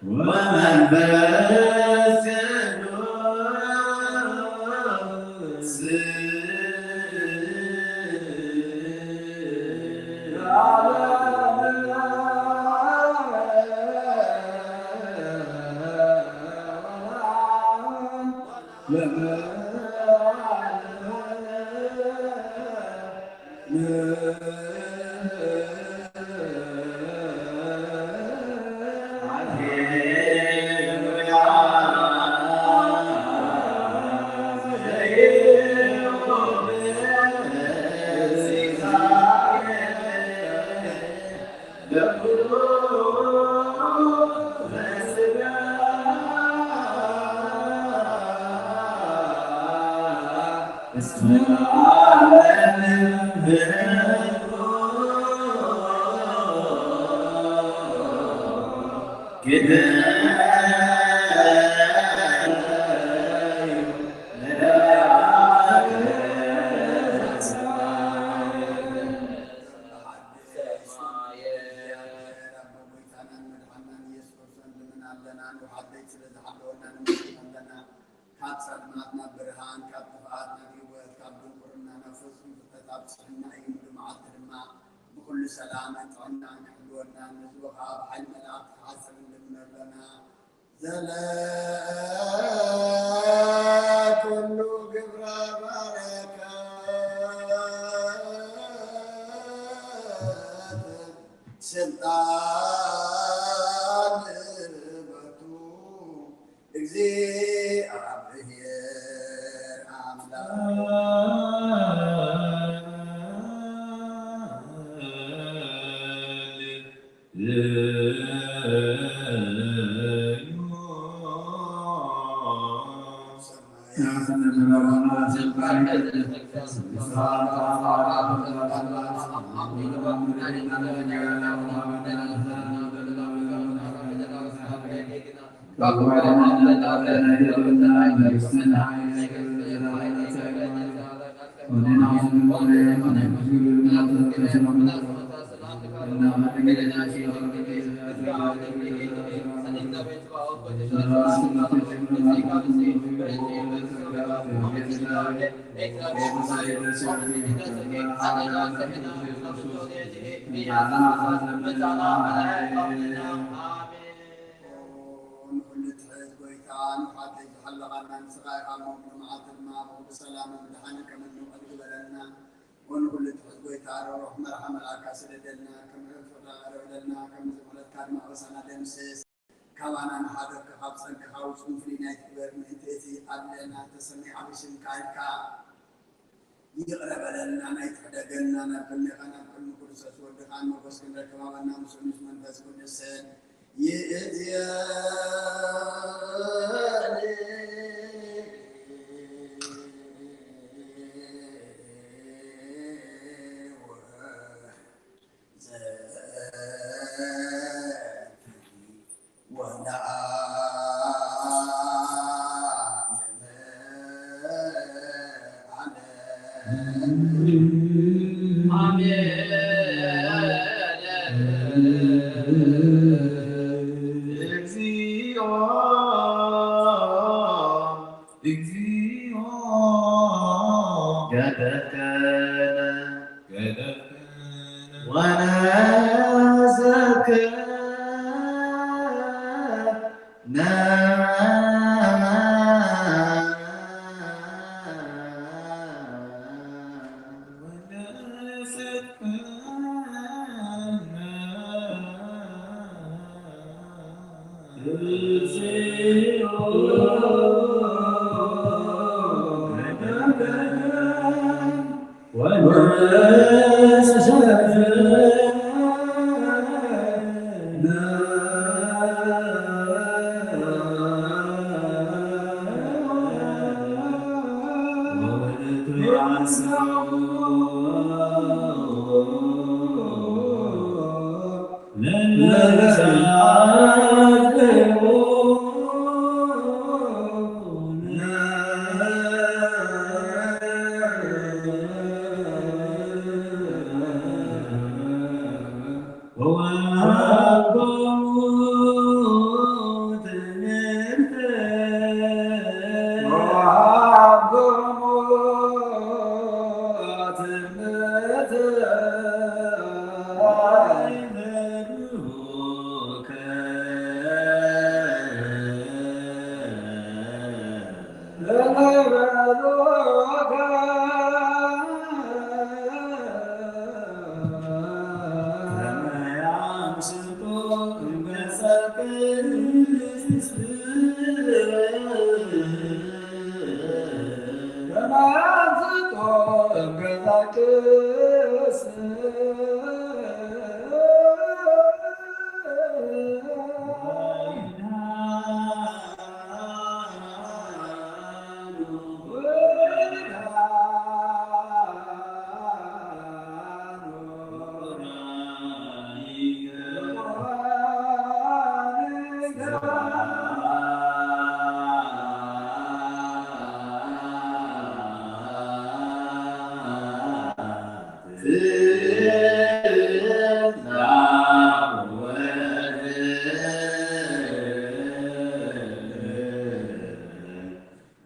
ወመንፈስ ቅዱስ። ካብ ጸልማት ናብ ብርሃን፣ ካብ ጥፍኣት ናብ ህይወት፣ ካብ ድንቁርና ናብ ፍጹም ፍልጠት ኣብጽሐና እዩ። ንሎማዓልቲ ድማ ብኹሉ ሰላምን ጥዕናን ክሕልወና፣ ንህዝቡ ከኣ ብሓይሊ መላእኽቲ ክዓጽም ንልምን ኣሎና። ዘለ ኩሉ ግብረ በረከት ስልጣን ልበቱ እግዚኣብሔር ኣምላክ። ንኹሉ ትሕዝ ጎይታ፣ ንሓደይ ዝሓለቓና ንስኻ ኢኻ። እሞ ብመዓልቲ ድማ ብኹሉ ሰላምን ብድሓንን ከም እንውዕል ግበረና። ንኹሉ ትሕዝ ጎይታ፣ ርሩህ መርሓ መልኣካ ስደደልና፣ ከም ምሕረትካ ዕረብለልና፣ ከም ምሕረትካ ድማ ኣበሳና ደምስስ። ካባና ንሓደግካ፣ ካብ ጸግካ ውጹን ፍልይ ናይ ትግበር፣ ምእንቲ እቲ ኣብ ልዕሌና እተሰምየ ዓቢ ሽምካ ኢልካ ይቕረ በለልና፣ ናይ ትሕደገልና፣ ናብ ቅድሜኻ፣ ናብ ቅድሚ ክርስቶስ ወድኻን ሞገስ ክንረክብ ሃበና፣ ምስኡ ምስ መንፈስ ቅዱስን ይእዝየኒ። እግዚኦ፣ እግዚኦ፣ ገደፍከነ፣ ገደፍከነ፣ ወነሰከነ።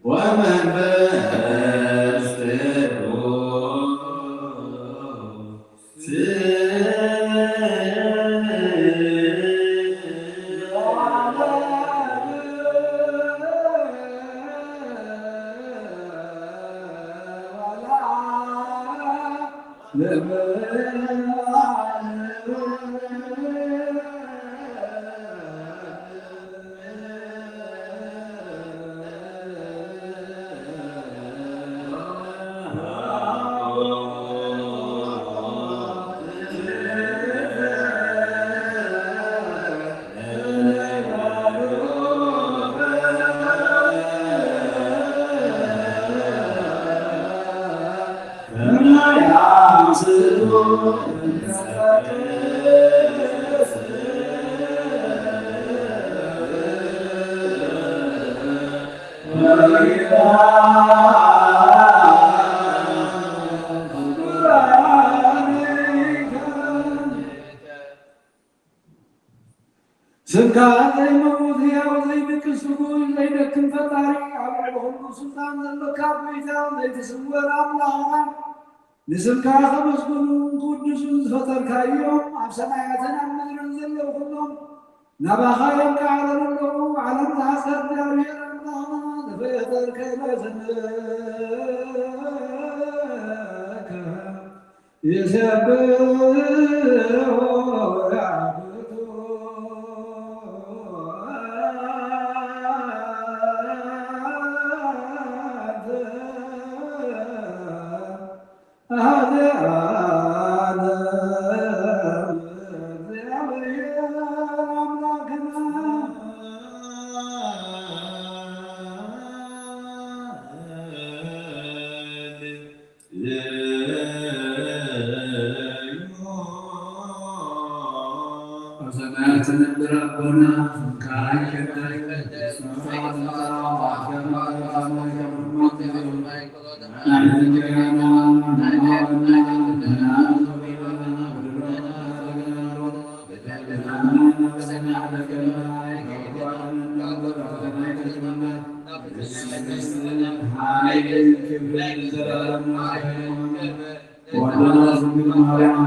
ወመንፈስ ቅዱስ። ስምካ ዘይመውት፣ ህያው፣ ዘይብቅስ፣ ስጉይ፣ ዘይደክም ፈጣሪ፣ ኣብ ልዕሊ ኩሉ ስልጣን ዘለካ ጎይታ፣ ዘይትስወር ኣምላኽና፣ ንስምካ ከመስግኑን ክውድሱን ዝፈጠርካዮም፣ ኣብ ሰማያትን ኣብ ምድርን ዘለዉ ኩሎም ናባኻ እዮም ክዓለሉ ኣለዉ። ዓለም ዝሓጸ እግዚኣብሔር ኣምላኽና፣ ዝፈጠርከ ይመስገን። ይሰብሑ ያብቱ አሐደ ዓለም እግዚአብሔር አምላክነ። በሰማያት የምትኖር አባና ስምካ ይቀደስ፣ መንግስትህ ትምጣ፣ ፈቃድህ በሰማይ እንደሆነች በምድር ትሁን። የዕለት እንጀራችንን ስጠን ዛሬ በደላችንን ይቅር በለን፣ በደላችንን ይቅር እንደምንል በደላችንን ይቅር እንደምንል። ኃይል፣ ክብር፣ ዘላለሙ አሜን። ወወላዲተ ድንግል ማርያም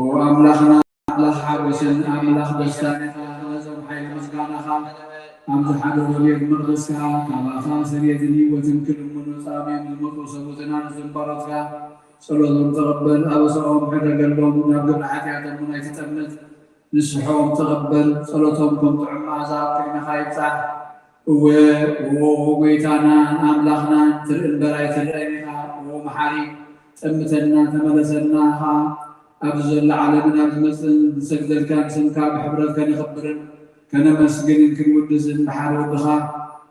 ወአምላኽና ኣምላኽ ሓጎስን ኣምላኽ ደስታን ኢኻ። ነዞም ሓይሊ ምስጋናኻ ኣብ ዝሓደሩ ቤት መቕደስካ ካባኻ ስርየትን ህይወትን ክልምኑ ጻምዮም ዝመጹ ሰብኡትን ኣንስትን ባሮትካ ጸሎቶም ተቐበል። ኣበሳኦም ሕደገሎም፣ ናብ ግብሪ ሓጢኣቶም እውን ኣይትጠምት። ንስሖም ተቐበል። ጸሎቶም ከም ጥዑም መኣዛ ኣብ ቅድሜኻ ይብጻሕ። እወ፣ ኦ ጎይታናን ኣምላኽናን፣ ትርኢ እምበር ኣይትረእን ኢኻ። ኦ መሓሪ፣ ጠምተና፣ ተመለሰልና ኢኻ። ኣብዚ ዘሎ ዓለምን ኣብ ዝመጽእን ንሰግደልካን ስምካ ብሕብረት ከነኽብርን ከነመስግንን ክንውድስን ብሓደ ወድኻ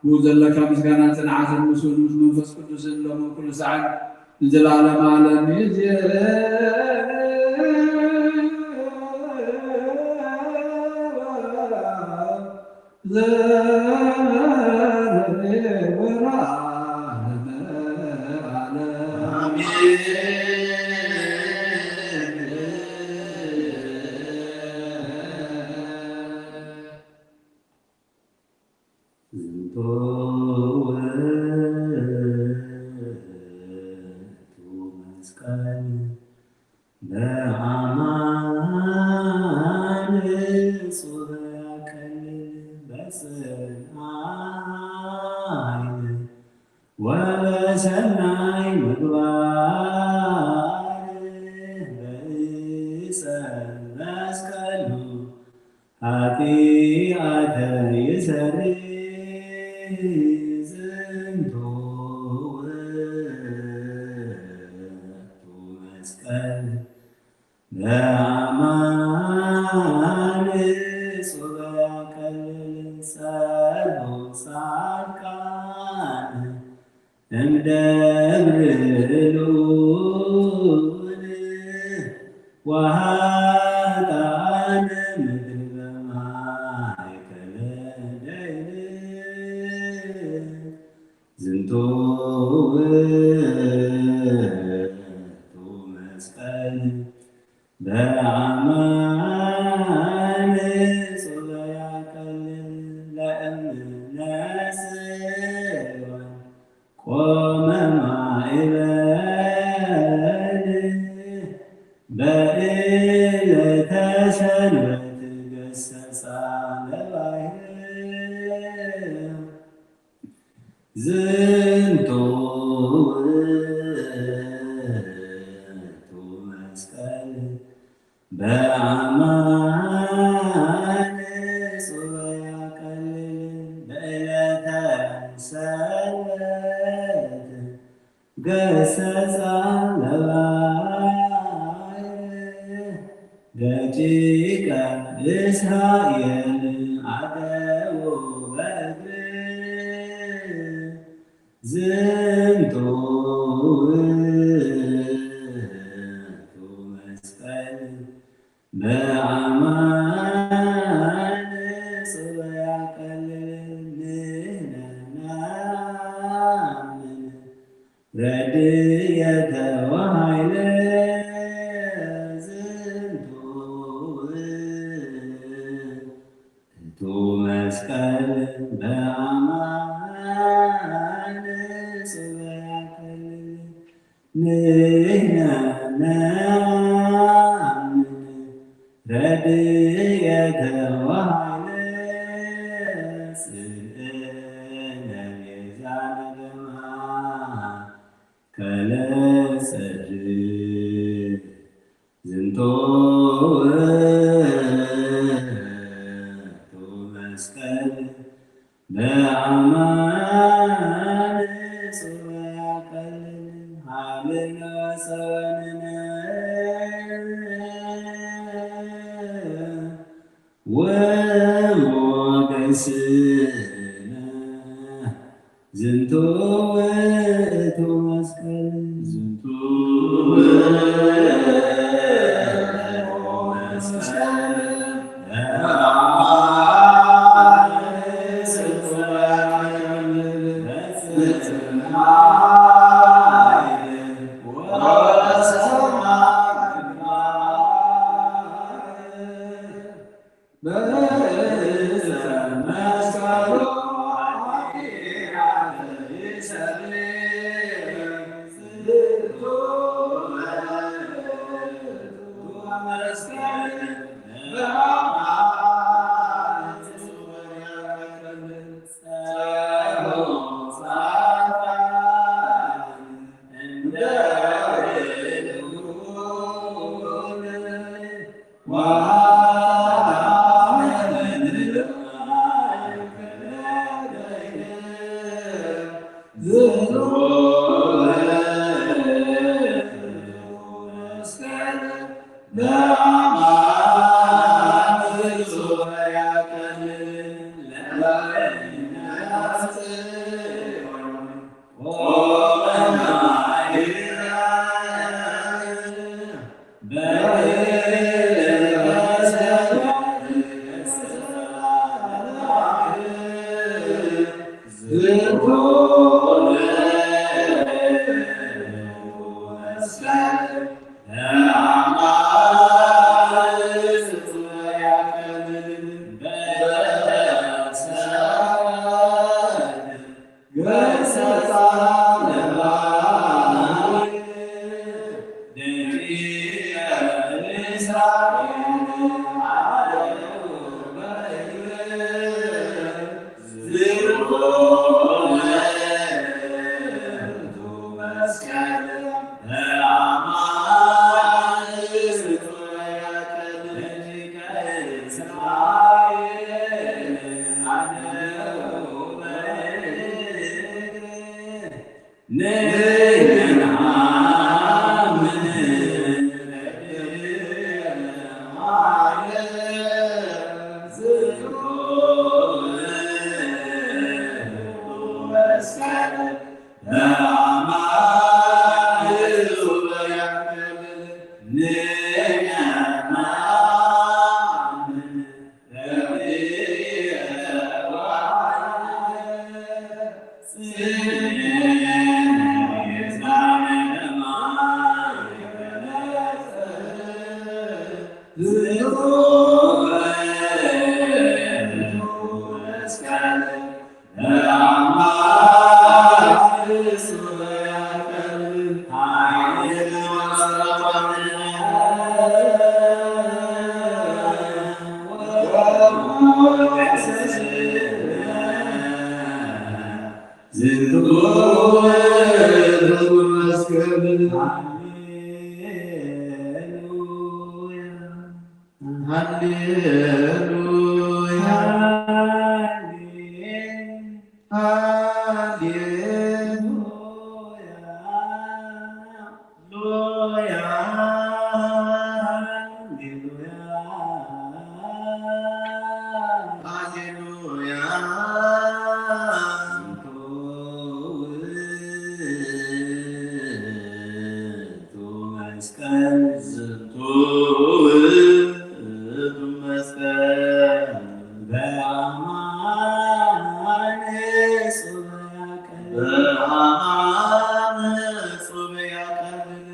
ብኡ ዘለካ ምስጋናን ጽንዓትን ምስኡን ምስ መንፈስ ቅዱስን ሎምን ኩሉ ሳዕን ንዘለዓለመ ዓለም ይእዜዝ። ዝንቱ ውእቱ መስቀል በአማን ጹር ያቀልል። ኃጢአተ ይሰሪ ዝንቱ ውእቱ መስቀል በአማን ጹበ ያቀልል ጸሎተ ጻድቃን እምደብር ልዑል ወኃጥአን ምድር በማእከለ ደይን ዝንቱ ውእቱ መስቀል በአማን ጹበ ያቀልል ለእምነ ጽዮን ቆመ ማዕበል በዕለተ ሰንበት ገሰጻ ለባሕር ዝንቱ ውእቱ መስቀል በአማን ጹበ ያቀልል በዕለተ ሰንበት ገሰጻ ለባሕር ደቂቀ እስራኤል አደው በእግር ዝንቱ ውእቱ መስቀል በአማን ጽበ ያቀልል ንሕነና ምን ረድኤተ ወኃይለ ዝንቱ ውእቱ እቱ መስቀል በአማን ጽበ ያቀልል ንሕነ ነአምን ረድኤተ ወኃይለ ጽልእነ ቤዛነ በማእከለ ጽድቅ ዝንቱ ውእቱ መስቀል በአማን ጽበ ያቀልል ኃይልነ ወጸወንነ ወሞገስነ ዝንቱ ውእቱ መስቀል ዝንቱ ውእቱ መስቀል ዝንቱ ውእቱ መስቀል። ሃሌሉያ፣ ሃሌሉያ፣ ሃሌሉያ። ሃሌሉያ፣ ሃሌሉያ፣ ሃሌሉያ። ዝንቱ ውእቱ መስቀል፣ ዝንቱ ውእቱ መስቀል። በአማን ጹበ ያቀብል። በአማን ጹበ ያቀብል።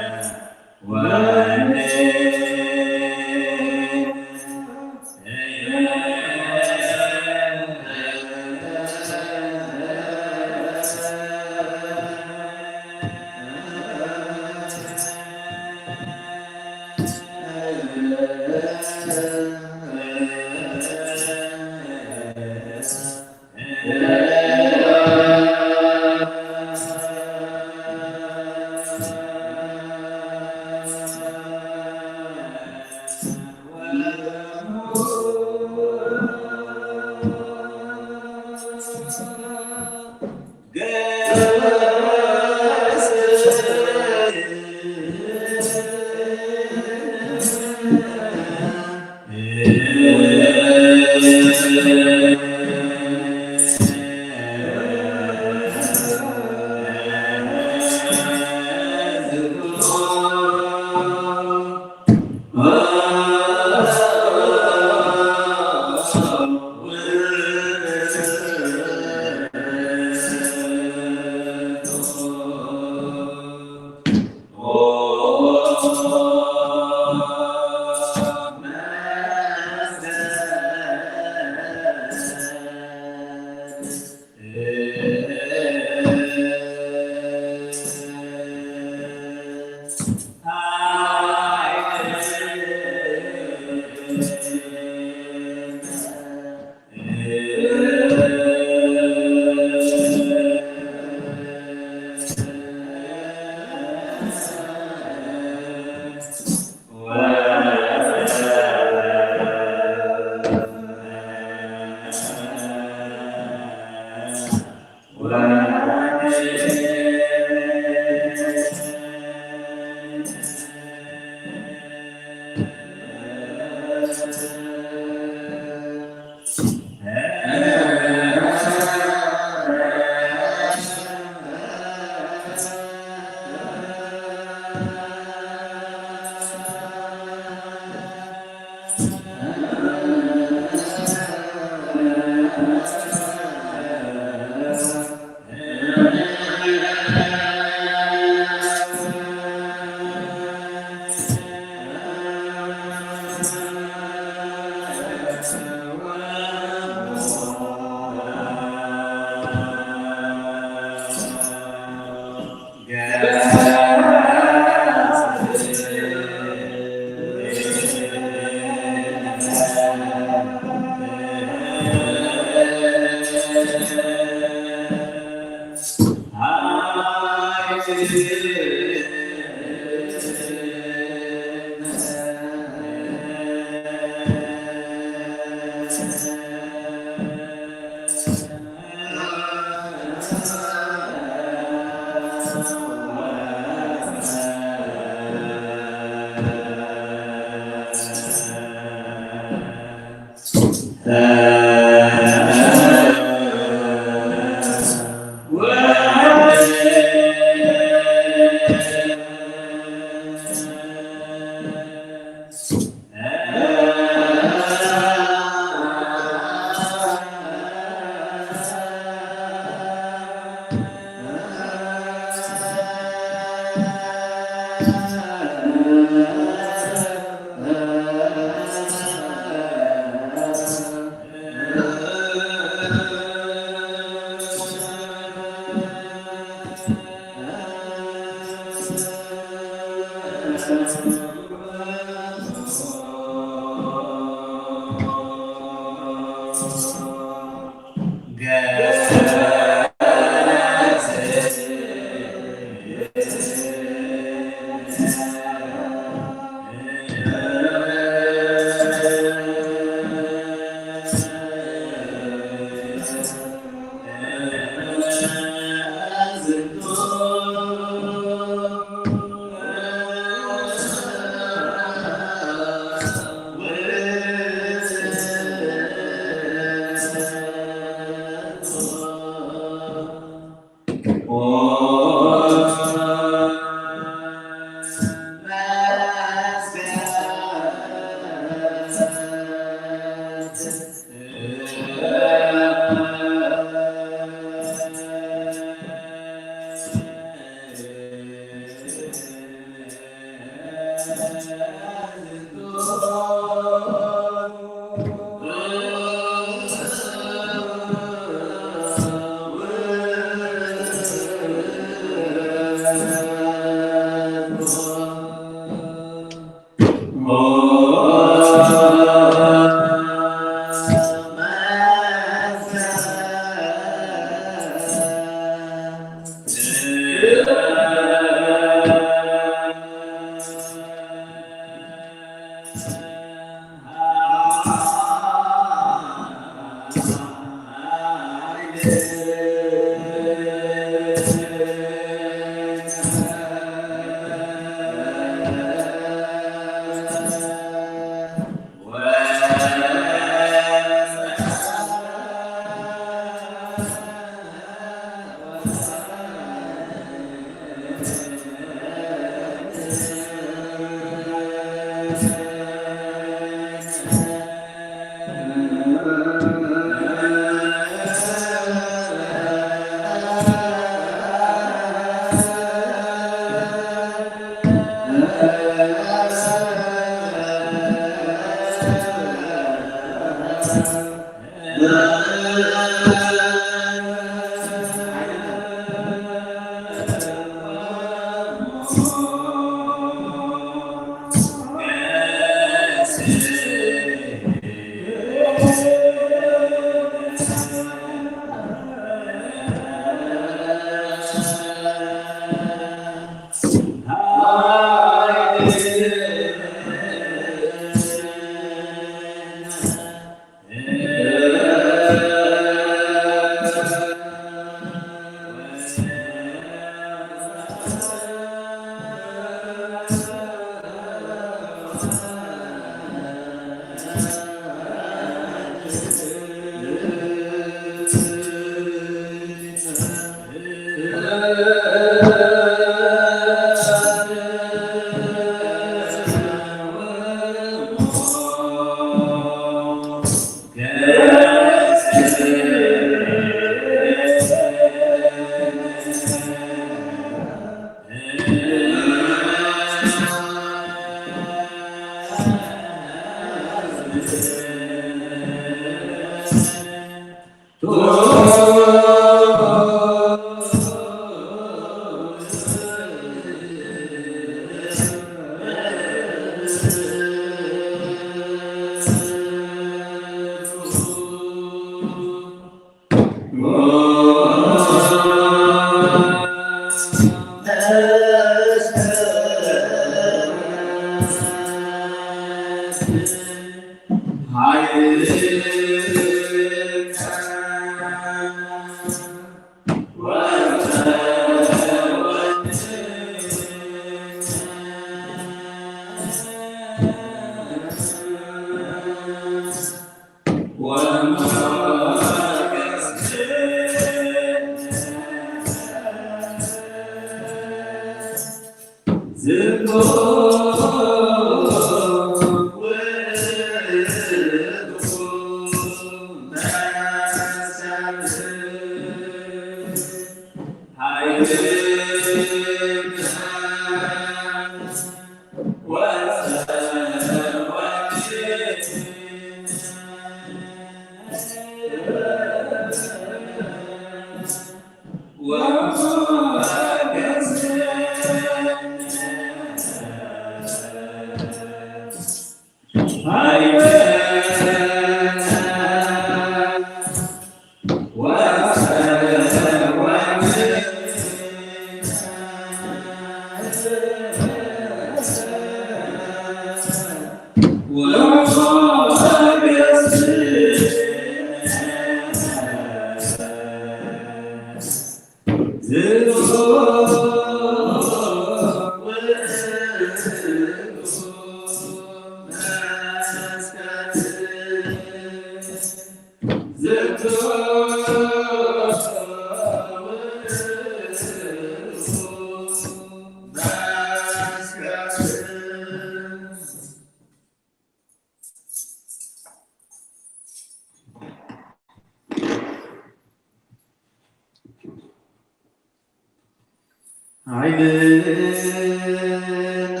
ዓይንነ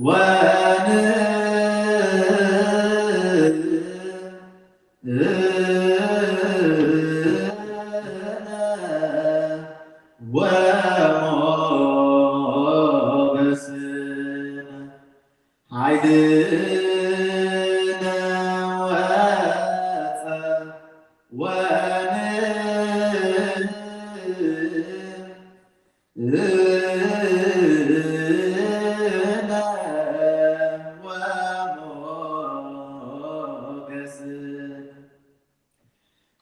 ወፀ ወን ወሞገስነ ሓይልነ ወፀ ወን ወሞገስነ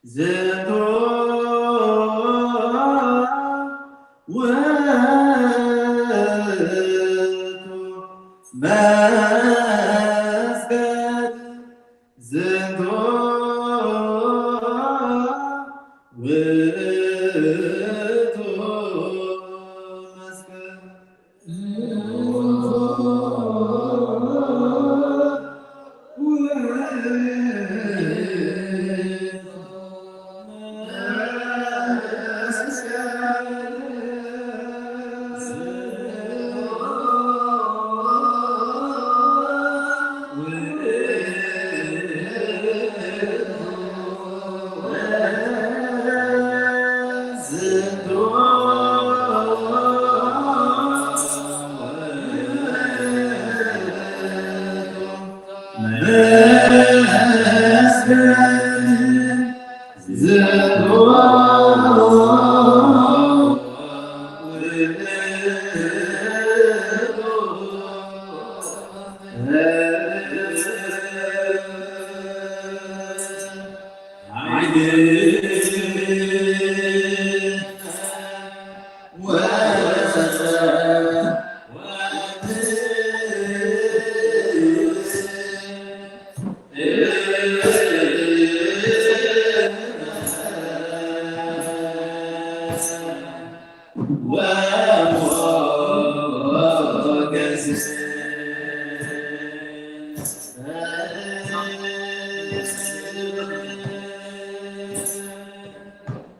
ዝንቱ ውእቱ መስቀል፣ ዝንቱ ውእቱ መስቀል። ወሞገስ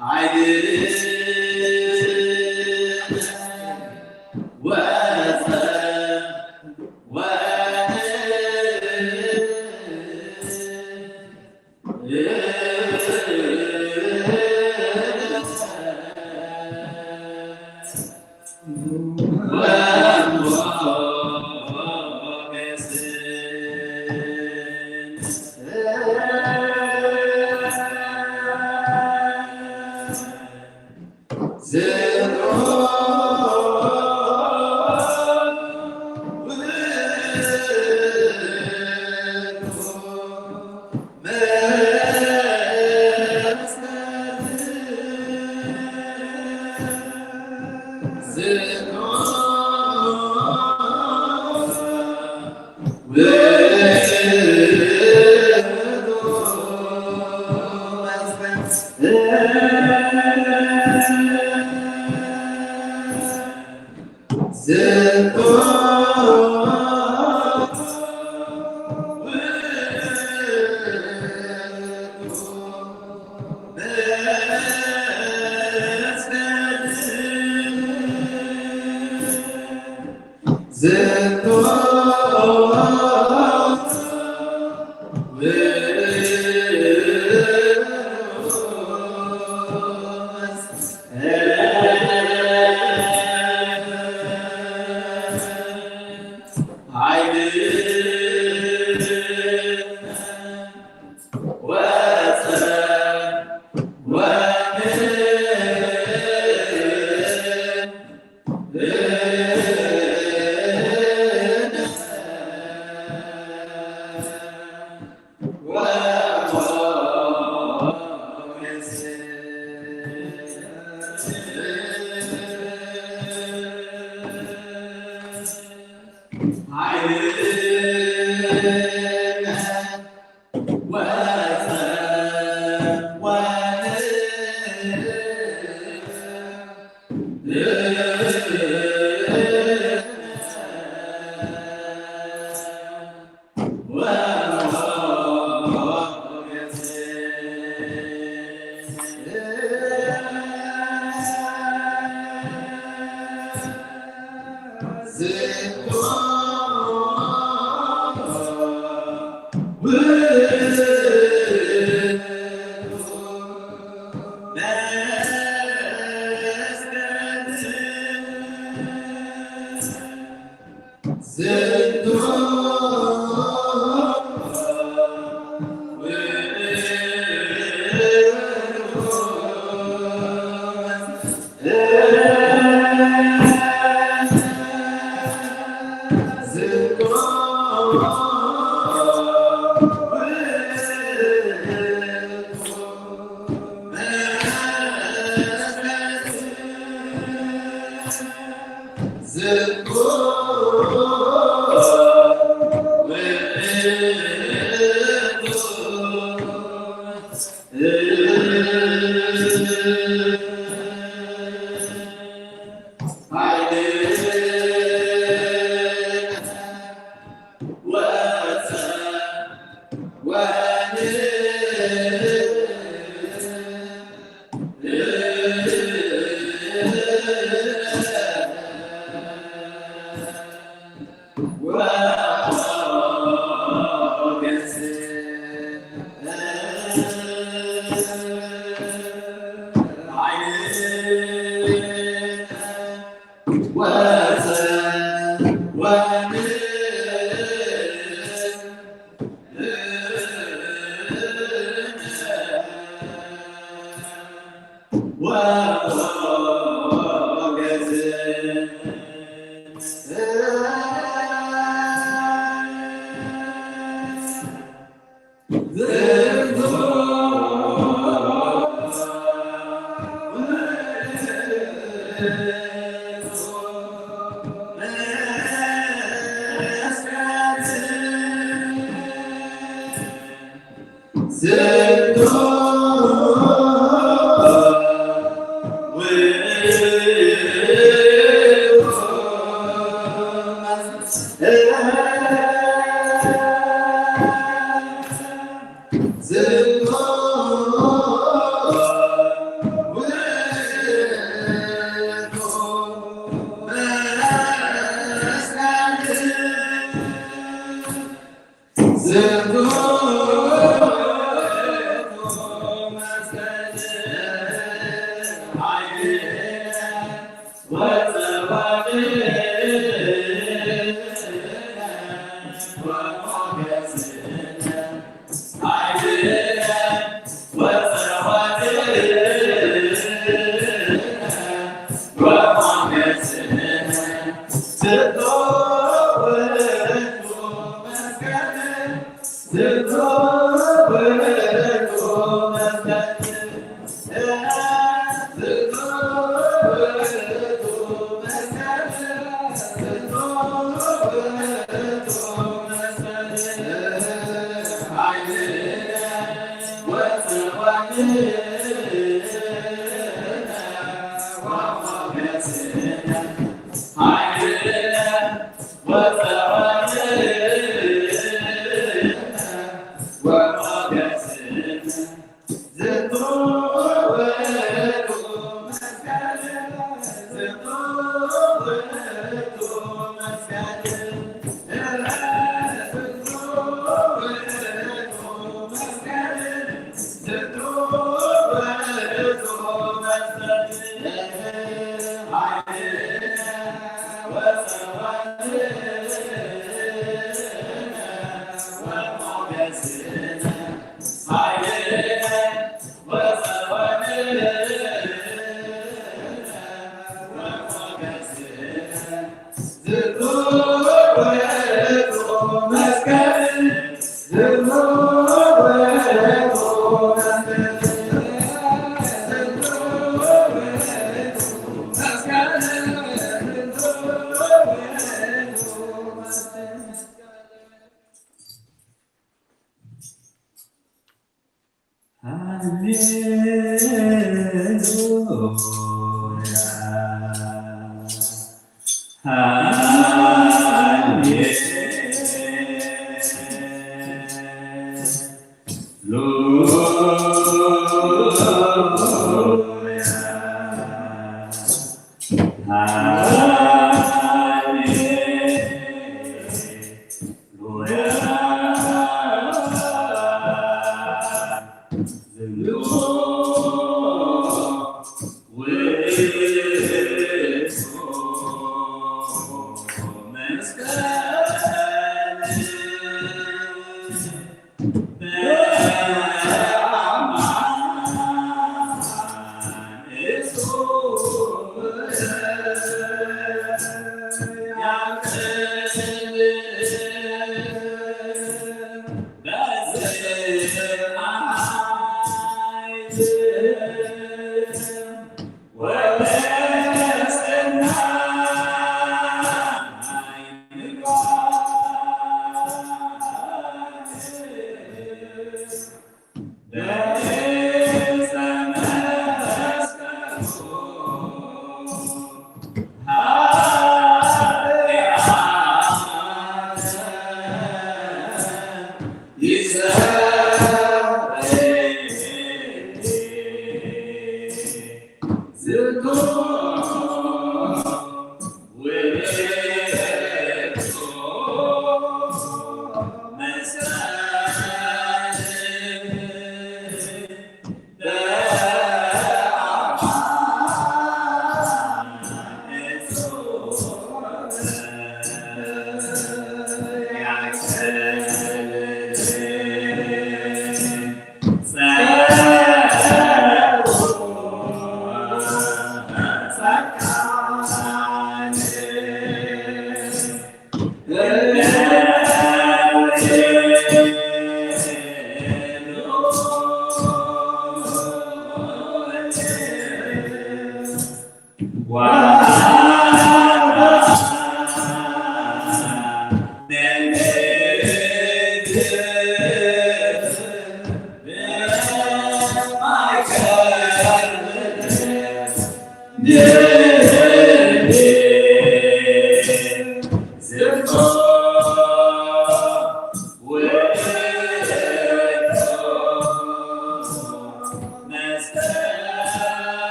ኃይል ወጸ ወ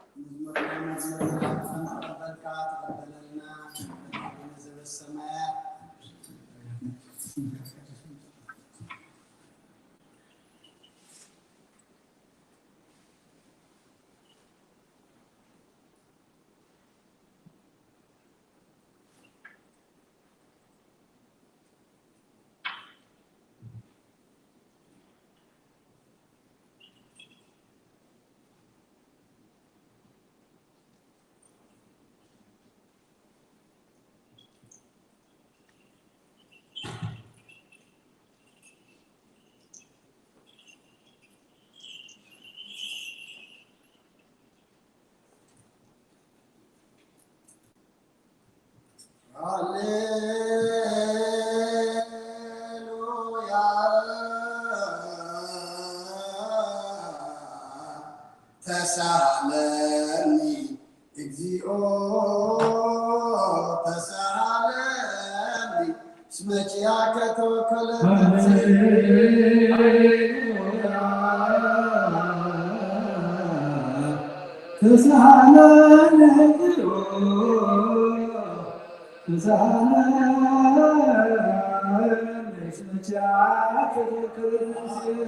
መዝሙር ናይ መዝሙር መጽሓፍና ተቐበልካ ተቐበለልና። ሃሌሉያ። ተሳሃለኒ እግዚኦ ተሳሃለኒ፣ እስመ ኪያከ ተወከለ ነፍሰይ። ተሳሃለኒ እግዚኦ ተሳሃለኒ፣ እስመ ኪያከ ተወከለ ነፍሰይ።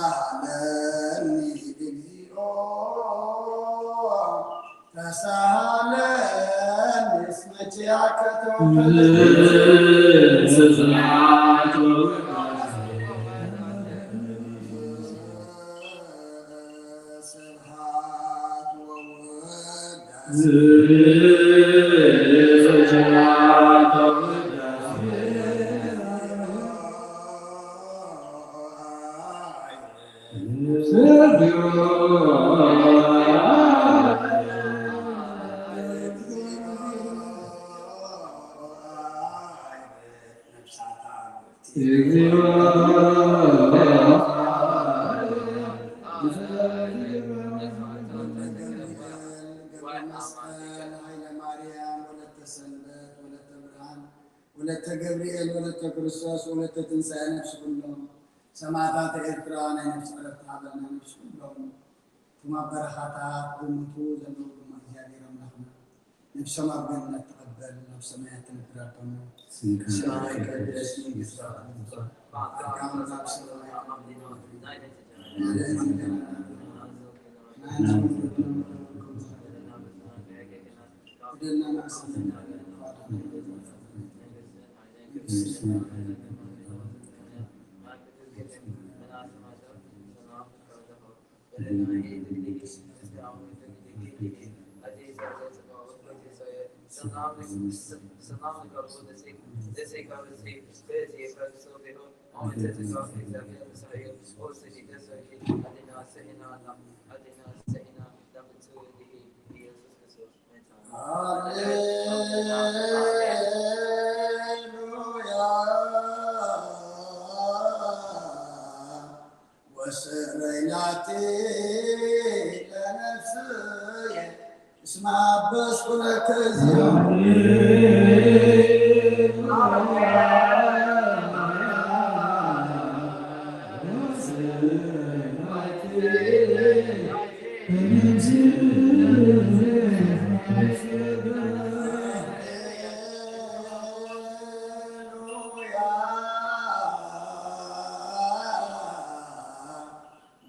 ተሳሃለኒ እግዚኦ ተሳሃለኒ፣ እስመ ኪያከ ተወከለ። ስብሐት ወውዳሴ ስብሐት ወውዳሴ እግዚኦ። ገብረ መስቀል፣ ኃይለ ማርያም፣ ወለተ ሰንበት፣ ወለተ ብርሃን፣ ወለተ ገብርኤል፣ ወለተ ክርስቶስ፣ ወለተ ትንሣኤ ነፍሲ ኩሎም ሰማዕታት ኤርትራ ናይ ነፍሲ ዕረፍቲ ሃበልና። ነፍሲ ኩሎም እቶም ኣብ በረኻታት ዝሞቱ ዘለዉ ድማ እግዚኣብሔር ኣምላኽና ነፍሶም ኣብ ገነት ተቐበል፣ ናብ ሰማያት ትነብር ኣቦና። ስምካ ስምካ ይትቀደስ፣ መንግስትኻ ትምጻእ፣ ፈቃድካ ኣብ ሰማይ ከም ሃሌሉያ። ወስረይ ናቲ ለነፍስየ እስመ አበስኩ ለከ እግዚኦ።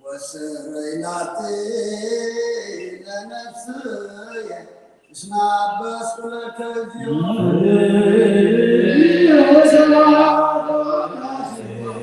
ወስረይ ናቲ ለነፍስየ እስመ አበስኩ ለከ እግዚኦ። ስብሐት ወውዳሴ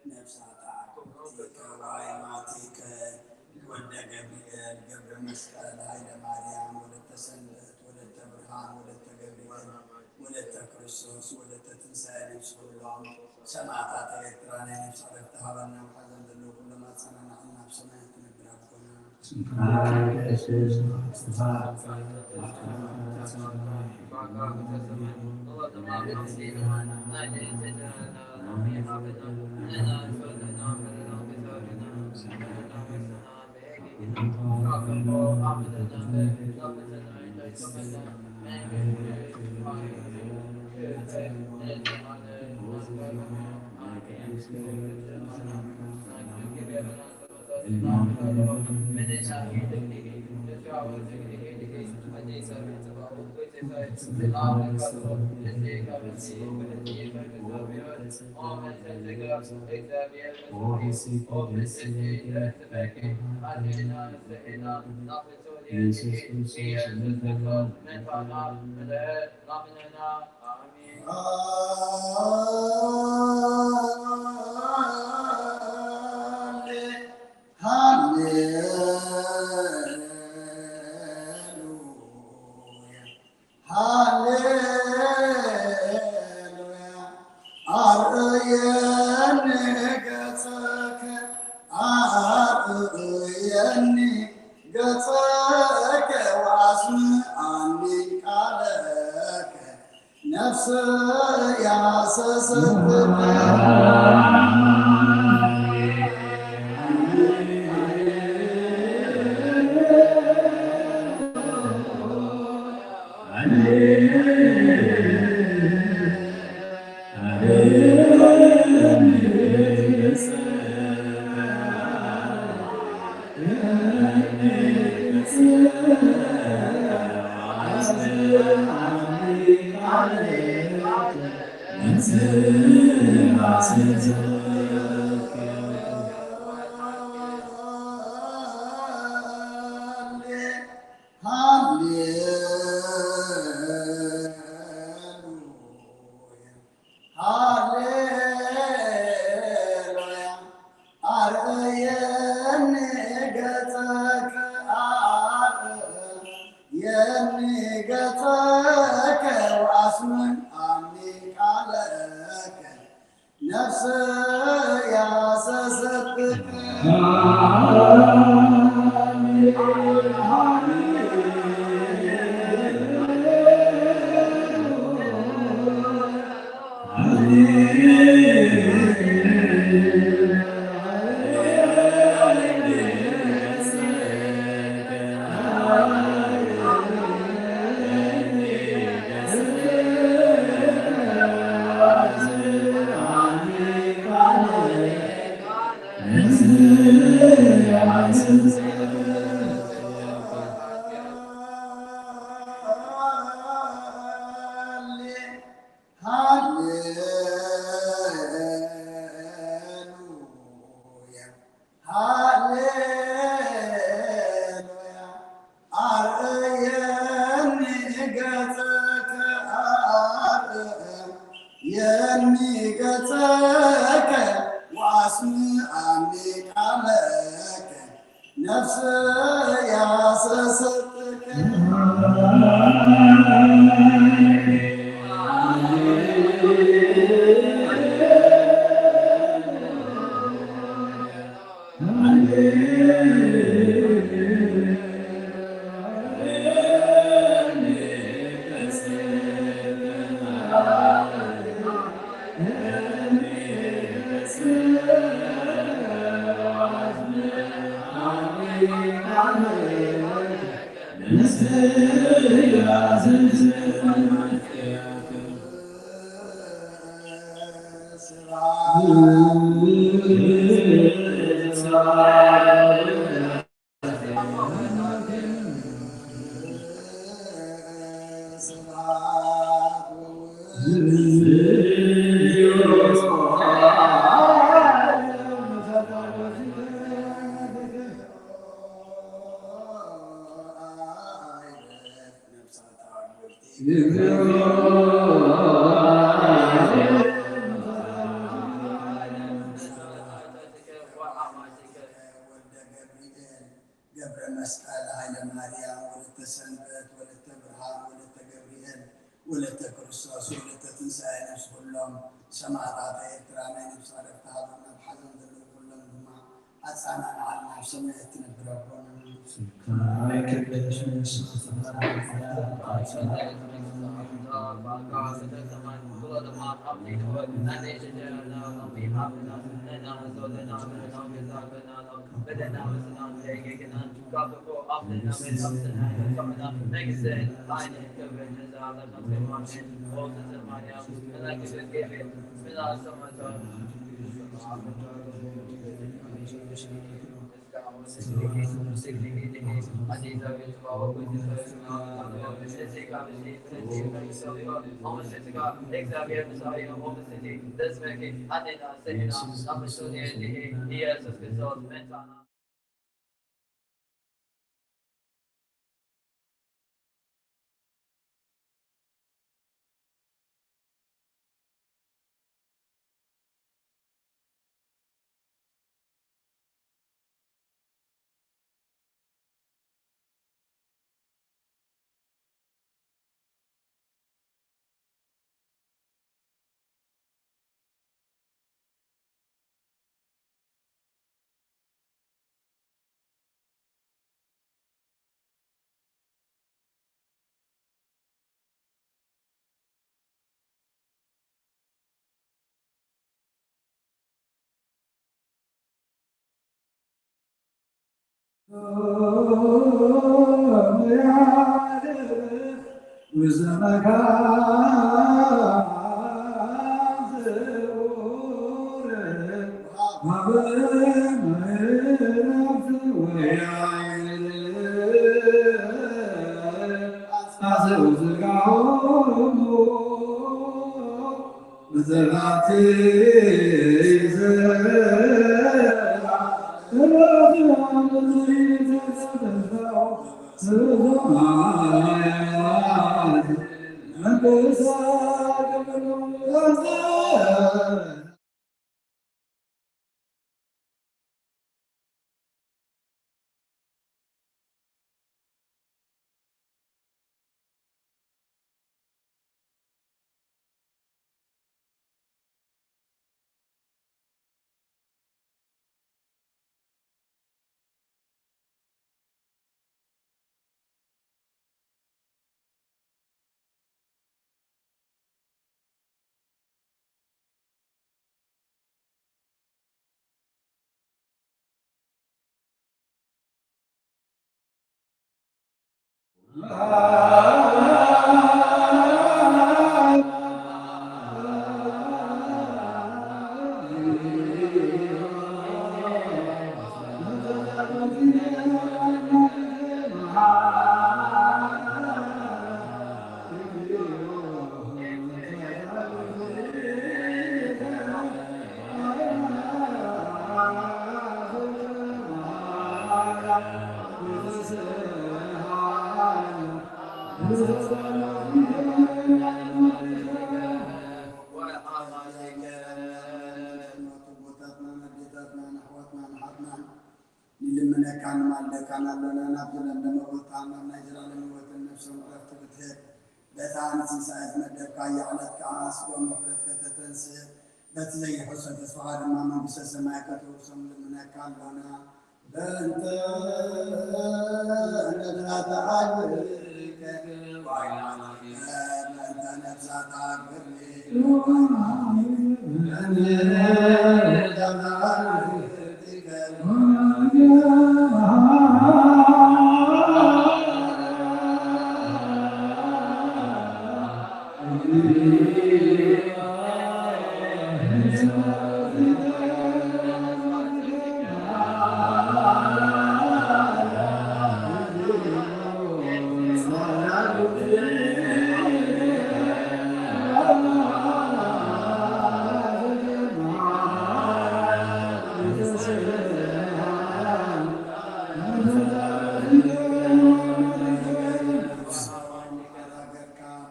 ነፍሳት አበዊከ ወልደ ገብርኤል ገብረ መስቀል ኃይለ ማርያም ወለተ ሰንበት ወለተ ብርሃን ወለተ ገብርኤል ወለተ ክርስቶስ ወለተ ትንሣኤ ነፍስ ኩሎም ሰማዕታት ኤርትራ ናይ ነፍስ ዕረፍቲ ሃበና። ኣብ ሓዘን ዘለዉ ኩሎም ኣጸናንዓና፣ ኣብ ሰማያት ትነብር ኣቦና። ሃሌሉያ። ሃሌሉያ። ኣርእየኒ ገጸከ፣ ኣርእየኒ ገጸከ፣ ወኣስምዓኒ ቃለከ፣ ነፍሰይ ሃሰሰትከ። ሃሌሉያ። ኣርእየኒ ገጸከ፣ ኣርእየኒ ገጸከ፣ ወኣስምዓኒ ቃለከ፣ ነፍሰይ ሃሰሰትከ። ሃሌሉያ፣ ሃሌሉያ። ኣርእየኒ ገጸከ፣ ኣርእየኒ ገጸከ፣ ወኣስምዓኒ ቃለከ፣ ነፍሰይ ሃሰሰትከ። ገብረ መስቀል፣ ሃይለ ማርያም፣ ወለተ ሰንበት፣ ወለተ ብርሃን፣ ወለተ ገብርኤል፣ ወለተ ክርስቶስ፣ ወለተ ትንሳኤ ነፍስ ኩሎም ሰማዕታት ኤርትራ ናይ ነፍስ ዕረፍቲ ሃበና። ኣብ ሓዘን ዘለዉ ኩሎም ድማ ኣጻናንዓልና፣ ኣብ ሰማያት ትነብር ኣቦና። ኣቦታትናን ኣዴታትናን ኣሕዋትናን ኣሓትናን ንልምነካን ንማልደካን ኣሎና። ናብ ዘለምለመ ቦታ ናብ ናይ ዘላለም ህይወትን ነፍሶም ዕረፍቲ ክትህብ በታ ንትንሳኤ ዝመደብካያ ዕለት ከኣ ስጎም ምሕረት ከተተንስእ በቲ ዘይሕሰ ተስፋኻ ድማ መንግስተ ሰማይ ከተውርሶም ንልምነካ ኣሎና። በእንተ ነፍሳት ኣግብርከ ዋይ በእንተ ነፍሳት ኣግብርከ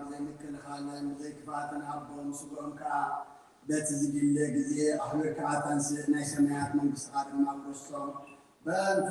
ብዘይምክልኻልን ብዘይክፍኣትን ሃቦም፣ ስግኦም ከኣ በቲ ዝድለ ግዜ ኣኽቢርካ ኣተንስእ፣ ናይ ሰማያት መንግስትኻ ድማ ኣውርሶም። በእንተ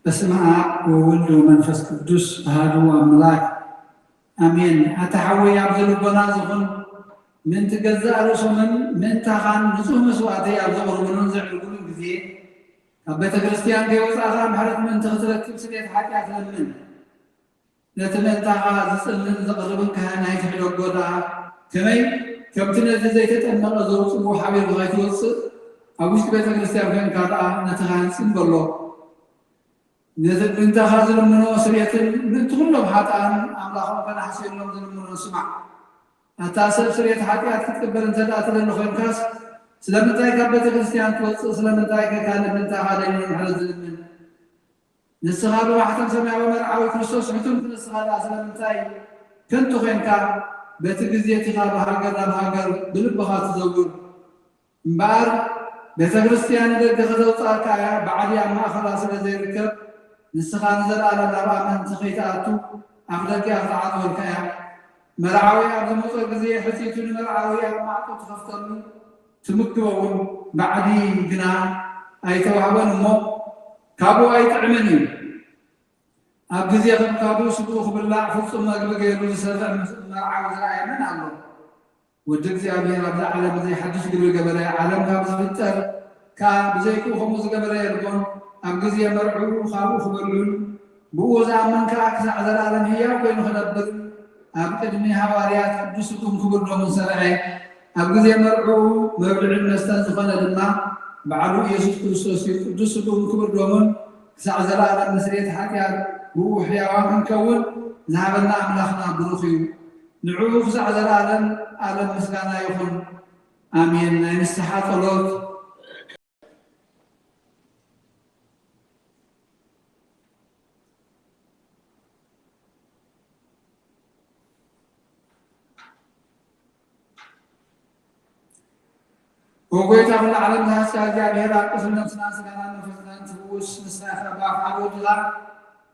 በስመ ኣብ ወወልድ ወመንፈስ ቅዱስ ኣሐዱ ኣምላክ ኣሜን። ኣታ ሓወይ ኣብዚ ልቦና ዝኹን ምእንቲ ገዛእ ርእሶምን ምእንታኻን ንጹህ መስዋእቲ ኣብ ዘቕርቡሉን ዘዕርጉሉን ግዜ ካብ ቤተ ክርስቲያን ከይወጻእኻ ምሕረት ምእንቲ ክትረክብ ስርየት ሓጢኣት ለምን። ነቲ ምእንታኻ ዝጽልን ዘቕርብን ካህን ኣይትሕደጎ ደኣ፣ ከመይ ከምቲ ነቲ ዘይተጠመቐ ዘውጽእዎ ሓቢርካ ከይትወጽእ፣ ኣብ ውሽጢ ቤተ ክርስቲያን ኮይንካ ደኣ ነቲ ካህን ጽን በሎ። ነቲ ምእንታኻ ዝልምኖ ስርየትን ምእንቲ ኩሎም ሓጥኣን ኣምላኾም ከነሕስየሎም ዝልምኖ ስማዕ። ኣታ ሰብ ስርየት ሓጢኣት ክትቅበል እንተ ደኣ ትደሊ ኮይንካስ፣ ስለምንታይ ካብ ቤተ ክርስቲያን ትወጽእ? ስለምንታይ ከ ካልእ ምእንታኻ ደልዩ ምሕረት ዝልምን? ንስኻ ብማሕተም ሰማያዊ መርዓዊ ክርስቶስ ሕቱም ንስኻ ደኣ ስለምንታይ ከንቱ ኾይንካ በቲ ግዜ እቲ ካብ ሃገር ናብ ሃገር ብልብኻ ትዘውር? እምበኣር ቤተ ክርስቲያን ንደገ ከተውጽኣካ እያ፣ ባዕዲ ኣብ ማእኸላ ስለ ዘይርከብ ንስኻ ንዘለኣለም ናብ ኣመንቲ ከይትኣቱ ኣፍ ደጊኣ ክትዓጽወልካ እያ። መርዓዊ ኣብ ዝመጾ ግዜ ሕጽይቱ ንመርዓዊ ኣብ ማዕጾ ትኸፍተሉ፣ ትምግቦ እውን ባዕዲ ግና ኣይተዋህቦን እሞ ካብኡ ኣይጥዕምን እዩ። ኣብ ግዜ ከምካብኡ ስግኡ ክብላዕ ፍጹም መግቢ ገይሩ ዝሰርዕ ምስ-፣ መርዓዊ ዝረኣየ መን ኣሎ? ወዲ እግዚኣብሔር ኣብዚ ዓለም እዚ ሓድሽ ግብሪ ገበረ፣ ዓለም ካብ ዝፍጠር ከኣ ብዘይክኡ ከምኡ ዝገበረ የልቦን። ኣብ ግዜ መርዕኡ ካብኡ ክበልዑን ብኡ ዝኣምን ከኣ ክሳዕ ዘለኣለም ህያው ኮይኑ ክነብር ኣብ ቅድሚ ሃዋርያት ቅዱስ ስግኡን ክቡር ደሙን ሰርዐ። ኣብ ግዜ መርዕኡ መብልዕን መስተን ዝኾነ ድማ ባዕሉ ኢየሱስ ክርስቶስ እዩ። ቅዱስ ስግኡን ክቡር ደሙን ክሳዕ ዘለኣለም ንስርየት ሓጢኣት ብኡ ሕያዋን ክንከውን ዝሃበና ኣምላኽና ብሩኽ እዩ። ንዕኡ ክሳዕ ዘለኣለም ኣለም ምስጋና ይኹን። ኣሜን። ናይ ንስሓ ጸሎት። ኦ ጎይታ ኩሉ ዓለም ዝሃስያ እግዚኣብሔር ኣብ ቅስም ነፍስናን ስጋናን መንፈስናን ትፍውስ ንስኻ ኢኻ። ብኣፍ ሓደ ወድኻ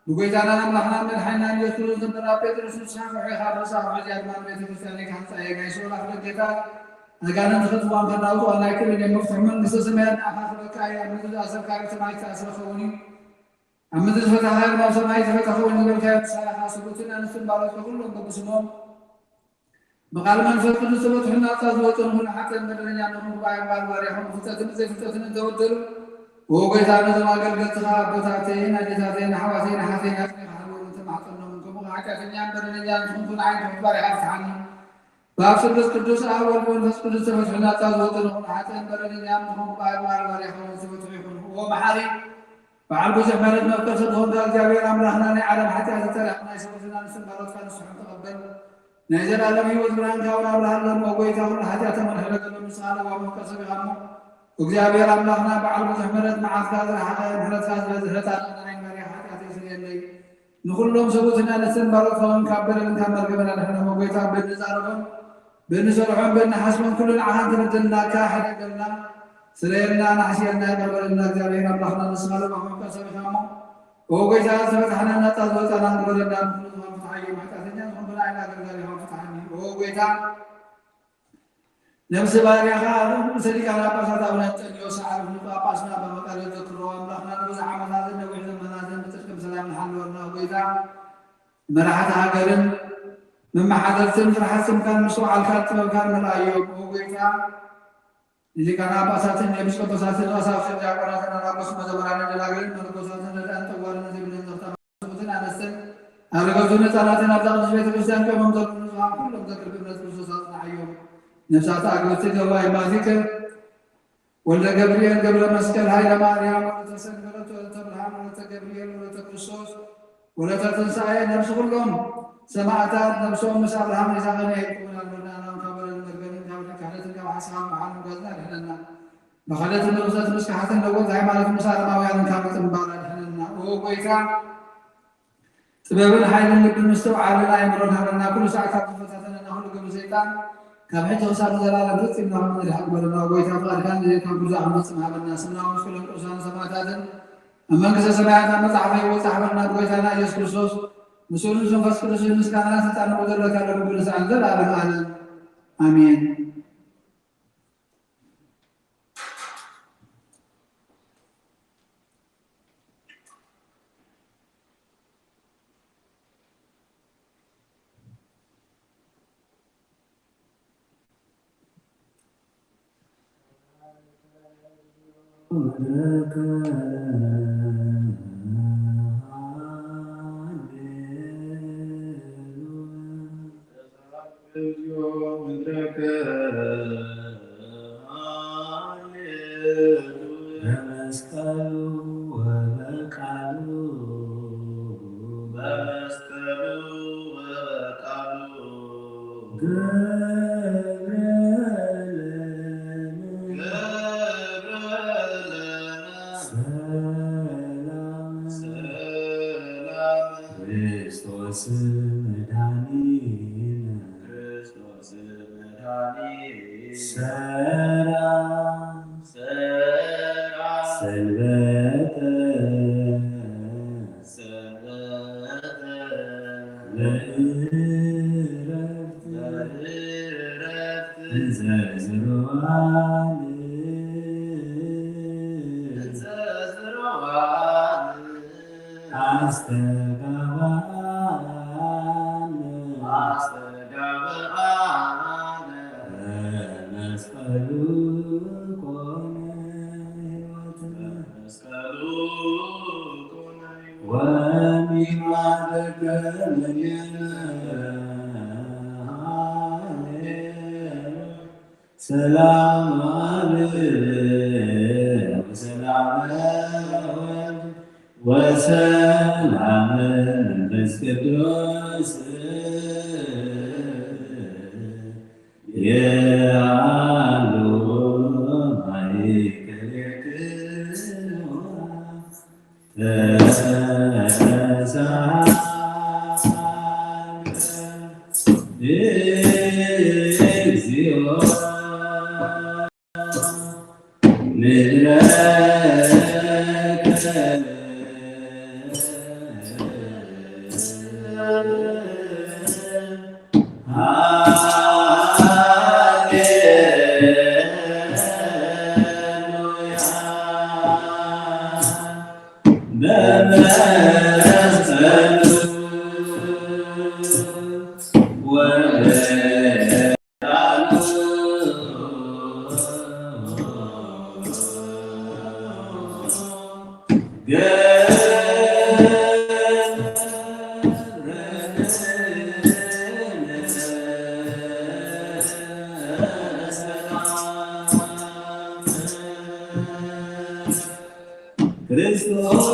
ብጎይታናን ኣምላኽናን መድሓኒናን ኢየሱስ ክርስቶስ ዘንበራ ጴጥሮስ ንስኻ ከውሒ ኢኻ፣ ብርእሳ ከውሒ እዚኣ ድማ ንቤተ ክርስቲያን ኢኻ ህንጻ። የጋይ ሲኦል ኣፍ ደገታት ኣጋንንቲ ከጥፍኦም ከናውጽ ዋና ኣይክእልን እዮም። መፍትሒ መንግስተ ሰማያት ንኣኻ ክበካ እዩ። ኣብ ምድሪ ዝኣሰርካዮ ሰማይ ዝተኣስረ ክኸውን እዩ። ኣብ ምድሪ ዝፈታሕካዮ ድማ ኣብ ሰማይ ዝተፈትሐ ክኸውን ዝበልካዮ ንስኻ ኢኻ። ስቡእትን ኣንስትን ባሮትካ ኩሎም በብስሞም ብቃል መንፈስ ቅዱስ ተበትሑ ናጻ ዝወጸ ንኹሉ ሓጥእን በደለኛን ንኹን ጉባኤ እምበኣር ባርያኹም ብፍልጠትን ብዘይፍልጠትን እንተበደሉ፣ ኦ ጎይታ፣ ነዞም ኣገልገልትኻ ኣቦታተይን ኣዴታተይን ኣሕዋተይን ኣሓተይን ኣጽኒኻ ሓልዎም እንተማሕጸኖምን፣ ከምኡ ኸዓ ሓጢኣተኛን በደለኛን ዝኾንኩ ንዓይ ትሑት ባርያኻ ፍትሓኒ። ብኣብ ስሉስ ቅዱስ ኣብ ወልድ መንፈስ ቅዱስ ተፈትሑ ናጻ ዝወጸ ንኹሉ ሓጥእን በደለኛን ንኹን ጉባኤ እምበኣር ባርያኹም ዝተፈትሑ ይኹኑ። ኦ መሓሪ በዓል ብዙሕ ምሕረት መፍቀር ሰብ ዝኾንካ እግዚኣብሔር ኣምላኽና፣ ናይ ዓለም ሓጢኣት ዝተረሕቕ ናይ ሰብኡትን ኣንስትን ባሮትካ ንስሖም ተቐበል። ናይ ዘለኣለም ህይወት ብርሃንካ እውን ኣብርሃሎም። ኦ ጎይታ፣ ኩሉ ሓጢኣቶም ሕደገሎም፣ ንስኻ ለዋህ መፍቀር ሰብ ኢኻ እሞ። እግዚኣብሔር ኣምላኽና በዓል ብዙሕ ምሕረት፣ መዓትካ ዝረሓቐ፣ ምሕረትካ ዝበዝሐ፣ ጻድቕ ንዓይን ባርያ ሓጢኣተይ ስርየለይ። ንኹሎም ሰብኡትን ኣንስትን ባሮትካ እውን ካብ በደልን ካብ መርገምን ኣድሕኖም። ኦ ጎይታ፣ በድሊ ዛረቦም ብእንሰርሖን ብእንሓስቦን ኩሉ ንዓኻ እንተበደልናካ ሕደገልና፣ ስረየልና፣ ናሕስየልና፣ ይቕረ በለልና። እግዚኣብሔር ኣምላኽና ንስኻ ለባም መፍቀር ሰብ ኢኻ እሞ፣ ኦ ጎይታ፣ ዝተፈታሕናን ናጻ ዝወጻናን ግበረልና። ንኹሉ ዝኾን ፍትሓዮም፣ ሓጢኣተኛ ዝኾንኩ ንዓይን ኣገልጋሊኻን ፍትሓኒ። ኦ ጎይታ፣ ነብሲ ባርያኻ ርእሰ ሊቃነ ጳጳሳት ኣቡነ እንጠንዮስ ዓርፍ ሊቀ ጳጳስና ኣባ መቃርዮስ ዘክሮ። ኣምላኽና ንብዙሕ ዓመታትን ነዊሕ ዘመናትን ብጽድቅን ብሰላምን ሓልወና። ኦ ጎይታ፣ መራሕቲ ሃገርን መመሓደርትን ፍርሓት ስምካን ምስትውዓልካን ጥበብካን መልኣዮም። ኦ ጎይታ፣ ንሊቃነ ጳጳሳትን ኤጲስቆጶሳትን ቀሳውስትን ዲያቆናትን ኣናብስትን መዘምራንን ደናግልን መነኮሳትን ረድኣን ጠዋርን ዘይብለን ዘኽተማ ሰብኡትን ኣንስትን ኣረጋውትን ህፃናትን ኣብዛ ቅድስት ቤተ ክርስቲያን ቆይሞም ዘለዉ ንጹሃን ኩሎም ዘክር ብእምነት ክርስቶስ ኣጽንዓዮም። ነፍሳት ኣግብርቲ ገባይ ማዚከ ወልደ ገብርኤል ገብረ መስቀል ሃይለ ማርያም ወለተ ሰንበረት ወለተ ብርሃን ወለተ ገብርኤል ወለተ ክርስቶስ ወለተ ትንሳኤ ነብሲ ኩሎም ሰማእታት ነብሶም ምስ ኣብርሃም ይስሐቅን ያዕቆብን ኣልመርዳናም ካብ በደልን መርገምን ካብ ሕደትን ካብ ሓሳብ ምሓን ምጓዝና ኣድሕነና። ብኽሕደትን ርኽሰትን ምስክሓትን ለወጥ ሃይማኖት ምስ ኣረማውያንን ካብ ምጥንባር ኣድሕነና። ኦ ጎይታ፣ ጥበብን ሓይልን ልብን ምስትውዓልን ኣእምሮን ሃበና። ኩሉ ሰዓት ካብ ዝፈታተነና ኩሉ ግብሪ ሰይጣን ካብ ሕጂ ክሳብ ንዘላለም ፈጺምና ክንድሕን ግበረና። ኦ ጎይታ፣ ፍቓድካን ደሌትካን ኩሉ ሰዓት ክንፍጽም ሃበና። ስምና እውን ምስ ኩሎም ቅዱሳን ሰማእታትን ኣብ መንግስተ ሰማያት ኣብ መጽሓፈ ህይወት ጻሕፈልና። ብጎይታና ኢየሱስ ክርስቶስ ምስኡ ምስ መንፈስ ቅዱስ ምስጋናን ስልጣንን ዘለካ ለብጉልሳን ዘለዓለም ዓለም ኣሜን። ምድረከ በመስቀሉ ወበቃሉ በመስቀሉ ወበቃሉ ገብረ ለነ ገብረ ለነ ሰላም ሰላም ክርስቶስ መድኃኒነ ክርስቶስ መድኃኒነ ሰራ ሰራ ሰንበተ ሰንበተ ለእረፍት ለእረፍት እንዘ ዝርዋን እንዘ ዝርዋን አስተጋባነ አስተጋባነ በመስቀሉ ኮነ ሕይወትነ በመስቀሉ ኮነ ሕይወትነ ወሚማረከ ምኔነ ሃሌሉያ ሰላም አብ ወሰላም ወልድ ወሰላም መንፈስ ቅዱስ የአሉ ማእከሌክሙ ተሳለ እግዚኦ ምድረከ ክርስቶስ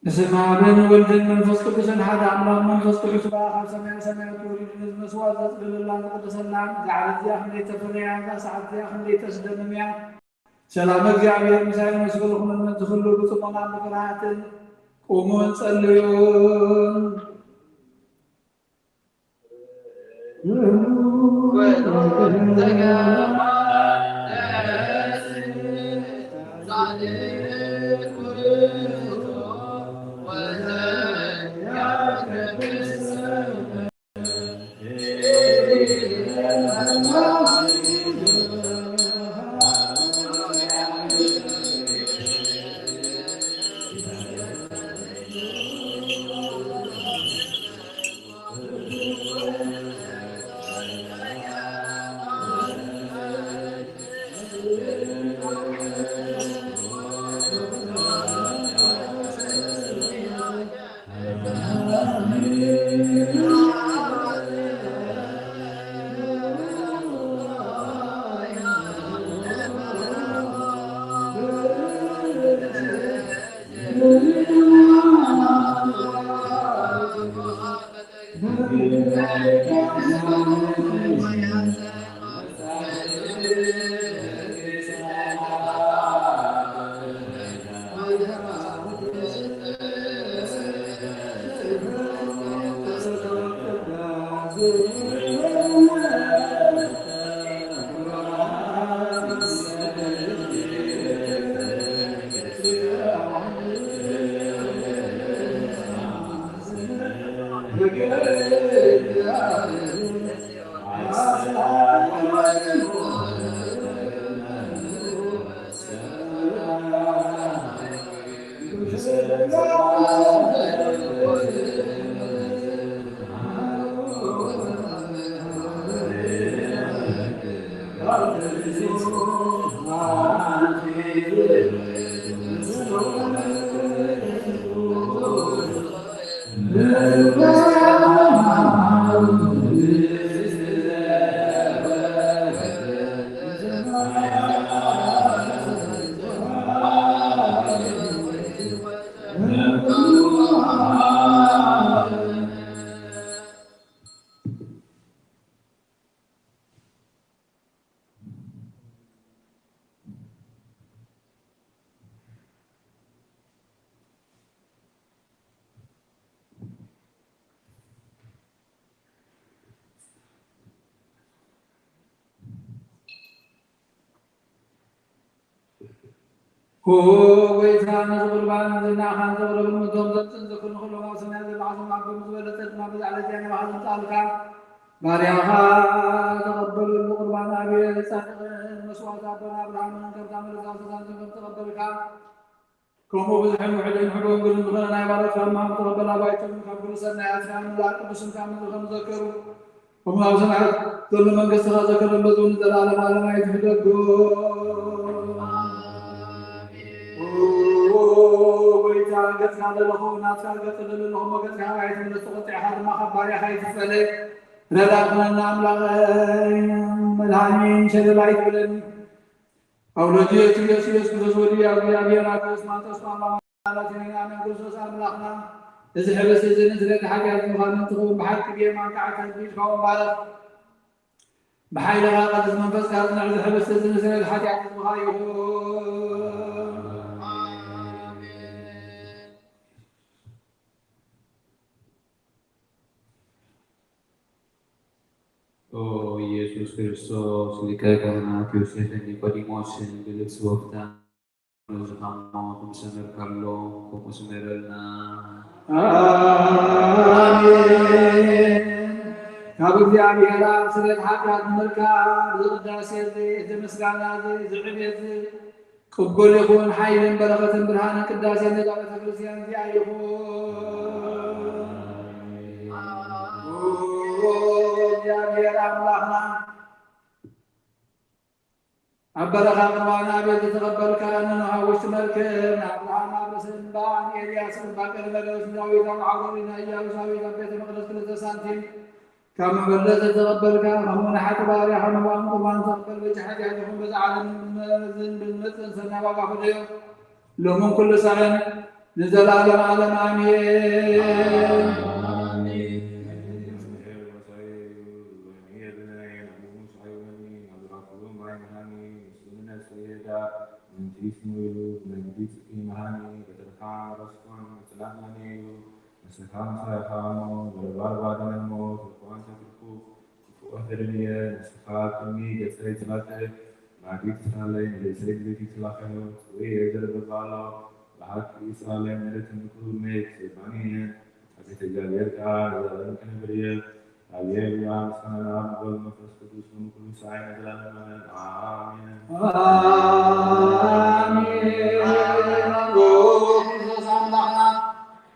በስመ ኣብን ወልድን መንፈስ ቅዱስን ሓደ ኣምላኽ። መንፈስ ቅዱስ በኣ ካብ ሰማየ ሰማያት ወሪዱ ነዚ መስዋእቲ ዘጽለለላን ዝቐደሰላን፣ እዛ ዓለት እዚኣ ክንደይ ተፈርያ፣ እዛ ሰዓት እዚኣ ክንደይ ተስደምም እያ። ሰላም እግዚኣብሔር ምሳይ ይመስገንኹም። እመን ዝህሉ ብጽሞናን ብፍርሃትን ቁሙን ጸልዩን። ኦ ጎይታ፣ ነዚ ቁርባን እዚ ንዓኻን ዘቕረብን እቶም ዘምጽእን ዘክንኹሎም ኣብ ሰማያት ዘለኻ ኣቦና፣ ብዝበለጸ ድማ ብዛ ዕለት እዚኣ ናባኻ ዘምጽኣልካ ባርያኻ ተቐበለሉ። ቁርባን ኣቤል ጻድቕን መስዋእቲ ኣቦና ኣብርሃምን ከምታ መለሳስታን ከም ተቐበልካ፣ ከምኡ ብዙሕን ውሑድን ሕቡን ግሉን ዝኾነ ናይ ባሮትካ ሕማም ተቐበል። ኣባይቶም ካብ ኩሉ ሰናያት ካብ ምላእ ቅዱስን ካብ ምድሪ ከም ዝዘከሩ፣ ከምኡ ኣብ ሰማያት ዘሎ መንግስትኻ ዘከሎም በዚ እውን ዘለዓለም ዓለም ኣይትሕደጎ። ኦ ጎይታ፣ ገጽካ ዘለኹ ናትካ ገጽ ዘለኹ እሞ ገጽካ ናባይ ትምለስ፣ ተቖጢዕካ ድማ ካብ ባርያኻ ኣይትፈለይ። ረዳእ ኩነና ኣምላኸይ መድሃኒን ሸለል ኣይትብለኒ። ኣውሎጅ ኢየሱስ ኢየሱስ ክርስቶስ ወዲ እግዚኣብሔር ኣብ ስማንቶስ ቋንቋ ማለት ናይ ኣሜን። ክርስቶስ ኣምላኽና፣ እዚ ሕብስቲ እዚ ንስርየት ሓጢኣት ምዃኑ እንትኸውን፣ ብሓቂ ብየማንካ ዓርኪ ኣልጊስካ ወንባረኽ። ብሓይልኻ ቅዱስ መንፈስካ ጽንዕ፣ እዚ ሕብስቲ እዚ ንስርየት ሓጢኣት ህዝብኻ ይኹን። ኣሜን። ኦ ኢየሱስ ክርስቶስ፣ ሊቀ ካህናት ዮሴፍን ኒቆዲሞስን ብልብሲ ወፍታን ዝሃሞ ከም ሰመርካሎም፣ ከምኡ ስመረልና። ኣሜን። ካብ እግዚኣብሔር ኣብ ስርየት ሓጢኣት ንምርካብ፣ እዚ ቅዳሴ እዚ፣ እዚ ምስጋና እዚ፣ እዚ ዕቤት እዚ፣ ቅቡል ይኹን። ሓይልን በረኸትን ብርሃንን ቅዳሴ ነዛ ቤተ ክርስቲያን እዚኣ ይኹን። ኦ እግዚኣብሔር ኣምላኽና፣ ኣብ በረኻ ቁርባን ኣቤል ዝተቐበልካ፣ ንኖህ ኣብ ውሽጢ መርከብ፣ ንኣብርሃም ኣብ ርእሲ እምባ፣ ንኤልያስ እምባ ቀርሜሎስ፣ ንዳዊት ኣብ ዓውደ ርኢና፣ ኢያሱስ ኣብ ቤተ መቕደስ ክልተ ሳንቲም ካብ መበለት ዝተቐበልካ፣ ከምኡ ንሓቂ ባርያኻ ንዋም ቁርባን ተቐበል። በጃ ሓጢኣትኹም በዛ ዓለምን ብዝመጽእን ሰናይ ዋጋ ፍደዮ። ሎምን ኩሉ ሳዕን ንዘላለም ዓለም ኣሜን። ክፉእ ኣፈደንየ ንስኻ ቅድሚ ገጸይ ትላተ ማጊት ትስራለይ ንርእሰይ ብዘይቲ ትላኸዮ ጽውየ ዘረበባ ኣሎ ብሓቂ ይስራለይ ምሕረት ምክሩ መየት ዘባኒ እየ። ኣቤት እግዚኣብሔር ከዓ ንዘለዓለም ክነብር እየ። ሃሌሉያ ምስጋና ናብ ወልድ መንፈስ ቅዱስ ሎሚ ኩሉ ሰዓይ ንዘለዓለም ኣሜን። ኣሜን። ኦ ክርስቶስ ኣምላኽና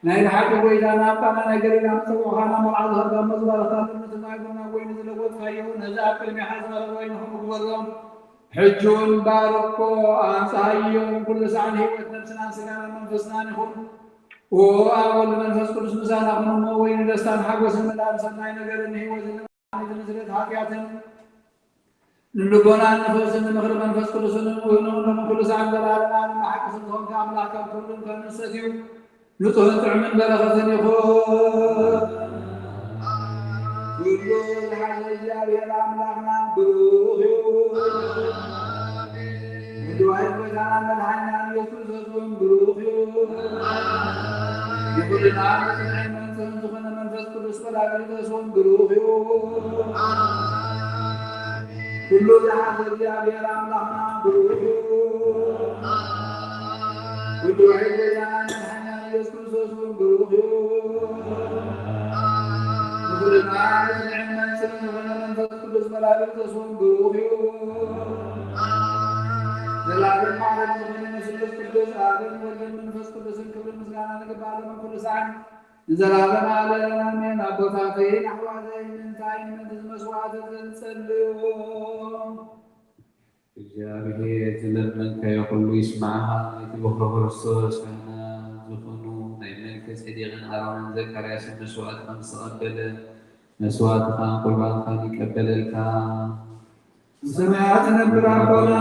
ናይ ብሓቂ ጎይታና ኣባና ናይ ገሊላ ምጸውዕኻና መርዓ ዝኸድካ እሞ ዝባረኽካ ጥርሙት ማይ ቡና ወይኒ ዝለወጥካዮ ነዚ ኣብ ቅድሜኻ ዝቐረበ ወይኒ ኹም ግበሮ። ሕጂ እውን ባርኮ ኣንጽሃዮ ኩሉ ሳዕን ህይወት ነብስናን ስጋናን መንፈስናን ይኹን። ኦ ኣብ ወልድ መንፈስ ቅዱስ ምሳና ኩን እሞ ወይኒ ደስታን ሓጎስን ምልኣን ሰናይ ነገርን ህይወትን ንዓመትን ስደት ሓጢኣትን ንልቦናን ንፈውስን ንምኽሪ መንፈስ ቅዱስን እውን ንኹሎም ኩሉ ሰዓት ዘላለማን ብሓቂ ስም ዝኾንካ ኣምላኽ ካብ ኩሉ ከም እንሰትዩ ንጹሕን ጥዑምን በረኸትን ይኹን። ኩሉ ዝሓዘ እግዚኣብሔር ኣምላኽና ብሩኽ እዩ። ምድዋይ ጎይታና መድሓኒና ኢየሱስ ክርስቶስ እውን ብሩኽ እዩ። ንኹልና ንጽንዕን መንጽህን ዝኾነ መንፈስ ቅዱስ ጳራቅሊጦስ እውን ብሩኽ እዩ። ኩሉ ዝሓዘ እግዚኣብሔር ኣምላኽና ብሩኽ እዩ። ኩሉ ውሒድ ጎይታና መድሓኒና ኢየሱስ ክርስቶስ እውን ብሩኽ እዩ። ንኹልና ንጽንዕን መንጽህን ዝኾነ መንፈስ ቅዱስ ጳራቅሊጦስ እውን ብሩኽ እዩ። ዘላለም ማዕረግ ዝኾነ ንስሉስ ቅዱስ ኣብን ወልድን መንፈስ ቅዱስን ክብርን ምስጋናን ይግባእ ሎምን ኩሉ ሰዓን ንዘላለም ዓለም ኣሜን። ኣቦታተይን ኣሕዋተይን እንታይ ንመንት መስዋዕቲ ዘንጸልዎ እግዚኣብሔር ዝለመንካዮ ኩሉ ይስምዓኻ። ናይቲ በኹሪ ክርስቶስ ካህናት ዝኾኑ ናይ መልከ ጼዴቅን ኣሮንን ዘካርያስን መስዋዕቲ ከም ዝተቐበለ መስዋዕትኻን ቁርባንካን ይቀበለልካ። ብሰማያት ትነብር ኣቦና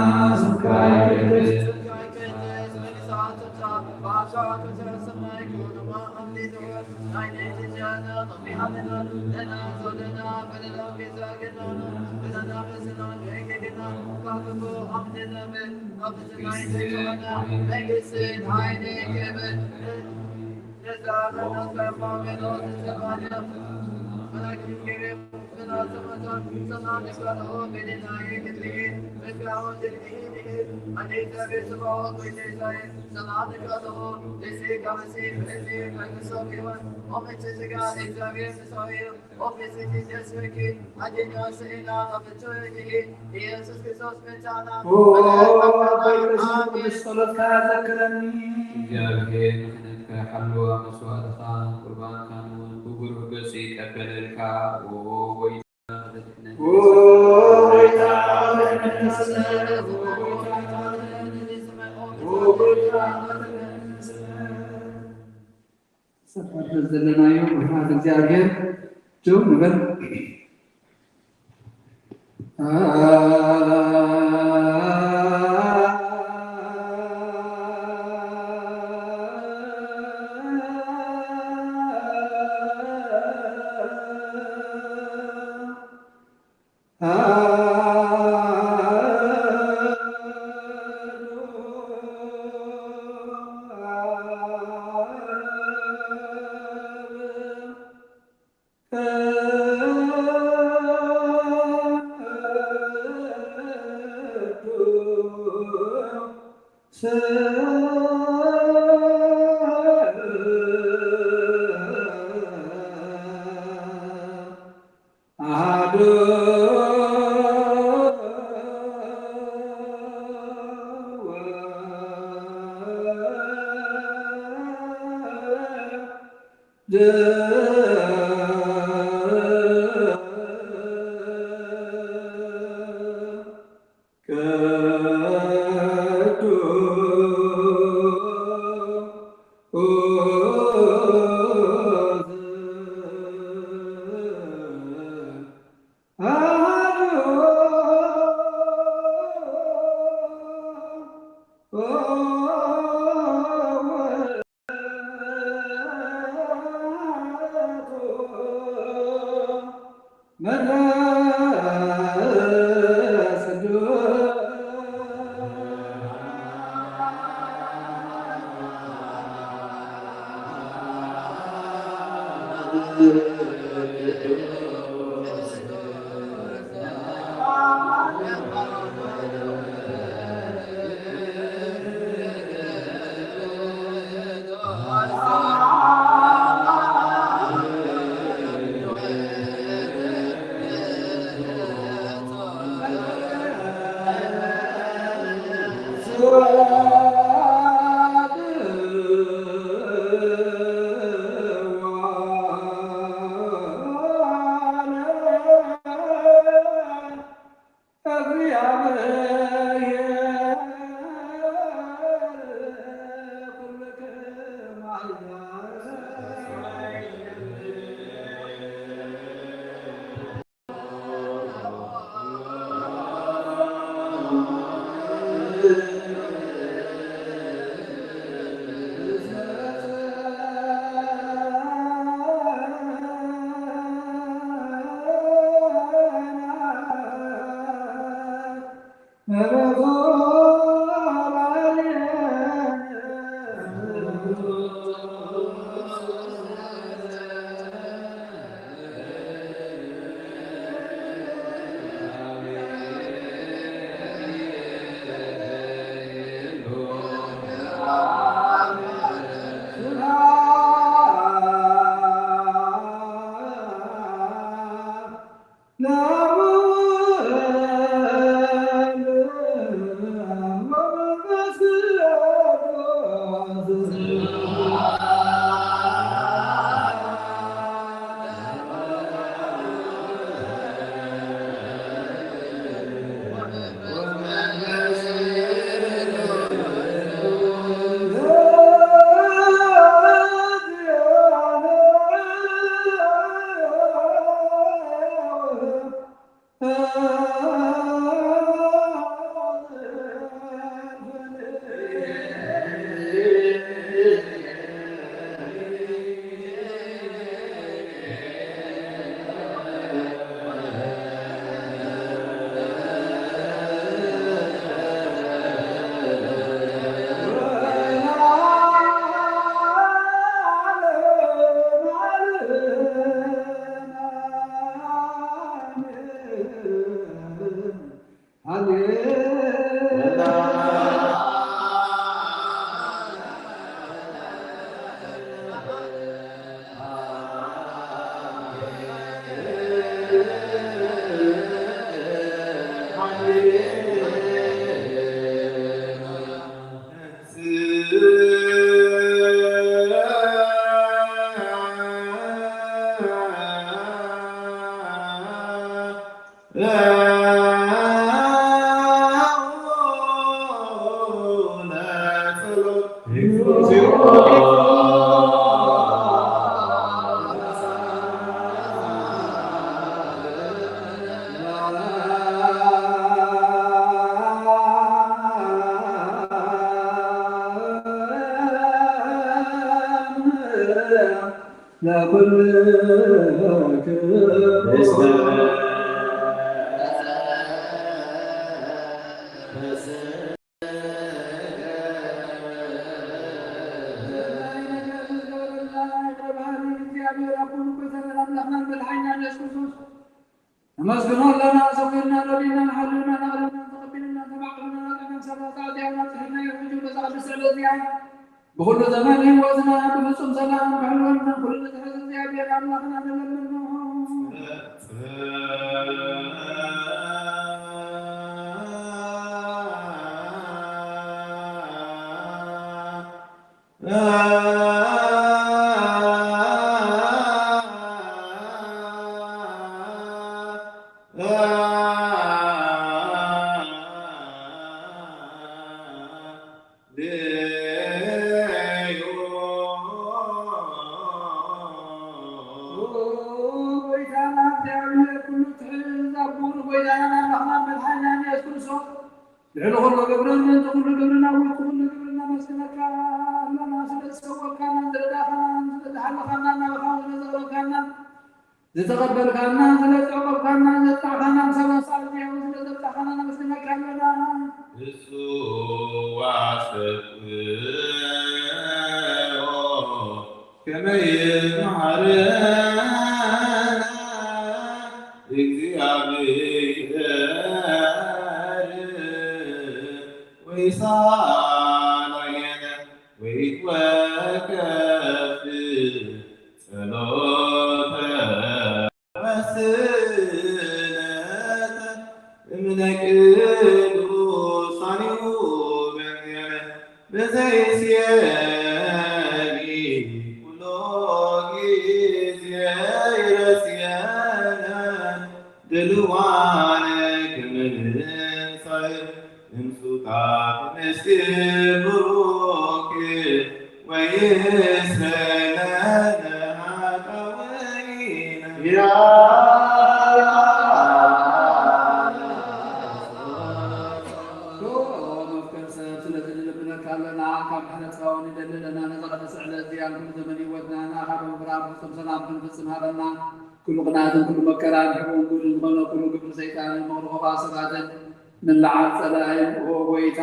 ስምካ ይቀደስ። ኦ ኣቦይ ቅዱስ ጸሎትካ ዘክረኒ። እግዚኣብሔር ንክህነትካ ይሓልዋ፣ መስዋእትኻን ቁርባንካን እውን ብብሩህ ገጹ ይቀበለልካ። ኦ ጎይታ፣ ኦ ጎይታ፣ ጸሎት ዘለናዮ ብፍርሃት እግዚኣብሔር ደው ንበል። መንፈስ ቅዱስ። ነመስግኖ ኣለና፣ ሰዊርና፣ ረዲእና፣ ንሓልዩና፣ ናቕረብና፣ ተቐቢልና፣ ተማዕበልና፣ ናቕረብና፣ ሰላሳ ኣዚያና፣ ጽሒፍና፣ ይሕጁ፣ በዛ ቅድስቲ ዕለት እዚኣ፣ ብኹሉ ዘመን ህይወትና፣ ብፍጹም ሰላም፣ ብሕልወና፣ ኩሉ ንዝሕዝ እግዚኣብሔር ኣምላኽና ንለምኖ። ጎይታና እግዚኣብሔር ኩሉ ትሕዝ ኣቦን ጎይታናን ኣምላኽናን መድሓኒናን ኢየሱስ ክርስቶስ ልዕሊ ኩሉ ግብርን ምእንቲ ኩሉ ግብርን ኣብ ውሽጢ ኩሉ ግብርን ነመስግነካ ኣለና። ስለ ዝሰወርካናን ዝረዳእካናን ስለ ዝሓለኻናን ናባኻ እውን ዘቕረብካናን ዝተቐበልካና፣ ስለ ዘዕቆብካና፣ ዘጽናዕካና፣ ብሰላሳ እግዚኣብሔር ስለ ዘብጻሕካና ነመስግነካ ኣለና። እሱ ኣስተብቅዖ ከመይ መሓረና እግዚኣብሔር ወይሳለየነ ወይትወከፍ ጸሎተ ወስእለተ እምነ ቅዱሳኒሁ በዚያነ በዘይስየሚ ኩሎ ጊዜ ይረስየነ ድልዋነ ክምንሳይ እምሱታት ምስጢር ብሩክ ወይስረይ ለነ ኃጣውኢነ። ያ መፍቀር ሰብ፣ ስለዚ ንልምነካ ኣለና፣ ካብ ምሕረትካ እውን ንደሊ ኣለና። ነዛ ቅድስቲ ዕለት እዚኣ፣ ኩሉ ዘመን ህይወትና ንኣኻ ብምፍራህ ፍጹም ሰላም ክንፍጽም ሃበና። ኩሉ ቅንኣትን ኩሉ መከራን፣ ሕቡን ጉድን ዝኾነ ኩሉ ግብሪ ሰይጣንን ምኽሪ ክፉኣት ሰባትን፣ ንላዓል ጸላኢ ኦ ጎይታ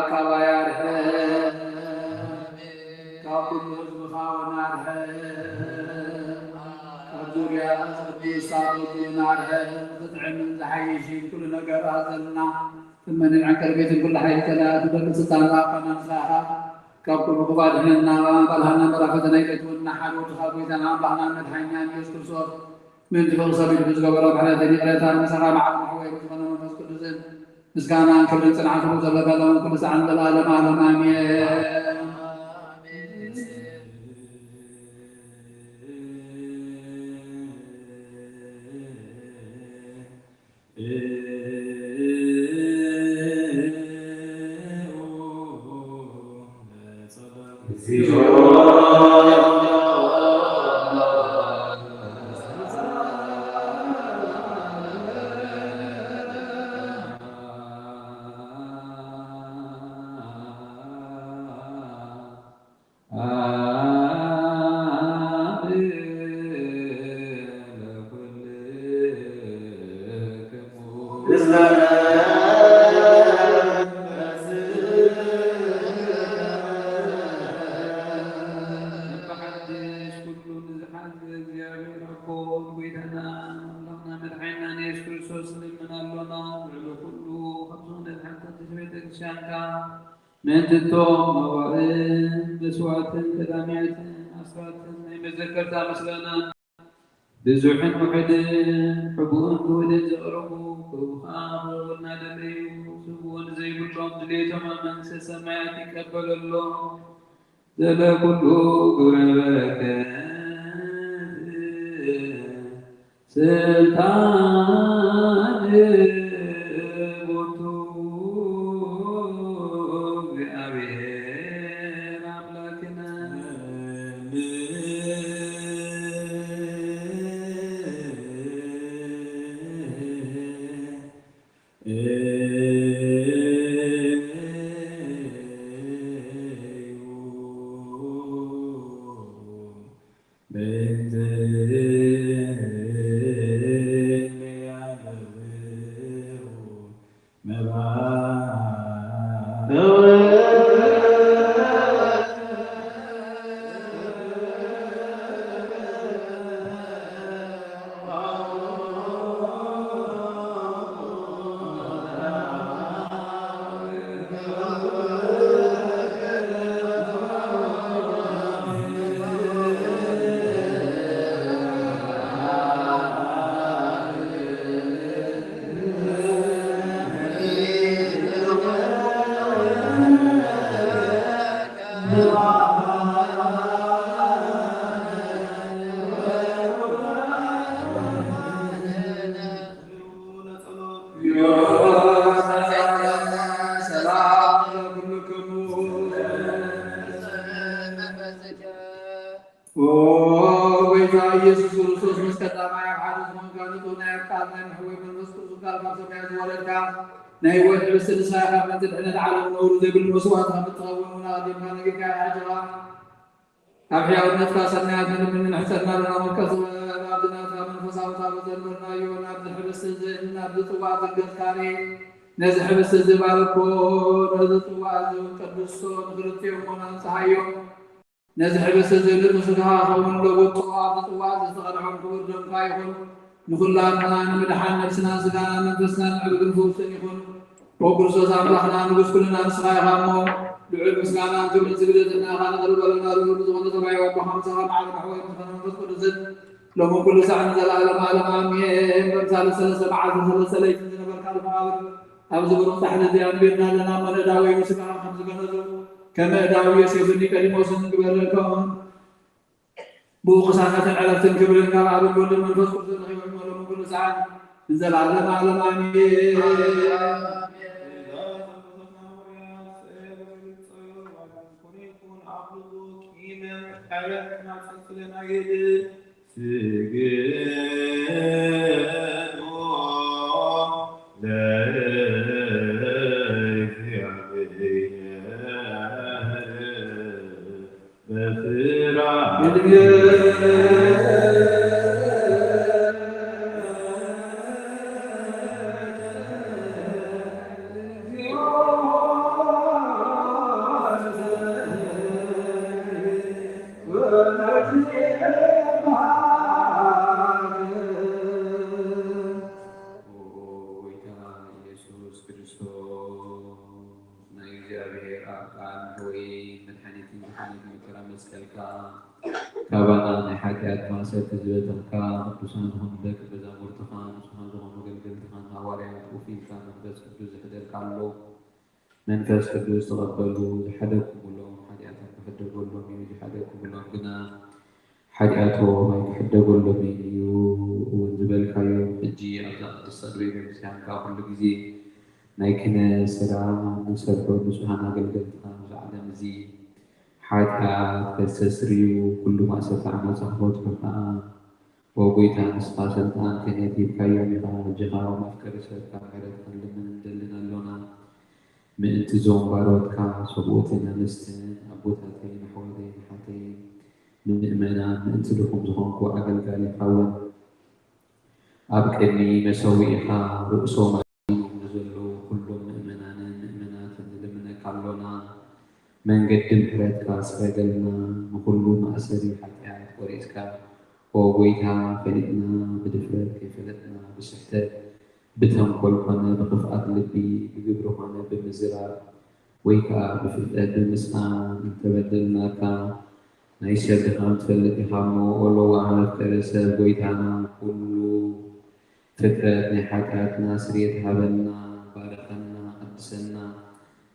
ካባይ ኣርሕቕ። ካብ ኩሉ ህዝብኻ እውን ኣርሕቕ። ካብ ዙርያ ቅድስት ሳሮት እውን ኣርሕቕ። ዝጥዕምን ዝሓይሽን ኩሉ ነገር ኣዘልና። እመንን ዕንቅርቢትን ኩሉ ሓይሊ ጸላኢ፣ ኩሉ ስልጣን ዝሃብካና ንስኻ ኢኻ። ካብ ኩሉ ክፉእ ኣድሕነና፣ ባልሃና መራኸተና፣ ይቅሬታ ወድና ሓደ ወድኻ ጎይታና ኣምላኽና መድሓኒና ኢየሱስ ክርስቶስ ምእንቲ ፍቕሪ ሰብ ኢሉ ብዝገበሮ ምሕረትን ይቕሬታን ምሳኻ መዓልቲ መሕወይ ብዝኾነ መንፈስ ቅዱስን ምስጋናን ክብርን ጽንዓትን ዘለካ ሎም ኩሉ ሰዓን ዘለዓለም ዓለም ኣሜን። ብሓድሽ ኩሉ ንዝሓዘ እግዚኣብሔር ኣቦ ጎይታና ኣምላኽና መድሓኒና ንየሱስ ክርስቶስ ንልምን ኣሎና። ልዕሊ ኩሉ ካብ ዝኾነት ሓንቲ ቅድስቲ ቤተ ክርስቲያንካ ምእንቲ እቶም መባእን መስዋዕትን ቀዳሚያትን ኣስራትን ናይ መዘከርታ ምስጋናን ብዙሕን ውሑድን ሕቡእን ግሁድን ዘቕረቡ ክቡኻ ምእንቲ እናደለዩ ስግኡን ዘይብሎም ድሌቶም ኣብ መንግስተ ሰማያት ይቀበለሎም። ዘለኩሉ ግብረ በረከት ስልጣን ቦቱ እግዚኣብሔር ኣምላክነ። ሰላም ለኩልክሙ። ኦ ጎይታ ኢየሱስ ክርስቶስ፣ ምስ ቀዳማይ ኣብ ሓደ ዝኾንካ ንጹህ ናይ ኣብ ቃል ናይ መሕወይ መንፈስ ቅዱስ ቃል ካብ ሰማይ ዝወረድካ፣ ናይ ህይወት ሕብስቲ ንስኻ ኢኻ። ምእንቲ ድሕነት ዓለም ነውሪ ዘይብሉ መስዋእቲ ከም እትኸውን እውን ኣቐዲምካ ነጊርካ ኢኻ። ሕጂ ኸኣ ኣብ ሕያውነትካ ሰናያት ንልምን ንሕጸና ኣለና። መቀስ ኣብ ዝናትካ መንፈስ ዘመርናዮ ናብዚ ሕብስቲ እዚ ናብዚ ጽዋዕ እዚ ገጽካ ርእ። ነዚ ሕብስቲ እዚ ባርኮ፣ ነዚ ጽዋዕ እዚ እውን ቀድሶ፣ ንኽልቲኦም እውን ኣንጽሃዮም። ነዚ ሕብስቲ እዚ ንጹህ ስጋኻ ክኸውን ለውጦ፣ ኣብዚ ጽዋዕ እዚ ዝተቐድሖም ክቡር ደምካ ይኹን። ንኹላትና ንምድሓን ነብስናን ስጋናን መንፈስናን ዕርግን ፈውስን ይኹን። ኦ ክርስቶስ ኣምላኽና ንጉስ ኩልና ንስኻ ኢኻ እሞ፣ ልዑል ምስጋናን ክብርን ስግደትን ንኣኻ ነቕርበልና። ልዑል ዝኾነ ሰማያዊ ኣቦኻ ምሳኻ ማዕረ ማሕወይ ዝኾነ መንፈስ ቅዱስን ሎምን ኩሉ ሳዕ ንዘለዓለም ዓለም ኣሜን። በምሳሌ ሰለስተ መዓልቲ ሰለስተ ለይቲ ዝነበርካ መቓብር ኣብዚ ብሩኽ ጻሕሊ እዚ ኣንቢርና ኣለና። እሞ ንእዳዊ ስጋኻ ከም ዝገነዙ ከም እዳዊ ዮሴፍን ኒቆዲሞስን ግበረልከውን። ብኡ ቅሳነትን ዕረፍትን ክብርን ካብ ኣብን ወልድን መንፈስ ቅዱስን ረኺቦም ሎምን ኩሉ ሳዕን ንዘለዓለም ዓለም ኣሜን። ስግዱ ለእግዚኣብሔር በፍርሃት። ኦ ጎይታ ኢየሱስ ክርስቶስ፣ ናይ እግዚኣብሔር ኣብ ቃል ወይ መድሓኒትን መድሓኒት መከራ መስቀልካ፣ ካባና ናይ ሓጢኣት ማእሰርቲ ዝበተንካ፣ ቅዱሳን ዝኾኑ ደቂ መዛሙርትኻ፣ ንጹሃን ዝኾኑ ኣገልገልትኻን ሃዋርያት፣ ኮፍ ኢልካ መንፈስ ቅዱስ ዝሕደልካ ኣሎ። መንፈስ ቅዱስ ተቐበሉ። ዝሓደግኩምሎም ሓጢኣቶም ክሕደገሎም እዩ፣ ዝሓደግኩምሎም ግና ሓጢኣቶም ኣይክሕደገሎምን እዩ እውን ዝበልካዮም፣ ሕጂ ኣብዛ ቅድስቲ ኣድቤ ቤተክርስትያንካ ኩሉ ግዜ ናይ ክህነት ስራሕ ንሰርሖ ንጹሃን ኣገልገልትኻ ኣብዚ ዓለም እዚ ሓጢኣት ከስተስርዩ ኩሉ ማእሰርቲ ዓመጻ ክፈትሑ ከኣ፣ ኦ ጎይታ፣ ንስኻ ስልጣን ክህነት ሂብካዮም ኢኻ። ሕጂ ከኣ መፍቀሪ ሰብካ ምሕረትካ ንልምን ንደልን ኣሎና። ምእንቲ እዞም ባሮትካ ሰብኡትን ኣንስትን ኣቦታተይን ኣሕዋተይን ኣሓተይን ምእመናን ምእንቲ ድኹም ዝኾንኩ ኣገልጋሊኻ እውን ኣብ ቅድሚ መሰውኢኻ ርእሶም ኣድኒኖም ንዘለዉ ኩሎም ምእመናንን ምእመናትን ንልምነካ ኣሎና። መንገዲ ምሕረትካ ስረገልና፣ ንኹሉ ማእሰሪ ሓጢኣት ቆሪጽካ። ኦ ጎይታ፣ ፈሊጥና ብድፍረት፣ ከይፈለጥና ብስሕተት፣ ብተንኮል ኮነ ብኽፍኣት ልቢ፣ ብግብሪ ኮነ ብምዝራብ፣ ወይ ከኣ ብፍልጠት ብምስኣን እንተበደልናካ፣ ናይ ሰብ ድኻም ትፈልጥ ኢኻ እሞ፣ ኦ ለዋህ መፍቀሪ ሰብ፣ ጎይታና፣ ኩሉ ፍጥረት ናይ ሓጢኣትና ስርየት ሃበና፣ ባርኸና፣ ቀድሰና፣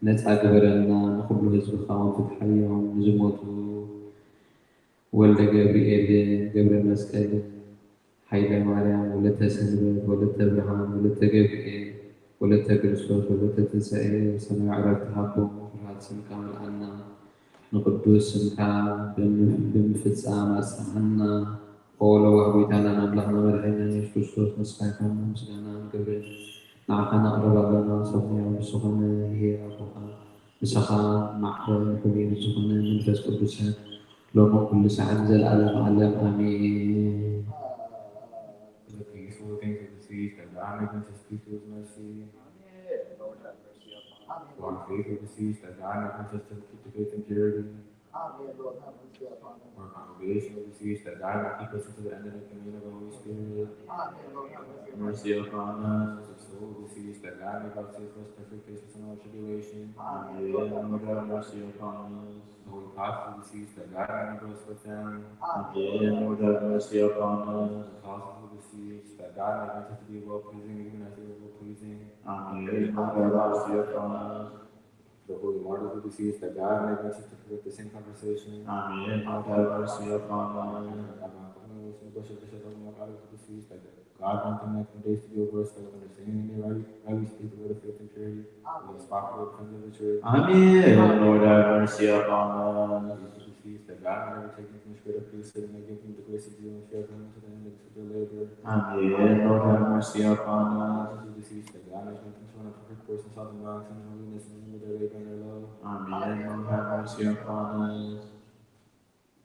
ነጻ ግበረና፣ ንኹሉ ህዝብኻ እውን ፍትሓዮም። ንዝሞቱ ወልደ ገብርኤልን ገብረ መስቀልን፣ ሃይለ ማርያም፣ ወለተ ሰንበት፣ ወለተ ብርሃን፣ ወለተ ገብርኤል፣ ወለተ ክርስቶስ፣ ወለተ ትንሳኤ፣ ሰማያዊ ዕረፍቲ ሃቦም። ፍርሃት ስምካ መልኣና፣ ንቅዱስ ስምካ ብምፍ-፣ ብምፍጻም ኣጽንዓና። ኦ ለዋህ ጎይታናን ኣምላኽና መድሓኒናን የሱስ ክርስቶስ፣ ንስኻ ኢኻ እሞ ምስጋናን ክብርን ንዓኻ ነቕርብ ኣለና። ሰማያዊ ብዝኾነ ይሄ ኣቦኻ፣ ምሳኻ ማዕረ ንሕቡይ ብዝኾነ መንፈስ ቅዱስን ሎሚ ኩሉ ሰዓት ንዘለኣለም ዓለም ኣሜን። The peaceful things of the sea, that God may grant us peace through his mercy. For our faith with the sea, that God may grant us to keep the faith in purity. For our congregation with the sea, that God may keep us until the end and make the meeting of the Holy Spirit. Mercy upon us. The soul with the sea, that God may vouchsafe us perfect patience in all tribulation. Amen. Lord, have mercy upon us. The holy apostles with the sea, that God may never us with them. Amen. Lord, have mercy upon us. The apostles with the sea, that God may grant us to be well pleasing, even as they were well pleasing. Amen. Lord, have mercy upon us. The holy martyrs with the sea, that God may grant us to perfect the same conversation. Amen. Lord, have mercy upon us. God grant them in days to be over us, that with understanding they may rightly speak the word of faith and purity, and the spot for the defense of the church. Amen. Lord, have mercy upon us. Jesus, we cease that God may never take them from the spirit of priesthood, and may give them the grace to do and share with them to the end of their labor. Amen. Lord, have mercy upon us. Jesus, we cease that God may make them to run a perfect course in southern knowledge and holiness, and remember their labor and their love. Amen. Lord, have mercy upon us.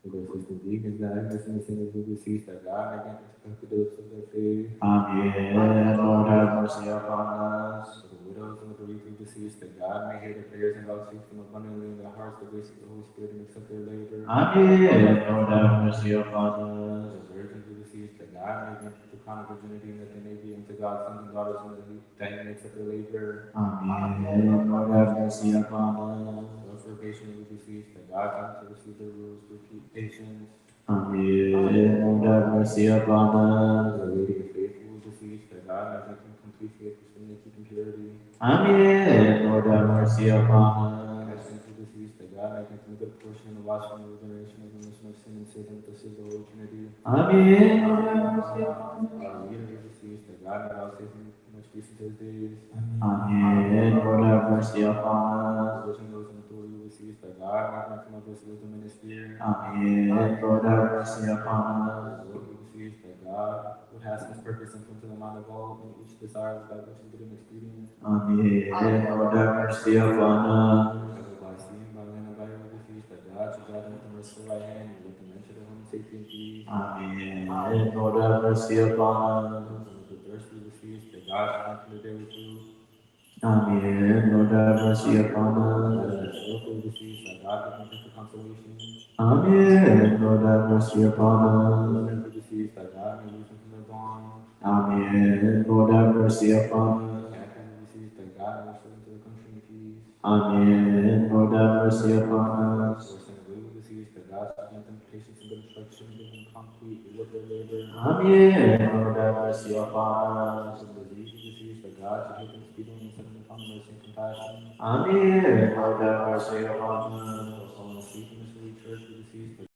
For the assistant deacons, the elders, and the singers, we beseech that God may grant them to come to the of their faith. Amen. Lord, have mercy upon us. For the widows and the bereaved, we beseech that God may hear their prayers and vouchsafe them abundantly in their hearts the grace of the Holy Spirit and accept their labor. Amen. Lord, have mercy upon us. For the virgins, we beseech that God may grant them the crown of virginity and that they may be unto God sons and daughters in the that he may accept their labor. Amen. Lord, have mercy upon us. For purification, we beseech that God grant to receive their rules through pu- patience. Amen. Lord, have mercy upon us. For the waiting faithful, we beseech that God may grant them complete faith which they may keep in purity. Amen. Lord, have mercy upon us. As we beseech that God may grant them a good portion in the washing and regeneration of the remission of sin and save them with the seal of the Holy Trinity. Amen. Lord, have mercy upon us. For the leaders, we beseech that God may vouchsafe them much peace into his days. Amen. Lord, have mercy upon us. Religion, those in authority, we beseech that God may grant them much wisdom and spirit. Amen. Lord, have mercy upon us. Lord, we beseech that God would hasten his perfect influence in the mind of all, and each desire that which is good and expedient. Amen. Lord, have mercy upon us. As we by sea and by land and by air, we beseech that God should guide them with the merciful right hand and with the men should have home in safety and peace. Amen. Lord, have mercy upon us. Those who are thirsty, we beseech that God should grant them the daily food. Amen. Lord, have mercy upon us. Those who are sorrowful, we beseech that God give them perfect consolation. Amen. Lord, have mercy upon us. Those who beseech that God may loose them from their bonds. Amen. Lord, have mercy upon us. Captives, we beseech that God may restore them to their country in peace. Amen. Lord, have mercy upon us. For Saint Louis, we beseech that God should grant them patience and good instruction and give them complete reward their labor. Amen. Lord, have mercy upon us. For the disease, we beseech that God should heal them speedily and send them upon mercy and compassion. Amen. Lord, have mercy upon us. For fallen asleep in this holy church, we beseech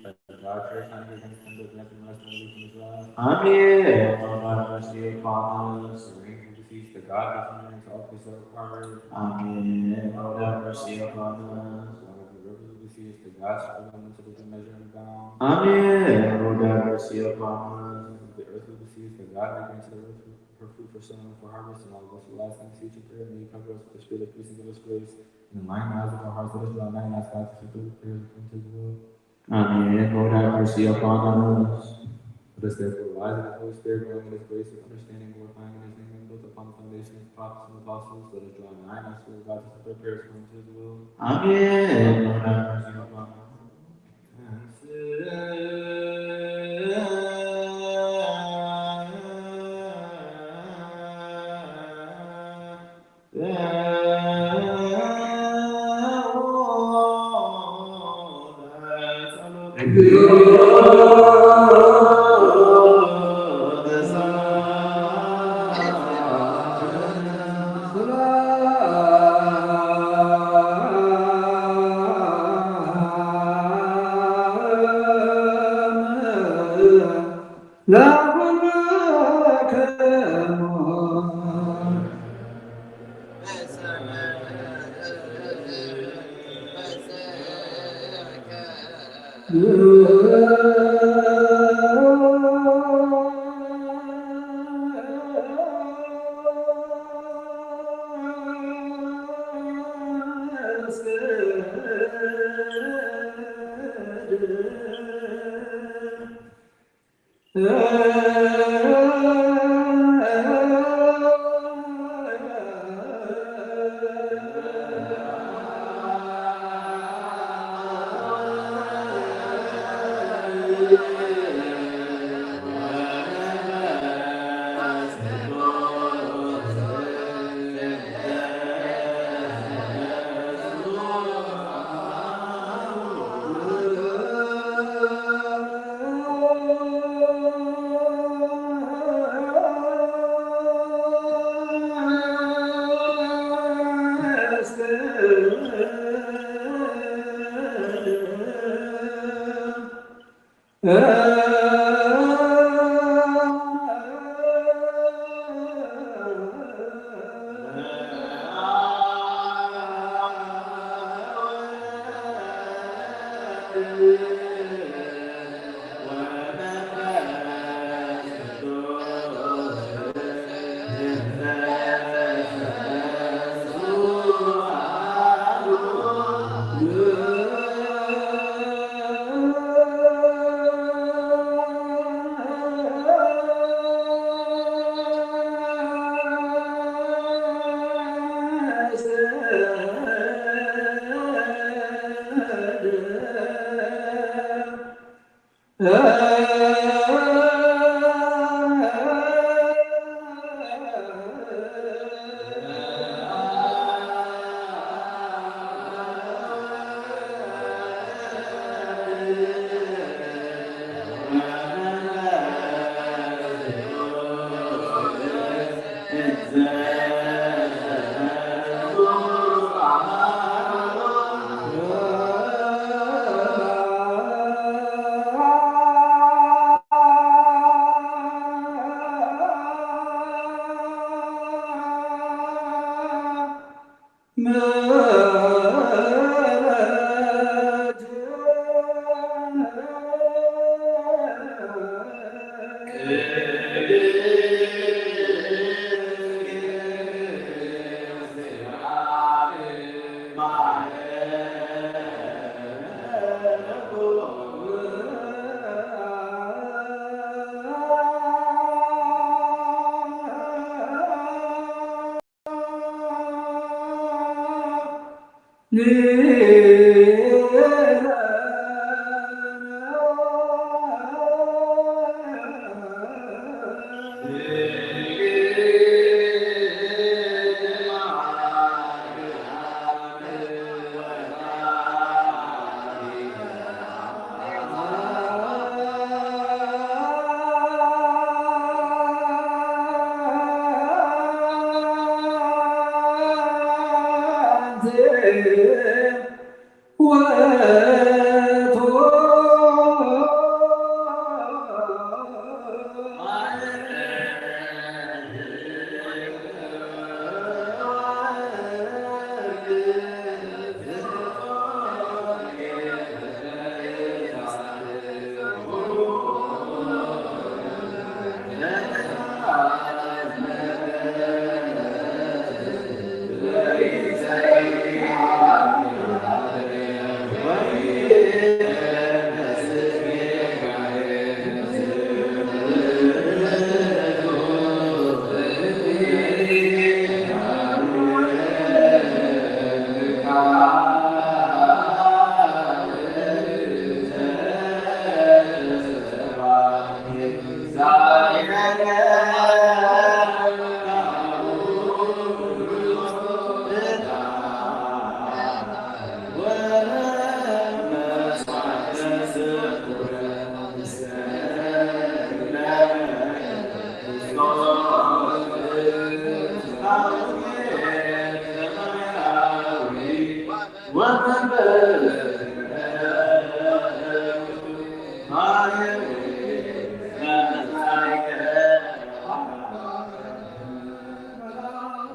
that God, for his hand against him, does nothing less than leave him as well. Amen. Lord, have mercy upon us. For rain, we beseech that God, does not into all things that required. Amen. Lord, have mercy upon us. Water of the rivers, we beseech that God, should fill them into the measure and bound. Amen. Lord, have mercy upon us. The earth, we beseech that God, may grant to the earth her fruit for sowing and for harvest, and all of us who ask and beseech in prayer, may you cover us with the spirit of peace and give us grace. And enlighten the eyes of our hearts, let us draw nigh and ask God to fulfill the prayers according to his will. Amen. Lord, have mercy upon us. Let us therefore rise in the Holy Spirit, growing in his grace with understanding, glorifying in his name, and built upon the foundation of the prophets and apostles. Let us draw nigh and ask the Lord God to accept our prayers according to his will. Amen. Lord, have mercy upon us.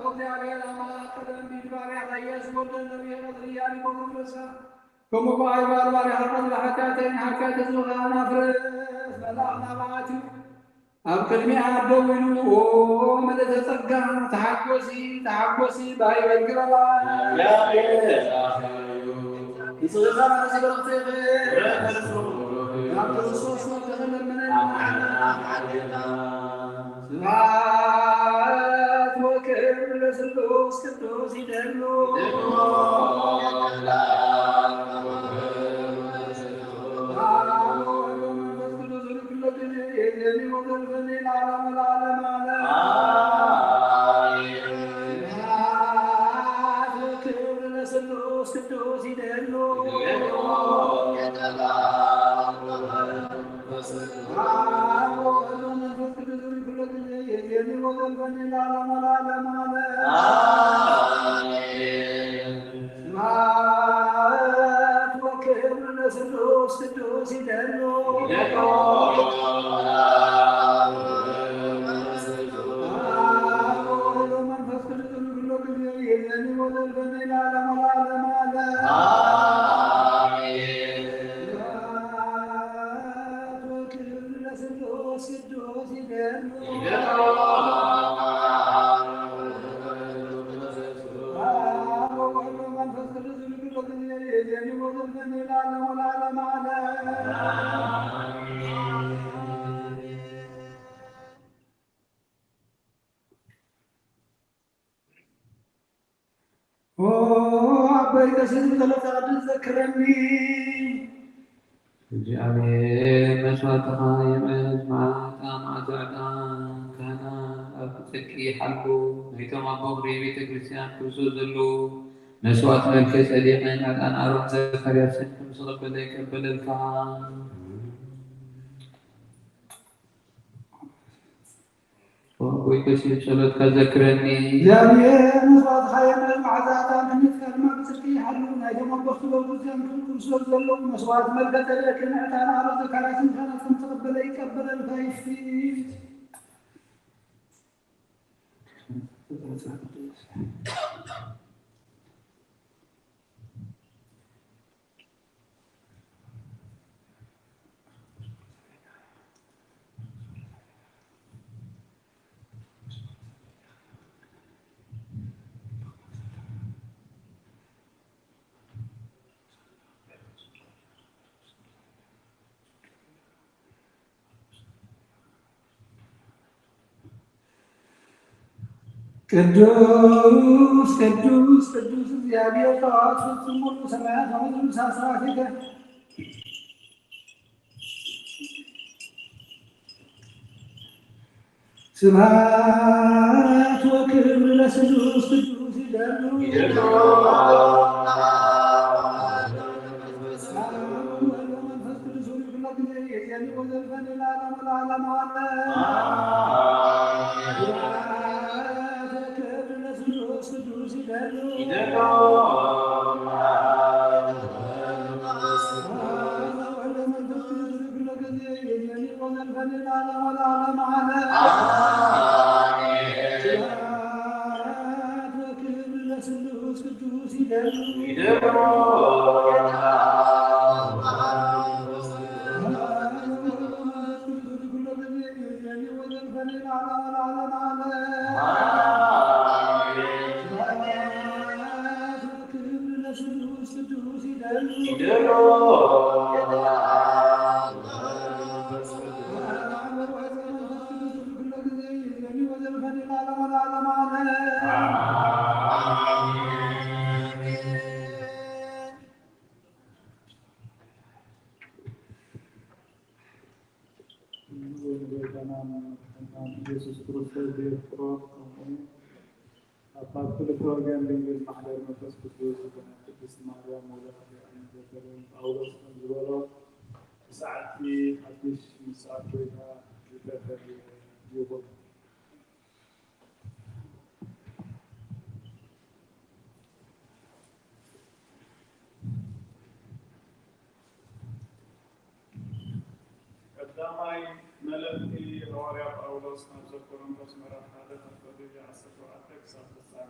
እግዚኣብሔር ኣምላኽ ቀደም ብባርያ ኢየሱስ ወልደ ነቢየ ቀትርያ ሊቆ ቅዱሳ፣ ከምኡ ከኣ ይባል ባርያ ኃጢአተይን ኃጢአተ ህዝብኻ ኣፍርስ። መልኣኽ ናብኣ ኣትዩ ኣብ ቅድሚኣ ደው ኢሉ፣ ኦ ምልእተ ጸጋ፣ ተሓጎሲ፣ ተሓጎሲ፣ ባይ በል ግበራ። ንጽሕታ ንጽብቕቲ ናብ ክርስቶስ ወተለመነ። ስብሐት ወክብር ለስሉስ ቅዱስ ይደሉ። ስብሐት ወክብር ለስሉስ ቅዱስ ይደሉ። አብ ወወልድ ወመንፈስ ቅዱስ ኩሎ ጊዜ ይእዜኒ ወዘልፈኒ ለዓለመ ለዓለም አለ። አሜን። ስብሐት ወክብር ለስሉስ ቅዱስ ይደሉ። አብ ወወልድ ወመንፈስ ቅዱስ ኩሎ ጊዜ ይእዜኒ ወዘልፈኒ ለዓለመ ለዓለም አለ። ኦ ኣቦይ ቀሲስ ብጸሎተ ቅዱስ ዘክረኒ። እግዚኣብሔር መስዋዕትኻ ይምእዝ፣ መዓዛታቶም ካህናት ኣብ ጽድቂ ይሓልፉ። ናይቶም ኣቦ ምኽሪ ቤተ ክርስቲያን ክርስቶስ ዘለዉ መስዋዕት መልከ ጸዴቅን ዕጣን ኣሮን ዘካርያስን ከም ዝተቐበለ ይቀበለልካ። ወይ በስመ ጸሎትካ ዘክረኒ። እግዚኣብሔር መስዋዕትኻ የምዕል፣ መዓዛታቶም ትምኒትካ ድማ ብጽድቂ ይሓሉ። ናይቶም ኣቦ ክብር ክርስቲያን ከም ክርስቶስ ዘለዉ መስዋዕት መልከ ጸዴቅን ዕጣን ኣሮን ዘካርያስን ካህናት ከም ዝተቐበለ ይቀበለልካ ይፍት። ቅዱስ ቅዱስ ቅዱስ እግዚኣብሔር ተዋሕዶ ፍጹም ሙሉ ሰማያት ወምድር ምሳስራፊከ። ስብሐት ወክብር ለስሉስ ቅዱስ ይደሉ። ይደሉ። ንጎይታናን መድሓኒናን ኢየሱስ ክርስቶስ ዘየፍቅሮ፣ ከምኡ ኣባት ክልተ ወገን ድንግል ማሕደር መንፈስ ቅዱስ ዝኾነት ቅድስት ማርያም ወላዲተ ኣምላኽ ዘከረን ጳውሎስ ከም ዝበሎ፣ ብሰዓቲ ሓድሽ ምስዓት ጎይታ ዝተፈልየ ይኹን። ቀዳማይ መልእኽቲ ሃዋርያ ጳውሎስ ናብ ሰብ ቆሮንቶስ ምዕራፍ ሓደ ካብ ቁጽሪ ዓሰርተ ኣርባዕተ ክሳብ ፍጻሜ።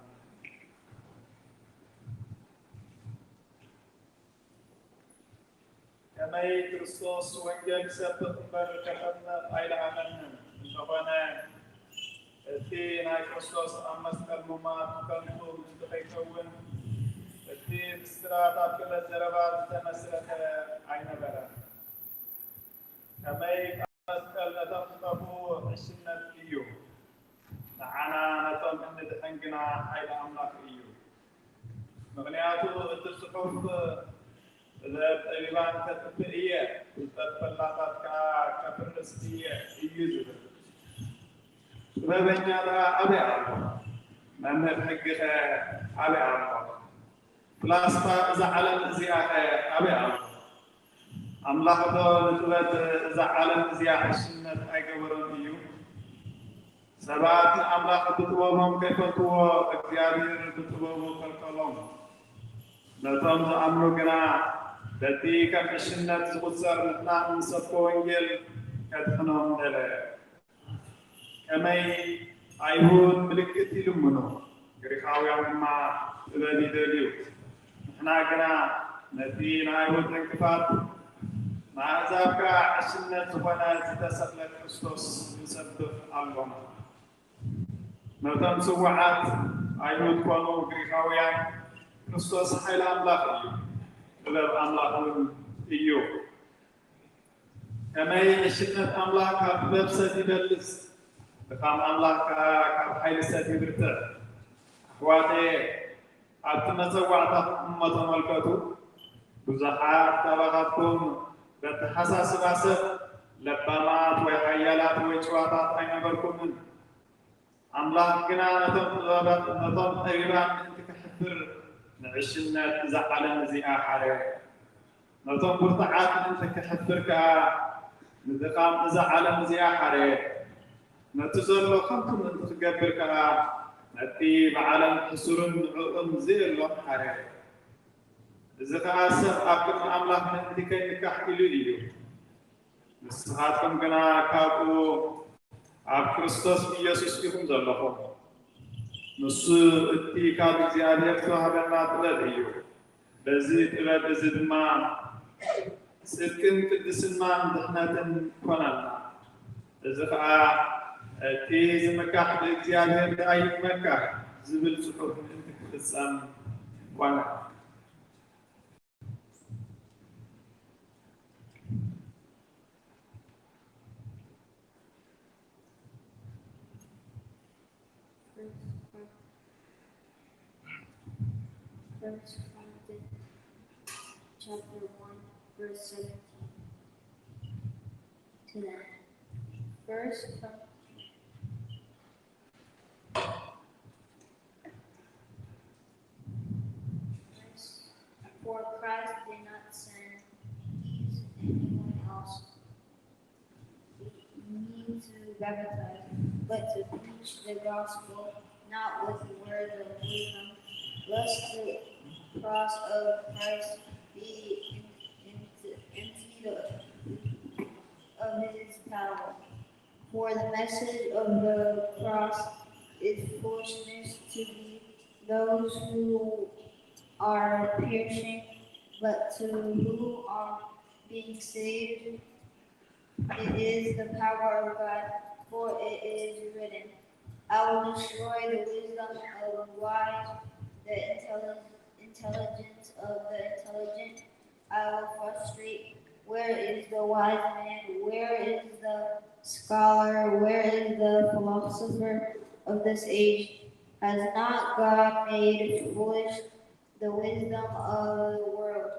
ከመይ ክርስቶስ ወንጌል ክሰብኽ እምበር ከጠምቕ ኣይለኣኸንን። እንተኾነ እቲ ናይ ክርስቶስ ኣብ መስቀል ምሟት ከንቱ ምእንቲ ከይከውን፣ እቲ ምስጢራት ኣብ ክእለት ዘረባ ዝተመስረተ ኣይነበረን። ከመይ ኣብ መስቀል ነቶም ዝጠፍኡ ዕሽነት እዩ፣ ንዓና ነቶም እንድሕን ግና ሓይሊ ኣምላኽ እዩ። ምኽንያቱ እቲ ጽሑፍ፣ "ጥበብ ጠቢባን ከጥፍእ እየ፣ ፍልጠት ፈላጣት ከኣ ከፍርስ እየ" እዩ ዝብል። ጥበበኛ ደኣ ኣበይ ኣሎ? መምህር ሕጊኸ ኣበይ ኣሎ? ፍላስፋ እዛ ዓለም እዚኣኸ ኣበይ ኣሎ? ኣምላኽ ዶ ንጥበብ እዛ ዓለም እዚኣ ዕሽነት ኣይገበሮን እዩ? ሰባት ንኣምላኽ ብጥበቦም ከይፈልጥዎ እግዚኣብሔር ብጥበቡ ከልከሎም። ነቶም ዝኣምኑ ግና በቲ ከም ዕሽነት ዝቑጸር ምጥናቕ ንሰብኮ ወንጌል ከድሕኖም ደለ። ከመይ ኣይሁድ ምልክት ይልምኑ፣ ግሪኻውያን ድማ ጥበብ ይደልዩ። ንሕና ግና ነቲ ንኣይሁድ ዕንቅፋት፣ ንኣህዛብ ከኣ ዕሽነት ዝኾነ ዝተሰቕለ ክርስቶስ ንሰብኽ ኣሎና። ነቶም ስዉዓት ኣይሁድ ኮኑ ግሪኻውያን፣ ክርስቶስ ሓይሊ ኣምላኽ እዩ፣ ጥበብ ኣምላኽ እውን እዩ። ከመይ ዕሽነት ኣምላኽ ካብ ጥበብ ሰብ ይበልጽ፣ ድኻም ኣምላኽ ከኣ ካብ ሓይሊ ሰብ ይብርትዕ። ኣሕዋተየ፣ ኣብቲ መጸዋዕታኹም እሞ ተመልከቱ። ብዙሓት ካባኻትኩም በተሓሳስባ ሰብ ለባማት ወይ ሓያላት ወይ ጭዋታት ኣይነበርኩምን። ኣምላኽ ግና ነቶም ጥበባት፣ ነቶም ጠቢባን ምእንቲ ከሕፍር ንዕሽነት እዛ ዓለም እዚኣ ሓረየ። ነቶም ብርቱዓት ምእንቲ ከሕፍር ከኣ ንድኻም እዛ ዓለም እዚኣ ሓረየ። ነቲ ዘሎ ከንቱ ምእንቲ ክገብር ከኣ ነቲ ብዓለም ሕሱርን ንዕኡን ዘየሎን ሓረየ። እዚ ኸኣ ሰብ ኣብ ቅድሚ ኣምላኽ ምእንቲ ከይምካሕ ኢሉ እዩ። ንስኻትኩም ግና ካብኡ ኣብ ክርስቶስ ኢየሱስ ኢኹም ዘለኹም። ንሱ እቲ ካብ እግዚኣብሔር ዝተዋህበና ጥበብ እዩ። በዚ ጥበብ እዚ ድማ ጽድቅን ቅድስናን ድሕነትን ኮነና። እዚ ኸኣ እቲ ዝምካሕ ብእግዚኣብሔር ደኣ ይመካሕ ዝብል ጽሑፍ ምእንቲ ክፍጸም ኮነ። First Chron- First Chronicles chapter one, verse seventeen to the end. First Chron- For Christ did not send anyone else me to baptize, but to preach the gospel, not with words of wisdom, lest the cross of Christ be emptied of his power. For the message of the cross is foolishness to those who are perishing, but to who are being saved, it is the power of God. For it is written, I will destroy the wisdom of the wise, the intelli- intelligence of the intelligent I will frustrate. Where is the wise man? Where is the scholar? Where is the philosopher of this age? Has not God made foolish the wisdom of the world?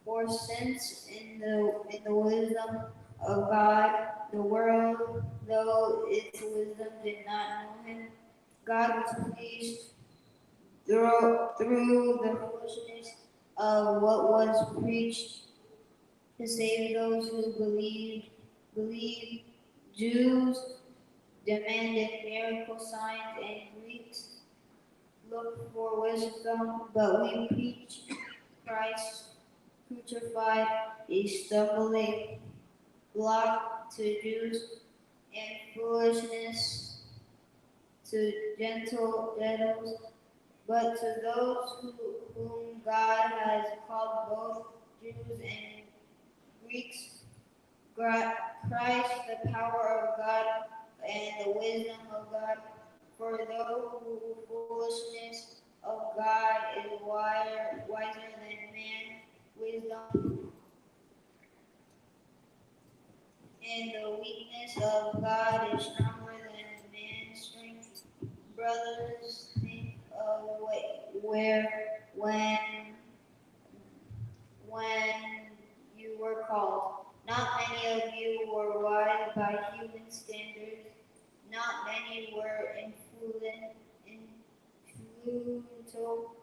For since in the in the wisdom of God the world, though its wisdom did not know him, God was pleased through, through the foolishness of what was preached to save those who believed. Believe Jews demanded miracle signs and Greeks look for wisdom, but we preach Christ crucified, a stumbling block to Jews and foolishness to Gentile Jews, but to those who, whom God has called, both Jews and Greeks, Christ the power of God and the wisdom of God. For though the foolishness of God is wiser than man, wisdom and the weakness of God is stronger than man's strength. Brothers, think of where when when you were called. Not many of you were wise by human standards. Not many were influential.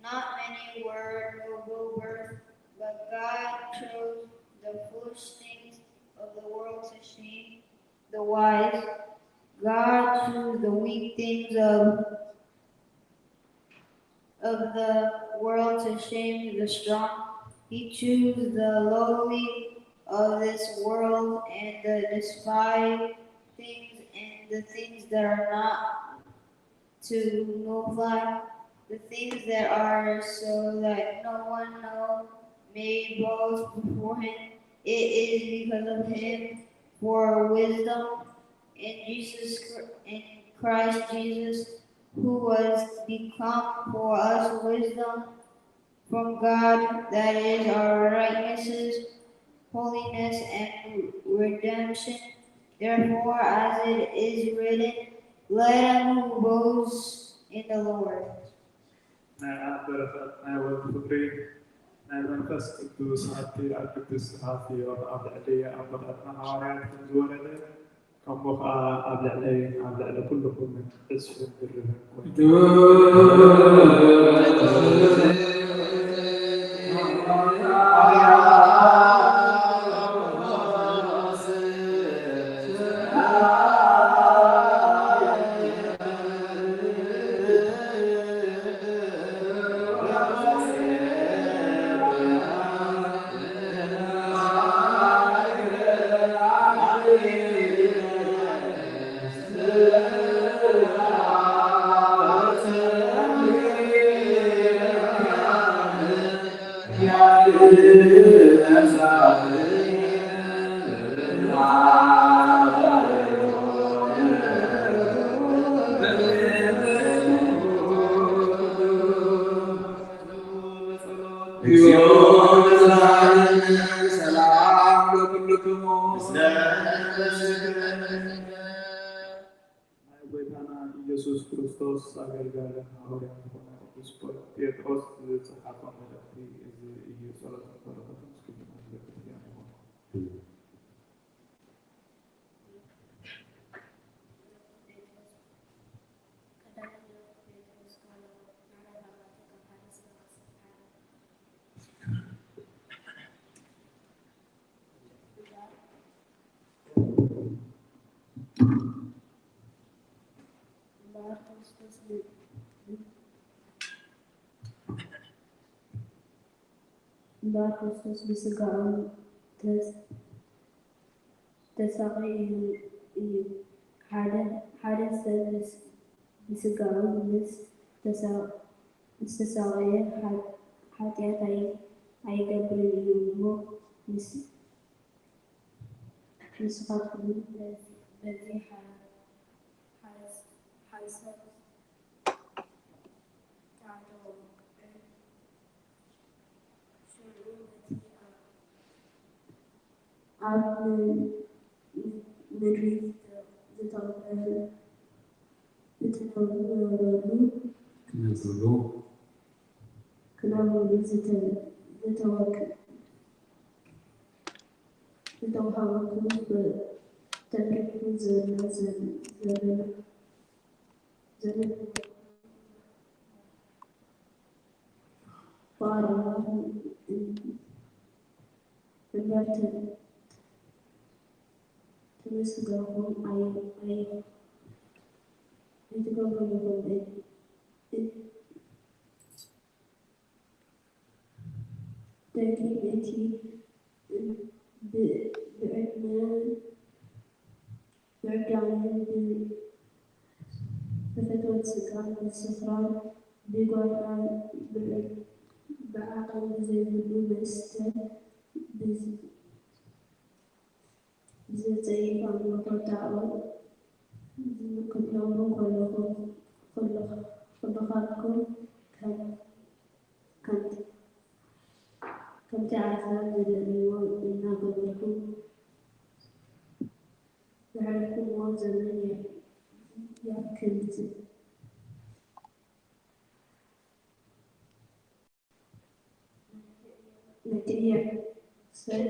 Not many were noble birth, but God chose the foolish things of the world to shame the wise. God chose the weak things of of the world to shame the strong. He chose the lowly of this world and the despised things and the things that are not to multiply the things that are so that no one know may boast before him. It is because of him for wisdom in Jesus in Christ Jesus who was become for us wisdom from God, that is our righteousness, holiness, and redemption. Therefore, as it is written, let him who boasts in the Lord. ናይ ኣብ በረኸት ናይ ወዲ ፍቅሪ ናይ መንፈስ ቅዱስ ሃብቲ ኣብ ቅድስቲ ሃብቲ ኣብ ልዕሊ ኣቦታትና ሃዋርያት ከም ዝወረደ፣ ከምኡ ኸዓ ኣብ ልዕለይን ኣብ ልዕሊ ኩልኹምን ዕጽፍን ድርብን ኮይኑ። እግዚኦ መዝራእነ ሰላም ለኩልክሙ። ናይ ጎይታና ኢየሱስ ክርስቶስ ኣገልጋልን ሃዋርያን ዝኾነ ቅዱስ ጴጥሮስ ዝጸሓፎ መልእኽቲ እዚ እዩ። ጸሎትን በረኸቱን ምስክልትና ዝበቅት ይኹን። እምበኣር ክርስቶስ ብስጋኡ ተሳቒዩ እዩ። ሓደ ሰብ ብስጋኡ ምስ ተሳቐየ ሓጢኣት ኣይገብርን እዩ እሞ ንስኻትኩም በዚ ሓንሳብ ተዓጠቑ። ሽዑ ነቲ ኣብ ምድሪ ዝተቐበረ ክትነብሩ ክነብሩ ክነብሩ ዝተወክ ዝተዋሃበኩም ተንኪፉ ዘሎ ዘበን ዘበን ባርነት እምበር ተመስጋኹም ኣይትገብሩ ኢኹም። ደጊም እቲ ብዕድመ ብዕብዳንን ብፍትወት ስጋን ብስኽራን ብጓይላ ብዓቐን ብዘይብሉ መስተ ብዘጸይፍ ኣምልኾ ጣኦት ክትነብሩ ከለኹም፣ ኩልኻትኩም ከምቲ ኣሕዛብ ዝደልይዎ እናገበርኩም ዘሕለፍኩምዎ ዘመን ያክል ነቲ ሰብ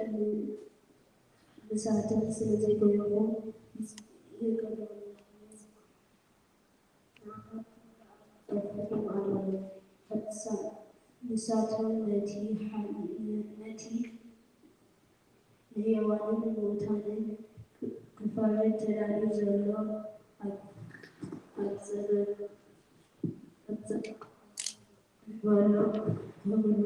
ብሳቶም ስለ ዘይገበርዎ ይቕረ በሉና። ንዓኻትኩም ከኣ እጸውዕኹም ኣለኹ። ንሳቶም ነቲ ነቲ ንሕያዋንን ንሙታንን ክፈርድ ተዳልዩ ዘሎ ኣብ በሎ ክብሉ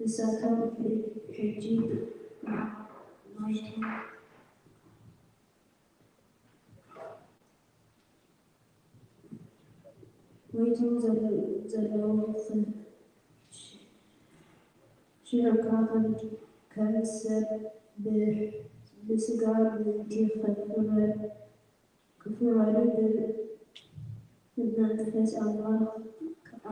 ንሳቶም ሕጂ ናይቶም ሞይቶም ዘለዉ ሽዑ ከኣ ከም ሰብ ብስጋ ምእንቲ ክፍረዱ ብመንፈስ ኣምላኽ ከኣ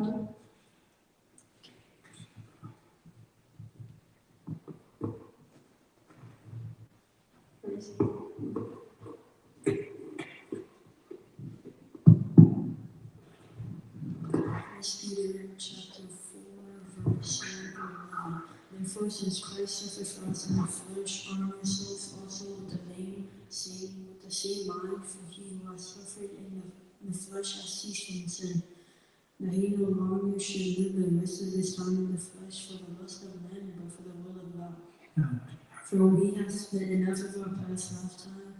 First Peter chapter four, verse nine to eleven. Therefore, since Christ suffered for us in the flesh, arm yourselves also with the same, same, with the same mind, for he who has suffered in the, the flesh has ceased from sin, that he no longer should live the rest of his time in the flesh for the lust of men, but for the will of God. For we have spent enough of our past lifetime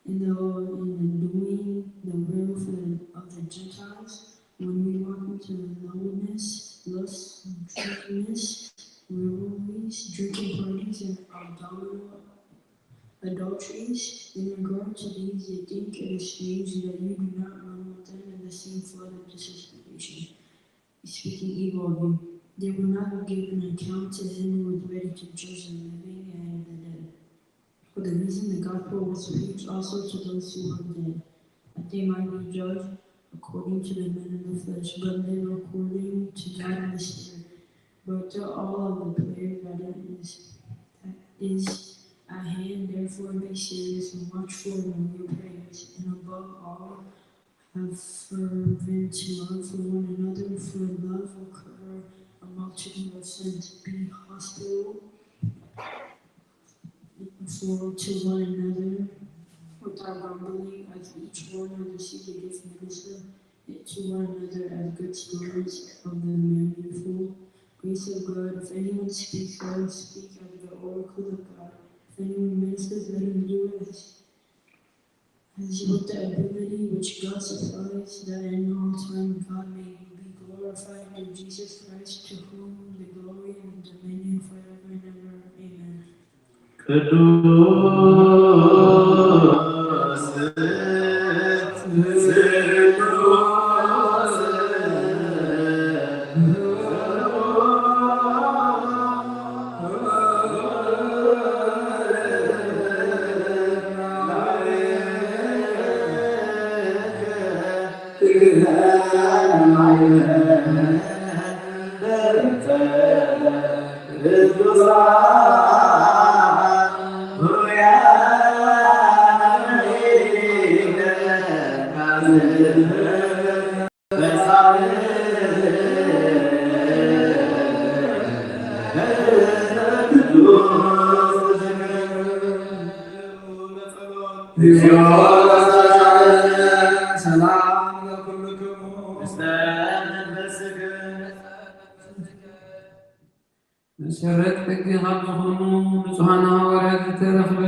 in the in the doing the will for the, of the Gentiles, when we walk into the lewdness, lust, drunkenness, revelries, drinking parties, and adul- adulteries. In regard to these, they think it is strange that you do not run with them in the same flood of dissipation, speaking evil of you. They will not give an account to him who is ready to judge the living and the dead. For the reason the gospel was preached also to those who were dead, that they might be judged according to the men of the flesh, but live according to God in the Spirit. But to all of the prayer that is, that is at hand, therefore be serious and watchful in your prayers, and above all, have fervent love for one another, for love will cover a multitude of sins. Be hospitable for to one another without grumbling, as each one has received a gift, minister it to one another as good stewards of the manifold grace of God. If anyone speaks, let him speak as the oracle of God. If anyone ministers, let him do it as as with the ability which God supplies, that in all time God may be glorified through Jesus Christ, to whom the glory and dominion forever and ever. Amen. ቅዱስ ሰላም ለኩልክሙ። መሰረት ሕጊ ካብ ዝኾኑ ንጹሃን ሃዋርያት ዝተረኽበ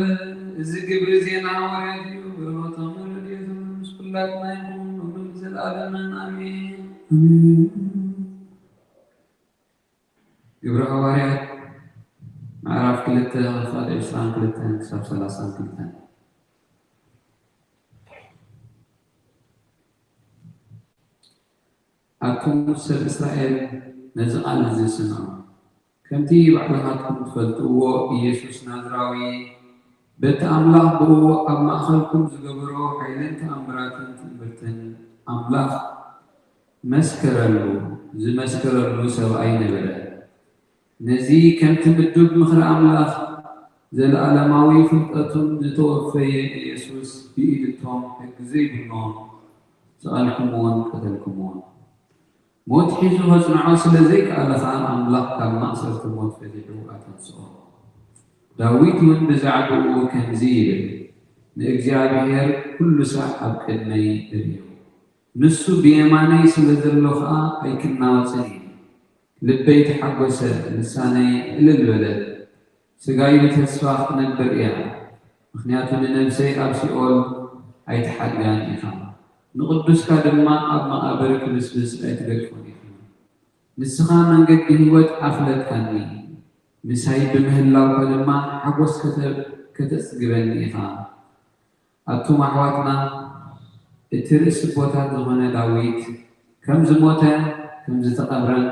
እዚ ግብሪ ዜና ሃዋርያት እዩ። በረኸቶም ረድኤቶም ምስ ኩላትና ይኹን፣ ንዘለኣለምን ኣሜን። ግብሪ ሃዋርያት ምዕራፍ ክልተ፣ ካብ ዕስራን ክልተን ክሳብ ሰላሳን ክልተን። ኣቱም ሰብ እስራኤል፣ ነዚ ቃል እዚ ስምዑ። ከምቲ ባዕልኻትኩም ትፈልጥዎ፣ ኢየሱስ ናዝራዊ፣ በቲ ኣምላኽ ብእኡ ኣብ ማእከልኩም ዝገበሮ ሓይልን ተኣምራትን ትእምርትን፣ ኣምላኽ መስከረሉ። ዝመስከረሉ ሰብኣይ ነበረ። ነዚ ከምቲ ምዱብ ምኽሪ ኣምላኽ፣ ዘለኣለማዊ ፍልጠቱን ዝተወፈየ ኢየሱስ፣ ብኢድቶም ሕጊ ዘይብሎም ሰቐልኩምዎን ቀተልኩምዎን። ሞት ሒዙ ከጽንዖ ስለ ዘይከኣለ ኸኣ፣ ኣምላኽ ካብ ማእሰርቲ ሞት ፈቲሑ ኣተንስኦ። ዳዊት እውን ብዛዕባኡ ከምዚ ይብል፣ "ንእግዚኣብሔር ኩሉ ሳዕ ኣብ ቅድመይ እርእዮ፣ ንሱ ብየማነይ ስለ ዘሎ ኸኣ ኣይክናወጽን እየ። ልበይ ተሓጐሰ፣ ልሳነይ ዕልል በለት፣ ስጋይ ብተስፋ ክትነብር እያ፣ ምኽንያቱ ንነብሰይ ኣብ ሲኦል ኣይትሓድጋን ኢኻ፣ ንቕዱስካ ድማ ኣብ መቓብር ክብስብስ ኣይትገድፎን ኢኻ። ንስኻ መንገዲ ህይወት ኣፍለጥካኒ፣ ምሳይ ብምህላውካ ድማ ሓጎስ ከተ-፣ ከተጽግበኒ ኢኻ።" ኣቱም ኣሕዋትና፣ እቲ ርእሲ ኣቦታት ዝኾነ ዳዊት ከም ዝሞተ፣ ከም ዝተቐብረን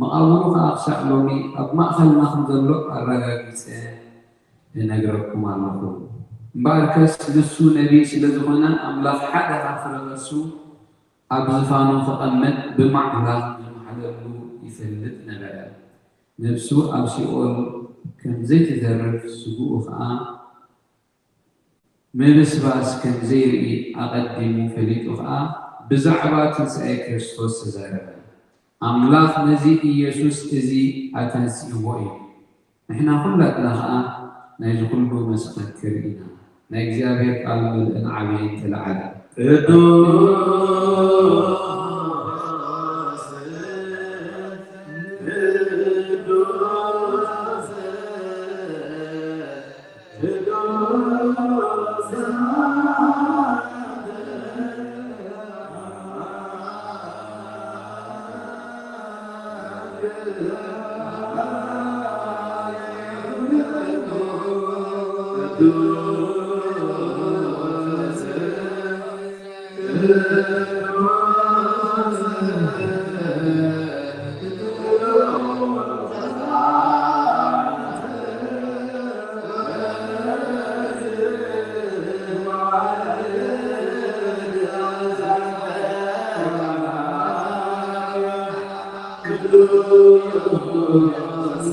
መቓብሩ ኸኣ ክሳዕ ሎሚ ኣብ ማእከልና ከም ዘሎ ኣረጋጊጸ እነግረኩም ኣለኹ። እምበኣርከስ ንሱ ነቢይ ስለ ዝኾነ፣ ኣምላኽ ሓደ ካብ ፍረ ከርሱ ኣብ ዝፋኑ ክቐመጥ ብማዕላ ከም ዝመሓለሉ ይፈልጥ ነበረ። ነብሱ ኣብ ሲኦል ከም ዘይትተርፍ፣ ስግኡ ኸኣ ምብስባስ ከም ዘይርኢ ኣቐዲሙ ፈሊጡ ኸኣ፣ ብዛዕባ ትንሳኤ ክርስቶስ ተዛረበ። ኣምላኽ ነዚ ኢየሱስ እዚ ኣተንሲእዎ እዩ። ንሕና ኹላትና ኸኣ ናይዚ ኹሉ መሰኻክር ኢና። ናይ እግዚኣብሔር ቃል ምልእን ዓብየን ተለዓለ። ቅዱስ፣ ቅዱስ፣ ቅዱስ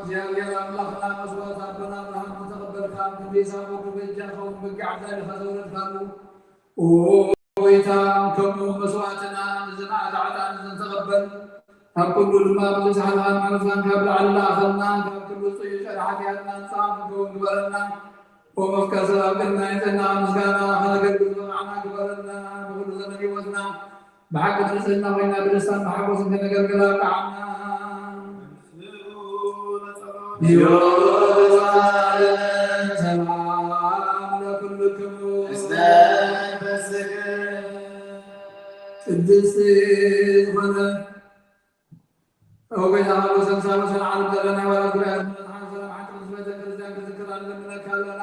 እግዚኣብሔር ኣምላኽና መስዋእቲ ኣቦና ኣብርሃም ዝተቐበልካ፣ ኣብ ክንዲ ይስሐቅ ወዱ በጃ ኸውን በጊዕ ኣዳሊኻ ዘውረድካሉ፣ ኦ ጎይታ፣ ከምኡ መስዋእትና ነዚ መዓዛ ዕጣን እዚ ተቐበል። ካብ ኩሉ ድማ ብዙሕ ዝሓለኻን ምሕረትካን ካብ ላዕሊ ለኣኸልና፣ ካብ ኩሉ ጽዩይ ጸረ ሓጢኣትና ንጽሃ ክንከውን ግበረና። ኦ መፍቀር ሰብ፣ ኣብ ቅድሚ ኣዕይንትኻ ምስጋና ከነገልግል ዝበቓዕና ግበረና። ብኹሉ ዘመን ህይወትና ብሓቂ ንጽህና ኮይና ብደስታን ብሓጎስን ከነገልግል ኣብቅዓና። ሰላም ለኩልክሙ። ቅድስቲ ዝኾነ ኦ ጎይታ፣ ካብ ወሰን ሳልስን ዓለም ዘለናይ ዋላ ጉባኤ ዝመጽሓን ሰላም ሓንቲ ቅድስት ቤተ ክርስቲያን ክዝክራ ንለምነካ ኣለና።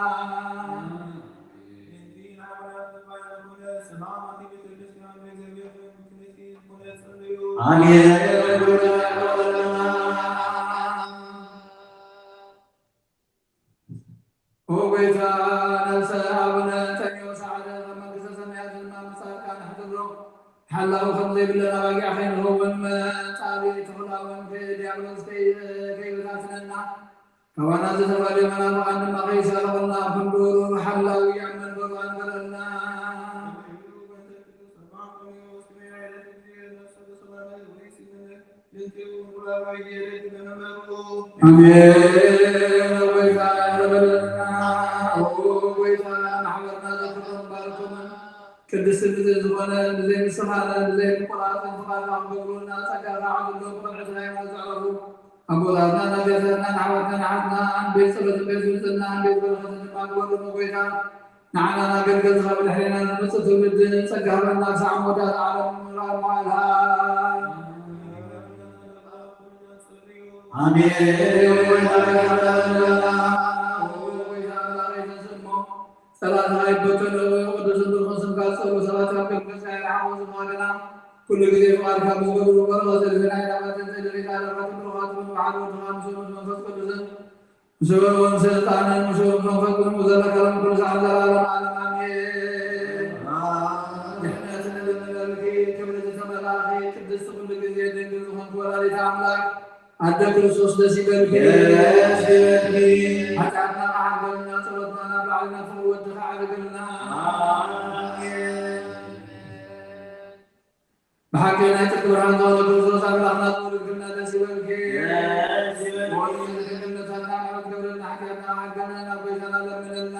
ኣሜን። ኦ ጎይታ፣ ነብሰ ኣቡነ እንጠንዮስ ሓደ፣ ካብ መንግስተ ሰማያት ድማ ምስ ጻድቃን ኣሕድሮ። ሓላዊ ከም ዘይብለን ኣባጊዕ ከይንኸውን፣ መጣሊ ተኹላ እውን ከ-፣ ዲያብሎስ ከይ-፣ ከይበታትነና፣ ካባና ዝተፈልዩ መናፍቃን ድማ ከይሳለቑና፣ ኣብ ክንዱ ርሩህ ሓላዊ ኣብ መንበሩ ኣንበረልና። ኣሜን። ጎይታ ይቕረ በለልና። ኦ ጎይታ፣ ማሕበርና ዘክሮም ባርኮምን ቅድስቲ ብፅዕቲ ዝኾነ ብዘይ ምስኻነ ብዘይ ምቁራፅን ፍቓድና ክገብሩና ጸጋኻ ዓብሎም። ብቕንዕቲ ናይ ሃይማኖት ዘዕረፉ ኣቦታትና፣ ኣዴታትና፣ ኣሕዋትናን ኣሓትናን ቤት ጸሎትን ቤት ብፅዕናን ቤት በረኸትን ድማ ግበሮም። ኦ ጎይታ፣ ንዓና ናገልገልትኻ ብድሕሬና ንመጽእ ትውልዲ ጸጋ ሃበና፣ ክሳዕ መወዳእታ ዓለም ንምርኣዮም መዋእልሃ። ኣሜን። ጸላእትና ይበተኑ፣ ቅዱስን ብሩኽን ስምካ ዝጸልኡ ሰባት ካብ ቅድሚ ገጽካ ይርሓቑ። ዝማገና ኩሉ ግዜ ፍቓድካ ብዝገብሩ በረኸት ዘልፈና ኢና። ባትን ተደሪና ረኸትን ብሩኻት እውን ብሓደ ወድኻ ምስኡ ምስ መንፈስ ቅዱስን ምስኡን ስልጣንን ምስኡን መንፈስ ቅዱስ ዘለዓለም ኩሉ ሰዓት ዘለዓለም ዓለም ኣሜን። ድሕነት ንልምነልኪ ክብሪ ዝተመላእኺ ቅድስቲ ኩሉ ግዜ ድንግል ዝኾንኪ ወላዲተ ኣምላክ ኣደ ክርስቶስ ደስ ይበልኪ። ደስ ይበልኪ። ሓጢኣትና ከዓርገልና ጸሎትና ናብ ላዕሊ ናብ ፍቕሪ ወድኻ ኣዕርግልና። ኣሜን። ብሓቂ ናይ ጽድቂ ብርሃን ዝኾነ ክርስቶስ ኣምላኽና ዝወለድክልና ደስ ይበልኪ። ደስ ይበልኪ። ወልድ ድንግልነታና ምሕረት ገብረልና ሓጢኣትና ሓገና ናብ ጎይታና ለምንልና።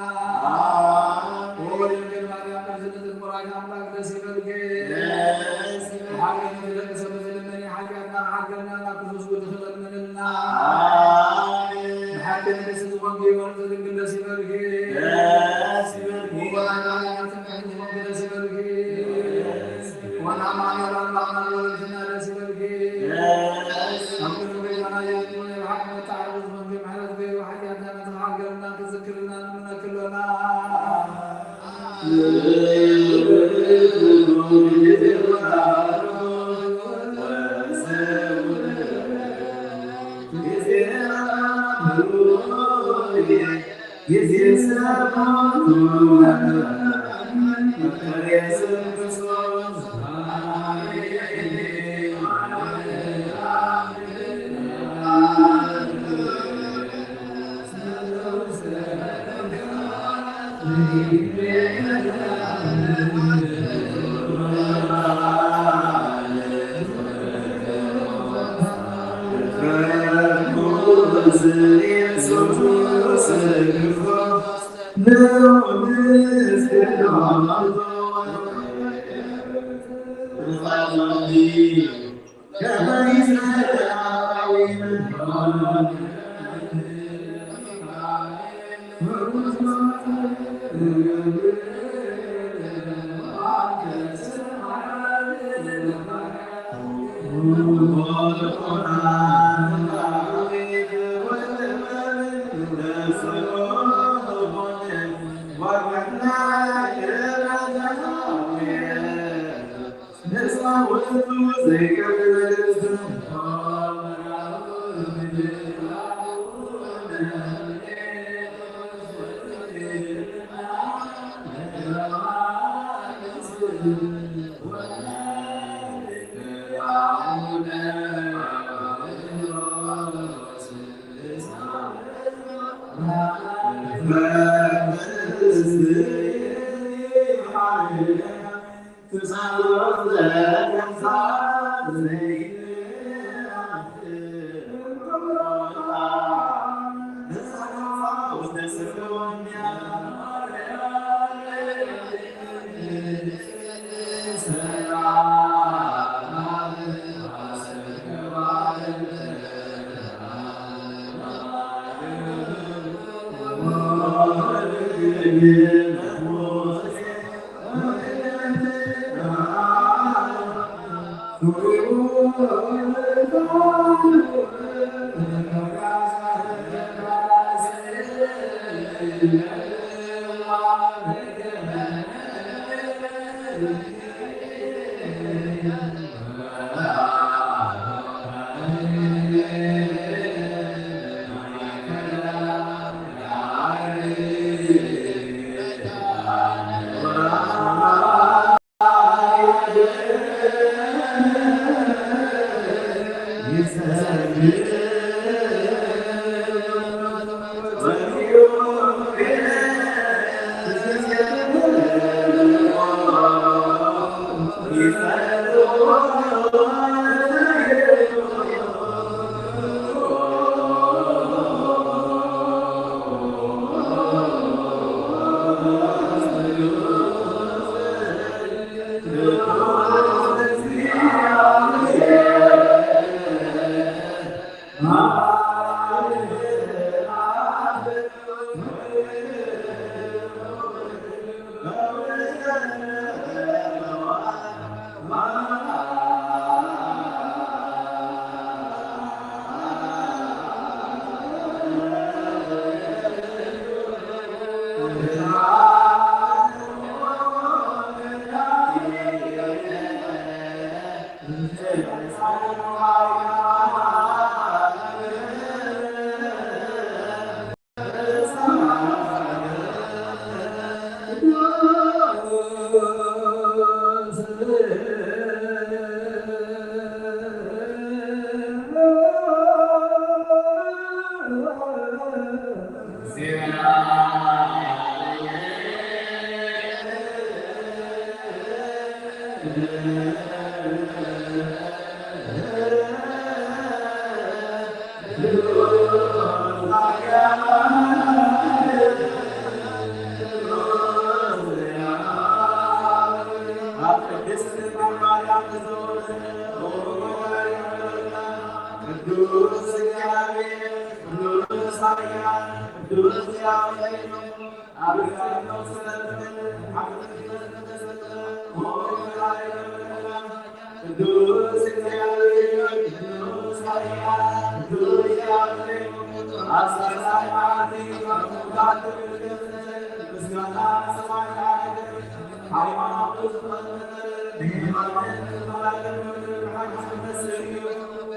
ኣሜን። ወልድ ድንግል ማርያም ቅድስቲ ንጽሕት ወላዲት ኣምላክ ደስ ይበልኪ። ደስ ይበልኪ። ብሓቂ ንደቂ ሰብ ትልምኒ ሓጢኣትና ሓገና ናብ ክርስቶስ ወድኺ ለምንልና። ኣሜን። ብሓቂ ንግስቲ ዝኾንኪ ወልድ ድንግል ደስ ይበልኪ። ደስ ይበልኪ። ወላዲተ ኣምላክ ትምክሕቲ ዝኾንኪ ደስ ይበልኪ። ደስ ወልደ ኣማኑኤል ኣምላኽና ዝወለድክና ደስ ይበልኪ። ደስ ኣብ ቅድሚ ጎይታና ኢየሱስ ናይ ብሓቂ መተዓረቒ ዝኾንኪ ምሕረት ገይሩ ሓጢኣትና ነቲ ክሓርገልና ክዝክርልና ንምነኪ ኣሎና።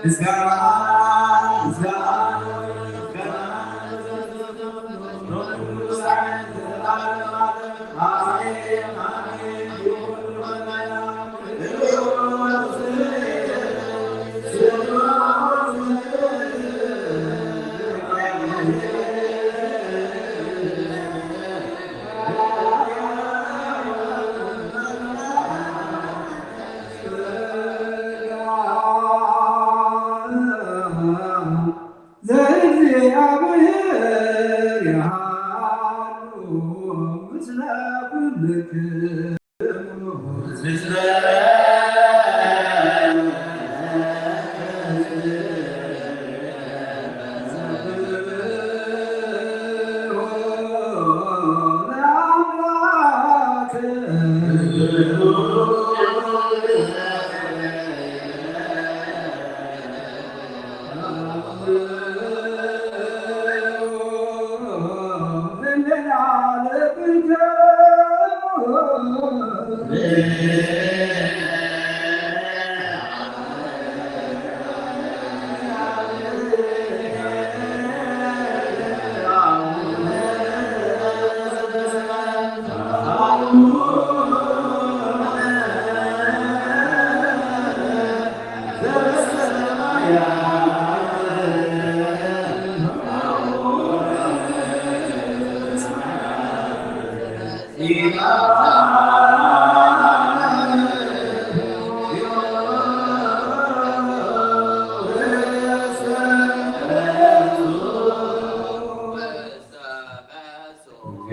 ምስጋና ምስጋና ምስጋና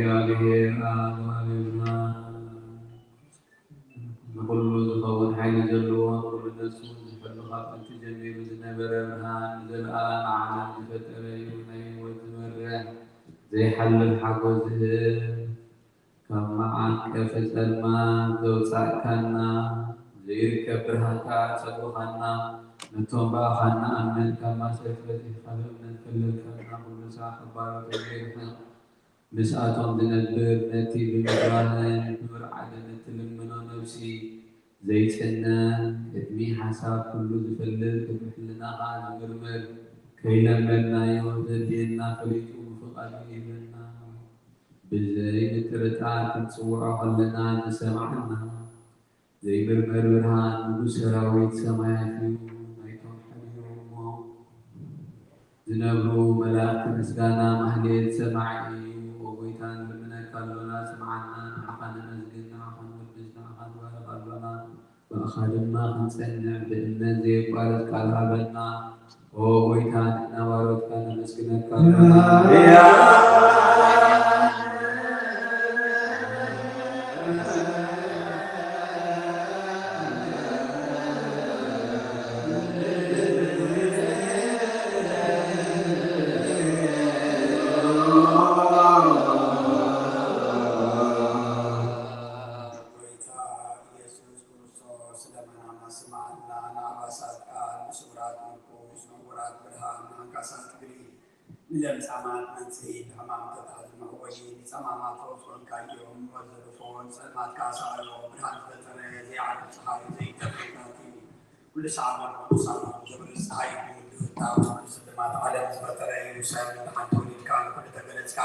እግዚኣብሔር ኣብ ኣቤልና ንኹሉ ዝኸውን ሓይሊ ዘለዎ፣ ንኹሉ ነፍሱ ዝሕሉ፣ ካብ ጥንቲ ጀሚሩ ዝነበረ፣ ብርሃን ንዘለኣለም ዓለም ዝፈጠረ እዩ። ናይ ህይወት ዝመርሕ ዘይሓልፍ ሓጎስ ዝህብ፣ ካብ መዓት ቀፈ ጸልማት ዘውጻእካና፣ ዘይርከብ ብርሃንካ ኣጸጉኻና፣ ነቶም ብኣኻ ንኣምን ካብ ማሰርቲ ፈቲሕካ ብእምነት ከለልካና፣ ኩሉ ሳዕ ካብ ባሮት የድሕንካ። ምስኣቶም ዝነብር፣ ነቲ ብምፍራህን ብምርዓድን እትልምኖ ነፍሲ ዘይጽነ፣ ቅድሚ ሓሳብ ኩሉ ዝፈልጥ፣ ቅድሚ ሕልናኻ ዝምርምር፣ ከይለመድናዮ ዘድልየና ፈሊጡ ብፍቓዱ ይህበና። ብዘይ ምጥርጣር ክንጽውዖ ከለና ዝሰምዓና፣ ዘይምርመር ብርሃን ንጉስ ሰራዊት ሰማያት እዩ። ናይቶም ሓዲሮሞ ዝነብሩ መላእክቲ ምስጋና ማህሌት ሰማዒ እዩ። ኦ ጎይታ፣ ንልምነካ ኣሎና፣ ስምዓና። ንዓኻ ነመስግን፣ ንዓኻ ንወድስ፣ ንዓኻ ንባርኽ ኣሎና። ብኣኻ ድማ ክንጸንዕ ብእምነት ዘየቋርጽ ቃል ሃበና። ኦ ጎይታ፣ ንሕና ባሮትካ ነመስግነካ ኣለና። ጎይታ ኢየሱስ ክርስቶስ ለመናና ስምዓና፣ ንኣባሳት ቃል፣ ንስውራት ምርኩስ፣ ንዕውራት ብርሃን፣ ንኣንካሳት እግሪ፣ ንለምጻማት መንጽሂ፣ ንሕማምተታት መሕወዪ፣ ንጸማማት ፈውሲ ኮንካዮም፣ ወዘልፎ፣ ንጸልማት ከኣ ሰኣሎ፣ ብርሃን ዝፈጠረ፣ ዘይዓርብ ጸሓይ፣ ዘይጠፍእ ናቲ፣ ኩሉ ሰዓት ቅዱሳን ክብሪ ጸሓይ ይኹን፣ ድፍታ ኩሉ ስልማት ዓለም ዝፈጠረ እዩ፣ ሰብ ብሓንቲ ወሊድካ ንኹሉ ተገለጽካ።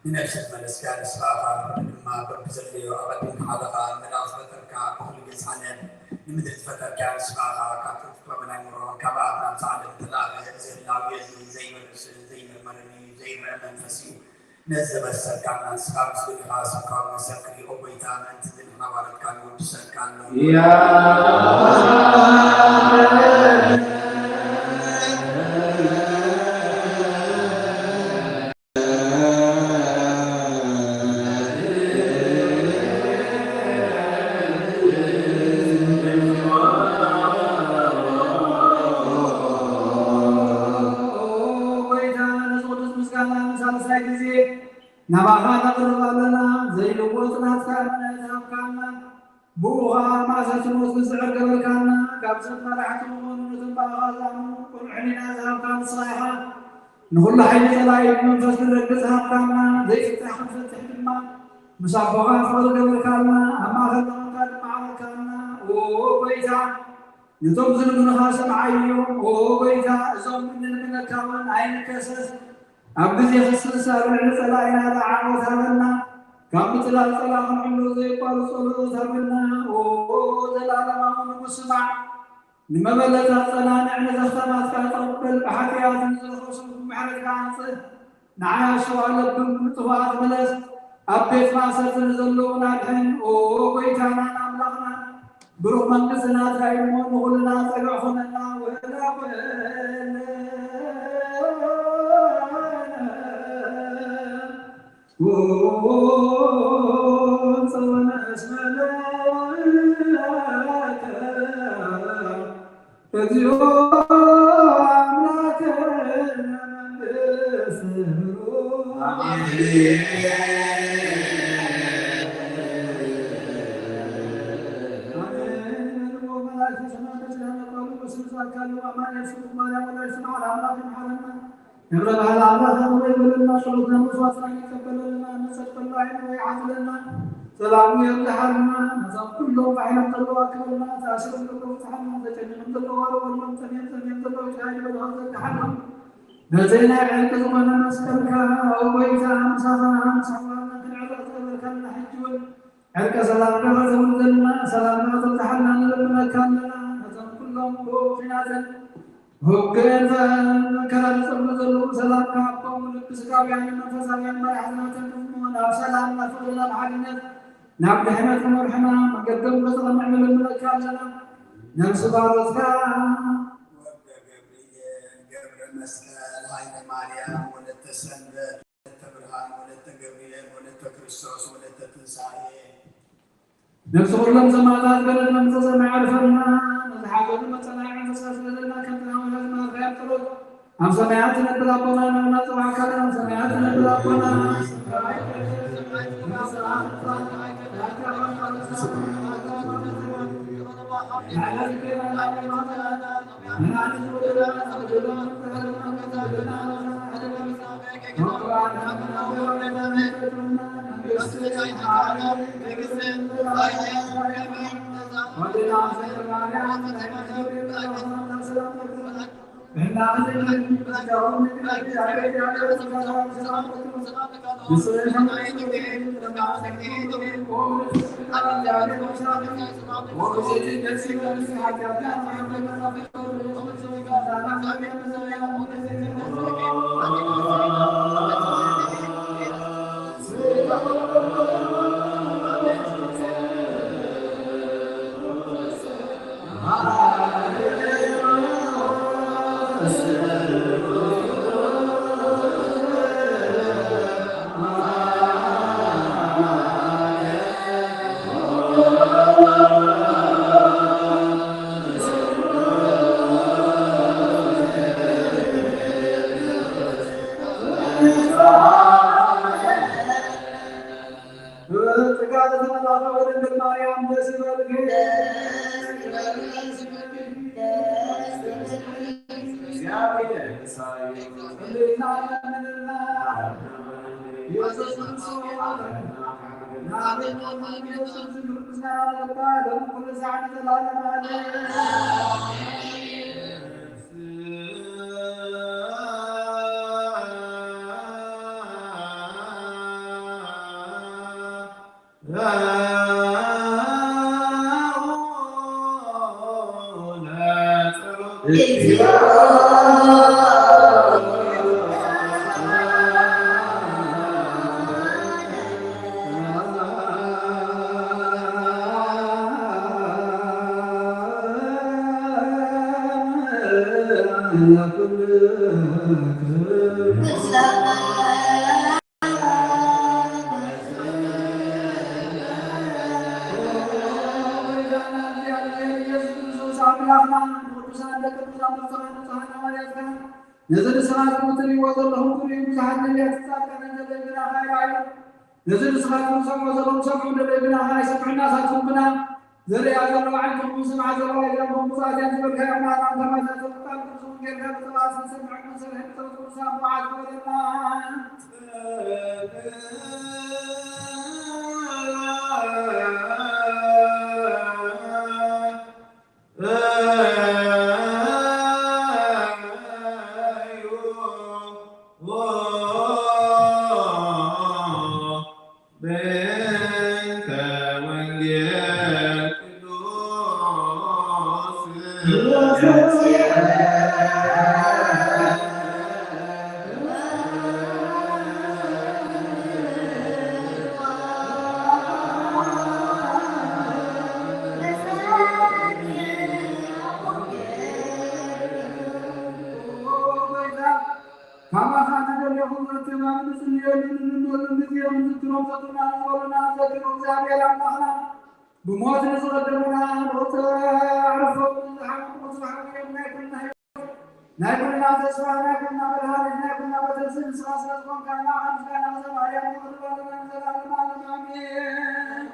ንነፍሲ ዝመለስካ ንስኻ ኢኻ፣ ንኹሉ ድማ በብዘድልዮ ኣቐዲምካ ሓለኻ። ንመላእ ዝፈጠርካ፣ ብኹሉ ገጽ ዓለም ንምድሪ ዝፈጠርካ ንስኻ ኢኻ። ካብ ጥንቲ ኮነ ናይ ምሮን ካብ ኣብ ናብዛ ዓለም እተላእከ፣ እዚ ህላዌ እዚ ዘይበርስን ዘይምርመርን እዩ፣ ዘይረአ መንፈስ እዩ። ነዚ ዘበሰርካና ንስኻ ምስጉን ኢኻ፣ ስምካ እውን መሰል ክሪኦ ጎይታ፣ ምእንቲ እዚ ንሕና ባሮትካ ንውድሰካ ኣለና። ጎይታ፣ ነዚ ቅዱስ ምስጋና ንሳልሳይ ግዜ ናባኻ ነቕርብ ኣለና። ዘይልወጥ ናትካ እምነት ሃብካና። ብኡ ኸኣ ማእሰርቲ ሞት ክንስዕር ገበርካና። ካብ ሰብ መራሕቲ ምኾኑ ነቶም ብኣኻ ዝኣምኑ ቅኑዕ ሕሊና ዝሃብካ ንስኻ ኢኻ። ንኹሉ ሓይሊ ጸላኢ ብመንፈስ ክንረግጽ ሃብካና። ዘይፍታሕ ክንፈትሕ ድማ ምስ ኣቦኻ ፍቕሪ ገበርካና። ኣብ ማእከል ተቐምካ ድማ ዓበርካና። ኦ ጎይታ፣ ነቶም ዝልምኑኻ ስምዓዮም። ኦ ጎይታ፣ እዞም እንልምነካ እውን ኣይንከሰስ። ኣብ ግዜ ክስንሳ ኣብ ልዕሊ ጸላኢና ደኣ ዓወት ሃበና። ካብ ምጽላል ጸላኢ ክንዕሎ ዘየቋርጽ ጸሎት ሃበና። ኦ ዘላለማዊ ንጉስ ስማዕ። ንመበለታት ጸናንዕ፣ ንዘኽታማትካ ተቐበል። ብሓጢኣት ንዝረኸሱ ምሕረትካ ኣምጽእ። ንዓይ ኣሸዋ ለብም፣ ንጥፉኣት ምለስ፣ ኣብ ቤት ማእሰርቲ ንዘለዉን ኣድሕን። ኦ ጎይታናን ኣምላኽናን፣ ብሩኽ መንግስቲ ናትካ እዩ እሞ፣ ንኹልና ጸግዒ ኩነና። ወላ ኮነ ጸወነ እስመ ለከ እግዚኦ አምላክነ መንግስት ብሩክ። አሜን። መልእክተ ሰማዕታት ኪዳነ ጳውሎስ በስመ አብ ካሉ አማን የሱስ ማርያም ወላዲተ ማርያም አምላክ ይምሓረና። ክብረ በዓል ኣምላኽ ክብረ ይበለልና። ጸሎትና መስዋዕትና ይቀበለልና። ንጸድቀሉ ዓይኑ ይዓዝለና። ሰላሙ የብዝሓልና። ነዞም ኩሎም ባሕሎም ዘለዋ ክበልና። ተኣሲሮም ዘለዉ ፍትሓልና። ተጨኒቖም ዘለዉ ኣረወሎም። ጠምዮም ጠምዮም ዘለዉ ሻሂ በልዖም ዘርግሓሎም። ነዚ ናይ ዕርቂ ዝኾነ መስቀልካ፣ ኦ ጎይታ፣ ምሳኻ ምስ ኣሕዋትና ክንዕረቕ ዝገበርካልና ሕጂ እውን ዕርቀ ሰላምካ ዘውርደልና፣ ሰላምካ ተብዝሓልና ንልምነካ ኣለና። ነዞም ኩሎም ብኹናትን ውግእን መከራ ዝጸምሩ ዘለዉ ሰላምካ ሃቦም። ልቢ ስጋውያንን መንፈሳውያን መራሕትና ተንክፍሞ ናብ ሰላም፣ ናብ ፍቕሪ፣ ናብ ሓድነት፣ ናብ ድሕነት ክመርሑና መገዶም ከጽናንዑ ንልምነካ ኣለና። ነፍሲ ባሮትካ ወልደ ገብርኤል ገብረ መስቀል ሃይለ ማርያም ወለተ ሰንበት ወለተ ብርሃን ወለተ ገብርኤል ወለተ ክርስቶስ ወለተ ትንሳኤ ነፍሲ ኩሎም ሰማዕታት በለና ምሰ ሰማይ ዓርፈና። ነዚ ሓዘኑ መጸናንዒ መንፈስካ ስደደልና። ከምቲ ናሙና ዝመሃርካዮ ጸሎት ኣብ ሰማያት ትነብር ኣቦና ናብና ጽዋዕካ። ኣብ ሰማያት ትነብር ኣቦና ጸጋ ዝተመላእኪ ድንግል ማርያም ደስ ይበልኪ። እግዚአብሔር ምሳሌ ጸልይና ለምንና። ኢየሱስ ክርስቶስ ነዚ ንስኻትኩም እትርእይዎ ዘለኹም ክርእዩ ብዙሓት ነቢያትን ጻድቃንን ዘለዉ ግና ከይረኣዩ፣ ነዚ ንስኻትኩም ትሰምዑ ዘለኹም ክሰምዑ እንደለዩ ግና ከይሰምዑ፣ ናታትኩም ግና ዝርእያ ዘለዋ ዓይንኩም፣ ዝስምዓ ዘለዋ እዝንኩም፣ ብፅኣት እየን ዝበልካዮ ማርያም ተባሂላ ተፅሒፋ፣ ቅዱስ ወንጌልካ ብፅብዓት ክንሰምዕ ክንሰርሕ ብፀሎት ቅዱሳን ብዓት ግበረና። ካባኻ ንደልየኹም፣ ንትእማም ንጽልየሉ፣ ንልምነሉ፣ ንግዜኡ ንዘክር እግዚኣብሔር ኣምላኽና፣ ብሞት ንዝቐደሙና ብቕጽ ዕርፎም ንዝሓመሙ ብቕጽ ሓውዮም ናይ ኩልና ህይወት ናይ ኩልና ተስፋ፣ ናይ ኩልና መድሃኒት፣ ናይ ኩልና መተንስእ ንስኻ ስለ ዝኾንካ፣ ንዓኻ ምስጋና ክሰብሕ እያ፣ ንኽብር ኣለና ንዘለኣለም ዓለም። ኣሜን።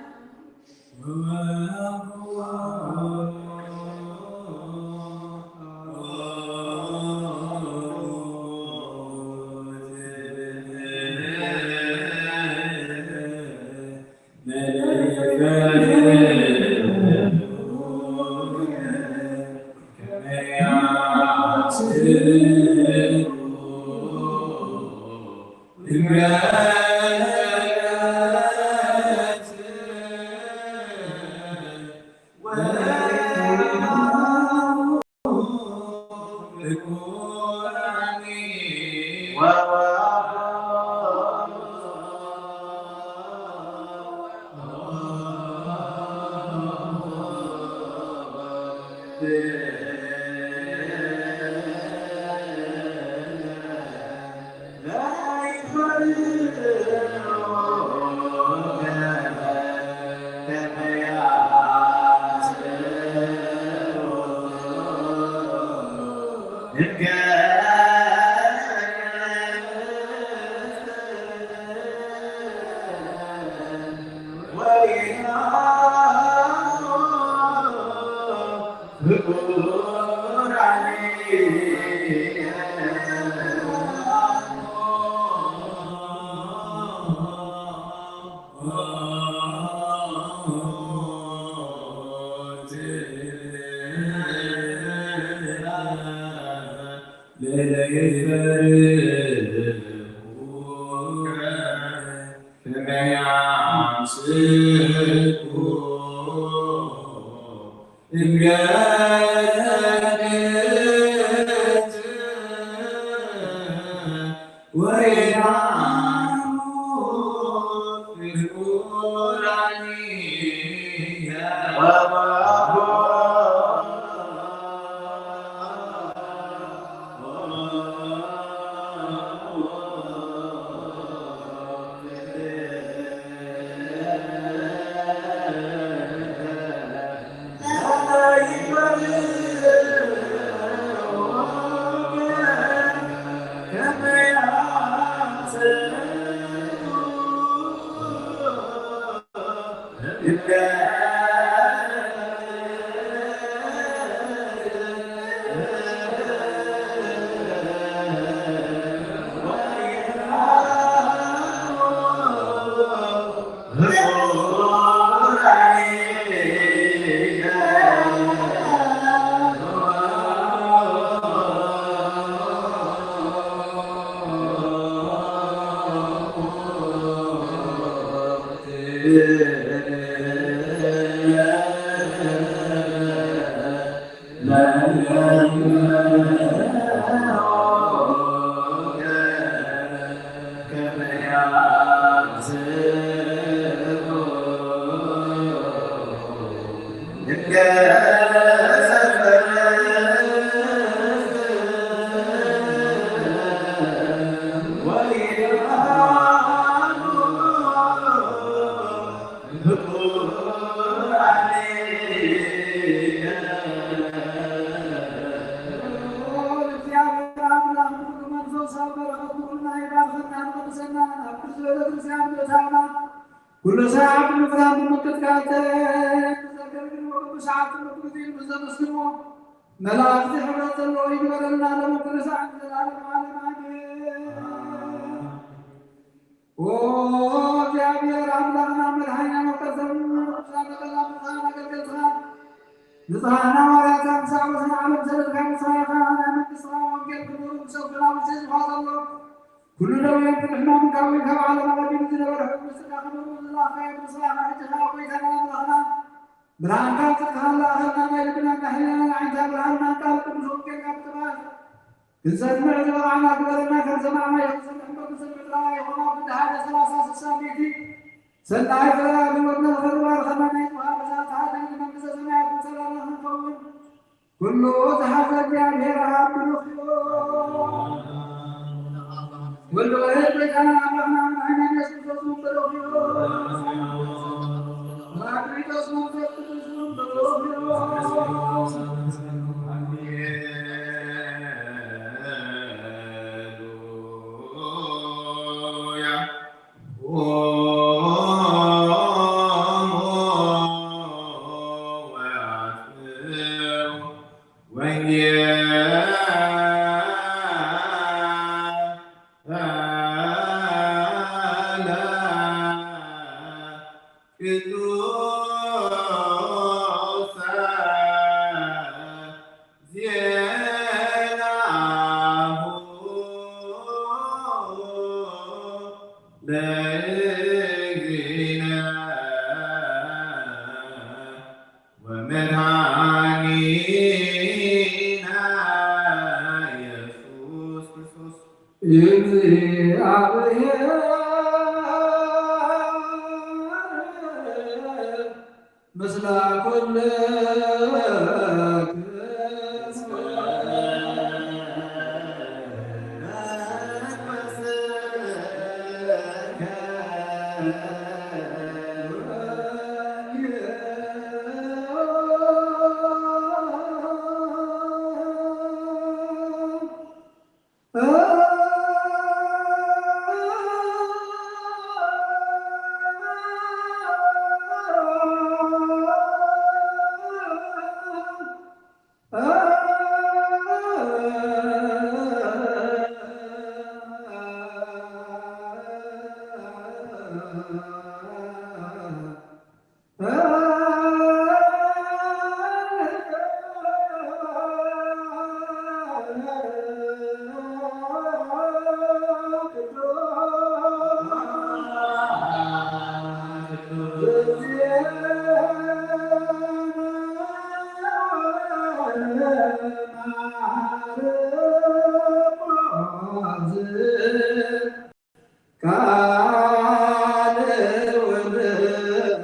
ኩሉ ሰዓት ብምፍራህ ብምክትታል ተዘከርክን ወቅዱሳት ቅዱስ ጊዜ ምስ ዘመስግንዎ መላእክቲ ሕብረት ዘለዎ ይግበረልና ለመንክርሳዕ ንዘለዓለም ዓለም ኣሜን። ኦ እግዚኣብሔር ኣምላኽና መድኃኒና መቀሰብና ቅዱሳን ተቀላምፃን ኣገልገልትኻ ንጽሓና ዋርያታ ክሳዕ ወሰን ዓለም ሰለልካ ምሳኻ ናይ መንግስትኻ ወንጌል ክብሩ ብሰብና ብሰ ዝፋ ዘሎ ኩሉ ደውያን ፍልሕና ምንካዊ ካብ ዓለም ኣቐዲሙ ዝነበረ ሕጉ ስጋ ክብሩ ዝላኸ ምስራኻ እጅኻ ጎይታና ኣምላኽና ብርሃንካ ጽድቅኻ ላእኸልና ናይ ልብና ናይ ህሊናና ዓይንታ ብርሃንና ቃል ቅዱስ ወንጌልካ ብጥባት ክንሰምዕ ዝበቓዕና ግበረና። ከም ሰማዕናዮ ክንሰምዕ እምበር ክንሰምዕ ጥራይ ኣይኮና ብድሓደ ሰላሳ ስሳ ሚእቲ ሰናይ ፍረ ኣብ ህይወትና ክተርባርኸና ናይ ጽባሕ ብዛት ሓደ ንመንግስተ ሰማያት ምሰላና ክንከውን ኩሉ ዝሓዘ እግዚኣብሔር ኣብ ብሩኽ እዩ። ወልድ ዋሕድ ጎይታና ኣምላኽና መድሓኒና ኢየሱስ ክርስቶስ እውን ብሩኽ እዩ። ለእግዚእነ ወመድኃኒነ ኢየሱስ ክርስቶስ። እግዚአብሔር ምስለ ኩልክም። ቃል ወልድ እግዚአብሔር።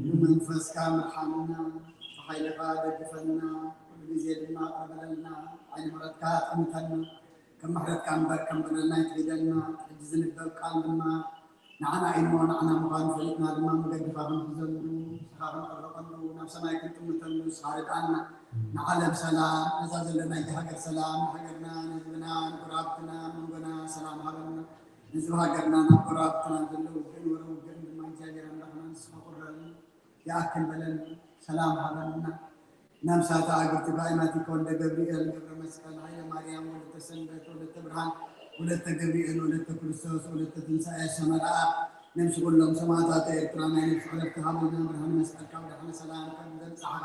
ብመንፈስካ ምርሓልና፣ ብሓይልኻ ደግፈና፣ ኩሉ ግዜ ድማ ቅርበለልና፣ ዓይኒ ምሕረትካ ኣጥምተና። ከም ምሕረትካ እምበር ከም በደልና ኣይትግደልና። ሕጂ ዝንበብ ቃል ድማ ንዓና እዩ እሞ፣ ንዓና ምዃኑ ፈሊጥና ድማ መገድኻ ክንሕዘሉ፣ ንስኻ ክንዕረቐሉ፣ ናብ ሰማይ ክንጥምተሉ ንስኻ ርድኣና። ንዓለም ሰላም፣ ነዛ ዘለናያ ሃገር ሰላም፣ ንሃገርና፣ ንህዝብና፣ ንጎረባብትና፣ መንጎና ሰላም ሃበና። ንህዝቢ ሃገርና፣ ናብ ጎረባብትና ዘሎ ውግእን ወረ ውግእን ድማ እግዚኣብሔር ኣምላኽና ንስኻ ቁረብ። ይኣክል በለኒ፣ ሰላም ሃበና። ነምሳተ ኣግብርቲካ ኢማቲካ ወልደ ገብርኤል ገብረ መስቀል ሃይለ ማርያም ወለተ ሰንበት ወለተ ብርሃን ወለተ ገብርኤል ወለተ ክርስቶስ ወለተ ትንሳኤ ሰመራ። ነምሲ ኩሎም ሰማዕታት ኤርትራ ናይ ነፍሲ ዕረፍቲ ሃቡና። ብርሃነ መስቀልካ ብድሓነ ሰላም ከም ዘምጻሕኻ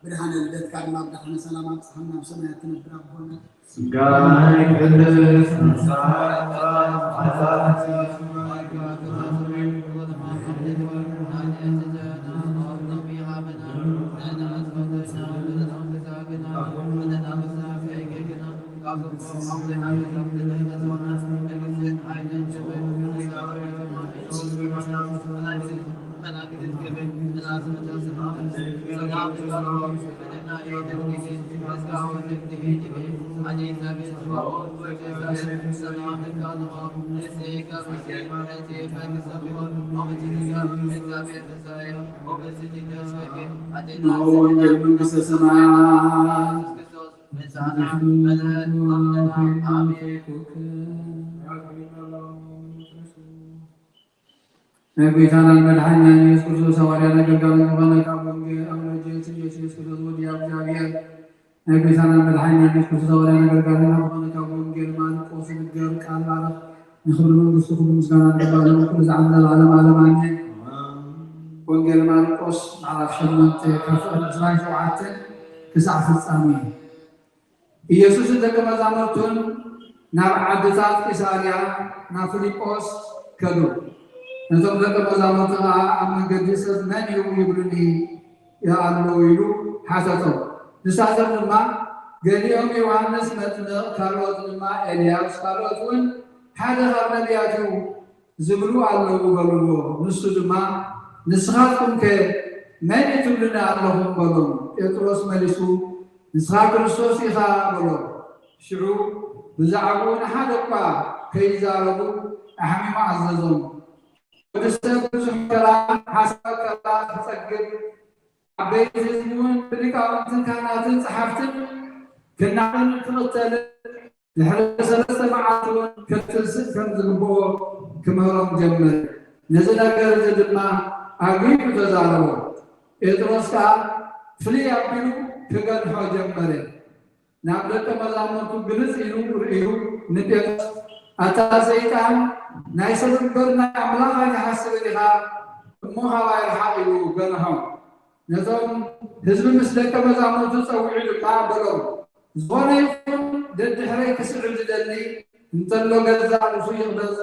ብድሓነ ልደትካ ድማ ብድሓነ ሰላም ኣብጽሓና። ኣብ ሰማያት ትነብር ኣቦና ስጋይ ቅድስ ንስሓ ወንጌል መንግስተ ሰማያት። ናይ ጎይታናን መድሓኒናን ኢየሱስ ክርስቶስ ሃዋርያን ኣገልጋልን ዝኾነ ካብ ወንጌል ኣውሎጀስ ኢየሱስ ክርስቶስ ወዲ እግዚኣብሔር ናይ ጎይታና መድሓኒና ኢየሱስ ክርስቶስ ኣወዳን ኣገልጋልና ዝኾነ ካብ ወንጌል ማርቆስ ዝንገር ቃል ባርኽ። ንኽብሪ መንግስቱ ኩሉ ምስጋና ንግባእ ለመንኩሉ ዝዓለም ለዓለም ዓለም ኣሜን። ወንጌል ማርቆስ ምዕራፍ ሸሞንተ ካብ ፍቕዲ ዕስራን ሸውዓተን ክሳዕ ፍጻሜ። ኢየሱስን ደቀ መዛሙርቱን ናብ ዓድታት ቂሳርያ ናብ ፊልጶስ ከዱ። ነቶም ደቀ መዛሙርቲ ኸዓ ኣብ መንገዲ ሰብ መን እዩ ይብሉኒ ኣለዉ ኢሉ ሓተቶም። ንሳቶም ድማ ገሊኦም ዮሃንስ መጥምቕ፣ ካልኦት ድማ ኤልያስ፣ ካልኦት እውን ሓደ ካብ ነቢያት እዩ ዝብሉ ኣለዉ በልዎ። ንሱ ድማ ንስኻትኩምከ መን እዩ ትብሉኒ ኣለኹም በሎም። ጴጥሮስ መሊሱ ንስኻ ክርስቶስ ኢኻ በሎ። ሽዑ ብዛዕባኡ ንሓደ እኳ ከይዛረቡ ኣሕሚሙ ኣዘዞም። ወዲ ሰብ ብዙሕ መከራ ሓሳብ መከራ ክጸግብ ዓበይቲ ህዝቢ እውን ብሊቃውንትን ካህናትን ጸሓፍትን ክናቕን ክቕተልን ድሕሪ ሰለስተ መዓልቲ እውን ክትስእ ከም ዝግብኦ ክምህሮም ጀመረ። ነዚ ነገር እዚ ድማ ኣግሪሙ ተዛረቦ። ጴጥሮስ ከኣ ፍልይ ኣቢሉ ክገንሖ ጀመረ። ናብ ደቀ መዛሙርቱ ግልጽ ኢሉ ርእዩ ንጴጥሮስ፣ ኣታ ሰይጣን፣ ናይ ሰብ እምበር ናይ ኣምላኽ ኣይትሓስብን ኢኻ፣ እሞ ካባይ ርሓቕ ኢሉ ገንሖ። ነቶም ህዝቢ ምስ ደቀ መዛሙርቱ ጸዊዑ ድማ በሎም፣ ዝኾነ ይኹን ደድሕረይ ክስዕብ ዝደሊ እንተሎ ገዛእ ርእሱ ይቕደስ፣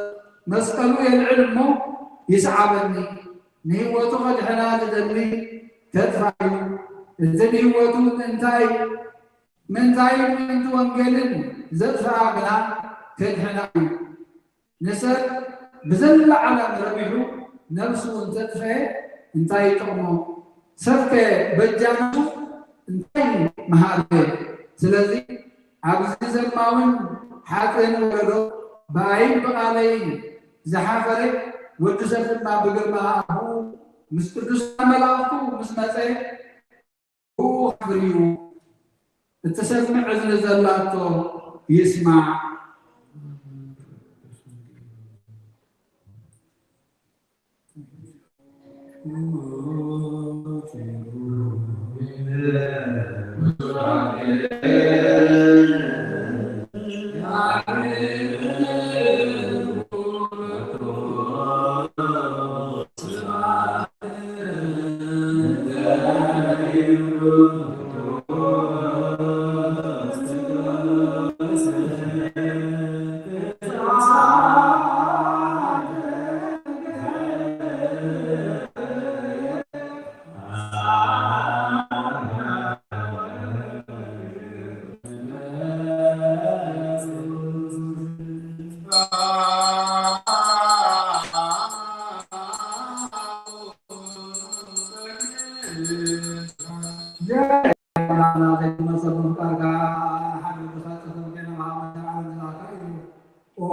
መስቀሉ የልዕል እሞ ይስዓበኒ። ንህይወቱ ከድሕና ዝደሊ ከጥፍኣ እዩ። እቲ ንህይወቱ ምእንታይ ምእንታይን ምእንቲ ወንጌልን ዘጥፍኣ ግና ከድሕና እዩ። ንሰብ ብዘላ ዓለም ረቢሑ ነብሱ እንተጥፍኤ እንታይ ይጠቕሞ? ሰብከ በጃ ነብሱ እንታይ ምሃበ? ስለዚ ኣብዚ ዘማውን ሓጥእን ወለዶ ብኣይን ብቓለይን ዝሓፈረ ወዲ ሰብ ድማ ብግርማ ኣቦኡ ምስ ቅዱሳን መላእኽቱ ምስ መጸ ብኡ ክብር እዩ። እትሰምዕ እዝኒ ዘላቶ ይስማዕ።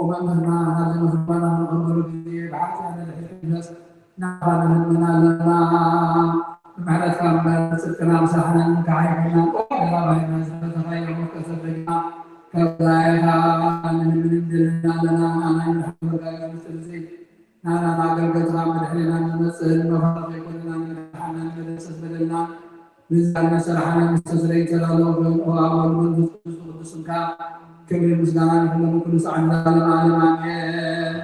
መምህርና ናብዚ መኽርባና ንቕርበሉ ግዜ ብሓፂር ንድሕሪት ንመለስ ናባና ንልምን ኣለና። ብምሕረትካ እምበር ብፅድቅና ብስራሕና ንምንካሕ ኣይኮንናን። ኦ ኣባይና ዝበረኸ ይኹን ከሰበኛ ከብላይኻ ንልምን እንደልን ኣለና። ንኣና ንምድሓን ወጋገ ምስጢር እዚ ናና ኣገልገልትና ብድሕሬና ንመጽእን መፋረቕ ኣይኮንናን። ንመድሓና ንመደምሰስ በደልና ብዛር መሰራሕና ምስተስረይ ተላለኹ። ኦ ኣብ ወልድ መንፈስ ቅዱስ ቅዱስ ስምካ ክብሪ ምስጋና ንኹሎም ኩሉ ሰዓት ንዘለዓለም ዓለም ኣሜን።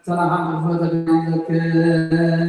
ሰላም ሓንቲ ክፍሎ ተገናኝዘክር።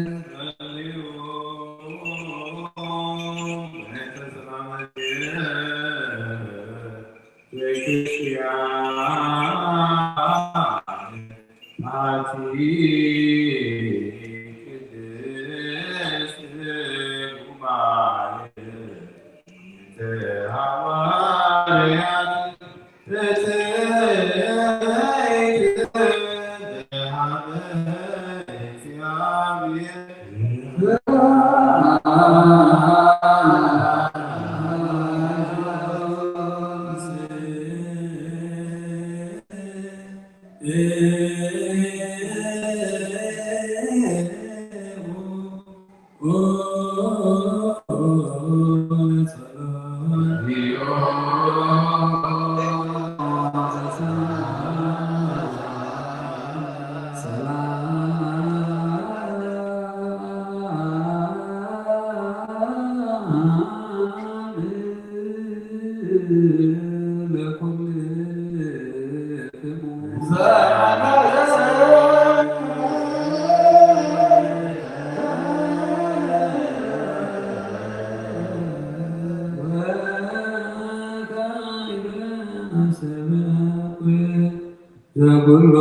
ዘኩሎ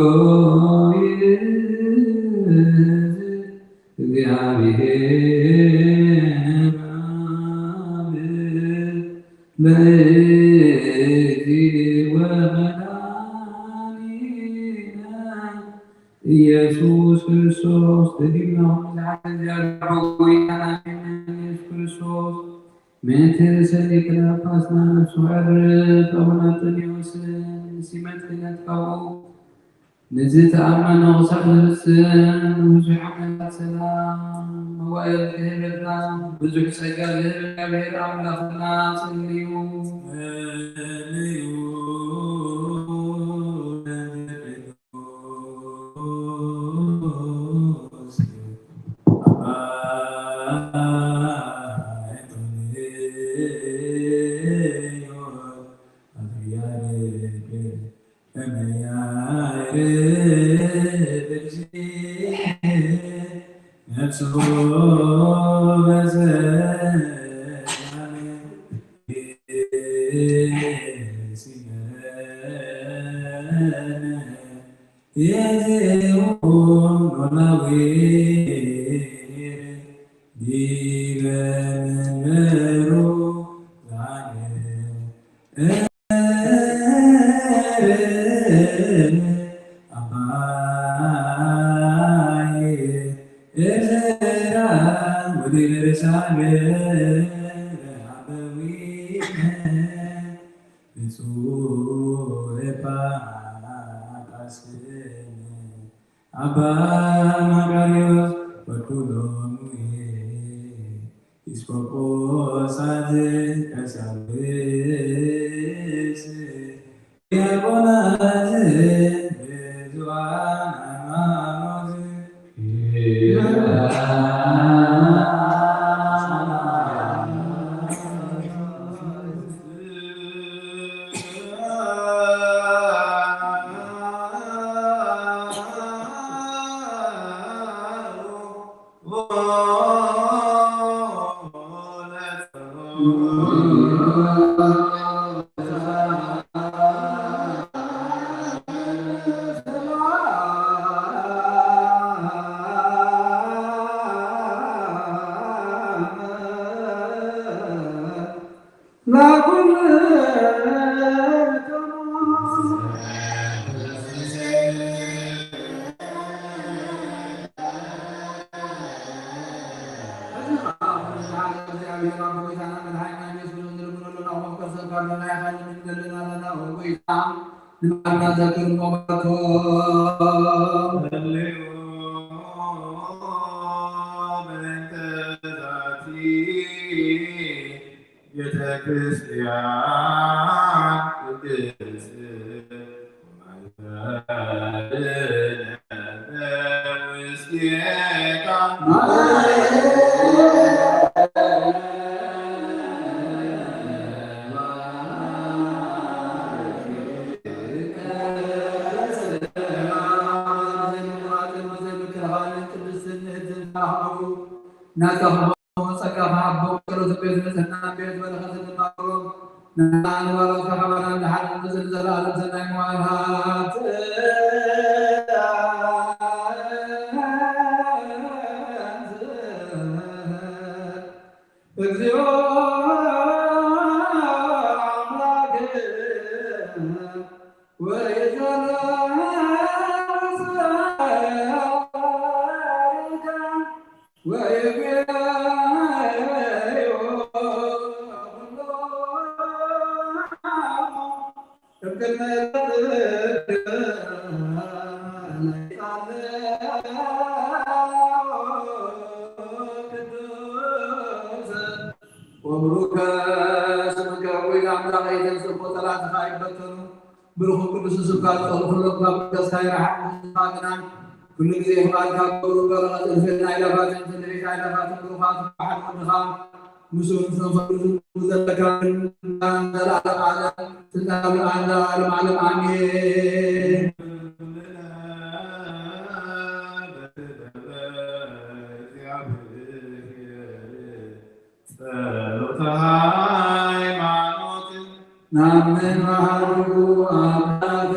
ይእዝ እግዚአብሔር አብ ለእግዚእ ወመድኃኒነ ኢየሱስ ክርስቶስ። ደጊምና ንዝሓለ እግዚኣብሔር ጎይታና ኢየሱስ ክርስቶስ ምእንቲ ርእሰ ሊቀ ጳጳስና ነፍሱ ዕርፍ ኣቡነ እንጦንዮስን ሲመት ክህነት ካብኡ ንዝተኣመኖ ክሳብ ዝፍጽም ብዙሕ ዓመታት ሰላም መዋእል ክህበልና ብዙሕ ጸጋ ዝህብ እግዚኣብሔር ኣምላኽና ጸልዩ። ብፁዕ ጳጳስን ኣባ መቃርዮስ ወኩሎሙ ኤጲስቆጶሳት ቀሳውስት ዲያቆናት ብዙኃን ሃይማኖት ቤተ ክርስቲያን ቅድስት ናታ ጸጋ ሃቦም ጸሎት ቤት ንጽህና ቤት በረኸት እንባሮም ንዓና ንባሮት ከሓባና ንሓድር ንዝል ዘለዓለም ሰናይ መዋዕል ሃብት እግዚኦ አምላክ ወይዘ ብሩከ ስምከ፣ ወይን ኣምላኽ፣ ኣይተንስእ እሞ ጸላእትኻ ይበተኑ። ብሩኽ ቅዱስ ስምካ ዝጸልኡ ኩሎም ካብ መቅደስካ ይርሓቑ። ንስኻ ግና ኩሉ ግዜ ፍቓድካ ግበሩ። በረኸት እልፍን ኣእላፋትን ትንቢት ኣእላፋትን ብሩኻት በዓል ወድኻ ምስኡ ምስ ነፍሱ ዘለካ ዘለዓለም ዓለም ትዛረብ ኣላ። ዓለም ዓለም ኣሜን። ጸሎተ ሃይማኖት። ናምን መሃሩ ኣምላክ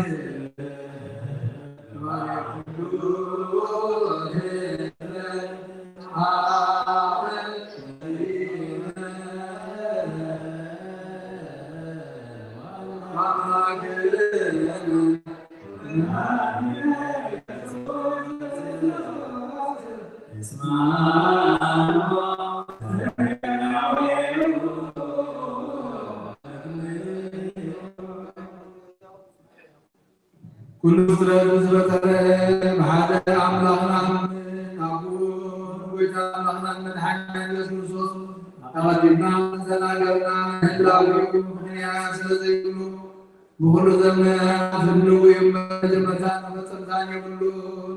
ኩሉ ፍጥረት ብዝፈጠረ ብሓደ ኣምላኽ ንኣምን። ኣብኡ ንጎይታ ኣምላኽናን መድሓኒና ኢየሱስ ክርስቶስ ኣቐዲምና ዝተናገርና ህላዌኡ ምኽንያት ስለ ዘይብሉ ብኹሉ ዘመናት ህልው እዩ እምበር መጀመርታን መፈጸምታን የብሉን።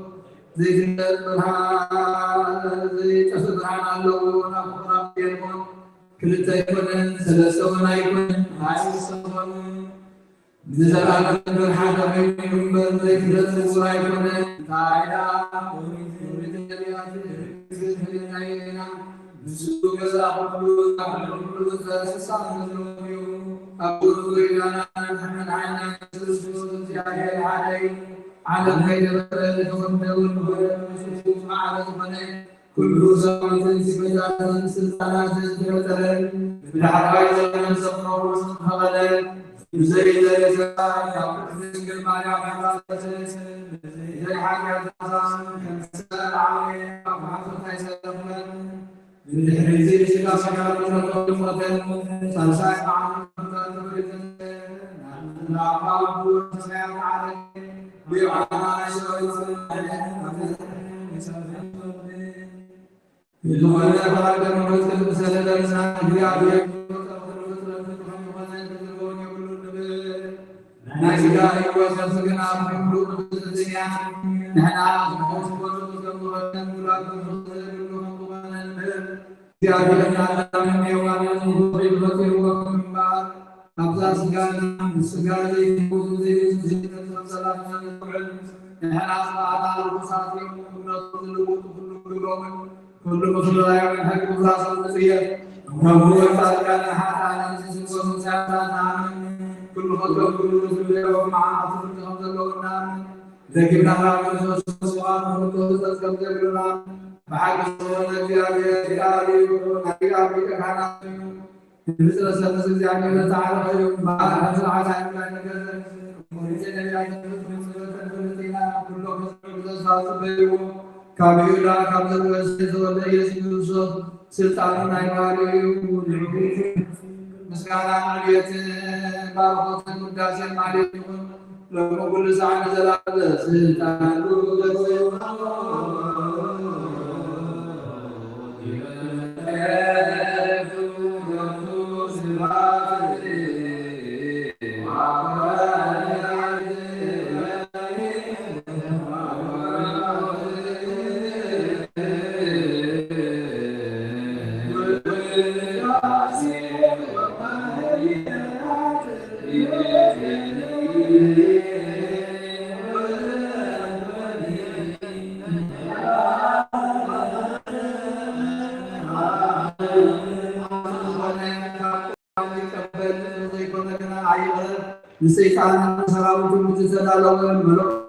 ዘይትንቀጽ ብርሃን፣ ዘይጠፍእ ብርሃን ኣለዎ። ናብ ፍቑራን ፊልሞን ክልተ ኣይኮነን፣ ሰለስተ እውን ኣይኮነን፣ ኣይወሰኾን። ንዘለኣለም እምበር ሓደ ኮይኑ እዩ እምበር፣ ዘይትንቀጽ ስውር ኣይኮነን። እንታይ ደኣ ኦሪት፣ ኦሪት ነቢያት፣ ሕግን ትንቢትን ኢና። ንሱ ገዛ ኩሉ፣ ኩሉ ፍጥረት ፍሳህ ዘለዎ እዩ። ኣብ ኩሉ ጎይታና መድሓኒና ኢየሱስ ክርስቶስ እግዚኣብሔር ሓደ እዩ። ዓለም ከይተፈጠረ ዝተወልደ እውን ብወለዱ ንሱ ማዕረ ዝኾነ ኩሉ ሰራዊትን ሲፈታትን ስልጣናትን ዝተፈጠረ ብዳሕረዋይ ዘመን ሰብ ክኸውን ዝተፈቐደ ብዘይ ዘርእሰ ካብ ቅድስት ድንግል ማርያም ዝተወለደ ብዘይ ሓጢኣት ከምዝተዓበየ ኣብ ማሕፀንታ ኣይሰለፍናን። ብድሕሪዚ ስጋ ስጋ ተፈጥሮ ሞተን ሳልሳይ መዓልቲ ተፈሪዘን ናብ ኣቦኡ ሰማያት ዓረገ። ብዮሃና ሰበይት ዝኾነ ባረከ መንፈስ ቅዱስ ሰለለና እግዚኣብሔር ናይ ስጋ ህይወት ነፍሲ ግን ኣብ ምሉእ ብትሕትና ንሕና ዝመውት ወልድ ከም ዝኾነ ሙላት ዘብሉ ከም ዝኾነ ንምህር። እግዚኣብሔር ንኣዳምን ሔዋንን ንፍቕሪ ፈጢርዎም እምበኣር ኣብዛ ስጋና ስጋ ዘይትሞት ዘይትነጽፍ ሰላምና ንውዕል። ንሕና ስብኣታ ርኩሳት እዮም እምነቱ ዝልውጡ ኩሉ ግብሮምን ኩሉ ምፍልላዮምን ሕጊ ምፍራሶም ንጽየፍ። ከምኡ ጻድቃንን ሓጥኣንን ዝስንኮ ትንሳኤታት ንኣምን። ኩሉ ከቶም ኩሉ ዝፍለዮም መዓልቲ ፍርዲ ከም ዘለዎም ንኣምን። ደጊምና ካብ ክርስቶስ ስብሓት ንኽንወጽእ ከም ዘብሉና ብሓቂ ዝኾነ እግዚኣብሔር ሊቀ ካህናት እዩ። ንፍጥረት ሰብ ምስ እግዚኣብሔር ዝተዓረቐ እዩ። እምበኣር ከም ስርዓት ኣይሁዳይ ንገርዘን ኦሪትን ነቢያትን ፍጥረትን ፍልጥ ኢና። ኩሎም ህዝቢ ብተስፋ ዝጽበይዎ ካብ ይሁዳ ካብ ዘርእ ዝተወልደ ኢየሱስ ክርስቶስ ስልጣኑ ናይ ባሕሪ እዩ። ንዕኡ ምስጋናን ዕብየትን ባርኾትን ውዳሴን ማሕሌት ይኹን። ሎሚ ኩሉ ሰዓት ንዘለዓለም ስልጣኑ ይቀበል ዘይኮነ ግና ኣይቕረብ። ንሰይጣን ንሰራዊቱ ብዝተዳለወ መለኮት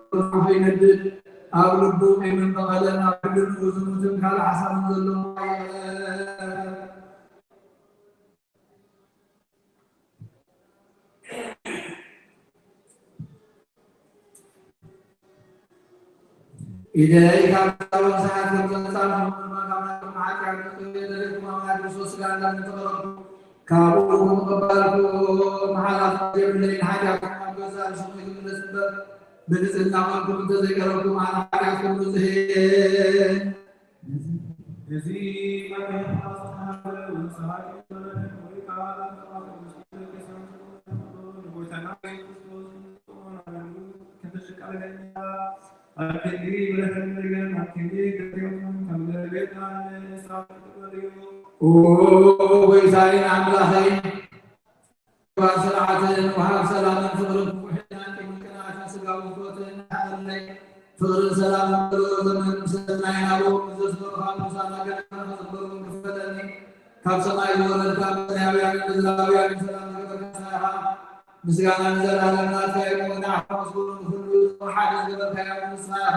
ከይነድድ ኣብ ልቡ ቂምን በቐልን ኣብ ሕልንኡ ዝሙትን ካልእ ሓሳብን ዘለዎ ኣይቕረብ። ኢደይ ካብ ዛውን ሰዓት ከም ዘንጻልኩም ካብ ናትኩም ሓጢኣት ንጽበ ዘለኩም ኣምላክ ክርስቶስ ስጋ እንዳምተቐረብኩ ካብኡ ምቕባልኩ መሓላ የብለይን። ሓጢኣትኩም ኣብ ገዛእ ርእስኹም ይምለስ እምበር ብንጽህና ቐርብኩም እንተዘይቀረብኩም ኣነ ሓጢኣትኩም ንጹህ እየ። እዚ መሪሕ ፋሲካ ንስሓ ኦ ጎይታዬን ኣምላኸይን፣ ስርዓትን ወሃብ ሰላምን ፍቕርን ክውሕዳን ቅንቅናትን ስጋዊ ፍትወትን ሓለይ ፍቕርን ሰላምን በሎ ዘመን ምሰናይ ናብኡ ዘስመሩኻ ቅዱሳን ኣገልግሎት ክጽበሩን ክፈለኒ ካብ ሰማይ ዝወረድካ መናያውያን ምድራውያን ሰላም ዝገበርካ ንስኻ ኢኻ። ምስጋና ንዘለኣለም ናትካ እዩ። ንዓኻ መስግኑ ንኹሉ ሓደ ዝገበርካዮ ንስኻ ኢኻ።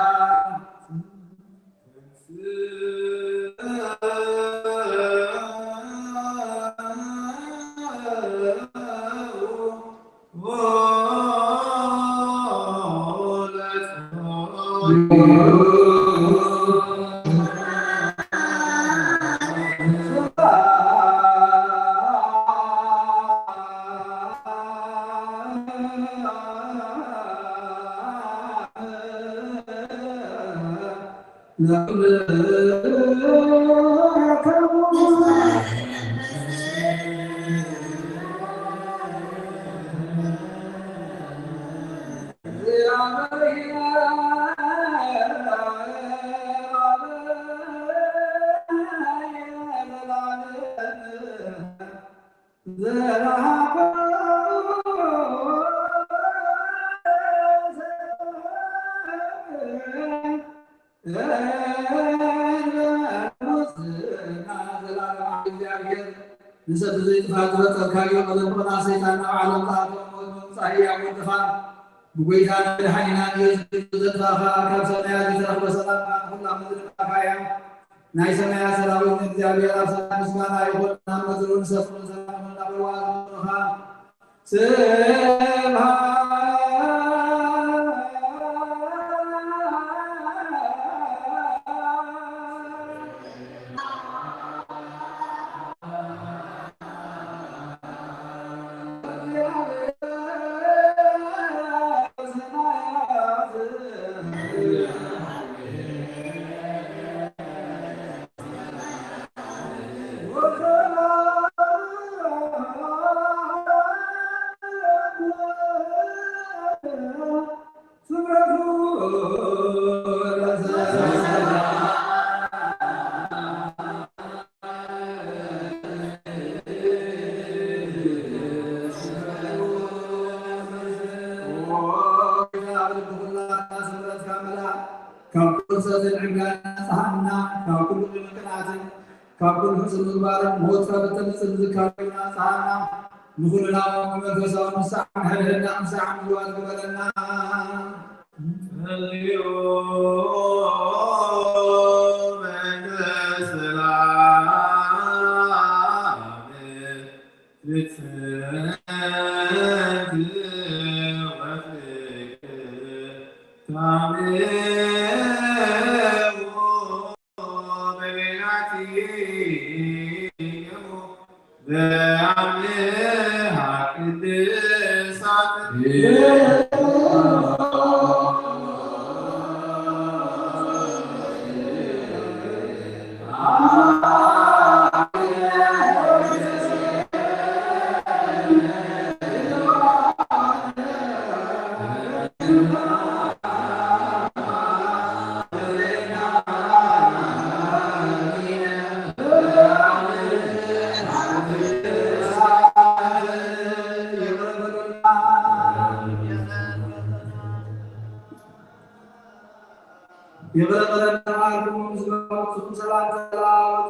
ንሰብ ብዘይጥፋእ ዝፈጠርካዮ፣ መለምቕና ሰይጣን ናብ ዓለም ዝኣተወ ሞት መምጻኢ ኣብ ወድኻ ብጎይታን መድሓኒናን ኢየሱስ ክርስቶስ ዘጥፋእኻ፣ ካብ ሰማያት ዝተረኽበ ሰላምካ ንኹላ ምድሪ ምሃብካ እያ። ናይ ሰማያት ሰራዊት ንእግዚኣብሔር ኣብ ሰማይ ምስጋና ይኹን፣ ኣብ ምድሪ እውን ሰላም ይኹን እናበልዋ ዝመርቑኻ። ስብሐት ካብ ኩሉ ሰትን ዕብዳን ኣጽሓና፣ ካብ ኩሉ ቅንቅናትን ካብ ኩሉ ሕሱር ምግባርን ሞት ካብ እተምጽእ ምዝካርን ኣጽሓና፣ ንኹልና መንፈሳዊ ንስሓ ንሕድሕድና ንስሓ ምልዋጥ ግበረና። ጸልዩ በእንተ ሰላም ፍጽምቲ ወፍቅር ታምሩ በበይናቲክሙ በአምሃ ቅድሳት ይቕረ በለና፣ ዓርኩሞ ምስ በሉ ፍጹም ሰላም ተለዋወጡ።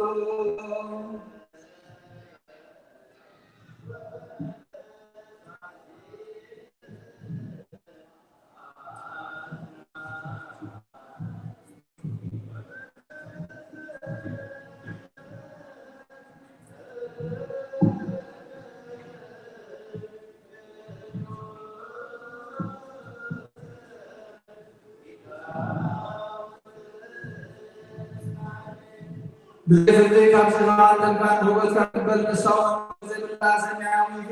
ብዘይ ፍርዲ ካብ ስፍራ ኣለምካን ህይወትካ ክበል ንሳውን ዘይብላ ሰማያዊት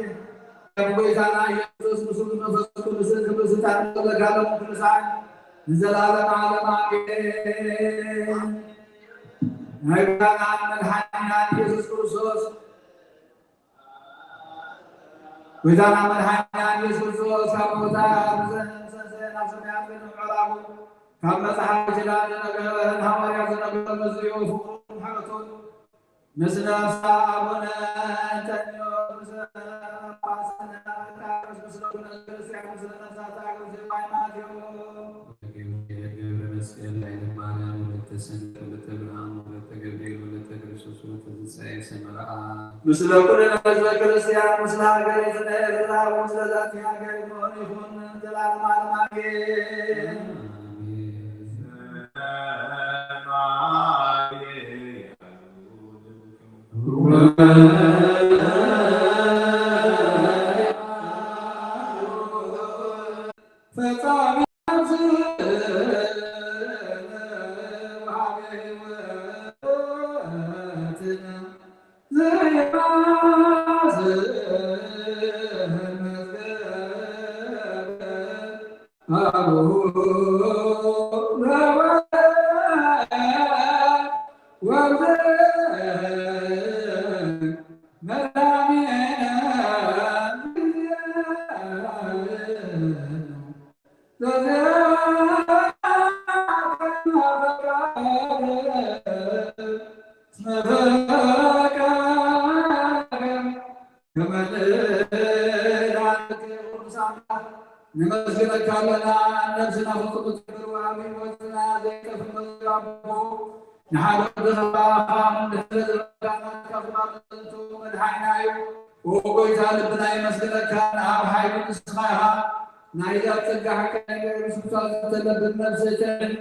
ካብ ጎይታና ኢየሱስ ምስሉ መንፈስ ቅዱስን ክብሪ ስልጣን ዘለካ ሎምን ኩሉ ሰዓት ንዘለዓለመ ዓለም ኣሜን። ናይ ጎይታናን መድሓኒናን ኢየሱስ ክርስቶስ ጎይታና መድሓኒና ኢየሱስ ክርስቶስ ካብ ሞታ ብዘንሰሰ ናብ ሰማያት ምዕራጉ ካብ መጽሓፍ ኪዳን ዝነገረን ሃዋርያት ዝነገረን መዝርኡ ፍቕሩን ምሕረቱን ምስለ ኣቡነ እንጠንዮስ ምስለ ጳጳስና ቃርስ ምስለ ኩነ ክርስቲያን ምስለ ነፍሳት ሃገር ማቴዎስ ገብረ መስቀል፣ ኃይለ ማርያም፣ ወለተ ሰንበት፣ ወለተ ብርሃን፣ ወለተ ገብርኤል፣ ወለተ ክርስቶስ፣ ወለተ ትንሣኤ ሰመረአ። ምስለ ኩልነ ህዝበ ክርስቲያን፣ ምስለ ሀገረ ዝነ ኤርትራ፣ ወምስለ ዛቲ ሀገር ይኩን ይኩን፣ ዘላለም ዓለም አሜን። ፈጻሚ ነመስግነካ ኣለና። ነብስና ፍጹም ትገብር ወሃቢ ሕይወትና ዘይጠፍእ መዝገብ ኣቦ፣ ንሓደ ወድኻ ካብ ምድሪ ዘበራናካ ክባልንቱ መድሓኒና እዩ። ኦ ጎይታ፣ ልብና የመስግነካ፣ ንኣብ ሓይሉ ንስኻ ኢኻ። ናይዛ ጸጋ ሓቀኛ ገብረ ስብሳ ዝተለብን ነብሰ ተን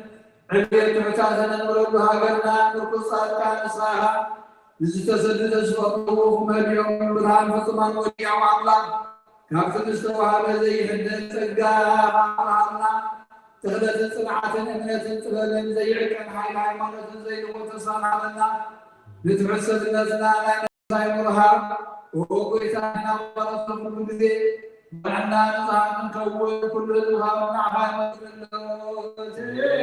ዕብየት ትሑታ ዘነንብረሉ ሃገርና ምርኩስ ጻድቃን ንስኻ ኢኻ። ንዝተሰዱ ተስፋ ክመልኦም ብርሃን ፍጹማን ወዲያው ኣምላኽ ካብቲ ንዝተዋህበ ዘይሕደስ ጸጋ ኣብርሃልና። ተኽለትን ጽንዓትን እምነትን ጥበብን ዘይዕቀን ሓይሊ ሃይማኖትን ዘይልወጥ ተስፋን ሃበና። ንትሑት ሰብነትና ናይ ምርሃብ፣ ኦ ጎይታ፣ ኢና ባሮትካ ኩሉ ግዜ ባዕልና ንጹሃን ክንከውን ኩሉ ህዝብኻ ንዓኻ ይመስግን ኣሎ።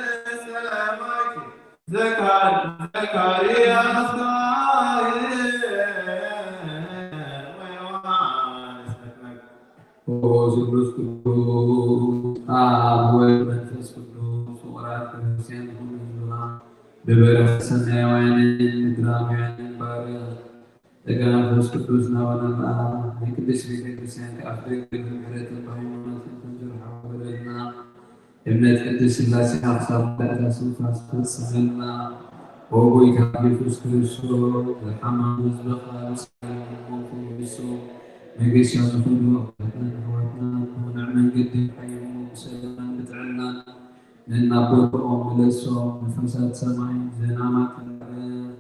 እስጢፋኖስ ዘካርያስ ኦ ስሉስ ቅዱስ፣ ኣብ ወልድ መንፈስ ቅዱስ፣ ፍቑራት ክርስቲያን ዝኾኑ ህዝብና፣ ብበረኸት ሰማያውያንን ምድራውያንን ባርኽ። ጸጋ መንፈስ ቅዱስ ናባና እምበኣር፣ ናይ ቅድስት ቤተ ክርስቲያን ከኣ ፍቅርን ምሕረትን ብሃይማኖትን ከም ዝርሓቑ በለልና። እምነት ቅድስት ሥላሴና ክሳብ መወዳእታ ስንፋስ ፈጽመልና። ኦ ጎይታ ኢየሱስ ክርስቶስ፣ ዝሓመሙ ህዝብኻ ብጸሎት ሞት ይምልሱ። መንገሻ ዝኾኑ ኣሕዋትና ኣሕዋትና ብቕኑዕ መንገዲ ሓይሙ ብሰላም ብጥዕና ነናቦትኦም ምለሶም። ንፋሳት ሰማይ ዘናማት ባርኽ።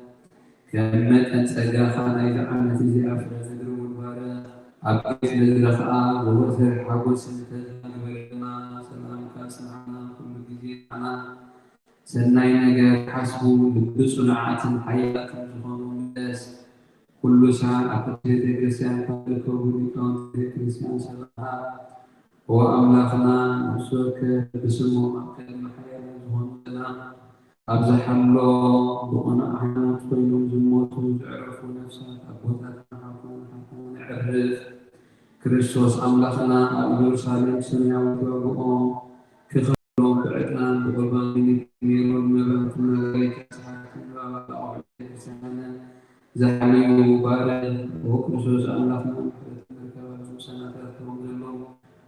ከም መጠን ጸጋኻ ናይዚ ዓመት እዚኣ ፍረ ዘግርሙ ባርኽ። ኣብ ቤት ምድሪ ኸኣ ዘወትር ሓጎስን ተድላን ግበረልና። ሰላምካ ጽንዓና ኩሉ ግዜ ንዓና። ሰናይ ነገር ሓስቡ፣ ልቢ ጽኑዓትን ሓያላትን ዝኾኑ ምለስ። ኩሉ ሳዕ ኣብ ቅድስት ቤተ ክርስቲያን ካብ ዝርከቡ ሊቃውንቲ ቤተ ክርስቲያን ሰብኻ። ኦ ኣምላኽና፣ ነፍሲ ወከፍ ብስሞም ኣብ ቅድሚ ሓያላን ዝኾኑ መላእኽቲ ኣብዝሓሎም ብቕኑዕ ሃይማኖት ኮይኖም ዝሞቱ ዘዕረፉ ነፍሳት ኣቦታትና ሓውታትና ሓውታትና የዕርፍ። ክርስቶስ ኣምላኽና ኣብ ኢየሩሳሌም ሰማያዊት ዋግኦም ክኸፍሎም ብዕጣን ብቑርባን ገይሮም መብራህትን መጋረጃ ሰዓትን ንባባት ኣቑሑት ቤተክርስትያንን ዝሓልዩ ባርኽ። ኦ ክርስቶስ ኣምላኽና ምሕረት መርከብ ኣብ ቅዱሳን ኣትያትኩም ዘለዉ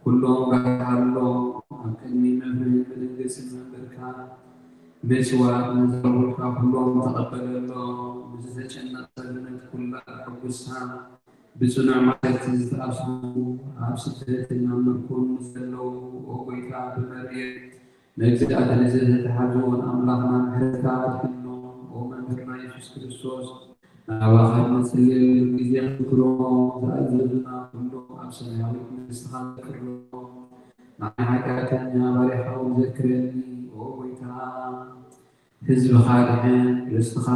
ኩሎም ራህርሃሎም። ኣብ ቅድሚ መፍርህን መደንገጽን መንበርካ ምጽዋት ንዘቕርቡልካ ኩሎም ተቐበለሎም። ብዝተጨነቐ ሰብነት ኩላ ሕጉሳ ብጽኑዕ ማእሰርቲ ዝተኣስሩ ኣብ ስደትን ኣብ ምርኮን ዘለዉ ኦ ጎይታ ብመርየት መግዛእቲ ንዘተትሓዙ ንኣምላኽና ምሕረትካ ኣድሕኖ። ኦ መምህርና የሱስ ክርስቶስ ናባኻ ንጽልየሉ ግዜ ንዝክሮ ዝኣዘዙና ኩሎም ኣብ ሰማያዊት መንግስትኻ ዘክሮ። ንዓይ ሓጢኣተኛ ባሪያኻ እውን ዘክረኒ ኦ ጎይታ። ህዝብኻ ድሕን ርስትኻ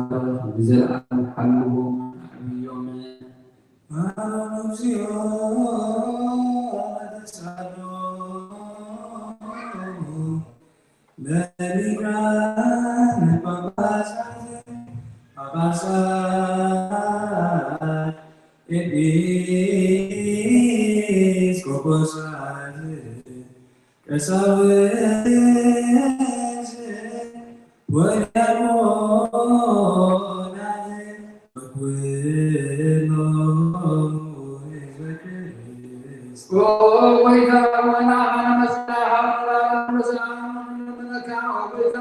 ንዘለኣለም ሓልዎም ኣዕብዮም። ማረን እግዚኦ ወተሳሃሎም ለሊቃነ ጳጳሳት ጳጳሳት ኤጲስቆጶሳት ቀሳውስት ወዲያቆናት ወኩሎም ህዝበ ክርስቶስ። ኦ ጎይታ ሆይ ንዓኻ ነመስግና፣ ሓውና ነመስግና፣ ንለምነካ ኦ ጎይታ።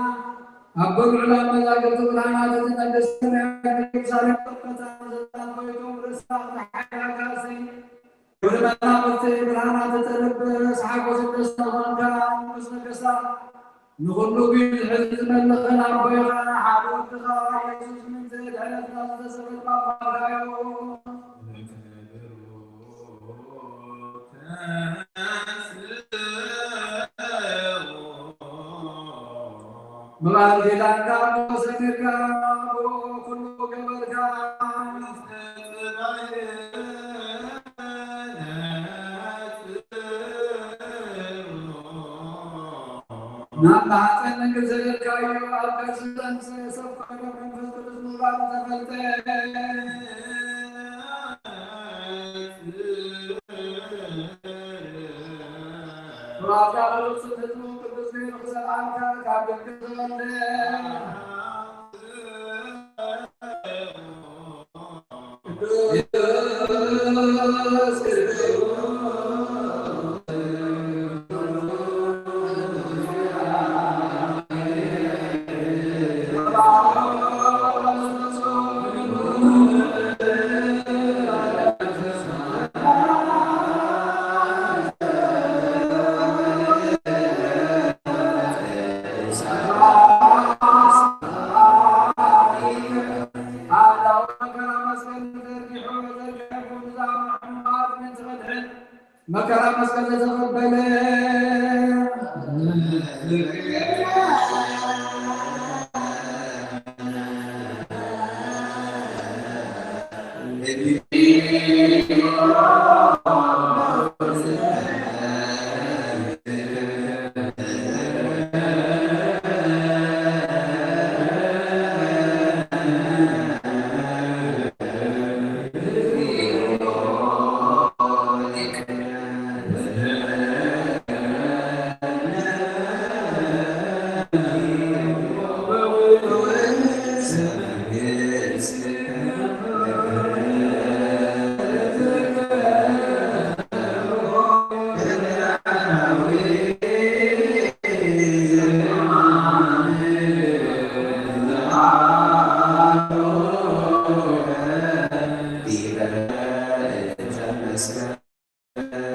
ኣቦ ልዑል ኣብ መዛግብቲ ብርሃናት እቲ መንግስቲ ሰማያት ኢየሩሳሌም ጥቕመታ ዘላት ኮይቶም ርስታ ክትሓዳጋሲ ወደ መናፍስቲ ብርሃናት ተተለብስ ሓጎስ ደስታ ኾንካ ንጉስ ነገስታት ንኹሉ ግን ሕዚ ዝመልኽን ኣቦይኻ ሓደ ወድኻ ኢየሱስ ምእንቲ ድሕነትና ዝተሰቐለ ባባኻዮ። ምባል ጌታና ሰሚርካ ብኡ ኩሉ ገበርካ። ናብ ማሕፀን ድንግል ዘደልካዮ ኣብ ከርሲ ዘምፀ ሰብ ኮይነ መንፈስ ቅዱስ ምባል ተፈልጠ። ተዋጋ ብሉጽ ህዝቡ ቅዱስ ገይሩ ክሰብኣልካ ካብ ድንግል ተወልደ። መከራ መስቀል ዘተቐበለ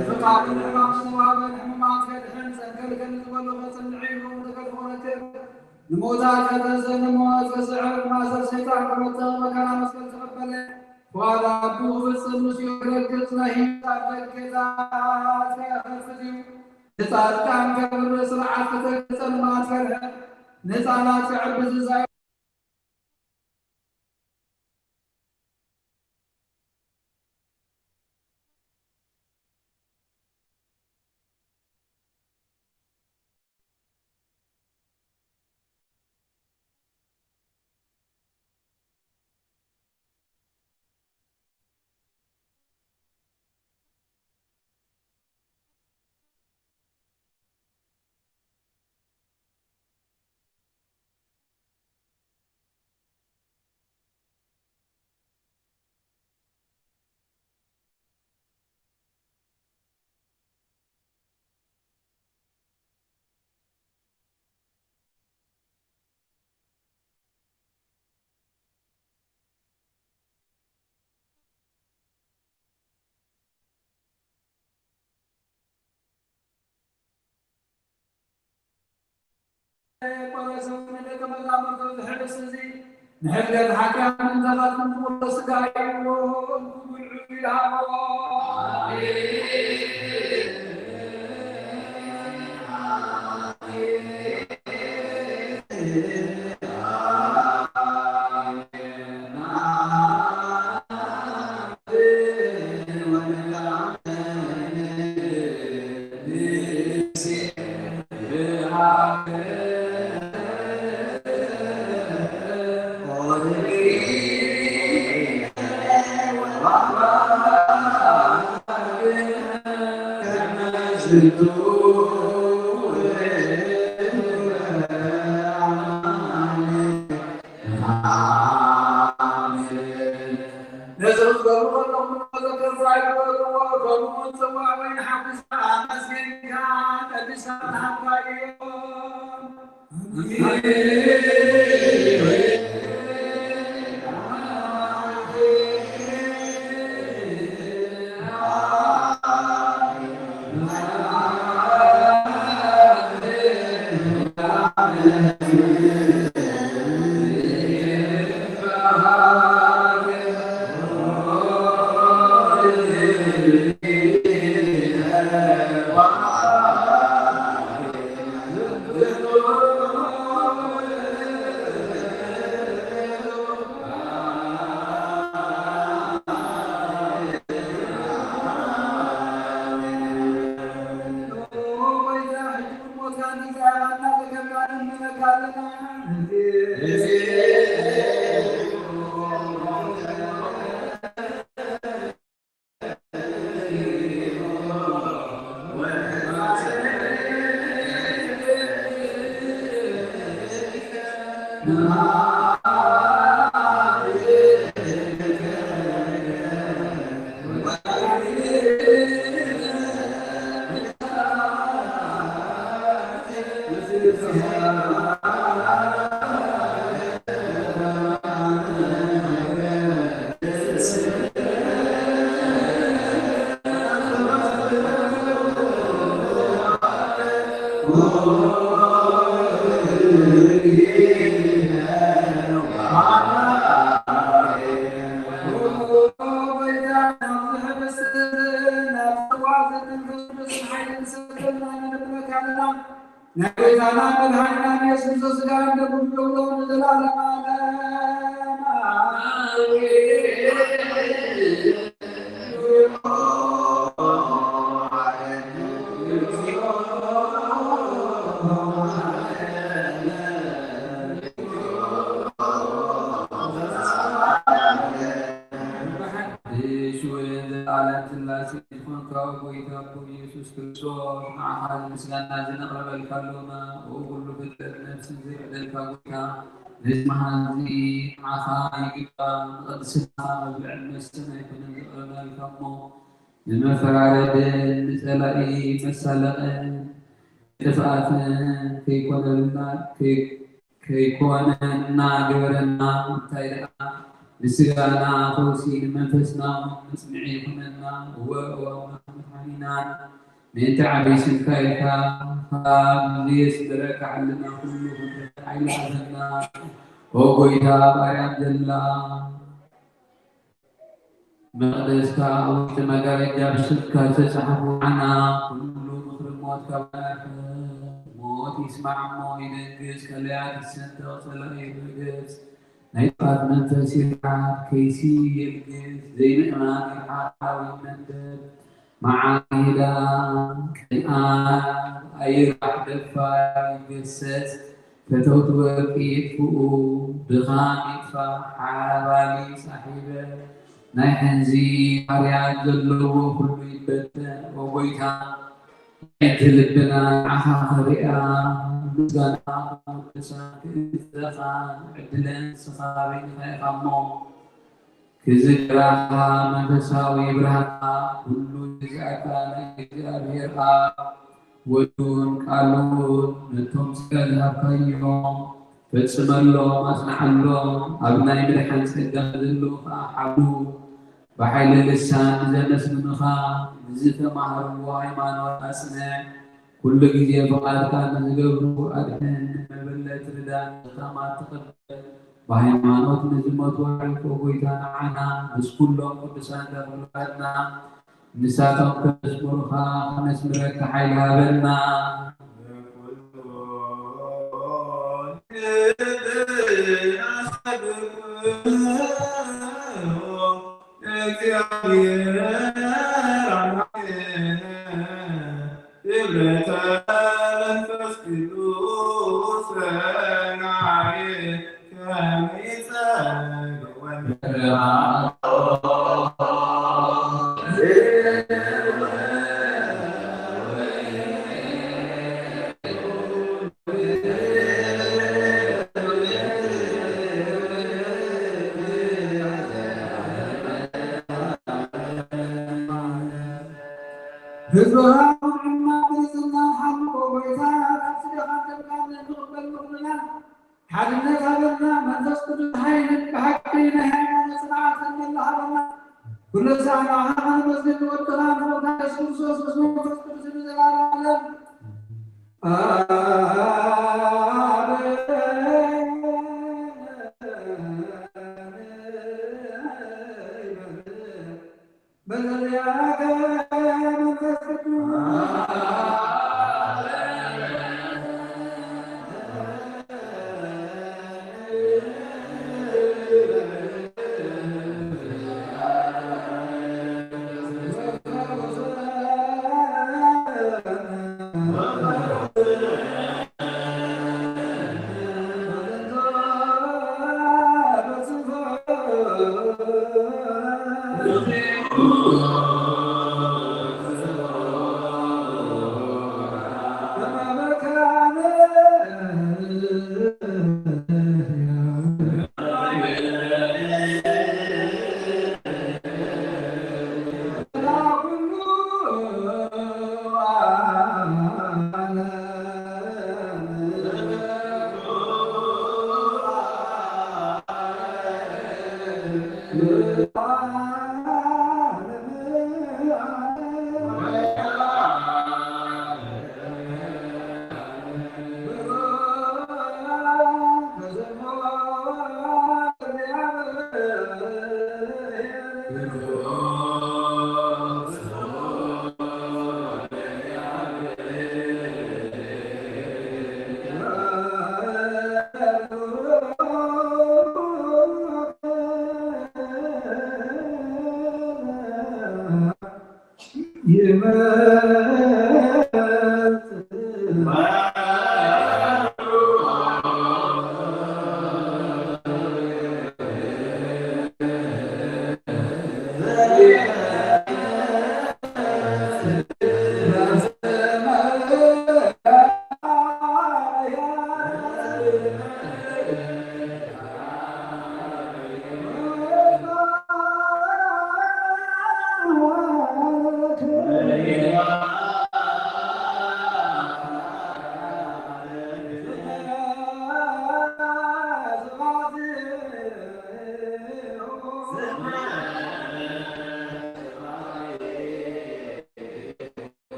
ብፍቓዱ ሕማም ዝተዋህበን ሕሙማት ከድሕን ዘንከልከል ዝበሉ ከጽንዕ ኢሉ ንተገድፎ ረክብ። ንሙዉታት ከተንስእ ንሞት ክስዕር ማእሰር ሰይጣን ክበትኽ መከራ መስቀል ተቐበለ። ፍቓድ ኣቡ ክፍጽም ምስኡ ክረግጽ ናይ ህይወት ኣፍደገታት ከኸፍት እዩ። ንጻድቃን ከብርህ ስርዓት ከተግጸ ንማእሰር ንህጻናት ከዕብስ ዝዛየ ቆረሰ ንደቀ መዛሙርቱ ዝሕልስ እዚ ንሕድገት ሓጢኣትን ዘኻትም ፍቑር ስጋ እዩ። ክቡር ዕዩ ይሃቦ። ነዚ ክትገብሩ ከለኹም መዘከርታ ኣይግበርዎ፣ ከምኡ እውን ጽዋእ ወይኒ ሓዊስካ ኣመስጊንካ ቀዲስካ ዝሃብካ እዮም። ናይ ጎይታና መድሓኒና ኢየሱስ ስጋን ደሙን ንዘለዓለመ ዓለም ኣሜን። ብሓድሽ ወለተ ዘላለም ስላሴ ዝኾንካ ጎይታ ኣቦ ኢየሱስ ክርስቶስ፣ ንዓኻ ምስጋና ዝነቕርበልካ ኣሎና። ኦ ኩሉ ፍጥረት ነፍስን ዘይዕደልካ ጎይታ፣ ነዚ መዓልቲ ንዓኻ ይግባ። ንቕድስና መብልዕን መስተን ኣይኮነን ዘቕረብናልካ እሞ፣ ንመፈራረድን ንጸላኢ መሳለቕን ጥፍኣትን ከይኮነልና፣ ከይ-፣ ከይኮነና ግበረና። እንታይ ደኣ ንስጋና ፈውሲ ንመንፈስና እውን መጽንዒ ይኹነና። እወ፣ እወ፣ መድሓኒናን ምእንቲ ዓብዪ ስምካ ኢልካ ካብ ዘየስምረካ ዕልና ኩሉ ፍጥረት ሓይሊ ሃበና። ኦ ጎይታ፣ ኣብ ኣርያም ዘላ መቕደስካ ውሽጢ መጋረጃ ብስምካ ዝተጻሕፉ ዓና ኩሉ ምኽሪ ሞት ካባና ይርሕቕ። ሞት ይስማዕ እሞ ይደንግጽ፣ ቀለያት ይሰንጠቕ፣ ጸላኢ ይርገጽ፣ ናይ ጥፍኣት መንፈስ ይርሓቕ፣ ከይሲ የልግስ፣ ዘይምእማን ይርሓቕ፣ ሓዊ ይመንደድ። መዓት ይህዳእ፣ ቅንኣት ኣይርባሕ፣ ደፋር ይገሰጽ፣ ፈተውቲ ወርቂ ይጥፍኡ፣ ድኻም ይጥፋእ፣ ሓባሊ ጻሒበ፣ ናይ ሕንዚ ባርያት ዘለዎ ኩሉ ይበተን። ኦ ጎይታ፣ ኣዒንቲ ልብና ንዓኻ ክሪኣ፣ ምስጋና ቅዱሳን ክእዘዛ ዕድለን ንስኻ በይንኻ ኢኻ እሞ፣ ክዝክራኻ መንፈሳዊ ብርሃንካ ኩሉ ዝግዛእካ ናይ እግዚኣብሔር ኣብ ወዱን ቃሉን ነቶም ስጋ ዝሃብካዮም ፈጽመሎም፣ ኣጽንዓሎም። ኣብ ናይ ምድሓን ጸጋ ዘለዉ ኸኣ ሓሉ ብሓይሊ ልሳን ንዘመስግኑኻ ንዝተማህርዎ ሃይማኖት ኣጽንዕ። ኩሉ ግዜ ፍቓድካ ንዝገብሩ ኣድሕን፣ ንመበለት ርዳእ፣ ድኻማት ተቐበል። ብሃይማኖት ንዝሞቱ ኣዕርፎ ጎይታ ንዓና ምስ ኩሎም ቅዱሳን ደብርባትና ንሳቶም ከመስምሩኻ ከነስምረካ ሓይሊ ሃበና። እግዚኣብሔር ኣምላክነ ክብረተ መንፈስ ቅዱስ ሰናየ ከመ ይጸግወን ህዝብኻ ብንዕና ብንጽህና ንሓልዎ። ጎይታ፣ ካብ ስጋኻን ደምካን ንቕበል ምቕብላል ሓድነት ሃበና። መንፈስ ቅዱስ ሓይልን ብሓቂ ናይ ሃይማኖት ጽንዓትን መላ ሃበና። ኩሉ ሳዕ ንዓኻ ነመስግን፣ ንወድኻ ንኽብርካ ኢየሱስ ክርስቶስ ምስ መንፈስ ቅዱስ ንዘለዓለም።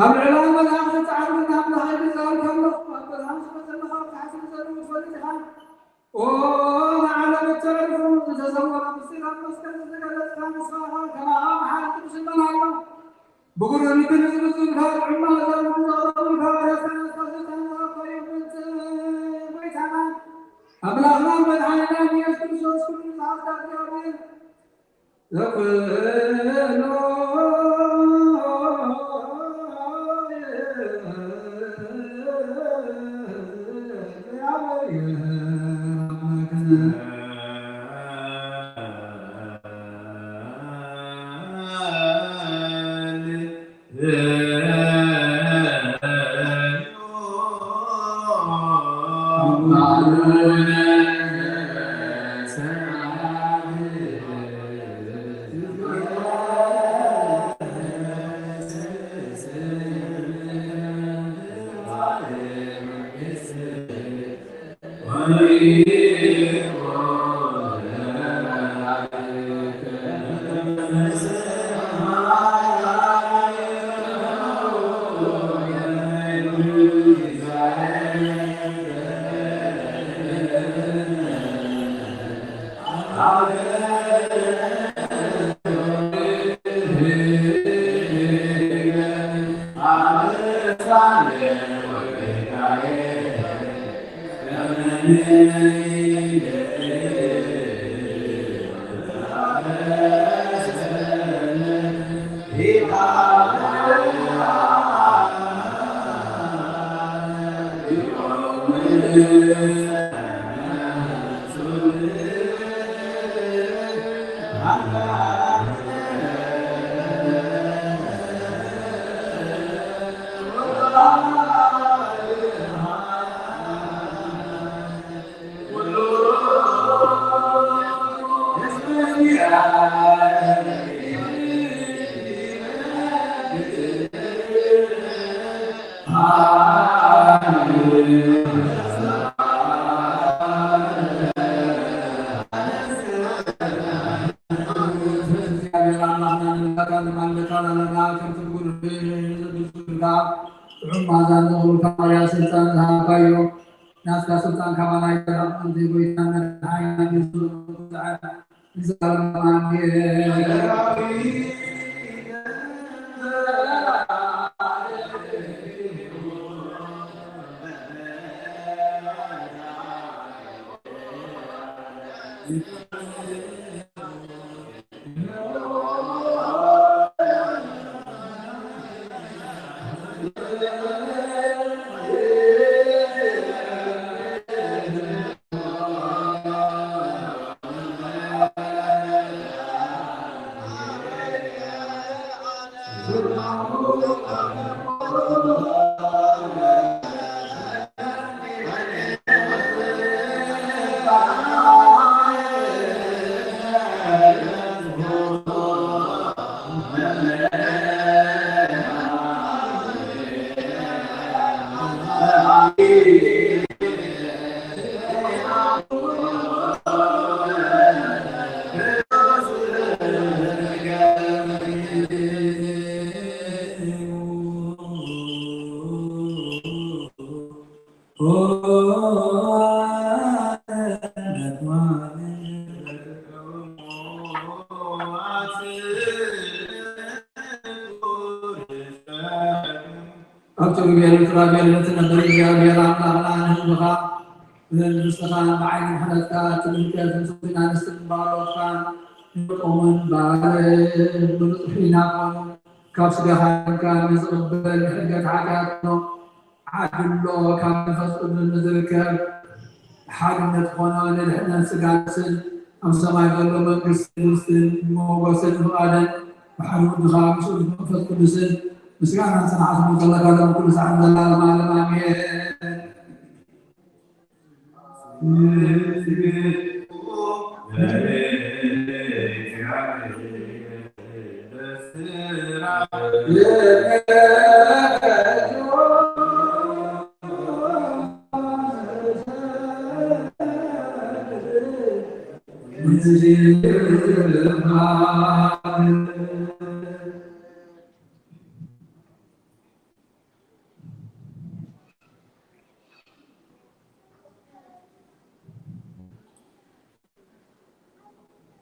ኣብ ልዕሊ መላእኽቲ ጻዕርን ኣምላኽ ይዛረብ ከሎ፣ ኣብ ብርሃን ዝመጸ መኻብቲ ሓሲብ ዘርኢ ትፈልጥ ኢኻ። ኦ ንዓለም እተረፉ ዝተሰወረ ምስጢራት መስቀል ዝተገለጽካ ንስኻ ኢኻ። ከማኻ መሓሪ ቅዱስ ይመን ኣሎ። ብጉሩር ልቢ ንዝብዙልካ፣ ጥዑም መኣዛ ዘቕረቡልካ፣ ደስታ ንስኻ ስልጣን ዝሃብካዮ ምእንቲ ጎይታና ኣምላኽናን መድሓኒናን ኢየሱስ ክርስቶስ፣ ኩሉ ዝሃብካ እግዚኣብሔር፣ ዘክሎ ጥዑም መኣዛ ንዘቕርቡልካ ማርያ ስልጣን ዝሃብካዮ፣ ናትካ ስልጣን ካባና ይራቕ፣ ምእንቲ ጎይታና መድሓኒና ኢየሱስ ክርስቶስ። ኣብ ጭሩቤል ጭራቤል እትነብር እግዚኣብሔር ኣምላኽና ንህዝብኻ ንስኻ ብዓይኒ ምሕረትካ እቲ ድምቀት ንስኻ ኣንስትን ባሮትካ ንቆምን ባር ብብፅሒ ናኾኑ ካብ ስጋኻ ደምካ ንዝቕበል ሕገት ሓጢኣት ዓድሎ ካብ መንፈስ ቅዱስ ንዝርከብ ሓድነት ኾነ ንድሕነት ስጋ ነፍስን ኣብ ሰማይ ዘሎ መንግስቲ መንግስትን ሞገስን ፍቓድን ብሓደ ወድኻ ምስኡ መንፈስ ቅዱስን ምስጋናን ጽንዓትን ዘለካ ሎም ኩሉ ሰዓት ዘላለም ዓለም ኣሜን።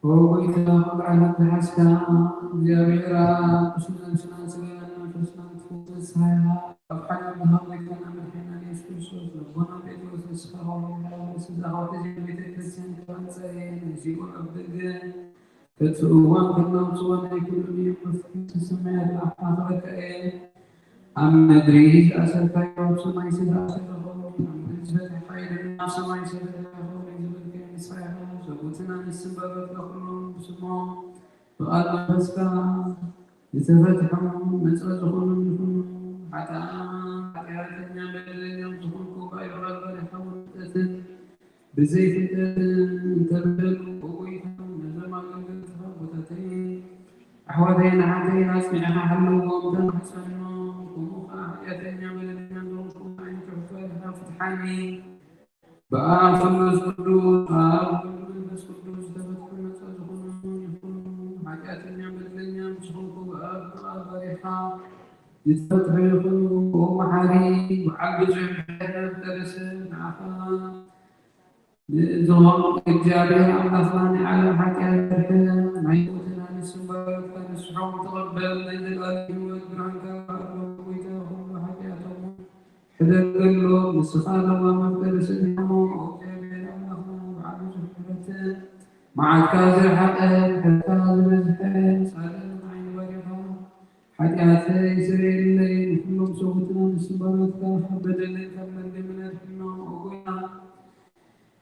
ኦ ጎይታ፣ ኩሉ ዓለም ዝሓዝካ እግዚኣብሔር ኣብ ቅዱስ ነብስና፣ ስጋና፣ መንፈስና ክትፈውስ ንስኻ ኢኻ። ኣብ ሓዳር ዝሃብ ጎይታና መድሓኒና ኢየሱስ ክርስቶስ፣ ነቦና ጴጥሮስ፣ ንስኻ ከምኡ ኢኻ፣ ምስ እዛ ኻብቲ ቤተ ክርስቲያን ክተንጽእ እየ፣ ንሲኦል ኣብ ደገ ከጥፍእዋ ከናውጽዋ ናይ ኩሉ እዮም። መፍትሒ ሰማያት ኣፍካ እየ። ኣብ ምድሪ ዝኣሰርካዮ ኣብ ሰማይ ዝተኣሰረ ይኹን፣ ኣብ ምድሪ ዝፈትሕካዮ ድማ ኣብ ሰማይ ዝተፈትሐ ይኹን ዝበልካዮ ንስኻ ኢኻ። ሰብኡትን ኣንስትን ባሮትካ ኩሎም ብስሞም ብቓል መንፈስካ ዝተፈትሑ ነጻ ዝኾኑ ይኹኑ። ሓጥኣን ሓጢኣተኛን በደለኛን ዝኾንኩ ባይብኻ ባሪኻ ብፍልጠትን ብዘይፍልጠትን እንተበደሉ፣ ኦ ጎይታ፣ ነዞም ኣገልገልትኻ ኣቦታተይን ኣሕዋተይን ኣሓተይን ኣጽኒዕኻ ሓልዎም፣ ተማሕጸኖም። ከምኡ ኸኣ ሓጢኣተኛ በደለኛ ዝኾንኩ ንዓይኒ ትሑት ባሪኻ ፍትሓኒ። ብኣብ ስሉስ ቅዱስ፣ ኣብ ወልድ መንፈስ ቅዱስ ዝተፈትሑ ነጻ ዝኾኑ ይኹኑ። ሓጢኣተኛ በደለኛ ምስ ዝኾንኩ ብኣብ ብቓል ባሪኻ ዝተፈትሑ ይኹኑ። ኦ መሓሪ፣ በዓል ብዙሕ ምሕረት፣ መፍቀሪ ሰብ፣ ንዓኻ ንእዝሆም እግዚኣብሔር ኣምላኽና ናይ ዓለም ሓጢኣት ዘርሕቕ ናይ ሞትና ንስም ባሮትካ ንስሖም ተቐበል፣ ናይ ዘላለም ህይወት ብርሃንካ ኣርጎም፣ ጎይታ ኩሉ ሓጢኣቶም ሕደገሎም። ንስኻ ለዋህ መፍቀሪ ሰብ ኢኻ እሞ፣ እግዚኣብሔር ኣምላኽና ብዓቢ ምሕረትን መዓትካ ዝረሓቐ ምሕረትካ ዝበዝሐ ሳልም ዓይኒ ባሪኻ ሓጢኣተይ ስረየለይ። ንኩሎም ሰውትና ንስም ባሮትካ ካብ በደልን ካብ መርገምን ኣድሕኖም፣ ኦ ጎይታ።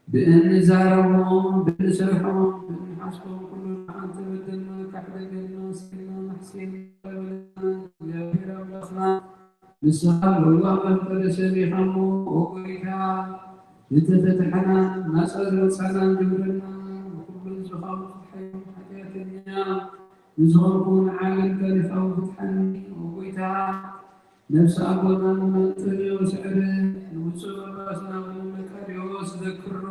ብእንዛረቦም፣ ብእንሰርሖም፣ ብእንሓስቦም ኩሉ ንዓን ተበደልና፣ ካሕደገልና፣ ስኢልና፣ ናሕሲና፣ በደልና፣ እግዚኣብሔር ኣምላኽና፣ ንስኻ ለዋህ መፍቀሪ ሰብ ኢኻ እሞ፣ ኦ ጎይታ፣ ዝተፈትሐናን ናጻ ዝወጻናን ግብርና፣ ንኹሉ ህዝብኻ ፍትሓዮም። ሓጢኣተኛ ንዝኾንኩ ንዓለም ታሪኻዊ ፍትሓኒ፣ ኦ ጎይታ። ነፍሲ ኣቦና ኣንጠንዮስ ስዕረ፣ ንብፁዕ ጳጳስና ኣቡነ መቃርዮስ ዘክሮ።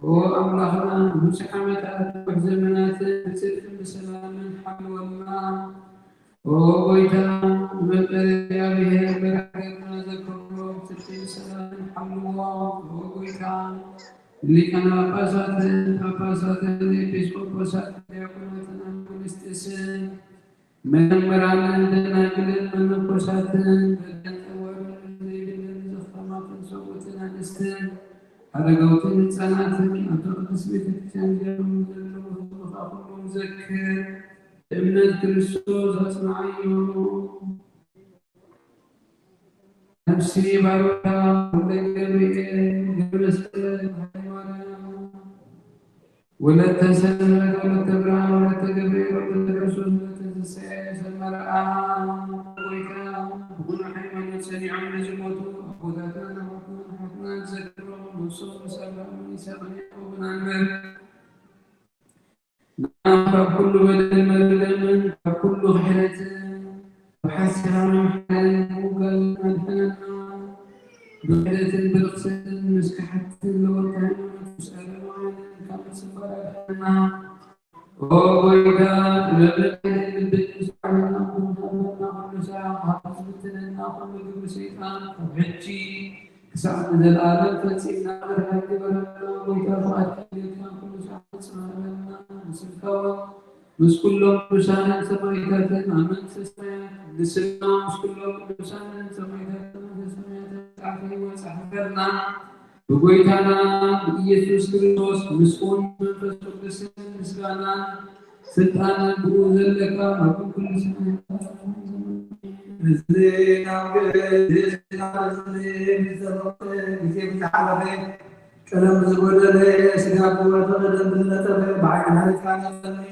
ኦ ኣምላኽና፣ ንብዙሕ ዓመታት፣ ነዊሕ ዘመናትን ብጽድቅን ብሰላምን ሓልወልና። ኦ ጎይታ፣ ንመንበረ እግዚኣብሔር መራሕትና ዘክሮ፣ ብጽድቅን ብሰላምን ሓልዎ። ኦ ጎይታ፣ ሊቃነ ጳጳሳትን ጳጳሳትን ኤጲስቆጶሳትን ዲያቆናትን ኣናጉንስጢስን መዘምራንን ደናግልን መነኮሳትን በደል ጠወርን ዘይብልን ዘኽታማትን ሰብኡትን ኣንስትን ኣረጋውትን ህፃናትን ኣብቲ ቅድስት ቤተክርስትያን ዚኣም ዘለዉ ህዝብኻ ኩሎም ዘክር። ብእምነት ክርስቶስ ኣጽንዓዮም። ነፍሲ ባሮታ ወልደ ገብርኤል ገብረ መስቀል ሃይማኖት ወለተ ሰንበት ወለተ ብርሃን ወለተ ገብርኤል ወለተ ክርስቶስ ወለተ ትንሳኤ ሰመረኣ ጎይታ ብኹሉ ሃይማኖት ጸኒዖም ንዝሞቱ ኣቦታትናን ኣሕዋትናን ኣሕዋትናን ዘክሮም። ነፍሶም ምስ ኣብርሃምን ይስሐቅን ያዕቆብን ኣንበር። ንዓና ካብ ኩሉ በደልን መርገምን ካብ ኩሉ ክሕደትን ካብ ሓሲራዊ ሓይልን ምውጋዝን ኣድሕነና። ብክሕደትን ብርኽሰትን ምስ ከሓድትን ለወጥቲ ሃይማኖት ምስ ኣረማውያንን ካብ ምጽንባር ኣድሕነና። ኦ ጎይታ፣ ጥበብን ሓይልን ልብን ምስ ዓለምና ኩሉ ሃበና፣ ኩሉ ስራሕ ካብ ዝብትነና ኩሉ ግብሪ ሰይጣን ካብ ሕጂ ክሳዕ ንዘለኣለም ፈጺምና ብርሃን ግበረልና። ጎይታ፣ ፍቓድካ ኢልና ኩሉ ሰዓት ንጽናበልና። ንስምካ እውን ምስ ኩሎም ቅዱሳንን ሰማዕታትን ኣብ መንግስተ ሰማያት ንስምና ምስ ኩሎም ቅዱሳንን ሰማዕታትን ኣብ መንግስተ ሰማያት መጽሓፈ ህይወት ጸሓፈልና። ብጎይታና ብኢየሱስ ክርስቶስ ምስኡን መንፈስ ቅዱስን ምስጋናን ስልጣንን ብኡ ዘለካ ኣብ ኩሉ ሰማያት። እዚ ናብ ግእዝ፣ እዚ ናብ እዝኒ፣ ብዝተፈቕደ ግዜ ብዝሓለፈ፣ ቀለም ብዝጎደለ፣ ስጋ ብዝወደቐ፣ ደም ብዝነጠፈ፣ ብዓይኒ ሓሊፍካ ንጸሊ።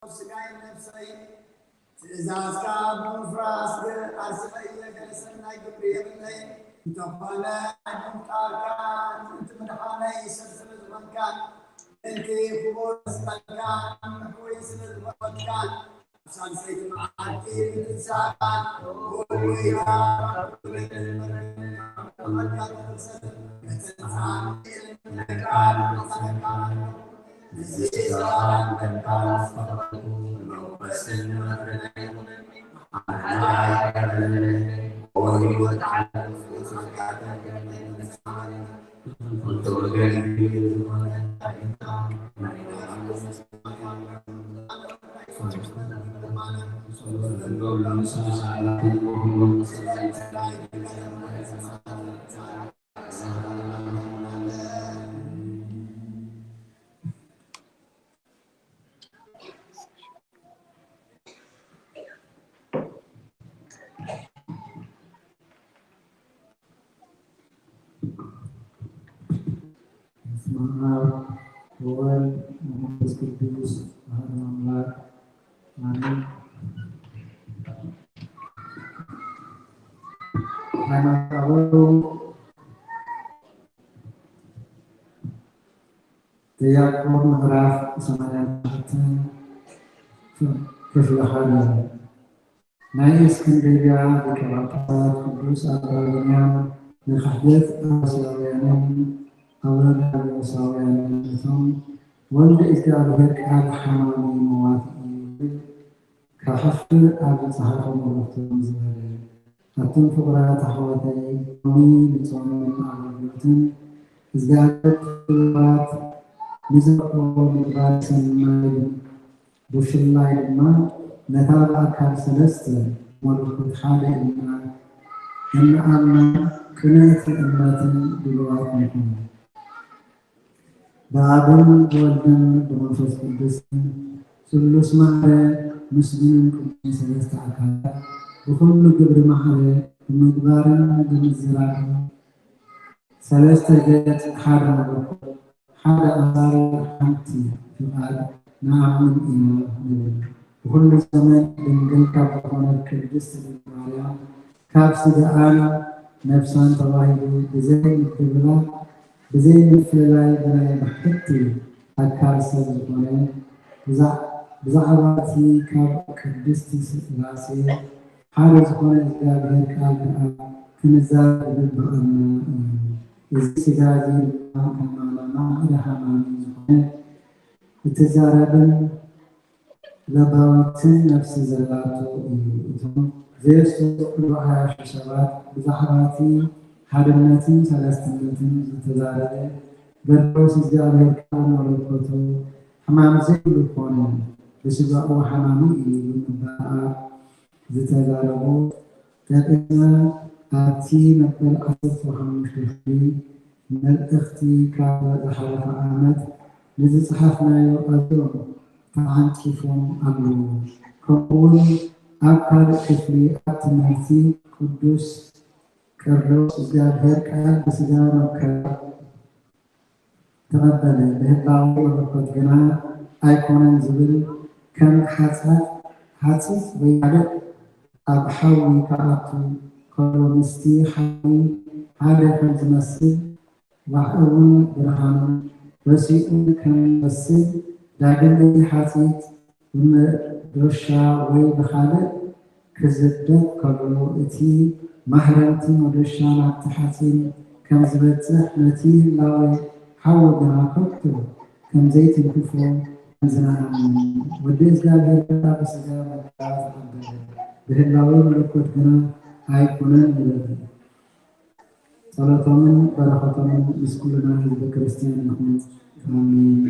ስጋይ ነፍሰይ ትእዛዝካ ብምፍራስ ኣርሲቐ እየ፣ ገለ ሰናይ ግብሪ የብለይ። እንተኾነ ምፍጣርካ ምእንቲ ምድሓነይ ሰብ ስለ ዝኾንካን ምእንቲ ክቡር መስቀልካ ምሕወይ ስለ ዝኾንካን፣ ሳልሰይቲ መዓልቲ ምትንሳእካ ጎይታ፣ በስመ አብ ወወልድ ወመንፈስ ቅዱስ አሐዱ አምላክ አሜን። ሃይማኖት አበው ዘያዕቆብ ምዕራፍ ሰማንያ ኣርባዕተ ክፍሊ ሓደ። ናይ እስክንድርያ ሊቀ ጳጳሳት ቅዱስ አባ ብንያም ንክሕደት አርዮሳውያንን አወናብዮሳውያንን፣ እቶም ወልድ እግዚኣብሔር ቃል ሓማሚ መዋቲ እዩ ዝብል ከሕፍር ኣብ ዝጸሓፎ መልእኽቱ ከምዚ በለ። ኣቱም ፍቑራት ኣሕዋተይ፣ ሎሚ ንጾምን ኣገልግሎትን እግዚኣብሔር ፍጡራት ንዘርኦ ምግባር ሰናይ ብፍላይ ድማ ነታ ብኣካል ሰለስተ መለኮት ሓደ ኢልና እንኣምና ቅንዕቲ እምነትን ድሉዋት ንኹን። ብኣብን ብወልድን ብመንፈስ ቅዱስን ስሉስ ማዕረ ምስጉንን ቅዱስን ሰለስተ ኣካላት ብኹሉ ግብሪ ማዕረ ብምግባርን ብምዝራብን ሰለስተ ገጽ ሓደ መለኮት ሓደ ኣምሳል ሓንቲ ፍቓድ ንኣምን ኢና ንብል። ብኹሉ ዘመን ድንግል ካብ ዝኾነት ቅድስት ድንግል ማርያም ካብ ስጋኣን ነፍሳን ተዋሂዱ ብዘይ ምድብላቕ ብዘይ ምፍልላይ ብናይ ብሕቲ ኣካል ሰብ ዝኾነ ብዛ-፣ ብዛዕባ እቲ ካብ ቅድስቲ ስላሴ ሓደ ዝኾነ እግዚኣብሔር ቃል ከዓ ክንዛረብ ይግብኣና እዩ። እዚ ስጋ እዚ ድማ ከማና ማዕረ ሃማሚ ዝኾነ እትዛረብን ለባዊትን ነፍሲ ዘላቶ እዩ። እቶም ዘየስተውዕሉ ዓያሹ ሰባት ብዛዕባ እቲ ሓድነትን ሰለስትነትን ዝተዛረበ በርኖስ እግዚኣብሔር ቃል መለኮቱ ሕማም ዘይብሉ ኮነ፣ ብስጋኡ ሓማሚ እዩ ብምባል ዝተዛረቡ ጠቒስና፣ ኣብቲ መበል ዓሰርተ ሓሙሽተ ክፍሊ መልእኽቲ ካብ ዝሓለፈ ዓመት ንዝጸሓፍናዮ ኣዝዮም ተዓንቂፎም ኣለዉ። ከምኡውን ኣብ ካልእ ክፍሊ ኣብ ትምህርቲ ቅዱስ ቄርሎስ እግዚኣብሔር ቃል ብስጋ መከራ ተቐበለ፣ ብህላዌ መለኮት ግና ኣይኮነን ዝብል ከም ሓጻት፣ ሓጺጽ ወይ ካልእ ኣብ ሓዊ ክኣቱ ከሎ ምስቲ ሓዊ ሓደ ከም ዝመስል፣ ዋሕ እውን ብርሃኑ ረሲኡ ከም ዝመስል፣ ዳግም እቲ ሓጺጽ ብመዶሻ ወይ ብኻልእ ክዝደጥ ከሎ፣ እቲ ማህረምቲ መዶሻ ናብቲ ሓጺን ከም ዝበጽሕ፣ ነቲ ህላወ ሓዊ ግና ከቶ ከም ዘይትንክፎ ከም ዝነኣምን፣ ወዲ እግዚኣብሔር ግና ብስጋ መከራ ተቐበለ፣ ብህላወ መለኮት ግና ኣይኮነን ንብል። ጸሎቶምን በረኸቶምን ምስ ኩልና ህዝበ ክርስቲያን ይኹን። ኣሜን።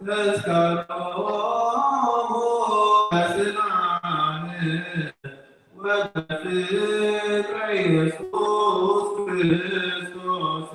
ተዝከሮሙ በስልጣን ወበፍቅረ ኢየሱስ ክርስቶስ።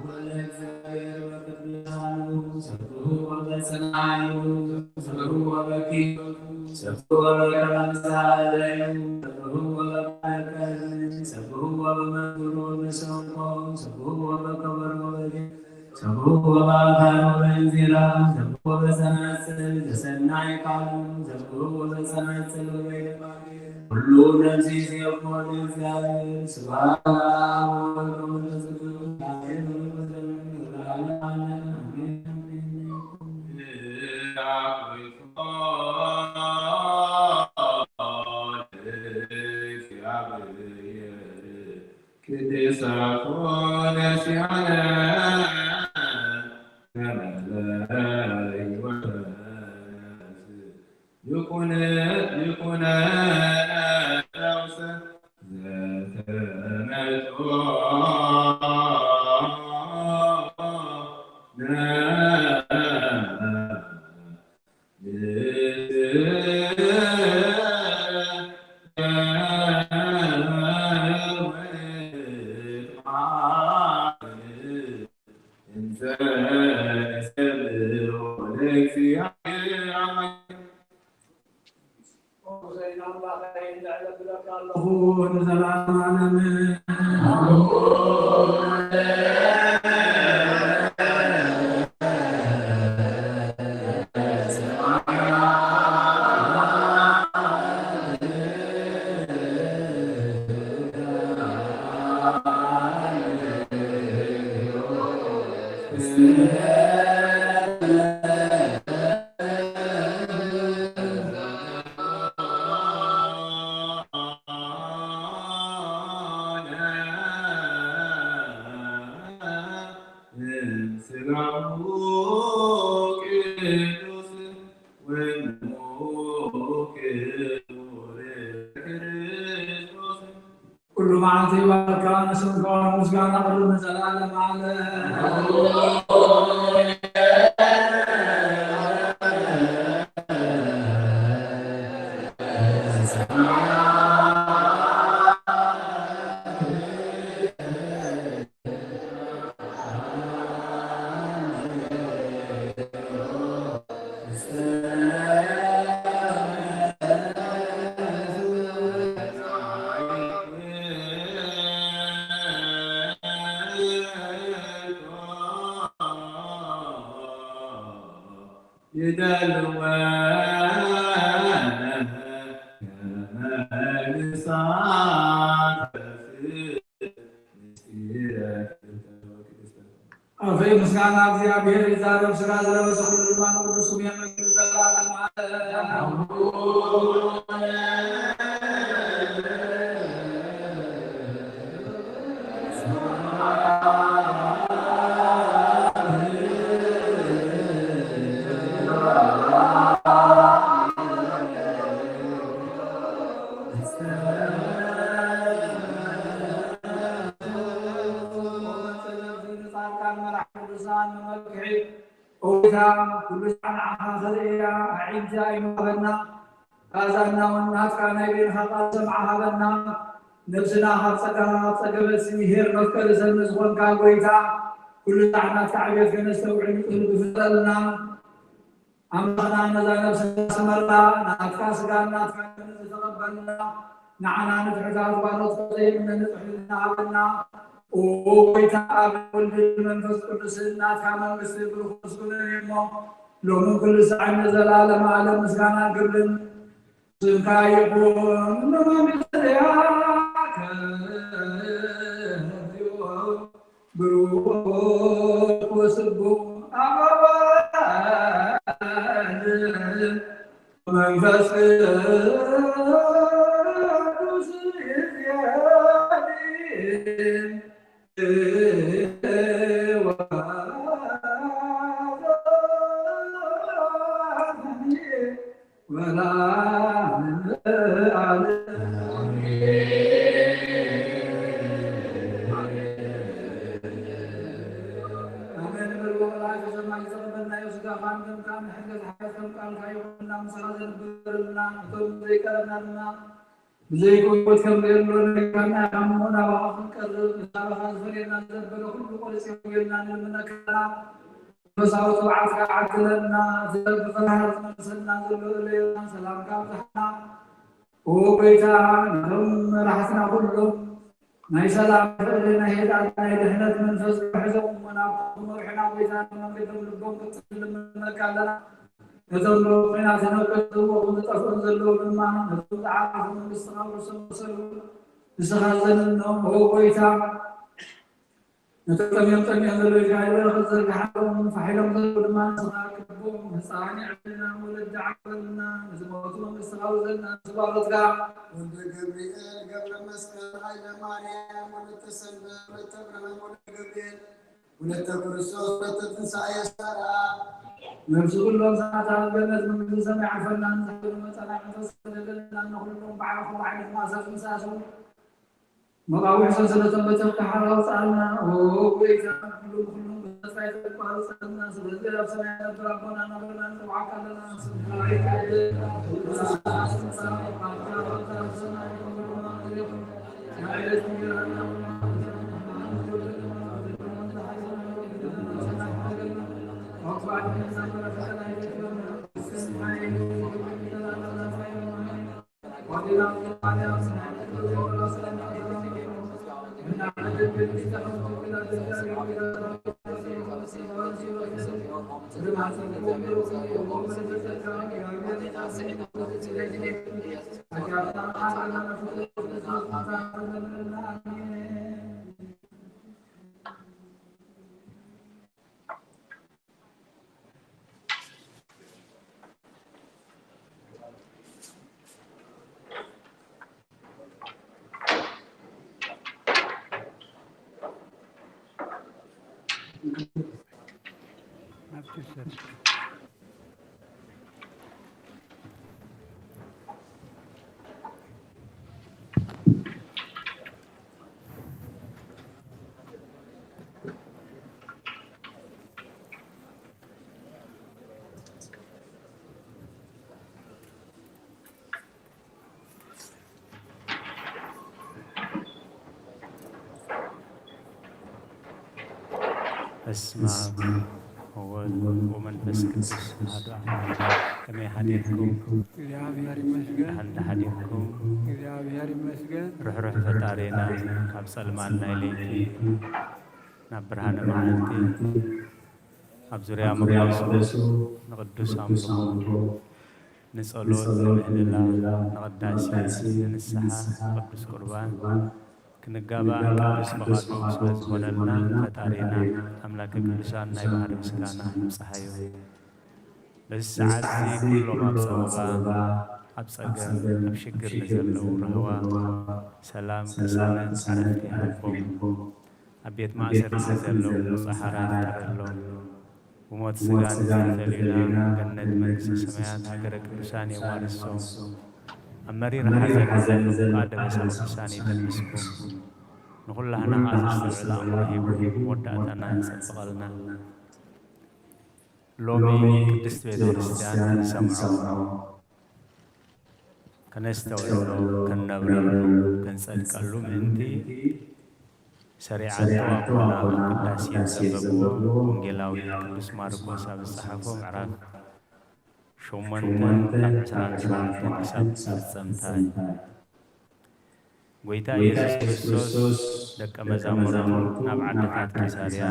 ወልደ እግዚኣብሔር ወቅዱሳኑ ስብሑ ወበሰማዩ ስብሑ ወበኪ ሰብህዎ በመንክሩ በሰንቆ፣ ሰብህዎ በከበሮ በቤት፣ ሰብህዎ በአካል ወበእንዚራ፣ ሰብህዎ በጸናጽል፣ በሰናይ ቃሉ፣ ሰብህዎ በጸናጽል ወበይነ ኩሉ ነፍሲ ይሴብሖ ለእግዚአብሔር። ስብሐት ለአብ ወወልድ ወመንፈስ ቅዱስ። ኩሉ መዓልቲ ይባርካ፣ ንስምካ ምስጋና ቅድሚ ዘላለም ዓለም። ይደልወ ከመ ንሳተፍ ምስጢረ ክብርተ ወቅድስተ። ኣፈይ ምስጋና እግዚኣብሔር ይዛረብ፣ ስጋ ዝለበሰ ኩሉ ድማ ንቅዱስ ስሙ የመስግን ዘላለም ዓለም። ንጻድቃን መራሕ ቅዱሳን መመክሒ ኦዊታ ኩሉ ሻዕ ንዓኻ ከርእያ ኣዒንቲ ኣይመሃበና። ካዛና እውን ናትካ ናይ ቤንኻ ቃል ሰምዓ ሃበና። ነብስና ካብ ጸጋኻ ካብ ጸገበት ስሚሄር መፍቀሪ ሰብ ንዝኾንካ ጎይታ ኩሉ ሻዕ ናትካ ዕቤት ከነስተውዕል ንጥህሉ ግፍጠልና። ኣምላኽና ነዛ ነብስና ስመርና፣ ናትካ ስጋን ናትካ ደምን ዝተቐበልና፣ ንዓና ንትሑታት ባሮትካ ዘይምነ ንጥሕልና ሃበና። ኦ ጎይታ፣ ኣብ ወልድ መንፈስ ቅዱስ ናትካ መንግስቲ ብሩኽ ምስጉን እዩ እሞ፣ ሎምን ኩሉ ሰዓት ንዘላለም ዓለም ምስጋናን ክብርን ስምካ ይኹን። እነሆ ምስሌከ እግዚኦ ብሩክ ወስቡሕ አብ ወወልድ መንፈስ ቅዱስ ይእዜኒ ወለዓለመ ዓለም። ኣሜን። በል ወወላዲተ ሰማይ ዝተቐበልናዮ ስጋኻን ደምካን ንሕድገት ሓጢኣት ከም ቃልካ ይኹንና፣ ምሳኻ ዘንብርልና፣ እቶም ዘይቀረብና ድማ ብዘይክውት ከም ዘየሎ ነጊርካና፣ ካብ ሞት ናባኻ ክንቀርብ፣ ንሳባኻ ዝፈለየና ዘበለ ኩሉ ቆሪጽ የውየልና ንልምነካ። መንፈሳዊ ትብዓትካ ዓድለና። ዘርግፈና ዝመልሰልና ዘሎ እለና ሰላምካ ኣብዝሓና። ኦ ጎይታ፣ ነቶም መራሕትና ኩሎም ናይ ሰላም፣ ፍቕሪ፣ ናይ ህድኣት፣ ናይ ድሕነት መንፈስ ርሕዞም እሞ ናብቶም መርሑና ጎይታ ንመንገዶም ልቦም ክትልምነካ ኣለና። ነቶም ብኹናት ዝነቀዝዎ ዝጠፍኡን ዘለዉ ድማ ነቶም ዝዓረፉ መንግስትኻ ውርሶም ክሰልዉ ንስኻ ዘንኖም። ኦ ጎይታ፣ ነቶም ጠምዮም ጠምዮም ዘለዉ እግዚኣብሔር ክትዘርግሓሎም፣ ፋሕ ኢሎም ዘለዉ ድማ ንስኻ ክቦም። ህፃን የዕብለና፣ ወለዲ ዓቅበልና፣ ንዝሞቱ መንግስትኻ ውረሰና፣ ንስዋ ሎትካ። ወልደ ገብርኤል ገብረ መስቀል ኃይለ ማርያም ወለተ ሰንበት ወለተ ብርሃን ወለተ ገብርኤል ወለተ ክርስቶስ ወለተ ትንሳኤ ሳራ ነፍሲ ኩሎም ሰማዕታት ገነት መንግስተ ሰማይ ዓርፈና ንዝሓሉ መጠና ተሰደደልና ንኩሎም ባዕልኹም ባዕልኹም ኣሳብ ምሳሱ መቓውሕ ሰንሰለቶም በተኽካ ሓራ ኣውፅኣልና። ኦ ጎይታ፣ ኩሉ ብኩሉ ብተስፋ ይተቋርፀልና። ስለዚ ኣብ ሰማይ ነብር ኣቦና እናበልና ንፅውዓካ ኣለና። ስምካ ይትቀደስ፣ መንግስትኻ ትምፃእ፣ ፍቃድካ ኣብ ሰማይ ከም ኣብ ሰማይ ትኹን። ናይ ዕለት እንጀራና ሃበና ሎሚ፣ ንበደልና በስመ አብ ወወልድ ወመንፈስ ቅዱስ አሐዱ አምላክ። ከመይ ሓዲርኩም? እግዚኣብሔር ይመስገን። ደሓን ዶ ሓዲርኩም? እግዚኣብሔር ይመስገን። ርሕሩሕ ፈጣሪና ካብ ጸልማት ናይ ለይቲ ናብ ብርሃነ መዓልቲ፣ ኣብ ዙርያ መቕደሱ ንቅዱስ ኣምልኾ፣ ንጸሎት፣ ንምህልላ፣ ንቅዳሴ፣ ንንስሓ፣ ቅዱስ ቁርባን ክንጋባእ ቅዱስ ፈቓዱ ስለ ዝኾነልና ፈጣሪና ኣምላከ ቅዱሳን ናይ ባህሪ ምስጋና ይብጽሓዮ። በዚ ሰዓት እዚ ኩሎም ኣብ ጸበባ፣ ኣብ ጸገም፣ ኣብ ሽግር ንዘለዉ ራህዋ፣ ሰላም፣ ቅሳነት፣ ዕረፍቲ ይሃቦም። ኣብ ቤት ማእሰርቲ ንዘለዉ ጻሕራ ይፍጠረሎም። ብሞት ስጋ ንዝተፈልዩና ገነት መንግስተ ሰማያት ሃገረ ቅዱሳን የዋርሶም። ኣብ መሪር ሓዘን ንዘለዉ ከዓ ደበሳ ቅዱሳን ይደብስኩም። ንኹላህና ከዓ ዘስተብዕል ኣእምሮ ሂቡ መወዳእታና የጸብቐልና። ሎሚ ቅድስት ቤተ ክርስቲያን ክንሰምዖ፣ ከነስተውዕሎ፣ ከነብረሉ፣ ክንጸድቀሉ ምእንቲ ሰሪዓቶ ኣቦና ኣብ ቅዳሴ ዘንበብዎ ወንጌላዊ ቅዱስ ማርቆስ ኣብ ዝጸሓፎ ምዕራፍ ሸሞንተ ካብ ዕስራን ሸውዓተን ክሳብ ፍጸምታ እዩ። ጐይታ ኢየሱስ ክርስቶስ ደቀ መዛሙርቱ ናብ ዓድታት ቂሳርያ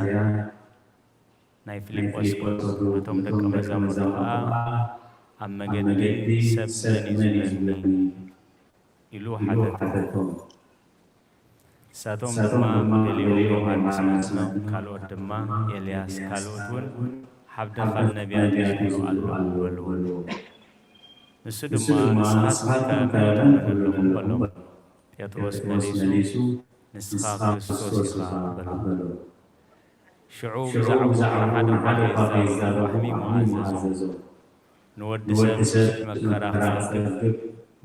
ናይ ፊልጶስ ገጹ፣ ነቶም ደቀ መዛሙርቱ ኸኣ ኣብ መገዲ ሰብ መን እዩ ዝብለኒ ኢሉ ሓተቶም። ንሳቶም ድማ ገሊኦም ዮሃንስ መጥምቕ፣ ካልኦት ድማ ኤልያስ፣ ካልኦት እውን ሓብደኸል ነቢያት እዩ ዝብሉ ኣለዉ በልዎ። ንሱ ድማ ንስኻትኩም ከ መን ኣለኹም በሎም። ጴጥሮስ መሊሱ ንስኻ ክርስቶስ ኢኻ በሎ። ሽዑ ብዛዕባኡ ሓደ እኳ ከይዛረቡ ኣሕሚሙ ኣዘዞ። ንወዲ ሰብ ብዙሕ መከራ ክጸግብ፣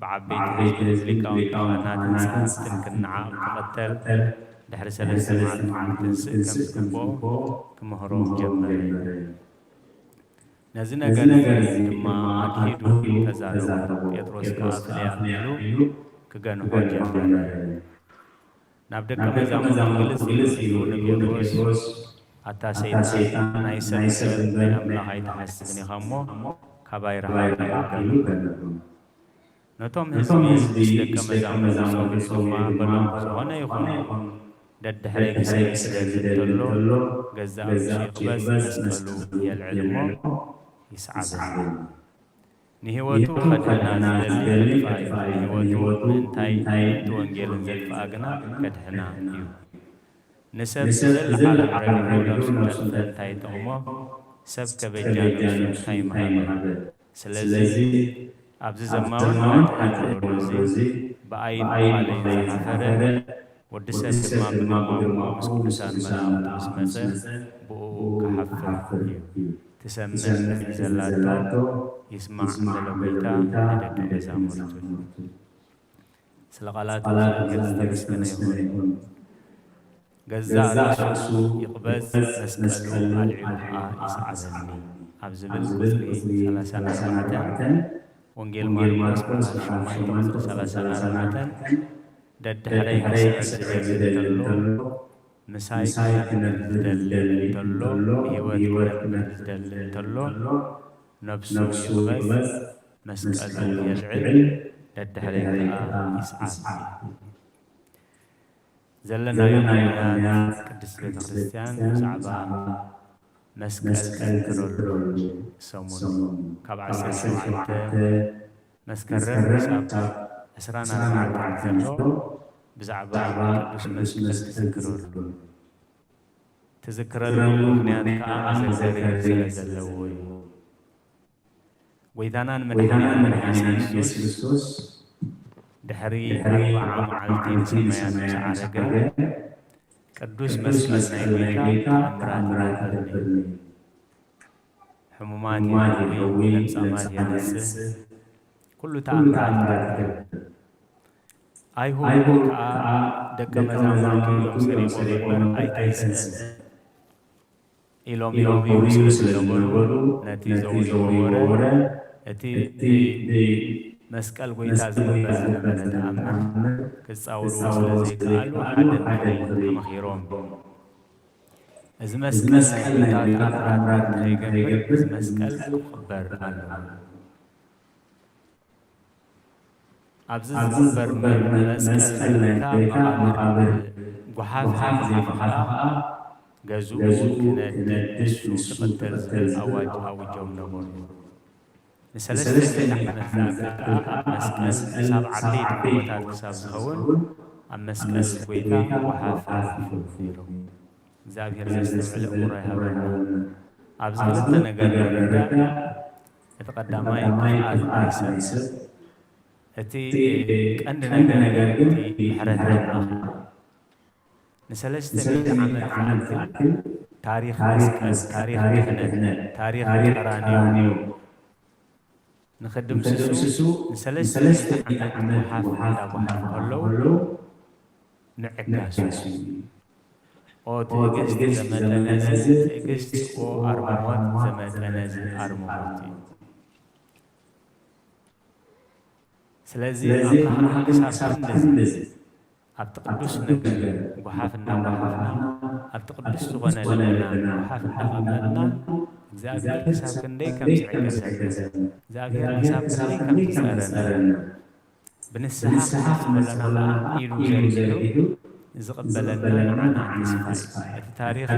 ብዓበይቲ ህዝብን ብሊቃውንቲ ካህናትን ጸሓፍትን ክነዓቕ፣ ክቕተል፣ ድሕሪ ሰለስተ መዓልቲ እውን ክትንስእ ከም ዝግብኦ ክምህሮም ጀመረ። ነዚ ነገር እዚ ድማ ኣድሂዱ ተዛረቦ። ጴጥሮስ ከኣ ፍለይ ኣቢሉ ክገንሖ ጀመረ። ናብ ደቀ መዛሙርቱ ግልጽ ኢሉ ንጴጥሮስ፣ ኣታ ሰይጣን፣ ናይ ሰብ እምበር ናይ ኣምላኽ ኣይትሓስብን ኢኻ እሞ፣ ካባይ ርሓቕ ኢሉ ገለቦም። ነቶም ህዝቢ ምስ ደቀ መዛሙርቱ ድማ በሎም፣ ዝኾነ ይኹን ደድሕረይ ክሰግድ ዝደሊ እንተሎ፣ ገዛእ ርእሱ ይቕበጽ፣ መስቀሉ የልዕል እሞ ይስዓበኒ። ንህይወቱ ከድሕና ዝደሊ ከጥፍኣ እዩ፣ ንህይወቱ ምእንታይ ምእንቲ ወንጌልን ዘጥፍኣ ግና ከድሕና እዩ። ንሰብ ብዘለዓዕል ረቢሑ ነብሱ ከጥፍእ እንታይ ይጠቕሞ? ሰብ ከበጃ ነብሱ እንታይ ምሃበ? ስለዚ ኣብዚ ዘማውን ሓጥእን ወለዶ እዚ ብኣይን ብቓልን ዝሓፈረ፣ ወዲ ሰብ ድማ ብድማቑ ምስ ቅዱሳን መላእኽቱ ምስ መጸ ብእኡ ክሓፍር እዩ። ትሰምዕ ዘላቶ ይስማዕ በለ ጐይታ ንደቀ መዛሙርቱ። ስለ ቃላት እግዚኣብሔር ዝተመስገነ ይኹን። ገዛእ ርእሱ ይቕበጽ፣ መስቀሉ ኣልዒሉ ኸኣ ይስዓበኒ ኣብ ዝብል ቁጽሪ ሰላሳን ኣርባዕተን፣ ወንጌል ማርቆስ ምዕራፍ ሸሞንተ ቁጽሪ ሰላሳን ኣርባዕተን፣ ደድሕረይ ክስዕብ ዝደሊ እንተሎ፣ ምሳይ ክነብር ዝደሊ እንተሎ፣ ብህይወት ክነብር ዝደሊ እንተሎ፣ ነብሱ ይቕበጽ፣ መስቀሉ የልዕል፣ ደድሕረይ ከኣ ይስዓብ። ዘለናዮ ቅንያት ቅድስት ቤተ ክርስቲያን ብዛዕባ መስቀል ትዝክረሉ ሰሙን እዩ። ካብ ዓሰርተ ሸውዓተ መስከረም ክሳብ ዕስራን ኣርባዕተን ዘሎ ብዛዕባ ቅዱስ መስቀል ትዝክረሉ። ትዝክረሉ ምኽንያት ከኣ መዘከሪ ስለ ዘለዎ እዩ። ጐይታናን መድሓኒናን ኢየሱስ ክርስቶስ ድሕሪ ኣርብዓ መዓልቲ ንሰማያት ምስ ዓረገ፣ ቅዱስ መስቀል ናይ ጐይታ ተኣምራት ይገብር ነይሩ። ሕሙማት የሕዊ፣ ለምጻማት የንጽህ፣ ኩሉ ተኣምራት ይገብር። ኣይሁድ ከኣ ደቀ መዛሙርቱ እዮም ሰሪቖም እምበር ኣይተንስእን ኢሎም ይነብዩ ስለ ዝነበሩ፣ ነቲ ዘወይዎ ወረ፣ እቲ ብመስቀል ጐይታ ዝግበር ዝነበረ ተኣምር ክጻወርዎ ስለ ዘይከኣሉ፣ ሓደ ምኽሪ ተመኺሮም። እዚ መስቀል ናይ ጐይታ ተኣምራት ንኸይገብር፣ እዚ መስቀል ክቕበር ኣለዎ። ኣብዚ ኣብዚ ዝቕበር ዝቕበር መ-፣ መስቀል መስቀል ናይ ናይ ጐይታ ጐይታ መቓብር መቓብር ጓሓፍ ጓሓፍ ዘይተኸፍአ ዘይተኸፍአ ገዝኡ ገዝኡ ክነድድ ክነድድ ንሱ ንሱ ክቕተል ክቕተል ዝብል ዝብል ኣዋጅ ኣውጆም ነበሩ። ንሰለስተ ንሰለስተ ሚእቲ ሚእቲ ዓመት ዓመት ዝኣክል ዝኣክል ከኣ ከኣ ኣብ ኣብ መስቀል መስቀል ክሳብ ክሳብ ዓበይቲ ዓበይቲ ጎቦታት ጎቦታት ክሳብ ክሳብ ዝኸውን ዝኸውን ኣብ መስቀል ጓሓፍ ጓሓፍ ነይሩ። እግዚኣብሔር ዘስተብዕል ኣእምሮ ይሃበና። ኣብዚ ክልተ ነገር ንርዳእ። እቲ ቀዳማይ ክፍኣት ናይ ሰብ፣ እቲ ቀንዲ ነገር ግን እቲ ምሕረት ኣምላኽ እዩ። ንሰለስተ ሚእቲ ዓመት ዝኣክል ታሪኽ መስቀል፣ ታሪኽ ድሕነት፣ ታሪኽ ቀራንዮ ንኽድምስሱ ንሰለስተ ሚእቲ ዓመት ጓሓፍ እንዳጓሓፉ ከለዉ ምዕጋሱ እዩ። ኦ ትዕግስት ዘመጠነ ዝ ትዕግስት፣ ኦ ኣርምሞት ዘመጠነ ዝ ኣርምሞት እዩ። ስለዚ ኣምላኽ ክሳብ ክንድዚ ኣብቲ ቅዱስ ነገር ጓሓፍ እናጓሓፍና፣ ኣብቲ ቅዱስ ዝኾነ ልብና ጓሓፍ እናቐመጥና፣ እግዚኣብሔር ክሳብ ክንደይ ከም ዝዕገሰና፣ እግዚኣብሔር ክሳብ ክንደይ ከም ዝጸረና፣ ብንስሓ ክንመጽእ ከለና ኢሉ ዘርጊሑ ዝቕበለና ንዓና ተስፋ እዩ። እቲ ታሪኽ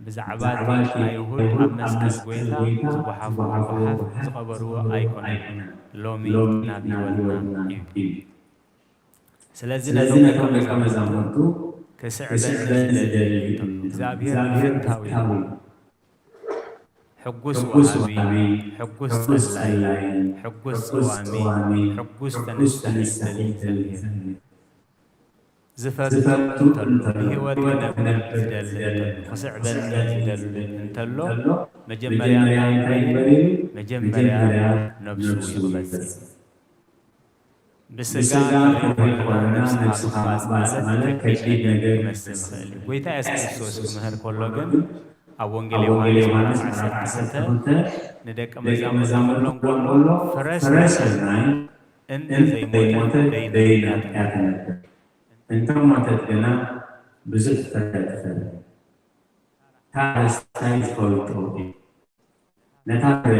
ብዛዕባ እቲ ኣይሁድ ኣብ መስቀል ጐይታ ዝጓሓፍዎ ጓሓፍ ዝቐበርዎ ኣይኮነን፣ ሎሚ ናብ ህይወትና እዩ። ስለዚ ነቶም ደቀ መዛሙርቱ ክስዕበኒ ዝደሊ እንተሎ፣ እግዚኣብሔር ብፍታው እዩ። ሕጉስ ወሃቢ፣ ሕጉስ ጸላይ፣ ሕጉስ ጸዋሚ፣ ሕጉስ ተነሳሒ ይደሊ። ዝፈቱ እንተሎ፣ ብህይወት ክነብር ዝደሊ እንተሎ፣ ክስዕበኒ ዝደሊ እንተሎ፣ መጀመርያ እንታይ ይግበር ኢሉ? መጀመርያ ነብሱ ይቕበጽ። ብስጋ ብስጋ ቅሪብ ቅሪብ ኮይና ኮይና ነብስኻ ነብስኻ ምቕባጽ ምቕባጽ ማለት ማለት ከቢድ ከቢድ ነገር ነገር ክመስል ይመስል። ይኽእል እዩ። ጐይታ የሱስ ክርስቶስ ክምህር ከሎ ግን ኣብ ወንጌል ኣብ ወንጌል ዮሃንስ ዮሃንስ ምዕራፍ ምዕራፍ ዓሰርተ ክልተ ዓሰርተ ክልተ ንደቀ ንደቀ መዛሙርቱ መዛሙርቱ ከሎ ከሎ ፍረ ፍረ ሰናይ ሰናይ እንተ እንተ ዘይሞተ ዘይሞተ ደይን ደይን ኃጢአት ኃጢአት ነበር። ነበር። እንተ ሞተት ግና ብዙሕ ፍረ ትፈሪ። ሓረስታይ ዝፈልጦ እዩ። ነታ ፍረ፣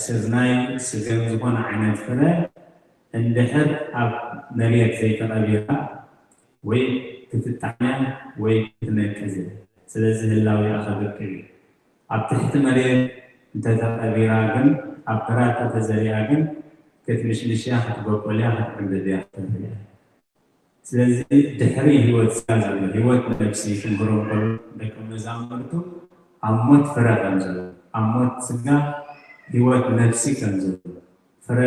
ስርናይ፣ ስገም፣ ዝኾነ ዓይነት ፍረ እንድሕር ኣብ መሬት ዘይተቐቢራ ወይ ክትጣሕንያ ወይ ክትነቅዝ እያ። ስለዚ ህላዊኣ ከብቅዕ እዩ። ኣብ ትሕቲ መሬት እንተተቐቢራ ግን፣ ኣብ ግራት እንተተዘሪኣ ግን ክትምሽምሽያ፣ ክትበቆልያ፣ ክትዕምብብያ ክትኽእል እያ። ስለዚ ድሕሪ ህይወት ስጋ ዘሎ ህይወት ነፍሲ ክንግሮ እንከሎ ደቀ መዛሙርቱ ኣብ ሞት ፍረ ከም ዘሎ፣ ኣብ ሞት ስጋ ህይወት ነፍሲ ከም ዘሎ፣ ፍረ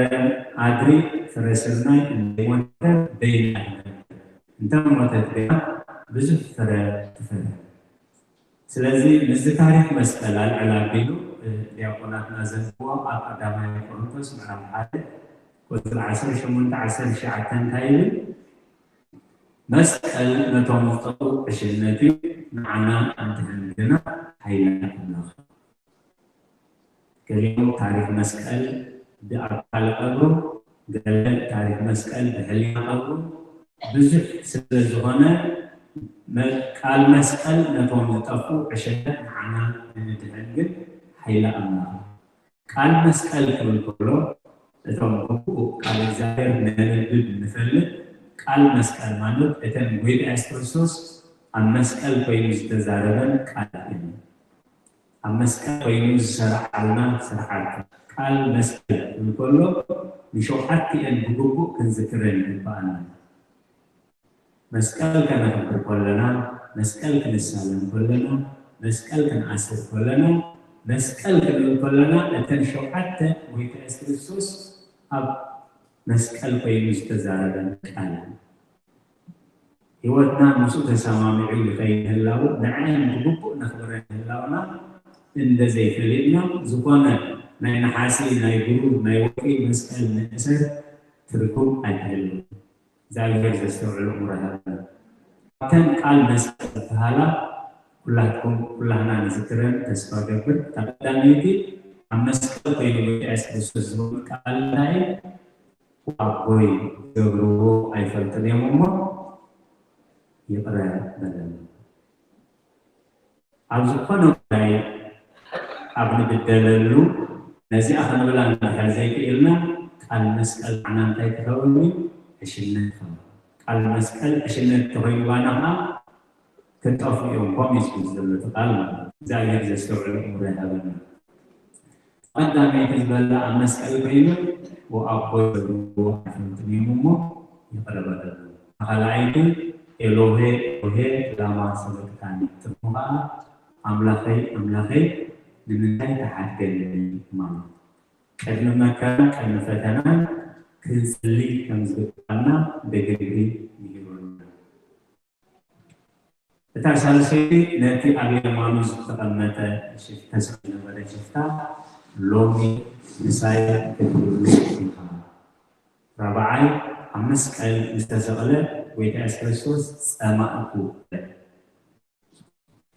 ኣድሪ ፍረ ስርናይ እንደይሞተ በይና ትነብር፣ እንተሞተት ግና ብዙሕ ፍረ ትፈሪ። ስለዚ ምስዚ ታሪኽ መስቀል ኣልዕል ኣቢሉ ዲያቆናትና ዘንብቦ ኣብ ቀዳማይ ቆሮንቶስ ምዕራፍ ሓደ ቁፅሪ ዓሰርተ ሸሞንተ ዓሰርተ ትሽዓተ እንታይ ይብል? መስቀል ነቶም ዝጠፍኡ ዕሽነት እዩ፣ ንዓና እንድሕን ግና ሓይሊ ኣምላኽ። ገሊኦም ታሪኽ መስቀል ብኣካል ቀብሩ፣ ገለ ታሪኽ መስቀል ብሕሊና ቀብሩ፣ ብዙሕ ስለ ዝኾነ መ- ቃል መስቀል ነቶም ዝጠፍኡ ዕሽነት ንዓና ንምድሕን ግን ሓይሊ ኣምላኽ። ቃል መስቀል ክብል ከሎ እቶም ግቡእ ቃል እግዚኣብሔር ነንብብ ንፈልጥ። ቃል መስቀል ማለት እተን ጎይታ የሱስ ክርስቶስ ኣብ መስቀል ኮይኑ ዝተዛረበን ቃላት እዩ። ኣብ መስቀል ኮይኑ ዝሰርዓልና ስርዓት ቃል መስቀል ክብል ከሎ ንሸውዓቲኤን ብግቡእ ክንዝክረን ይግባኣና። መስቀል ከነኽብር ከለና፣ መስቀል ክንሳለም ከለና፣ መስቀል ክንኣስር ከለና፣ መስቀል ክንብል ከለና እተን ሸውዓተ ጎይታ የሱስ ክርስቶስ ኣብ መስቀል ኮይኑ ዝተዛረበን ቃል እዩ። ህይወትና ምስኡ ተሰማሚዑ ይኸይድ ምህላው ንዐን ብግቡእ ነኽብረን ምህላውና እንደ ዘይፈሊጥና ዝኾነ ናይ ነሓሲ፣ ናይ ብሩር፣ ናይ ወርቂ መስቀል ንእሰር ትርጉም ኣይትህልው። እግዚኣብሔር ዘስተውዕሉ እምሮ ይሃበና። ካብተን ቃል መስቀል ዝበሃላ ኩላትኩም ኩላህና ንዝክረን ተስፋ ገብር። እታ ቀዳመይቲ ኣብ መስቀል ኮይኑ ጎይታ የሱስ ክርስቶስ ዝበሉ ቃል እንታይ? ኣቦይ ዝገብርዎ ኣይፈልጡን እዮም እሞ ይቕረ በለኒ። ኣብ ዝኾነ ጉዳይ ኣብ ንብደለሉ ነዚኣ ክንብላ እንድሕር ዘይክኢልና ቃል መስቀል ንዓና እንታይ ክኸውን እዩ? ዕሽነት ክኸውን። ቃል መስቀል ዕሽነት ተኾይኑ ባና ከዓ ክጠፉ እዮም። ኮሚስ ዘሎ እቲ ቃል ማለት እዩ። እግዚኣብሔር ዘስተውዕሉ እምሮ ይሃበና። ቀዳመይቲ ዝበላ ኣብ መስቀል ኮይኑ ወኣቦ ዘብዎ ኣይፈልጥን እዮም እሞ ይቕረ በለሉ። ካልኣይቲ ኤሎሄ ኤሎሄ ላማ ሰበቅታኒ ትርጉሙ ከዓ ኣምላኸይ ኣምላኸይ ንምንታይ ተሓድገኒ ማለት እዩ። ቅድሚ መከራ ቅድሚ ፈተና ክንጽሊ ከም ዝግባና ብግብሪ ምሂሩና። እታ ሳልሰይቲ ነቲ ኣብ የማኑ ዝተቐመጠ ሽፍታ፣ ዝነበረ ሽፍታ ሎሚ ምሳይ ክትብሉ ኢኻ። ራብዓይ ኣብ መስቀል ምስ ተሰቕለ ጎይታ የሱስ ክርስቶስ ጸማእኩ በለ።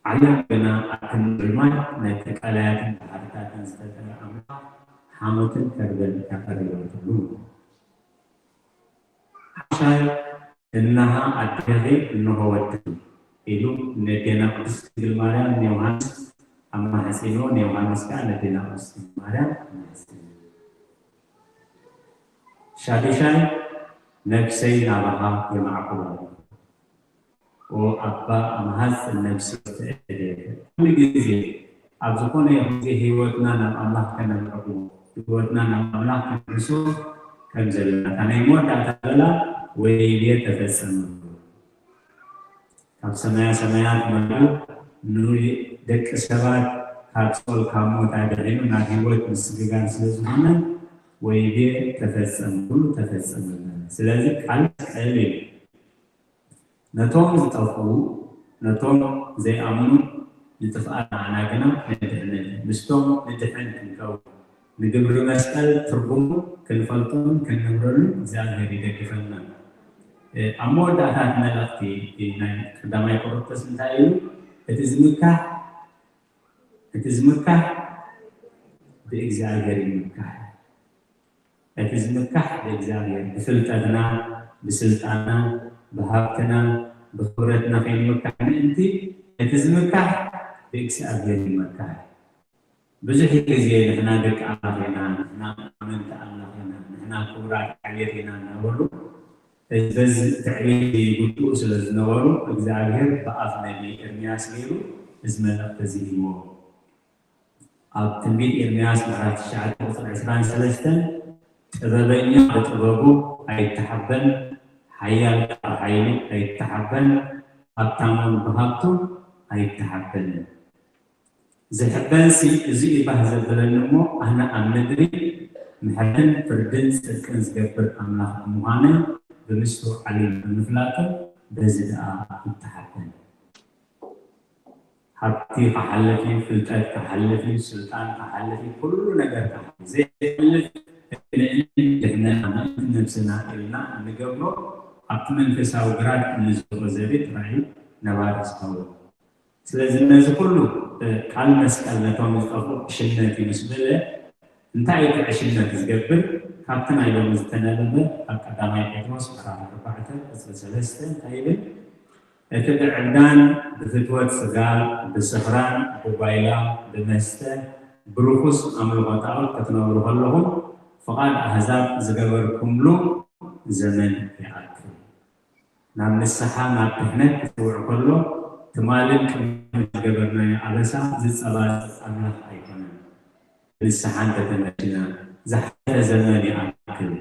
ዓለም ግና ኣብ ክንዲ ማይ ነቲ ቀላያትን ባሕርታትን ዝፈጠረ ኣምላኽ ሓሞትን ከርበን ኣቐሪባትሉ። ሓምሻይ እንሃ ኣዴኺ እንሆ ወድኺ ኢሉ ነዴና ቅድስት ድንግል ማርያም ንዮሃንስ ኣማሕጺንዎ፣ ንዮሃንስ ከኣ ነዴና ቅድስት ድንግል ማርያም ኣማሕጺንዎ። ሻዱሻይ ነፍሰይ ናባኻ የማዕቁባ። ኦ ኣባ ኣማሃጽ ነፍሲ ትእደ። ኩሉ ግዜ ኣብ ዝኾነ ይኹን ግዜ ህይወትና ናብ ኣምላኽ ከነምዕቁ፣ ህይወትና ናብ ኣምላኽ ከነምልሶ ከም ዘለና። እታ ናይ መወዳእታ ዘላ ወይቤ ተፈጸመ። ካብ ሰማያ ሰማያት መሪኡ ንደቂ ሰባት ካብ ጾል ካብ ሞት ኣድሒኑ ናብ ህይወት ምስግጋር ስለ ዝኾነ ወይቤ ተፈጸመ፣ ኩሉ ተፈጸመ። ስለዚ ቃል መስቀል እዩ። ነቶም ዝጠፍኡ፣ ነቶም ዘይኣምኑ ንጥፍኣት ንዓና ግና ናይ ድሕነት እዩ። ምስቶም ንድሕን ክንከውን፣ ንግብሪ መስቀል ትርጉሙ ክንፈልጦን ክንነብረሉን እግዚኣብሔር ይደግፈና። እ፣ ኣብ መወዳእታ እቲ መልእኽቲ ናይ ቀዳማይ ቆሮንቶስ እንታይ እዩ? እቲ ዝምካሕ፣ እቲ ዝምካሕ ብእግዚኣብሔር ይምካሕ። እቲ ዝምካሕ ብእግዚኣብሔር፣ ብፍልጠትና፣ ብስልጣንና፣ ብሃብትና፣ ብኽብረትና ከይንምካሕ ምእንቲ፣ እቲ ዝምካሕ ብእግዚኣብሔር ይመካሕ። ብዙሕ ግዜ ንሕና ደቂ ኣምላኽ ኢና፣ ንሕና ኣመንቲ ኣምላኽ ኢና፣ ንሕና ክቡራት ዓሌት ኢና እናበሉ፣ በዚ ትዕቢት ይጉድኡ ስለ ዝነበሩ እግዚኣብሔር ብኣፍ ነቢ ኤርምያስ ገይሩ እዚ መልእኽቲ እዚ ሂብዎ። ኣብ ትንቢት ኤርምያስ ምዕራፍ ትሽዓተ ቁፅሪ ዕስራን ሰለስተን ጥበበኛ ብጥበቡ ኣይተሓበን፣ ሓያል ብሓይሉ ኣይተሓበን፣ ሃብታም እውን ብሃብቱ ኣይተሓበን። ዝሕበንሲ እዚ እዩ ባህ ዘብለኒ እሞ ኣነ ኣብ ምድሪ ምሕረትን ፍርድን ጽድቅን ዝገብር ኣምላኽ ብምዃነይ ብምስትውዓልን ብምፍላጥን በዚ ደኣ ይተሓበን። ሃብቲ ክሓልፍ እዩ፣ ፍልጠት ክሓልፍ እዩ፣ ስልጣን ክሓልፍ እዩ፣ ኩሉ ነገር ክሓልፍ ዘይሓልፍ ንእኒ ድሕነና ምእንቲ ነብስና ኢልና እንገብሮ ኣብቲ መንፈሳዊ ግራት እንዘርኦ ዘቤት ጥራይ እዩ ነባሪ ዝኸውን። ስለዚ ነዚ ኩሉ ቃል መስቀል ነቶም ዝጠፍኡ ዕሽነት እዩ ምስ በለ እንታይ እዩ እቲ ዕሽነት ዝገብር? ካብቲ ናይ ሎሚ ዝተነበበ ኣብ ቀዳማይ ጴጥሮስ ምዕራፍ ኣርባዕተ ቁፅሪ ሰለስተ እንታይ ይብል? እቲ ብዕብዳን ብፍትወት ስጋ ብስኽራን ብጓይላ ብመስተ ብርኹስ ኣምልኾ ጣዖት ክትነብሩ ከለኹም ፍቓድ ኣህዛብ ዝገበርኩምሉ ዘመን ይኣክል። ናብ ንስሓ ናብ ድሕነት ክጽውዕ ከሎ ትማልን ቅድሚ ዝገበርናዮ ኣበሳ ዝጸባጸብ ኣምላኽ ኣይኮነን። ንስሓ እንተተመልስና ዝሓለፈ ዘመን ይኣክል፣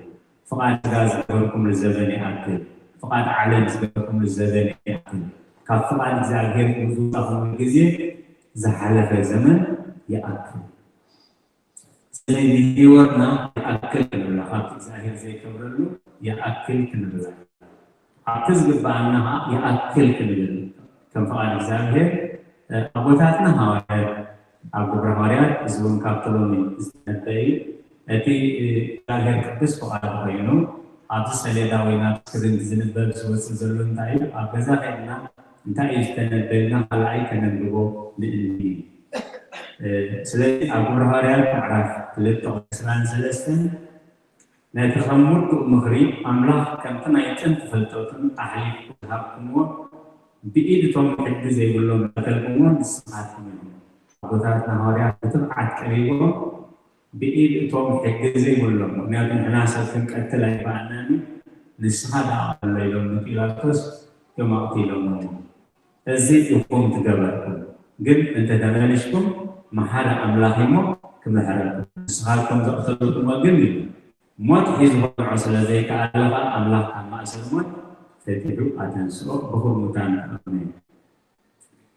ፍቓድ ስጋ ዝገበርኩምሉ ዘበን ይኣክል፣ ፍቓድ ዓለም ዝገበርኩምሉ ዘበን ይኣክል፣ ካብ ፍቓድ እግዚኣብሔር ዝወጻኹምሉ ግዜ ዝሓለፈ ዘመን ይኣክል። ስለዚ ህይወትና ይኣክል ክንብላ፣ ካብቲ እግዚኣብሔር ዘይከብረሉ ይኣክል ክንብላ፣ ኣብቲ ዝግብኣና ከዓ ይኣክል ክንብል ከም ፍቓድ እግዚኣብሔር ኣቦታትና ሃዋርያት ኣብ ግብረ ሃዋርያት እዚ እውን ካብቲ ሎሚ ዝተነበየ እቲ እግዚኣብሔር ቅዱስ ፍቓድ ኮይኑ ኣብዚ ሰሌዳ ወይ ናብ ስክሪን ዝንበብ ዝወፅእ ዘሎ እንታይ እዩ? ኣብ ገዛ ከድና እንታይ እዩ ዝተነበየና ካልኣይ ከነንብቦ ምእንቲ እዩ። ስለዚ ኣብ ግብረ ሃዋርያት ምዕራፍ ክልተ ዕስራን ሰለስተን ነቲ ከም ውዱእ ምኽሪ ኣምላኽ ከምቲ ናይ ጥንቲ ፍልጠቱን ኣሕሊፍኩም ዝሃብኩምዎ ብኢድ እቶም ሕጊ ዘይብሎም ዝኣከልኩምዎ ንስኻትኩም ኢኹም። ኣቦታትና ሃዋርያት ብትብዓት ቀሪቦም ብኢድ እቶም ሕጊ ዘይብሎም፣ ምክንያቱ ንሕና ሰብ ክንቀትል ኣይበኣናን እዩ፣ ንስኻ ደኣ ኣሎ ኢሎም ንጲላጦስ እዮም ኣቕቲሎሞ። እዚ ኢኹም ትገበርኩም፣ ግን እንተተመሊስኩም መሓሪ ኣምላኽ እሞ ክምሕረኩም። ንስኻትኩም ዘቕተልኩሞ ግን እዩ ሞት ሒዙ ከብልዖ ስለ ዘይከኣለ ኸኣ ኣምላኽ ካብ ማእሰር ሞት ፈቲሑ ኣተንስኦ። ብኹር ሙታን ኣሜን።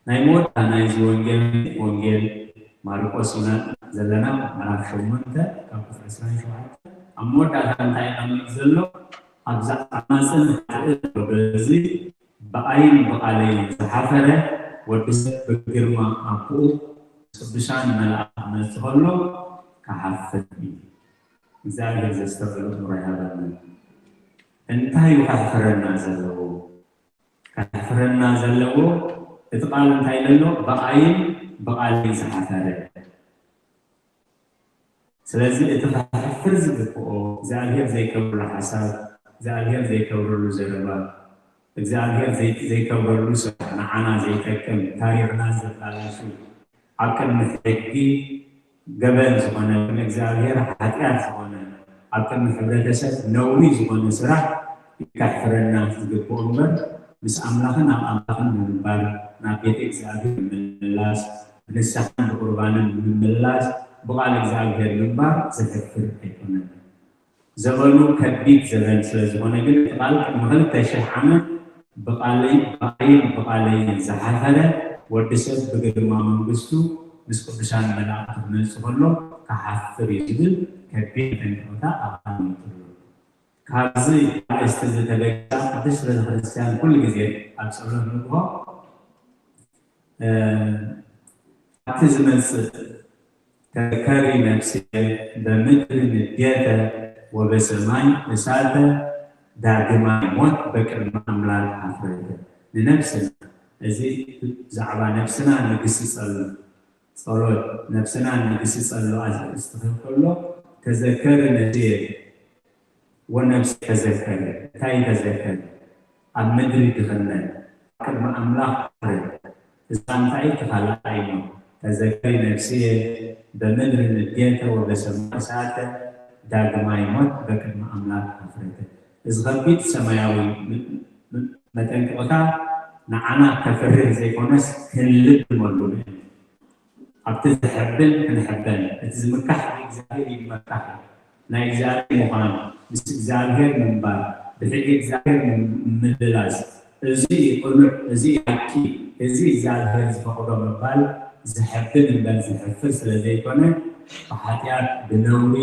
ናይ መወዳእታ ናይዚ ወንጌል፣ ወንጌል ማርቆስ ኢና ዘለና፣ ምዕራፍ ሸሞንተ ካብ ቁፅሪ ዕስራን ሸውዓተን። ኣብ መወዳእታ እንታይ ይቐምጥ ዘሎ? ኣብዛ ዓማፅን ሓጥእን ወገዚ ብኣይን ብቓለይን ዝሓፈረ ወዲ ሰብ ብግርማ ኣቦኡ ቅዱሳን መላእክት ክመጽእ ከሎ ክሓፍር እዩ። እግዚኣብሔር ዘስተውዕል ኣእምሮ ይሃበና። እንታይ እዩ ከሕፍረና ዘለዎ? ከሕፍረና ዘለዎ እቲ ቃል እንታይ ዘሎ? ብኣይን ብቓለይን ዝሓፈረ። ስለዚ እቲ ከሕፍር ዝግብኦ እግዚኣብሔር ዘይከብረሉ ሓሳብ፣ እግዚኣብሔር ዘይከብረሉ ዘረባ፣ እግዚኣብሔር ዘይ-፣ ዘይከብረሉ ስራሕ፣ ንዓና ዘይጠቅም፣ ታሪኽና ዘበላሹ፣ ኣብ ቅድሚ ሕጊ ገበን ዝኾነ፣ ቅድሚ እግዚኣብሔር ሓጢኣት ዝኾነ፣ ኣብ ቅድሚ ሕብረተሰብ ነውሪ ዝኾነ ስራሕ ከሕፍረና ዝግብኦ እምበር፣ ምስ ኣምላኽን ኣብ ኣምላኽን ንምንባር፣ ናብ ቤተ እግዚኣብሔር ምምላስ፣ ብንስሓን ብቁርባንን ምምላስ፣ ብቓል እግዚኣብሔር ምንባር ዘሕፍር ኣይኮነን። ዘበኑ ከቢድ ዘበን ስለ ዝኾነ ግን፣ እቲ ቃል ቅድሚ ክልተ ሽሕ ዓመት ብቓለይ፣ ብኣይን ብቓለይን ዝሓፈረ ወዲ ሰብ ብግርማ መንግስቱ ምስ ቅዱሳን መላእክቲ ክመጽእ ከሎ ክሓፍር እዩ ዝብል ከቢድ መጠንቀቕታ ኣቐሚጡ ኣሎ። ካብዚ ኣርእስቲ እዚ ተበጊሳ ቅድስት ቤተክርስትያን ኩሉ ግዜ ኣብ ጸሎት ንግሆ፣ እ፣ ኣብቲ ዝመጽእ ተዘከሪ ነፍስየ በምድሪ ንዴተ ወበሰማይ እሳተ ዳግማይ ሞት በቅድሚ ኣምላክ ኣፍረተ። ንነፍስና፣ እዚ ብዛዕባ ነፍስና ንግስጸሉ ጸሎት፣ ነፍስና ንግስጸሉ ኣርእስቲ ክህብ ከሎ፣ ተዘከሪ ነፍስየ ወነፍሲ ተዘከሪ። እንታይ ተዘከሪ? ኣብ ምድሪ ድኽነት፣ ቅድሚ ኣምላኽ ክብሪ፣ እዛ እንታይ ተኻላኣይ ነው? ተዘከሪ ነፍስየ በምድሪ ንዴተ ወበሰማይ እሳተ፣ ዳግማይ ሞት በቅድመ ኣምላክ ሐፍረተ። እዚ ከቢድ ሰማያዊ ም- ም- መጠንቀቕታ ንዓና ከፍርህ ዘይኮነስ ክንልምደሉ እዩ። ኣብቲ ዘሐብን ክንሕበን፣ እቲ ዝምካሕ ብእግዚኣብሔር ይመካሕ፣ ናይ እግዚኣብሔር ምዃን፣ ምስ እግዚኣብሔር ምንባር፣ ብሕጊ እግዚኣብሔር ምምልላስ፣ እዚ እዩ ቅኑዕ፣ እዚ እዩ ሓቂ፣ እዚ እግዚኣብሔር ዝፈቕዶ ምባል ዘሐብን እምበር ዘሕፍር ስለ ዘይኮነ፣ ብሓጢኣት፣ ብነውሪ፣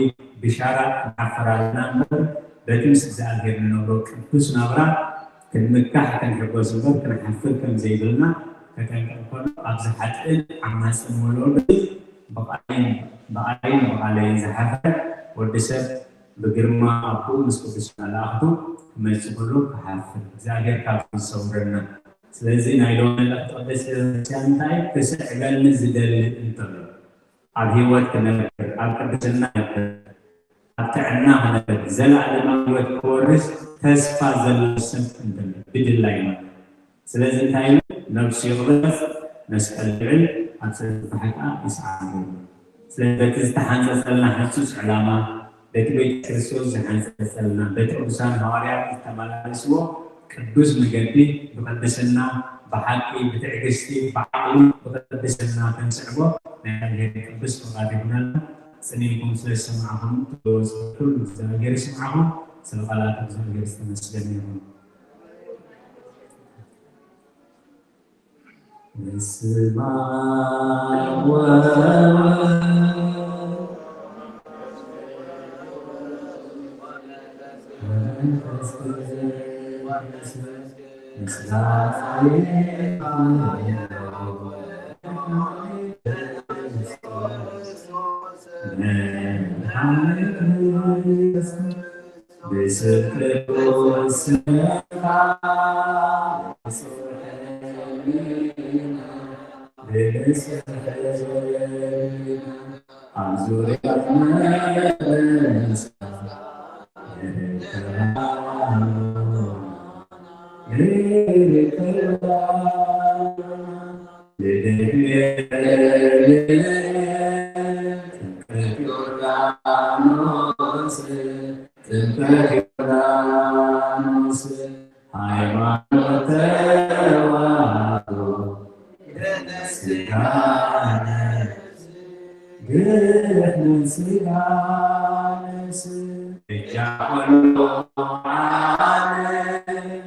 ብሻራ ንሓፍር ኣለና እምበር፣ በቲ ምስ እግዚኣብሔር ንነብሮ ቅዱስ ናብራ ክንምካሕ ክንሕጎስ እምበር ክንሓፍር ከም ዘይብልና ከጠንቅቕ ከሎ፣ ኣብዚ ሓጥእን ዓማጽን ወለዶ ብቓይን ብቓይን ብቓለይን ዝሓፍረ ወዲ ሰብ ብግርማ ኣቦኡ ምስ ቅዱስ መላእኽቱ ክመጽእ ከሎ ክሓፍር እግዚኣብሔር ካብዚ ዝሰውረና። ስለዚ ናይ ሎሚ መልእኽቲ ቅድስቲ ቤተክርስትያን እንታይ እዩ? ክስዕበኒ ዝደሊ እንተሎ ኣብ ህይወት ክነብር፣ ኣብ ቅድስና ክነብር፣ ኣብ ጥዕና ክነብር፣ ዘለኣለማዊ ህይወት ክወርስ ተስፋ ዘለዎ ሰብ እንተሎ ብድላይ ማለት እዩ። ስለዚ እንታይ ኢሉ? ነብሱ ይቕበጽ፣ መስቀል ልዕል፣ ኣብ ጸድፊ ከዓ ይስዓር። ስለዚ በቲ ዝተሓንጸጸልና ህጹጽ ዕላማ፣ በቲ ቤተ ክርስቶስ ዝሓንጸጸልና፣ በቲ ቅዱሳን ሃዋርያት ዝተመላለስዎ ቅዱስ መገዲ ብቅድስና፣ ብሓቂ፣ ብትዕግስቲ፣ ብዓቕሊ፣ ብቅድስና ክንስዕቦ ናይ እግዚኣብሔር ቅዱስ ፍቓድ ይኹነልና። ጽን ኢልኩም ስለ ዝሰማዕኹም፣ ትገበሩ ጸሎት ኩሉ እግዚኣብሔር ይስማዕኹም። ስለ ቃላት እግዚኣብሔር ዝተመስገነ ይኹን። በስመ አብ ወወልድ ወመንፈስ ቅዱስ። ሃይማኖት ተዋህዶ ስጋ ነፍስ፣ ድሕነት ስጋ ነፍስ፣ እጃ ኩሉ ዓለም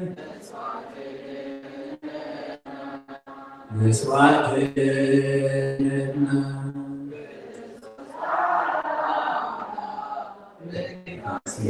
መስዋዕትነትና ፋሲካና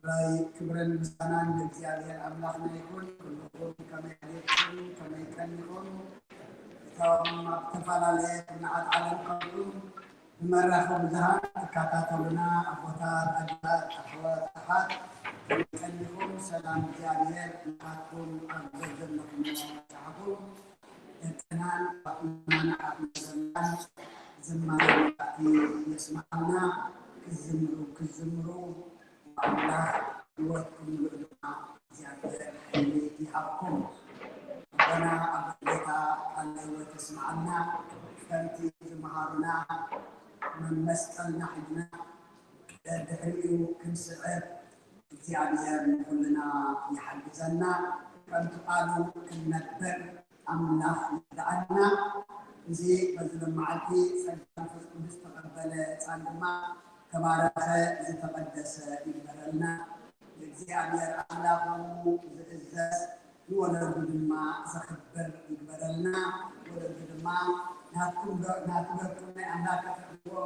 ራይ ክብርን ምስጋናን ንእግዚኣብሔር ኣምላኽና ይኹን። ኩልኹም ከመይ ኣዴርኩም? ከመይ ቀኒኹም? እቶም ኣብ ዝተፈላለየ ኩርናዓት ዓለም ከምኡም ብመራኸቢ ብዙሃን ትከታተሉና ኣቦታት፣ ኣዴታት፣ ኣሕዋት፣ ኣሓት፣ ከመይ ቀኒኹም? ሰላም እግዚኣብሔር ንዓኹም ኣብ ዘዘለኹምዎ ይብጽሓኹም። ደቅናን ኣሕዋትናን ኣብ መሰላን ዝማሬ መላእክቲ የስምዓልና። ክዝምሩ ክዝምሩ ኣምላኽ ህይወትኩም ምሉእ ድማ እግዚኣብሔር ሓይሊ ይሃብኩም። ኣቦና ኣብ ጌታ ቃል ህይወት የስምዓልና። ከምቲ ዝመሃሩና መመስቀልና ሒዝና ድሕሪኡ ክንስዕብ እግዚኣብሔር ንኹልና ይሓግዘና። ከምቲ ቃሉ ክንነብር ኣምላኽ ይርድኣና። እዚ በዚ መዓልቲ ጸጋ መንፈስ ቅዱስ ዝተቐበለ ህጻን ድማ ተባረኸ፣ ዝተቐደሰ ይግበረልና። ንእግዚኣብሔር ኣምላኹ ዝእዘዝ፣ ንወለዱ ድማ ዘኽብር ይግበረልና። ወለዱ ድማ ናትኩም ዶ-፣ ናቱ ደቁ ናይ ኣምላኽ ከተኽብርዎ፣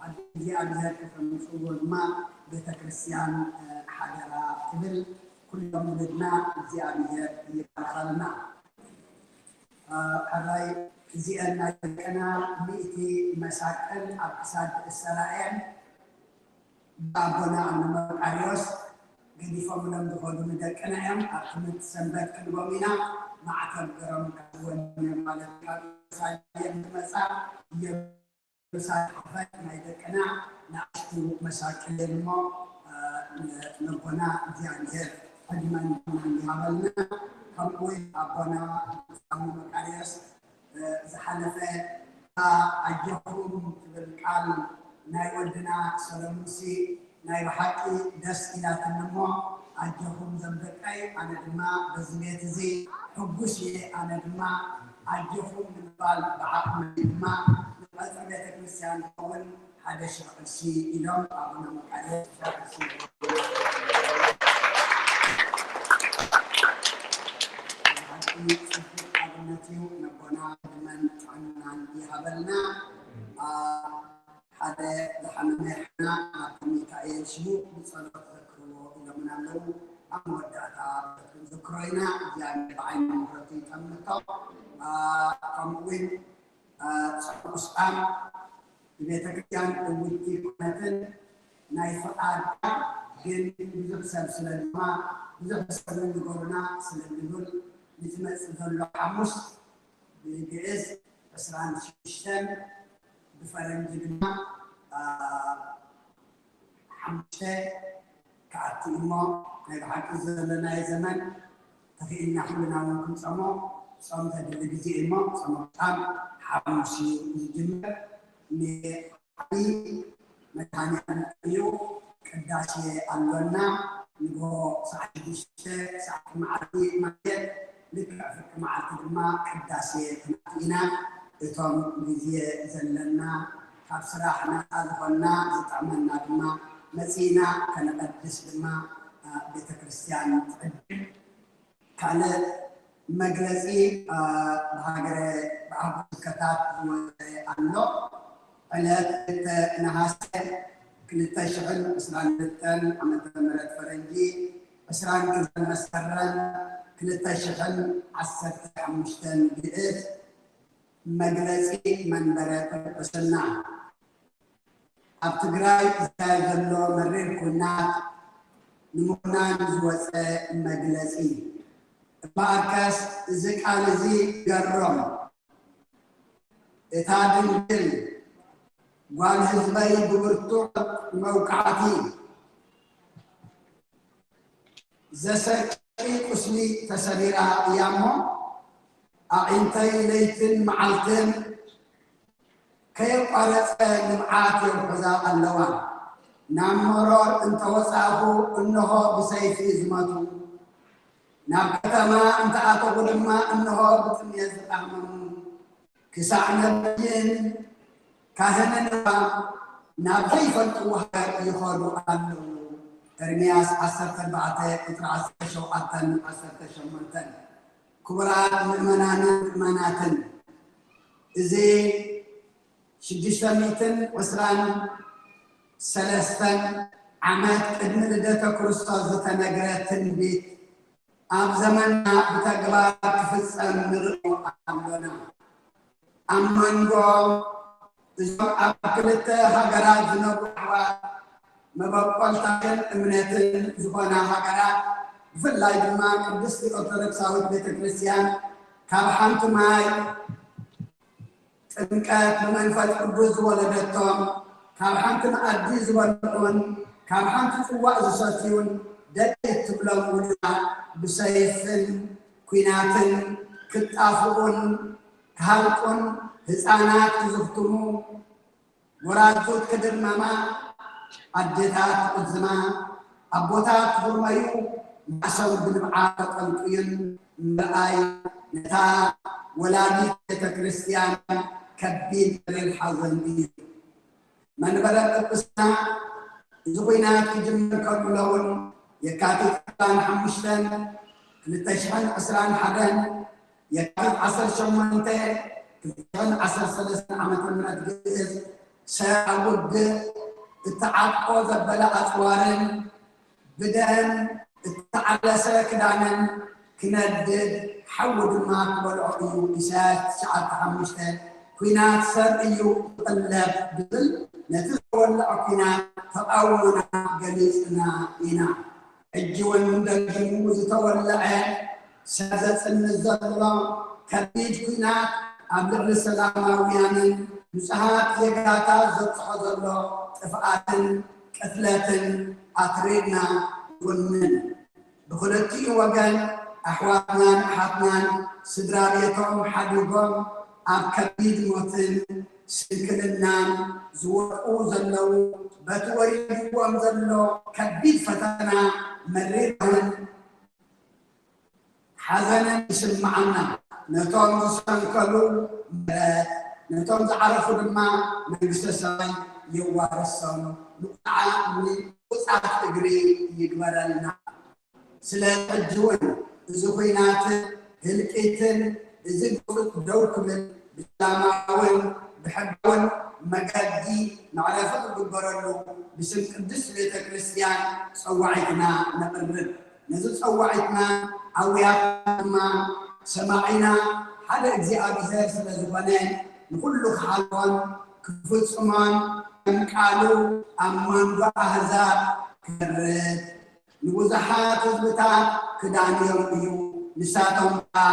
ኣብ እግዚኣብሔር ከተምጽእዎ ድማ ቤተ ክርስቲያን፣ እ፣ ሓደራ ትብል። ኩሎም ውሉድና እግዚኣብሔር ይባርኸልና። እ፣ ሕራይ እዚአን ናይ ደቅና ሚእቲ መሳቅል ኣብ ክሳድ ዝእሰራ እየን። ብኣቦና ኣቡነ መቃርዮስ ገዲፎምሎም ዝኸዱ ንደቅና እዮም። ኣብ ትምህርቲ ሰንበት ክንቦም ኢና። ማዕተብ ገሮም ካብወን ማለት ካብ ኢየሩሳሌም ዝመጻ ኢየሩሳሌም ሓፋት ናይ ደቅና ንኣሽቱ መሳቅል እዮም እሞ፣ እ፣ ን-፣ ነቦና እግዚኣብሔር ዕድመን ጥዕናን ይሃበልና። ከምኡ እውን ኣቦና ኣቡነ መቃርዮስ ዝሓለፈ፣ ኣጆኹም ትብል ቃል ናይ ወድና ሰለሙንሲ ናይ ብሓቂ ደስ ኢላትኒ እሞ፣ ኣጆኹም ዘም ደቀይ፣ ኣነ ድማ በዚ ቤት እዚ ሕጉስ እየ። ኣነ ድማ ኣጆኹም ንምባል ብዓቕመይ ድማ ንቐጽሪ ቤተ ክርስቲያን ዝኸውን ሓደ ሽሕ ቅርሺ ኢሎም ኣቡነ መቃርዮስ ቅርሺ ብሓቂ ጽቡቕ ኣብነት እዩ። ነቦና ዕድመን ጥዕናን ይሃበልና። ኣ፣ ሓደ ዝሓመመ ሓና ናብቲ ሚካኤል ሽሙ ብጸሎት ዘክርዎ ኢሎምና ኣለዉ። ኣብ መወዳእታ በትኩም ዝክሮ ኢና። እግዚኣብሔር ብዓይኒ ምሕረቱ ይጠምቶ። ኣ፣ ከምኡ እውን ጾም ቁስጣም ንቤተ ክርስቲያን እውንቲ ኮነትን ናይ ፍቓድ ግን ብዙሕ ሰብ ስለ ድማ ብዙሕ ሰብ ንገሩና ስለ ንብል ንዝመጽእ ዘሎ ሓሙስ ብግእዝ ዕስራን ሽዱሽተን ብፈረንጂ ድማ፣ ኣ፣ ሓሙሽተ ክኣቱ እሞ ናይ ብሓቂ ዘለናዮ ዘመን ተኽኢልና ኩልና እውን ክንጸሞ ጾም ዘድሊ ግዜ እሞ ጾመ ቁስጣም ሓሙስ እዩ ዝጅምር። ንዓቢ መድኃኔዓለም እዩ። ቅዳሴ ኣሎና ንጎ ሰዓት ሽዱሽተ ሰዓት መዓልቲ ማለት ልክዕ ፍርቂ መዓልቲ ድማ ቅዳሴ ክንኣቱ ኢና። እቶም ግዜ ዘለና ካብ ስራሕ ናፃ ዝኾንና ዝጥዕመና ድማ መፂእና ከነቐድስ ድማ፣ አ፣ ቤተ ክርስቲያን ትዕድም። ካልእ መግለፂ፣ አ፣ ብሃገረ ብኣህጉር ስብከታት ዝወፀ ኣሎ። ዕለት ክልተ ነሃሰ ክልተ ሽሕን ዕስራን ክልተን ዓመተ ምህረት ፈረንጂ፣ ዕስራን ክልተን መስከረም ክልተ ሽሕን ዓሰርተ ሓሙሽተን ግእዝ፣ መግለጺ መንበረ ጵጵስና። ኣብ ትግራይ ዝካየድ ዘሎ መሪር ኲናት ንምኹናን ዝወፀ መግለፂ። እምበኣርከስ እዚ ቃል እዚ ይገርም። እታ ድንግል ጓል ህዝበይ ብብርቱዕ መውቃዕቲ ዘሰቂ ቁስሊ ተሰቢራ እያ እሞ፣ ኣዒንተይ ለይትን መዓልትን ከየቋረጸ ንብዓት የውሕዛ ኣለዋ። ናብ መሮር እንተወጻእኹ እንሆ ብሰይፊ ዝመቱ፣ ናብ ከተማ እንተኣተኹ ድማ እንሆ ብጥሜት ዝተሃመሙ፣ ክሳዕ ነብይን ካህንን እባ ናብ ዘይፈልጥዎ ሃገር ይኸዱ ኣለዉ። ኤርምያስ ዓሰርተ ኣርባዕተ ቁጽሪ ዓሰርተ ሸውዓተን ዓሰርተ ሸሞንተን። ክቡራት ምእመናንን ምእመናትን፣ እዚ ሽዱሽተ ሚእትን ዕስራን ሰለስተን ዓመት ቅድሚ ልደተ ክርስቶስ ዝተነግረ ትንቢት ኣብ ዘመንና ብተግባር ክፍጸም ንርእዮ ኣሎና። ኣብ መንጎ እዞም ኣብ ክልተ ሃገራት ዝነብሩ ኣሕዋት መበቆልታትን እምነትን ዝኾና ሃገራት፣ ብፍላይ ድማ ቅድስቲ ኦርቶዶክሳዊት ቤተ ክርስቲያን ካብ ሓንቲ ማይ ጥምቀት ብመንፈስ ቅዱስ ዝወለደቶም፣ ካብ ሓንቲ መኣዲ ዝበልዑን ካብ ሓንቲ ጽዋእ ዝሰትዩን ደቂ እትብሎም ውሉዳት ብሰይፍን ኲናትን ክጣፍኡን ክሃልቁን፣ ህፃናት ክዝኽትሙ፣ ጎራዙት ክድርመማ፣ ኣዴታት ክቕዝማ፣ ኣቦታት ክጉርመዩ፣ ማእሰር ብንብዓት ተጠልቅዩን ምርኣይ ነታ ወላዲት ቤተ ክርስቲያን ከቢድ መሪር ሓዘን እዩ። መንበረ ጵጵስና እዚ ኲናት ክጅምር ከሎ እውን የካቲት ዕስራን ሓሙሽተን ክልተ ሽሕን ዕስራን ሓደን፣ የካቲት ዓሰርተ ሸሞንተ ክልተ ሽሕን ዓሰርተ ሰለስተን ዓመተ ምህረት ግእዝ ሰብ ኣብ ውግእ እተዓጥቆ ዘበለ ኣጽዋርን ብደም እተዓለሰ ክዳንን ክነድድ፣ ሓዊ ድማ ክበልዖ እዩ። ኢሳያስ ትሽዓተ ሓሙሽተ። ኲናት ሰብ እዩ ዝቕለብ ዝብል ነቲ ዝተወልዐ ኲናት ተቓውሞና ገሊጽና ኢና። ሕጂ እውን ደጊሙ ዝተወልዐ ሰብ ዘጽንት ዘሎ ከቢድ ኲናት ኣብ ልዕሊ ሰላማውያንን ንጹሃት ዜጋታት ዘብጽሖ ዘሎ ጥፍኣትን ቅትለትን ኣትሪርና ንኹንን። ብኽልቲኡ ወገን ኣሕዋትናን ኣሓትናን ስድራ ቤቶም ሓዲጎም ኣብ ከቢድ ሞትን ስንክልናን ዝወድቁ ዘለዉ፣ በቲ ወሪድዎም ዘሎ ከቢድ ፈተና መሪር ባህን ሓዘንን ይስምዓና። ነቶም ዝሰንከሉ ምሕረት፣ ነቶም ዝዓረፉ ድማ መንግስተ ሰማይ የዋርሶም። ንቑጻ-፣ ንቑጻት እግሪ ይግበረልና። ስለዚ ሕጂ እውን እዚ ኹናትን ህልቂትን እዚ ግፉት ደው ክብል ብሰላማውን ብሕጋውን መገዲ መዕረፊ ክግበረሉ ብስም ቅድስት ቤተ ክርስቲያን ጸዋዒትና ነቕርብ። ነዚ ጸዋዒትና ኣውያትና ድማ ሰማዒና ሓደ እግዚኣብሔር ስለ ዝኾነ ንኹሉ ክሓልፎን ክፍጽሞን ከም ቃሉ ኣብ መንጎ ኣህዛብ ክፈርድ ንብዙሓት ህዝብታት ክዳንዮም እዩ። ንሳቶም ከኣ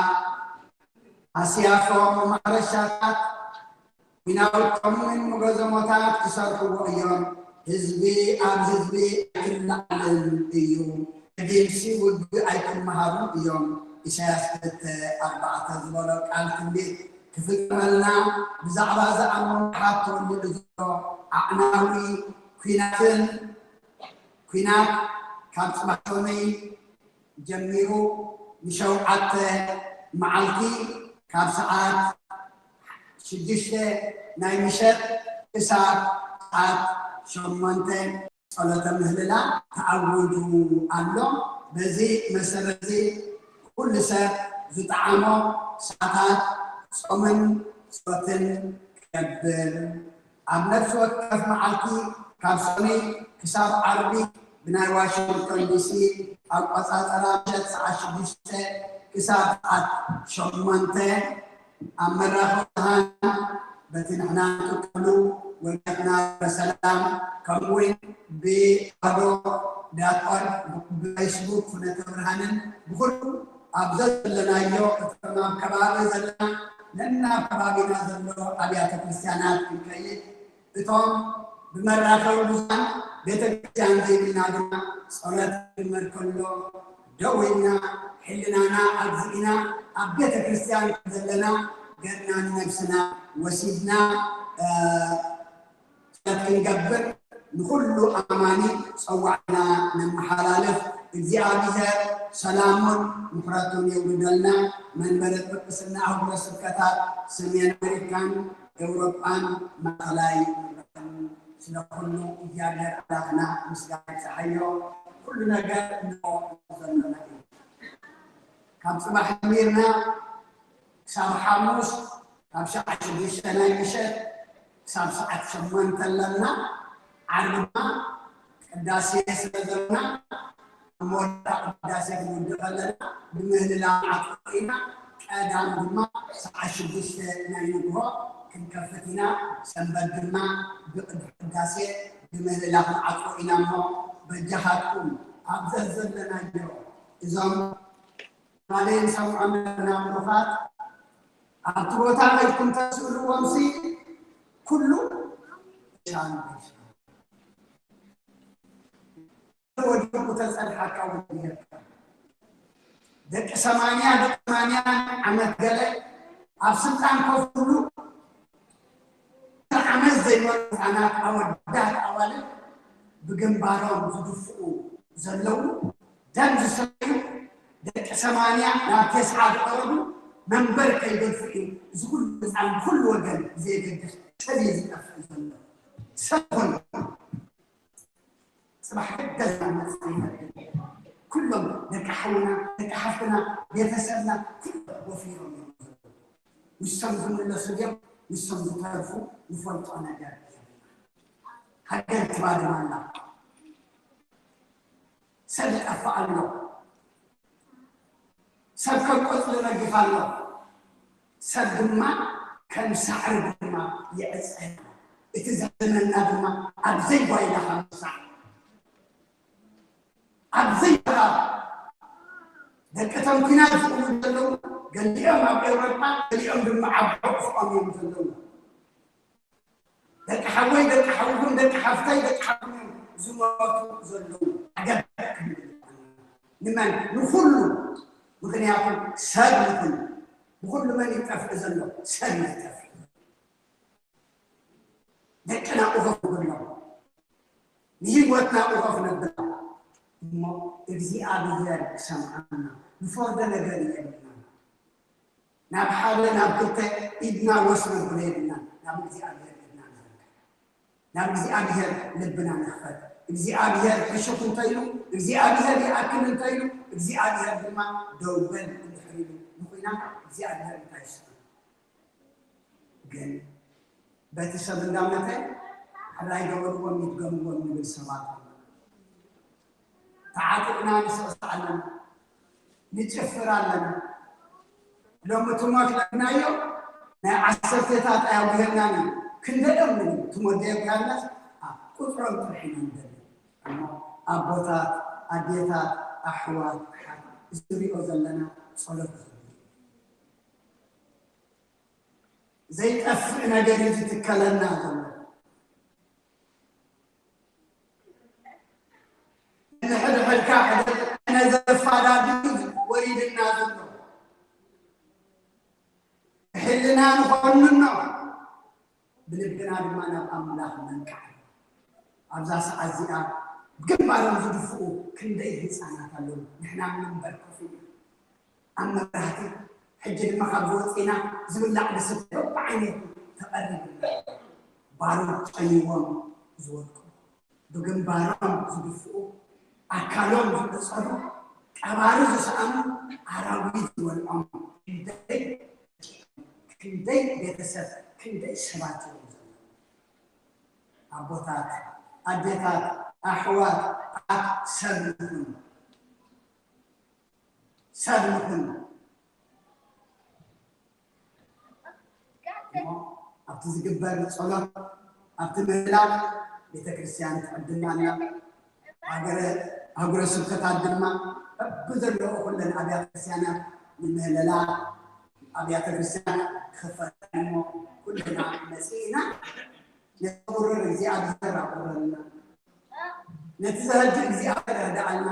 ኣስያፎም ማሕረሻታት ኲናውቶምን መጎዘሞታት ክሰርሕዎ እዮም። ህዝቢ ኣብ ህዝቢ ኣይክላዕልን እዩ። ከዲምሲ ውግእ ኣይክመሃሩን እዮም። ኢሳያስ ክልተ ኣርባዕተ ዝበሎ ቃል ትንቢት ክፍጸመልና ብዛዕባ ዝኣመኑ ኣሕዋት ተወሊዑ ዘሎ ኣዕናዊ ኲናትን ኲናት ካብ ጽባሕ ሰኑይ ጀሚሩ ንሸውዓተ መዓልቲ ካብ ሰዓት ሽዱሽተ ናይ ምሸት ክሳብ ሰዓት ሸሞንተ ጸሎተ ምህልላ ተኣዊጁ ኣሎ። በዚ መሰረት እዚ ኩሉ ሰብ ዝጠዓሞ ሰዓታት ጾምን ጸሎትን ክገብር ኣብ ነፍሲ ወከፍ መዓልቲ ካብ ሰኑይ ክሳብ ዓርቢ ብናይ ዋሽንግቶን ዲሲ ኣቆጻጽራ ምሸት ሰዓት ሽዱሽተ ክሳብ ሰዓት ሸሞንተ ኣብ መራኸቢ ብዙሃን በቲ ንሕና ንጥቀመሉ ወጋትና ሰላም ከምኡ እውን ብኣዶ ዳት ኦርግ ብፌስቡክ ፍኖተ ብርሃንን ብኩሉ ኣብ ዘለናዮ እቶም ኣብ ከባቢ ዘለና ነናብ ከባቢና ዘሎ ኣብያተ ክርስቲያናት ክንከይድ እቶም ብመራኸቢ ብዙሃን ቤተ ክርስቲያን ዘይብልና ድማ ጸሎት ክጅመር ከሎ ደው ኢልና ሕልናና ኣግዚእና ኣብ ቤተ ክርስቲያን ዘለና ገርና ንነብስና ወሲድና ጸሎት ክንገብር ንኹሉ ኣማኒ ጸዋዕና ነመሓላልፍ። እግዚኣብሔር ሰላሙን ምሕረቱን የውርደልና። መንበረ ጵጵስና ኣህጉረ ስብከታት ሰሜን ኣሜሪካን ኤውሮጳን ማእኸላይ ምብራቕን ስለ ኩሉ እግዚኣብሔር ኣምላኽና ምስጋና ይብዝሓዮ። ኩሉ ነገር እንሆ ዘሎና እዩ። ካብ ጽባሕ ጀሚርና ክሳብ ሓሙስ ካብ ሰዓት ሽዱሽተ ናይ ምሸት ክሳብ ሰዓት ሸሞንተ ኣለና። ዓርቢ ድማ ቅዳሴ ስለ ዘለና ኣብ መወዳእታ ቅዳሴ ክንውድእ ከለና ብምህልላ ንዓጥቕ ኢና። ቀዳም ድማ ሰዓት ሽዱሽተ ናይ ንግሆ ክንከፍት ኢና። ሰንበት ድማ ብቅድሚ ቅዳሴ ብምህልላ ክንዓጥቕ ኢና። እሞ በጃኻትኩም ኣብ ዘዘለናዮ እዞም ማለይን ሰምዖም ዘለና ምሩኻት ኣብቲ ቦታ ከይድኩም ተስእልዎም ሲ ኩሉ ሻን ወዲቁ ተጸንሓካ ወዲየካ ደቂ ሰማንያ ደቂ ሰማንያ ዓመት ገለ ኣብ ስልጣን ኮፍ ክብሉ ዓመት ዘይመሩ ህፃናት ኣወዳት ኣዋልድ ብግንባሮም ዝድፍኡ ዘለዉ ደም ዝሰዩ ደቂ ሰማንያ ናብ ተስዓ ዝቐረቡ መንበር ከይገድፉ እዩ። እዚ ኩሉ ህፃን ብኩሉ ወገን ብዘየገድፍ ሰብ እዩ ዝጠፍእ ዘሎ ሰብ ኮይኑ ጽባሕ ገዛ መጽእ ይነብር። ኩሎም ደቂ ሓውና ደቂ ሓፍትና ቤተሰብና ኩሎም ወፊሮም እዮም ዘለዉ። ንሶም ዝምለሱ ድዮም ንሶም ዝተረፉ ንፈልጦ ነገር የብልና። ሃገር ትባድም ኣላ። ሰብ ይጠፍእ ኣሎ። ሰብ ከም ቆጽሊ ረጊፍ ኣሎ። ሰብ ድማ ከም ሳዕሪ ድማ ይዕጸ። እቲ ዘድመና ድማ ኣብ ዘይጓይላ ካብ ሳዕሪ ኣብ ዘይተራ ደቂ ተምኪና ዝቕሙ ዘለዉ ገሊኦም ኣብ ኤውሮጳ ገሊኦም ድማ ኣብ ዕቑፍኦም እዮም ዘለዉ። ደቂ ሓወይ ደቂ ሓውኩም ደቂ ሓፍተይ ደቂ ሓኩም እዮም ዝሞቱ ዘለዉ። ኣገብ ክንብል ንመን ንኩሉ ምክንያቱ ሰብ ይኹን ብኩሉ መን ይጠፍእ ዘሎ ሰብ ይጠፍእ። ደቅና ቁፈፍ ንብሎም ንህይወትና ቁፈፍ ነብላ እሞ እግዚኣብሔር ክሰምዓና ንፈርዶ ነገር የብልና። ናብ ሓደ ናብ ክልተ ኢድና ወስ ነብሎ የብልና። ናብ እግዚኣብሔር ኢድና ንዘርግሕ። ናብ እግዚኣብሔር ልብና ንኽፈት። እግዚኣብሔር ሕሹኽ እንተኢሉ እግዚኣብሔር ይኣክል እንተኢሉ እግዚኣብሔር ድማ ደው በል እንድሕር ኢሉ ንኹናት እግዚኣብሔር እንታይ ይስምዕ? ግን በቲ ሰብ እንዳመተ ሕራይ ገበርዎም ይድገምዎም ንብል ሰባት ኣለና። ተዓጢቕና ንስዕስዕ ኣለና፣ ንጭፍር ኣለና። ሎሚ እቲ ሞት ለናዮ ናይ ዓሰርተታት ኣያጉሄርናን እዩ። ክንደኦም ንብል እቲ ሞት ደየጉሃርናስ ቁፅሮም ጥርሒና ንደሊ። እሞ ኣቦታት፣ ኣዴታት፣ ኣሕዋት፣ ኣሓት እዚ ንሪኦ ዘለና ፀሎት ዝብል ዘይጠፍእ ነገር እዩ ዝትከለና ዘሎ። ንሕድሕድካ ሕደነ ዘፋዳድዩ ወሪድና ዘሎ ሕልና ንኾንኖ ብልብና ድማ ናብ ኣምላኽ መንቃዕ። ኣብዛ ሰዓት እዚኣ ግንባሮም ዝድፍኡ ክንደይ ህፃናት ኣለዉ። ንሕና መንበር ኮፍ ኢና ኣብ መብራህቲ ሕጂ ድማ ካብ ዝወፅና ዝብላዕ ዝስተ በብዓይነቱ ተቐሪብና ባሮት ጨኒዎም ዝወድቁ ብግንባሮም ዝድፍኡ ኣካሎም ዝዕፀዱ ቀባሪ ዝሰኣኑ ኣራዊት ዝበልዖም ክንደይ ክንደይ ቤተሰብ ክንደይ ሰባት እዮም ዘለዉ። ኣቦታት፣ ኣዴታት፣ ኣሕዋት፣ ኣት ሰብ ንኹን፣ ሰብ ንኹን። እሞ ኣብቲ ዝግበር ጸሎት፣ ኣብቲ ምህላል ቤተ ክርስቲያን ትዕድም ኣላ። ሃገረ ኣህጉረ ስብከታት ድማ በብዘለዎ ኩለን ኣብያተ ክርስቲያናት ንምህለላ ኣብያተ ክርስቲያናት ክኽፈታ እሞ ኩልና መጺእና ነቲ ቁርር እግዚኣብሔር ኣቑረልና። ነቲ ዘህድእ እግዚኣብሔር ርድኣልና።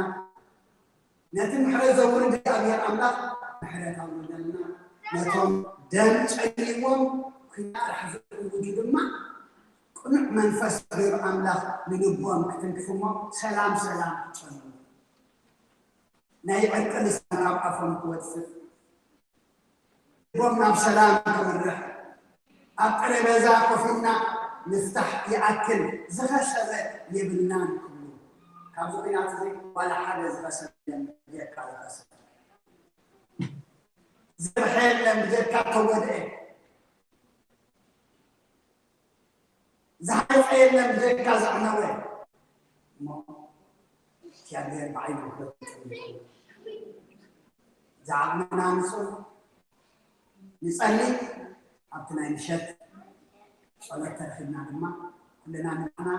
ነቲ ምሕረት ዘውርድ እግዚኣብሔር ኣምላኽ ምሕረት ኣውርደልና። ነቶም ደም ጨኒዎም ኲናት ጥራሕ ዝእውጁ ድማ ቅኑዕ መንፈስ ገይሩ ኣምላኽ ንልቦም ክትንክፍሞ ሰላም ሰላም ጨኑ። ናይ ዕርቂ ልሳን ካብ ኣፎም ክወጽእ ልቦም ናብ ሰላም ክምርሕ ኣብ ጠረጴዛ ኮፍ ኢልና ንፍታሕ ይኣክል ዝኸሰበ የብልናን ክብሉ ካብዚ ኲናት እዚ ዋላ ሓደ ዝኸሰበ የለን ብጀካ ዝኸሰበ ዝርሐ የለን ብጀካ ተወድአ ዝሓፀ የለን ብጀካ ዘዕነወ እሞ እግዚኣብሔር ብዓይኑ ክረድእ ዝዓቕመና ንፁር ንፀሊ ኣብቲ ናይ ምሸት ጸሎት ተረኺብና ድማ ኩልና ንባዕና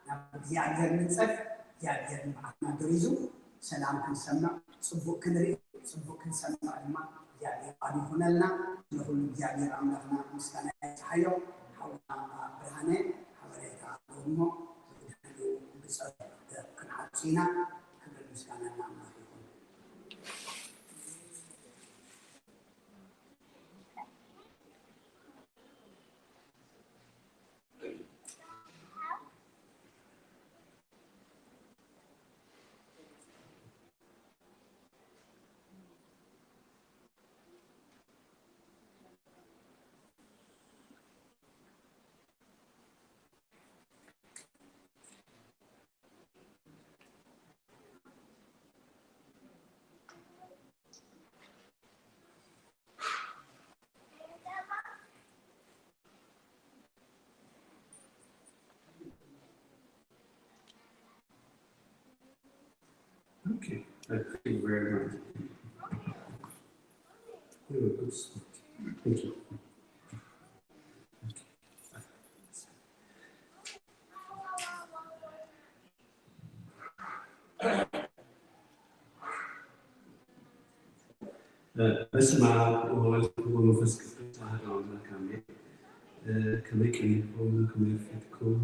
ናብ እግዚኣብሔር ንንጸግ እግዚኣብሔር ንባዕና ገሪዙ ሰላም ክንሰምዕ ጽቡቅ ክንርኢ ጽቡቅ ክንሰምዕ ድማ እግዚኣብሔር ባዲ ይኹነልና ንኹሉ እግዚኣብሔር ኣምላኽና ምስጋና ይብጽሓዮ ሓውና ብርሃነ ሓበሬታ እሞ ብጸሎት ክንሓጽ ኢና ክብርን ምስጋና ንኣምላኽ ይኹን Okay, I thank you very much. You have a good start. Thank you. በስመ ኣብ ወወልድ ወመንፈስ ቅዱስ ኣሐዱ ኣምላክ ኣሜን። ከመይ ቀኒኹም? ከመይ ኣርፊድኩም?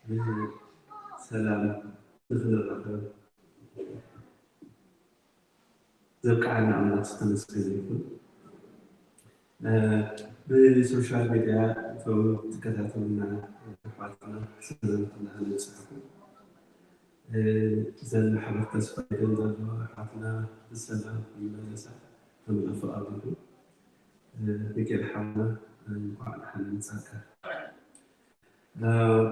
ብሰላም ንኽንራኸብ ዘብቅዓና ኣምላክ ዝተመስገነ ይኹን። ብሶሻል ሚድያ እቶም ትከታተሉና ኣሕዋትና ሰላምትና ነብፅሐኩም። እዘን ማሕበር ተስፋ ኢለን ዘለዋ ኣሕዋትና ብሰላም ይመለሳ። ኣምላኽ ፍቓዱ ይኹን። ሚካኤል ሓውና እንኳዕ ደሓን መጻእካ። Uh,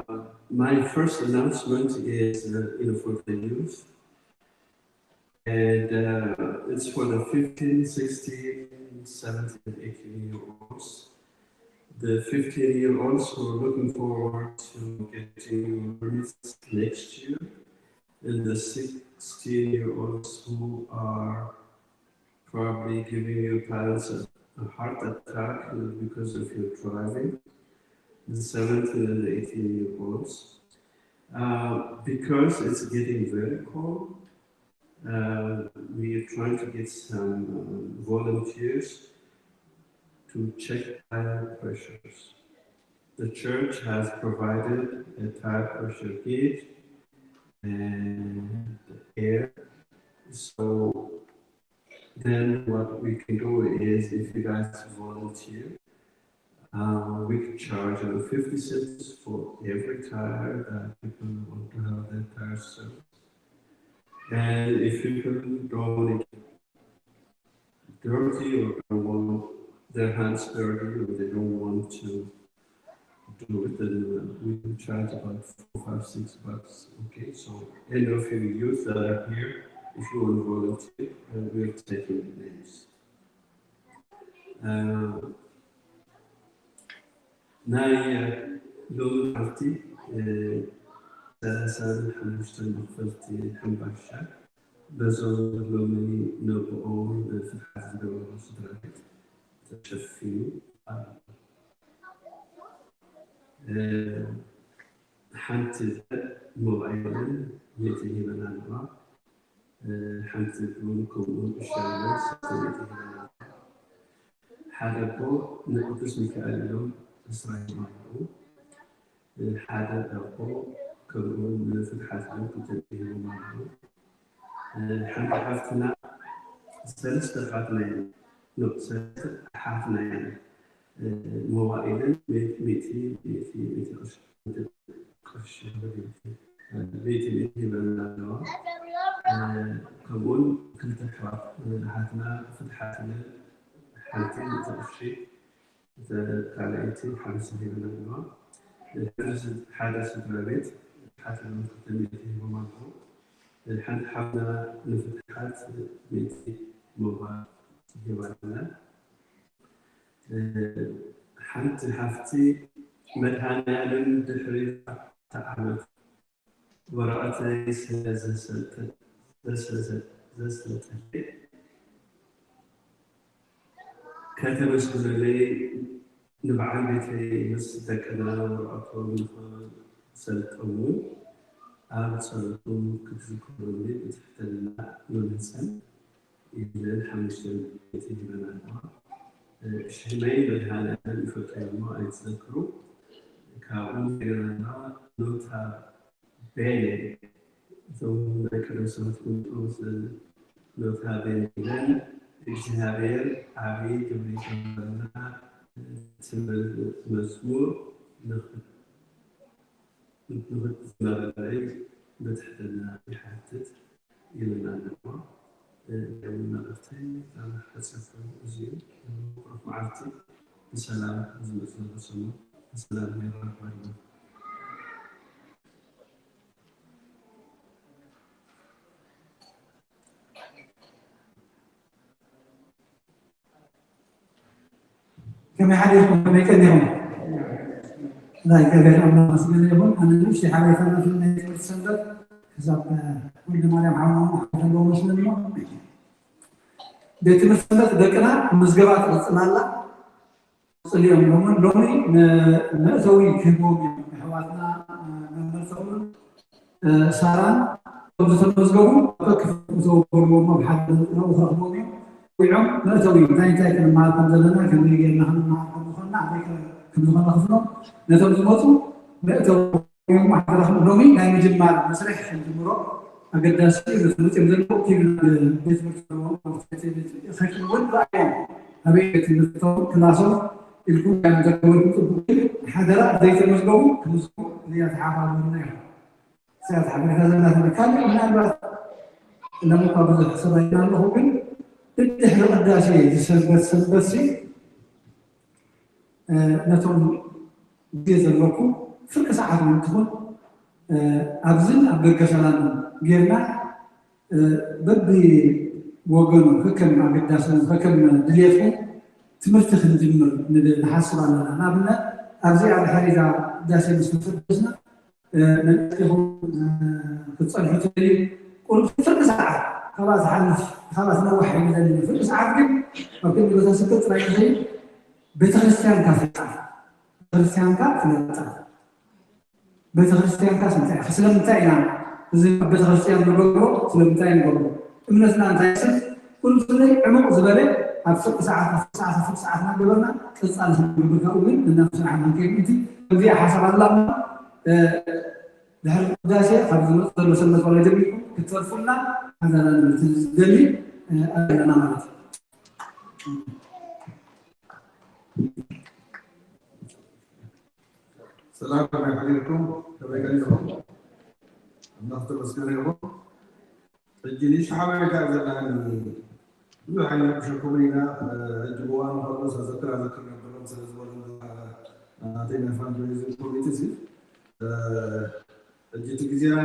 my first announcement is uh, you know, for the youth. And uh, it's for the fifteen, sixteen, seventeen, eighteen year olds. The fifteen year olds who are looking forward to getting your permits next year, and the sixteen year olds who are probably giving your parents a, a heart attack because of your driving, the seventeen and the eighteen year olds. Uh, because it's getting very cold, uh, we are trying to get some uh, volunteers to check tire pressures. The church has provided a tire pressure gauge and air. So then what we can do is if you guys volunteer, uh, we can charge you fifty cents for every tire that people want to have their tires serviced. And if people don't want to get dirty or don't want their hands dirty or they don't want to do it, then uh, we can charge about four, five, six bucks. Okay, so any of you youth that are here, if you want to volunteer, uh, we're taking names. Uh, ናይ ሎሚ መዓልቲ ሰላሳን ሓሙሽተን መኽፈልቲ ሕምባሻ በዞም ሎሚ ነብኦም ፍትሓት ዝገበሩ ስድራ ቤት ተሸፊኑ ኣሎ። ሓንቲ ሞባይልን ቤትን ሂበና ኣለዋ። ሓንቲ እውን ከምኡ እሻለን ሰተቤት ሂበና ኣለዋ። ሓደ ኣቦ ንቅዱስ ሚካኤል ኢሎም ዕስራ ሂቦም ኣለዉ። ሓደ ኣቦ ከምኡ እውን ንፍትሓት ኢሎም ክልተ ሚእቲ ሂቦም ኣለዉ። ሓንቲ ሓፍትና ሰለስተ ኣሕዋትና እየን። ኖ፣ ሰለስተ ኣሓትና እየን። ሞባይልን ሚእቲ ሚእቲ ሚእቲ ቅርሺ ቅርሺ ቤት ሂበና ኣለዋ። ከምኡውን ክልተ ኣሕዋት ኣሓትና ፍትሓት ኢለን ሓንቲ ሚእቲ ቅርሺ ካልኣይቲ ሓምሳ ሂበና ኣለዋ። ሓደ ስድራ ቤት ፍትሓት ኢሎም ክልተ ሚእቲ ሂቦም ኣለዉ። ሓንቲ ሓፍትና ንፍትሓት ሚእቲ ሞባይል ሂባና። ሓንቲ ሓፍቲ መድሃኒኣለም ድሕሪ ኣርባዕተ ዓመት ወረቐተይ ስለ ዘሰልጠ- ዘሰልጠ- ዘስለጠለይ ከተመስግነለይ ንበዓል ቤተይ ምስ ደቅና ወረቐቶም ንኽሰልጦም እውን ኣብ ጸሎትኩም ክትዝክሩኒ ብትሕትና ይምሕጸን። ኢለን ሓሙሽተ ሚእቲ ሂበን ኣለዋ። ሽመይ መድሃኒኣለም ይፈልጦ እሞ ኣይትዘክሩ። ካብኡ እንደገና ኖታ ቤኔ እቶም ናይ ቀደም ሰባት ክምጡ ስለ ኖታ ቤኔ ኢለን እግዚኣብሔር ዓብዪ ግብሪ ይገብረልና። እቲ መዝሙር ንኽትዝመረለይ ብትሕትና ይሓትት። ኢልና ኣለና። እውን መልእኽተይ ካብ ሓፂር ኮይኑ እዚ እዩ። ብሩኽ መዓልቲ ብሰላም ዝመፅእ ዘሎ ሰሙን ብሰላም የራኽበና። ከመይ ሓዲርኩም? ከመይ ቀኒኹም? ናይ እግዚኣብሔር ኣምላኽ መስገን ይኹን። ኣነ ንእሽተይ ሓበሬታ ናትኒ ናይ ትምህርቲ ሰንበት ክሳብ ወልደ ማርያም ሓወና ሓፈለዎ መስለኒ እሞ ቤት ትምህርቲ ሰንበት ደቅና ምዝገባ ትቕጽል ኣላ። ጽልዮም ሎምን ሎሚ መእተዊ ክህብዎም እዮም ኣሕዋትና መመልሰውን ሳራን እቶም ዝተመዝገቡ ክፍተው ክገብርዎም ኣብ ሓደ ነጥራኡ ክረኽቦም እዮም። ዊዖም መእተዊ እንታይ እንታይ ክንመሃር ከም ዘለና ከመይ ጌርና ክንመሃር ከም ዝኾንና ኣበይ ከም ዝኾነ ክፍሎም ነቶም ዝመፁ መእተዊ እዮም። ሓደራኹም ሎሚ ናይ ምጅማር መስርሕ ክንጅምሮ ኣገዳሲ እዩ። ነቶም መፅኦም ዘለዉ እቲ ቤት ትምህርቲ ዘለዎም ከይትውን ራእዮም ኣበይ ቤት ትምህርቶም ክላሶም ኢልኩም ከም ዘገበርኩም ፅቡቅ ሓደራ ዘይተመዝገቡ ክምዝገቡ እዚኣ ተሓባበሩና እዮም። እዚኣ ሓበሬታ ዘላትኒ ካልእ ምናልባት እነምኳ ብዙሕ ሰብ ኣይና ኣለኹ ግን ብድሕሪ ቅዳሴ ዝሰንበት ሰንበትሲ ነቶም ግዜ ዘለኩም ፍርቂ ሰዓት እውን ትኹን ኣብዝን ኣብ ደገ ሰላም ጌርና በቢ ወገኑ ከከም ኣገዳስን ከከም ድልየትኩም ትምህርቲ ክንጅምር ንሓስብ ኣለና። ንኣብነት ኣብዚኣ ድሕሪዛ ቅዳሴ ምስ ተሰበስና መምፅኢኹም ክትፀንሑ ትኽእሉ። ቁሩብ ፍርቂ ሰዓት ካብኣ ዝሓልፍ ካብኣ ዝነውሕ ኣይደልን። ፍርቂ ሰዓት ግን ኣብ ክንዲ ቦታ ስክት ጥራይ ንኸይድ ቤተክርስትያንካ ፍለጣ። ቤተክርስትያንካ ፍለጣ። ቤተክርስትያንካስ እንታይ? ስለምንታይ ኢና እዚ ኣብ ቤተክርስትያን ንገብሮ? ስለምንታይ ንገብሮ? እምነትና እንታይ ስል? ኩሉ ብፍላይ ዕሙቕ ዝበለ ኣብ ፍርቂ ሰዓት ኣብ ፍርቂ ሰዓት ኣብ ፍርቂ ሰዓት እናገበርና ቀፃሊ ክንገብር ካብኡ ግን እናተሰራሕና ንከይድ ምእንቲ ከምዚኣ ሓሳብ ኣላ እሞ ድሕሪ ቅዳሴ ካብ ዝመፅእ ዘሎ ሰንበት ዋላ ጀሚርኩም ክትተርፉልና ሓዛና ንብል ዝደሊ ኣለና ማለት እዩ። ሰላም ከመይ ሓዲርኩም? ከመይ ቀኒኹም? ኣምላኽ ተመስገነ ይኹን። ሕጂ ንእሽቶ ሓበሬታ ዘለኒ ብዙሕ ኣይንረብሸኩምን ኢና። ሕጂ ብዋኑ ከሎ ዘዘክር ኣዘክር ነብሎም ስለ ዝበሉ ናተይ ናይ ፋንድሬዚንግ ኮሚቴ ሲ ሕጂ እቲ ግዜና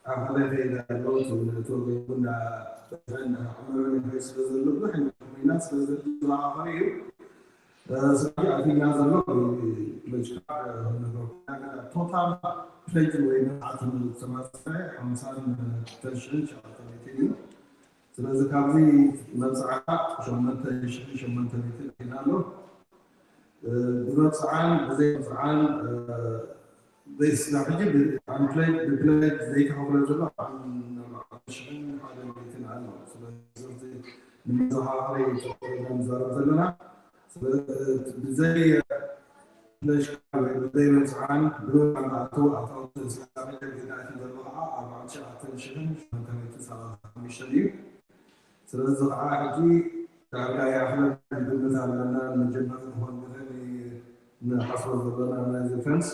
ኣብ ካልኣይ ከይዳ ኣሎ እቲ ነትወርክ እውን እንዳጠፍአን እንዳዓመረን ይኸይድ ስለ ዘሎ ብዙሕ ኣይንረብሸኩም ኢና። ስለዚ ተዘኻኸሩ እዩ። ስለዚ ኣቲና ዘሎ ቶታል ፕሌጅ ወይ መጽዓቲ ዝተማፀ ሓምሳን ክልተን ሽሕን ሸውዓተ ሚእትን እዩ። ስለዚ ካብዚ መብፅዓ ሸሞንተ ሽሕን ሸሞንተ ሚእትን ኣቲና ኣሎ። ብመብፅዓን ብዘይመብፅዓን ዘይስጋብ ሕጂ ብፕሌጅ ዘይተኸፍለ ዘሎ ኣርባዕተ ሽሕን ሓደ ሚእትን ኣሎ። ስለዚ ንመዘኻኸሪ ጥራሕ ኢና ንዛረብ ዘለና። ብዘይ ፍለሽ ካርድ ወይ ብዘይ መብፅዓን ብመብፅዓን ዝኣተወ ኣታዊ ስጋብ ሕጂ ኣቲና ዘሎ ከዓ ኣርባዕተ ሽሕን ሸውዓተ ሚእትን ሰላሳ ሓሙሽተን እዩ። ስለዚ ከዓ ሕጂ ዳርጋ ይኣኽለን ግምት ኣለና። ንመጀመሪ ዝኾን ግዜ ንሓስቦ ዘለና ናይዚ ፈንስ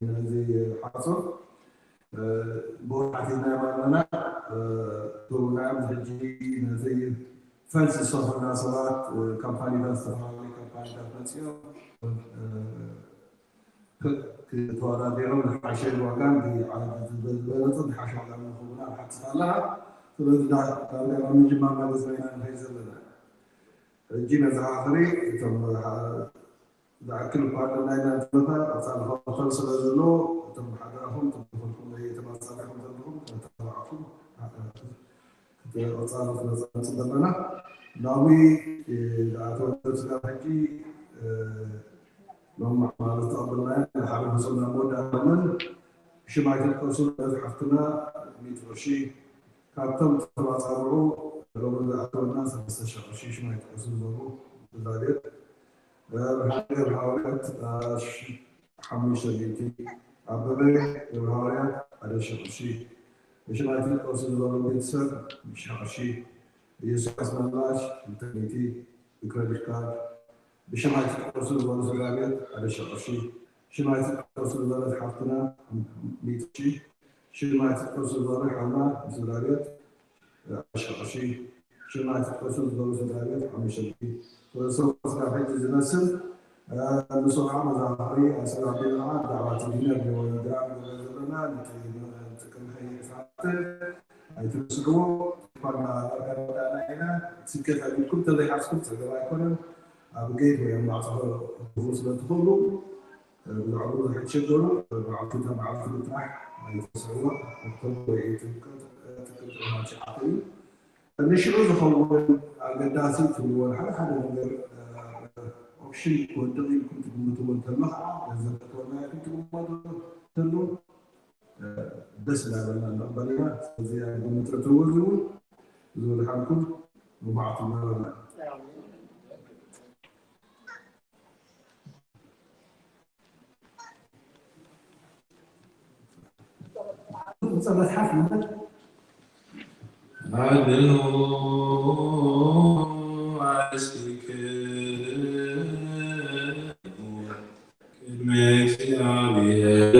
ናይዚ ሓፁር ብወሓት ኢና ኣለና። ብውናም ሕጂ ነዚ ፈንስ ዝሰፍሩና ሰባት ካምፓኒታት፣ ዝተፈላለዩ ካምፓኒታት መፅኦም ክተወዳደሮም ዝሓሸ ዋጋን ዝበለፀ ዝሓሸ ዋጋ ንክህቡና ንሓትት ኣለና። ስለዚ ዳርጋ ናብ ምጅማር መለስ ኢና ንኸይድ ዘለና። ሕጂ መዘኻኸሪ እቶም ዝኣክል እኳ ኣለና ኢና ዘለና፣ ቀፃሊ ክቐፅል ስለ ዘሎ እቶም ሓደራኹም ተመልከልኩም ናይ ተማፃሪኹም ዘለኹም ተባዕኩም ክትቐፃሉ ክነፃምፅ ዘለና። ናዊ ዝኣተወ ስጋብ ሕጂ ሎም ማለት ተቐበልናዮ ንሓደ መሶብ ናብ መወዳእታ ምን ሽማይ ክትቀሱ ሓፍትና ሚእቲ ቅርሺ ካብቶም ተማፃብዑ ሎም ዝኣተወና ሰለስተ ሽሕ ቅርሺ ሽማይ ትቀሱ ዝበሉ ብዛቤት ብሓደ ሃዋርያት ሓሙሽተ ሚእቲ ኣበበ ገብረሃዋርያት ሓደ ሽሕ ቅርሺ ብሽማይ ትቀሱ ዝበሉ ቤተሰብ ሽሕ ቅርሺ ኢየሱስ ኣስመላሽ ክልተ ሚእቲ ብክረዲት ካርድ ብሽማይ ትቀሱ ዝበሉ ስድራ ቤት ሓደ ሽሕ ቅርሺ ሽማይ ትቀሱ ዝበለት ሓፍትና ሚእቲ ሽሕ ሽማይ ትቀሱ ዝበሉ ሓውና ስድራ ቤት ሽሕ ቅርሺ ሽማይ ትቀሱ ዝበሉ ስድራ ቤት ሓሙሽተ ሺሕ። ስለዚ ስርሖ ስጋብ ሕጂ ዝመስል ንሶ ከዓ መዛኻኸሪ ኣሰላቢና ብዛዕባ እቲ ዲነር ወይ ድራር ንብሎ ዘለና ነቲ ቅድሚ ሕሳብትን ኣይትርስዕዎ። ኳና ዳርጋ ወዳእና ኢና። ትኬት ኣቢልኩም ተዘይሓዝኩም ፀገም ኣይኮነን። ኣብ ጌት ወይ ኣብ ማዕፆ ክትህቡ ስለ ትኽእሉ ብዛዕባኡ ዝሕሸገሩ በዓልቲ እታ መዓልቲ ጥራሕ ኣይትርስዕዎ። ኦክቶበር ወይ ኤፕሪል ጥቅምቲ ጥራሕ ሽዓተ እዩ። ንሽዑ ዝኸውን ኣገዳሲ ትብልዎ ሓደ ሓደ ነገር ኦፕሽን ክወድቕ ኢልኩም ትግምትዎ እንተሎ ከዓ ገንዘብ ክትወና ኢልኩም ትግምትዎ እንተሎ ደስ እንዳበልና ንቕበል ኢና። ስለዚ ኣብ ግምት እተውዎ እውን ዝብል ሓልኩም ንባዕቱ እናበልና ጸሎት ሓፍ ንበል። ኣድኑ ኣስኪክሙ ቅድሚ እግዚኣብሔር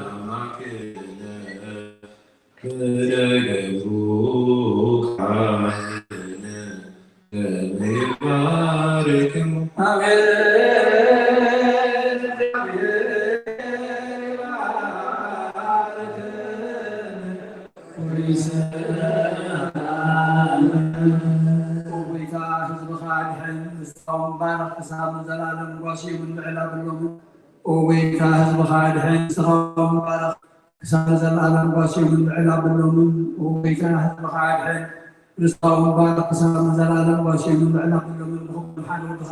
ኣምላክነ። በደገብሩ ቃልነ ከመ ይባርክሙ። ኣሜን። ኦ ጎይታ፣ ህዝብኻ ኣድሕን፣ ንስኻ ባርኽ ክሳብ ንዘለኣለም ጓስዮምን ልዕል ኣብሎምን። ኦ ጎይታ፣ ህዝብኻ ኣድሕን፣ ንስኻ ባርኽ ክሳብ ንዘለኣለም ጓስዮምን ልዕል ኣብሎምን። ኦ ጎይታ፣ ህዝብኻ ኣድሕን፣ ንስኻ ባርኽ ክሳብ ንዘለኣለም ጓስዮምን ልዕል ኣብሎምን። ብኽቡር ሓደ ወድኻ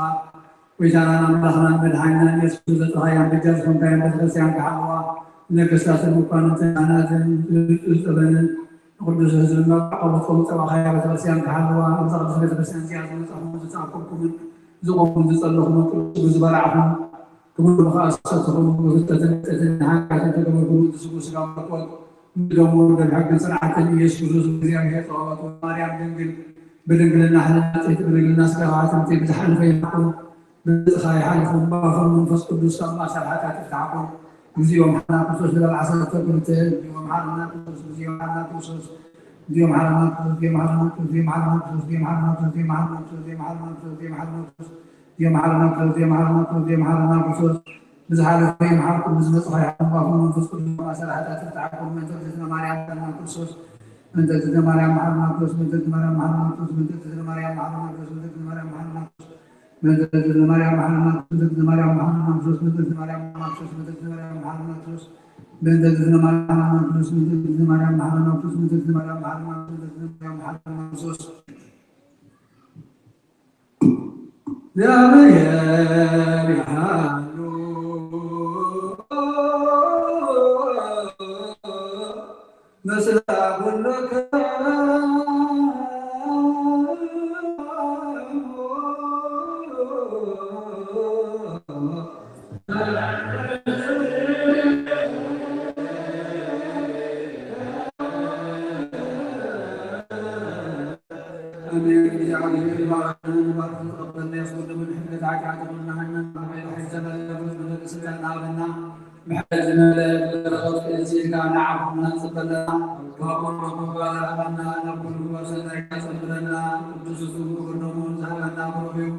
ጎይታናን ኣምላኽናን መድሓኒናን የሱስ ዘጥኻያን በጃ ዝኾንካያን ቤተክርስትያን ክሓልዋ፣ ነገስታትን መኳንንትን ኣናትን ዝጥበንን ንቅዱስ ህዝብን መባዕቆ በትሮም ጸባኻያ ቤተክርስትያን ክሓልዋ፣ ኣብዛ ቅዱስ ቤተክርስትያን እዚኣ ዝመጻኹምን ዝተኣከብኩምን ዝቆምኩምን ዝጸለኹምን ቅዱስ ዝበላዕኹም ክቡር ብኸኣሰትኹም ብፍልጠትን ፍልጠትን ሓጢኣትን ተገበርኩምን ዝስጉ ስጋ መለኮት ምድገሙ ደም ሕግን ስርዓትን ኢየሱስ ክርስቶስ እግዚኣብሔር ጸባኦት ማርያም ድንግል ብድንግልና ሕልና ጽሕቲ ብድንግልና ስጋ ከሓትምቲ ብዝሓለፈ ይናኹም ብዝኻ ይሓልኹም ባኹም መንፈስ ቅዱስ ካብ ማእሰር ሓጢኣት ይፍታሕኩም። እግዚኦ መሓረና ክርስቶስ ልበል ዓሰርተ ክልተ። እግዚኦ መሓረና ክርስቶስ፣ እግዚኦ መሓረና ክርስቶስ፣ እግዚኦ መሓረና ክርስቶስ፣ እግዚኦ መሓረና ክርስቶስ፣ እግዚኦ መሓረና ክርስቶስ፣ እግዚኦ መሓረና ክርስቶስ፣ እግዚኦ መሓረና ክርስቶስ፣ እግዚኦ መሓረና ክርስቶስ፣ እግዚኦ መሓረና ክርስቶስ፣ እግዚኦ መሓረና ክርስቶስ፣ እግዚኦ መሓረና ክርስቶስ፣ ብዝሓለፈ ይምሓርኩም፣ ብዝመጽእ ይሓልኩም፣ ባኹም መንፈስ ቅዱስ ማእሰር ሓጢኣት ይፍታሕኩም። ምእንተ እግዝእትነ ማርያም መሓረና ክርስቶስ፣ ምእንተ እግዝእትነ ማርያም መሓረና ክርስቶስ፣ ምእንተ እግዝእትነ ማርያም መሓረና ክርስቶስ፣ ምእንተ እግዝእትነ ማርያም መሓረና ክርስቶስ፣ ምእንተ እግዝእትነ ማርያም መሓረና ክርስቶስ፣ በእንተ እግዝእትነ ማርያም መሐረነ ክርስቶስ፣ በእንተ እግዝእትነ ማርያም መሐረነ ክርስቶስ፣ በእንተ እግዝእትነ ማርያም መሐረነ ክርስቶስ፣ በእንተ እግዝእትነ ማርያም መሐረነ ክርስቶስ፣ በእንተ እግዝእትነ ማርያም መሐረነ ክርስቶስ፣ በእንተ እግዝእትነ ማርያም መሐረነ ክርስቶስ፣ በእንተ እግዝእትነ ማርያም መሐረነ ክርስቶስ። እግዚአብሔር ይሃሉ ምስለ ኩልክሙ። አሜን። እግዚአብሔር ይባርክን፣ ይባርክን፣ ተቀበልና፣ ያስወድምን፣ ሕድገት ኃጢአት ይኹንና፣ ሃይማኖት፣ ኃይል፣ ኃይል፣ ዘመን፣ ለውጥ፣ ምሕረት፣ ስልጣን፣ አብና፣ ምሕረት፣ ዝመልአ፣ በረኸት፣ ቅድስት ኢልካ፣ ንዓኹም፣ ነጽበለና፣ ካብ ኩሉ ክፉ ባልዓና፣ ናብ ኩሉ ሰናይ፣ ያጸንብረና፣ ቅዱስ ስሙ፣ ክብር ደሙ፣ ዝሃበና፣ ብሩኽ እዩ።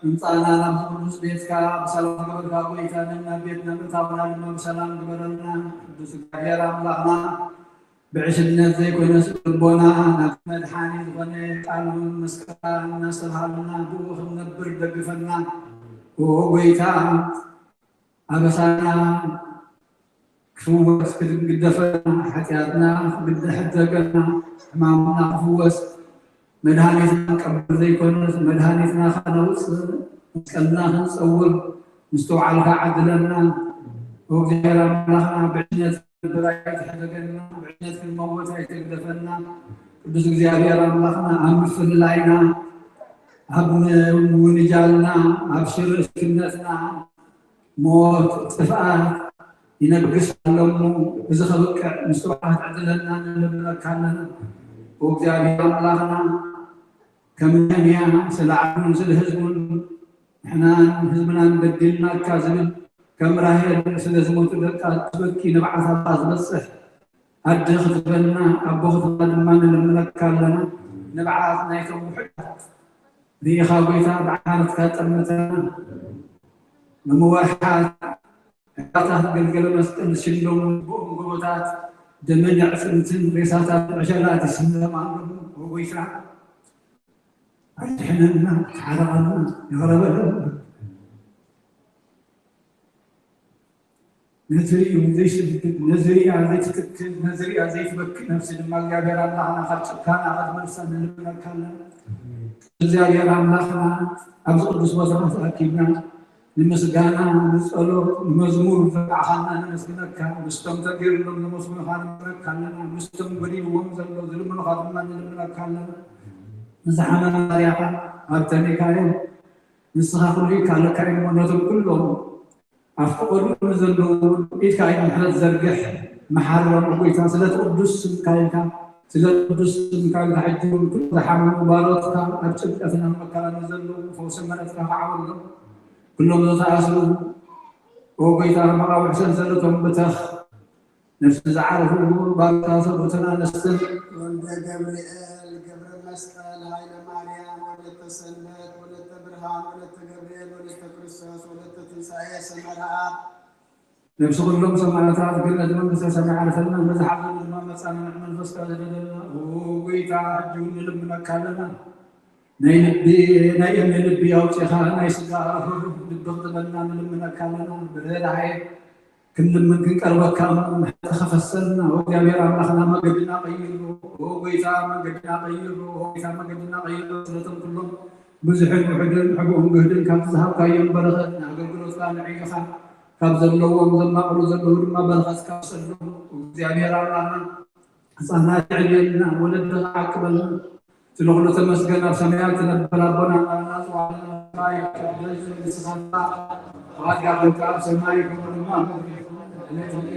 ምምጻእና ናብዚ ቅዱስ ቤትካ ብሰላም ግበርካ፣ ጎይታንን ናብ ቤትና ምእታውና ድማ ብሰላም ግበረልና። ቅዱስ እግዚኣብሔር ኣምላኽና፣ ብዕሽነት ዘይኮነስ ልቦና ናብቲ መድሓኒ ዝኾነ ቃል መስቀልካ እናስተብሃልና ብኡ ክንነብር ደግፈና። ኦ ጎይታ፣ ኣበሳና ክፍወስ፣ ክግደፈና፣ ሓጢኣትና ክግደ-፣ ሕደገና፣ ሕማምና ክፍወስ፣ መድሃኒትና ክንቀብል ዘይኮነስ፣ መድሃኒትና ከነውፅእ፣ መስቀልና ክንፀውር፣ ምስትውዓልካ ዓድለና። ኦ እግዚኣብሔር ኣምላኽና፣ ብዕሽነት ክንነብር ኣይትሕደገና፣ ብዕሽነት ክንመውት ኣይትግደፈና። ቅዱስ እግዚኣብሔር ኣምላኽና፣ ኣብ ምፍልላይና፣ ኣብ ምውንጃልና፣ ኣብ ሽርክነትና፣ ሞት፣ ጥፍኣት ይነግስ ኣሎ እሞ፣ እዚ ከብቅዕ ምስትውዓል ዕድለና ንልምነካ ኣለና። ኦ እግዚኣብሔር ኣምላኽና፣ ከም ነህምያ ስለ ዓዱን ስለ ህዝቡን፣ ንሕናን ህዝብናን በዲልናካ ዝብል፣ ከም ራሄል ስለ ዝሞቱ ደቃ ትበኪ ንብዓት ኣባ ዝበጽሕ ኣደ ክትበና፣ ኣቦ ክትበና ድማ ንልምነካ ኣለና። ንብዓት ናይቶም ውሑዳት ርኢኻ ጎይታ፣ ብዓመትካ ጠምተና። ሎሚ ወርሓት ዕላታት ገልገለ መስቀል ዝሽለሙ፣ ብኦም ጎቦታት ደምን ኣዕጽምትን ሬሳታት ዕሸላት ይስለማ ኣለዉ። ኦ ጎይታ፣ ኣድሕነና፣ ተሓረቐና፣ ይቕረ በለና። ነዚ ርእዩ ዘይስግድ፣ ነዚ ርእያ ዘይትትክእ፣ ነዚ ርእያ ዘይትበክእ ነፍሲ ድማ እግዚኣብሔር ኣምላኽና ካብ ጭካና ክትመልሳ ንልምነካ ኣለና። እግዚኣብሔር ኣምላኽና ኣብዚ ቅዱስ ቦታ ተኣኪብና ንምስጋና፣ ንጸሎት፣ ንመዝሙር ዝበቃዕኻና ነመስግነካ። ምስቶም ተገይሩሎም ዘመስግኑኻ ንልምነካ ኣለና። ምስቶም ጎዲልዎም ዘሎ ዝልምኑኻ ድማ ንልምነካ ኣለና። ንዝሓመመ ባርያኻ ኣብ ተሜካዮ ንስኻ ኩሉ ይካለካ እሞ ነቶም ኩሎም ኣብ ፈቐድኡ ንዘለዉ እውን ኢድካ ምሕረት ዘርግሕ፣ መሓሮም። ጎይታ፣ ስለቲ ቅዱስ ስምካ ኢልካ፣ ስለቲ ቅዱስ ስምካ ኢልካ፣ ሕጂ እውን ኩሉ ዝሓመሙ ባሮትካ ኣብ ጭንቀትን ኣብ መከራን ንዘለዉ ፈውሲ ምሕረትካ ክዓወሎም። ኩሎም ዝተኣስሩ፣ ኦ ጎይታ፣ መቓውሒ ሰንሰለቶም ብተኽ፣ ነፍሲ ዝዓረፉ ባሮትካ ሰብኡትን ኣንስትን። ወልደ ገብርኤል፣ ገብረ መስቀል፣ ሃይለ ማርያም፣ ወለተ ሰንበት፣ ወለተ ብርሃን፣ ወለተ ገብርኤል፣ ወለተ ክርስቶስ፣ ወለተ ትንሳኤ፣ ሰመረ ኣብ። ነፍሲ ኩሎም ሰማዕታት ገነት መንግስተ ሰማይ ዓርፈልና፣ ነዚ ሓዘን ድማ መጻና፣ ንመንፈስካ ዝደለልና፣ ኦ ጎይታ፣ ሕጂ እውን ንልምነካ ኣለና። ናይ ልቢ፣ ናይ እምኒ ልቢ ኣውጺኻ፣ ናይ ስጋ ርሁር ልቢ ክትበና ንልምነካ ኣለና። ብርህራሄ ክንልምን ክንቀርበካ እሞ፣ ምሕረትካ ፈሰልና። ወእግዚኣብሔር ኣምላኽና፣ መገድና ቀይሮ። ኦ ጎይታ፣ መገድና ቀይሮ። ኦ ጎይታ፣ መገድና ቀይሮ። ስለቶም ኩሎም ብዙሕን ውሑድን፣ ሕቡእን ግህድን ካብቲ ዝሃብካዮም በረኸት ንኣገልግሎትካ ንዕኢኻ፣ ካብ ዘለዎም ዘማቕሉ ዘለዉ ድማ በረኸትካ ውሰዶም። እግዚኣብሔር ኣምላኽና፣ ህፃናት የዕብየልና፣ ወለድኻ ዓቅበልና። ስለ ኩሉ ተመስገን። ኣብ ሰማያት ትነብር ኣቦና፣ ኣባና ጽዋዕና ይትቀደስ፣ መንግስትኻ ትምጻእ፣ ፍቓድካ ትኩን ኣብ ሰማይ ከምኡ ድማ ኣብ ምድሪ። ዕለታዊ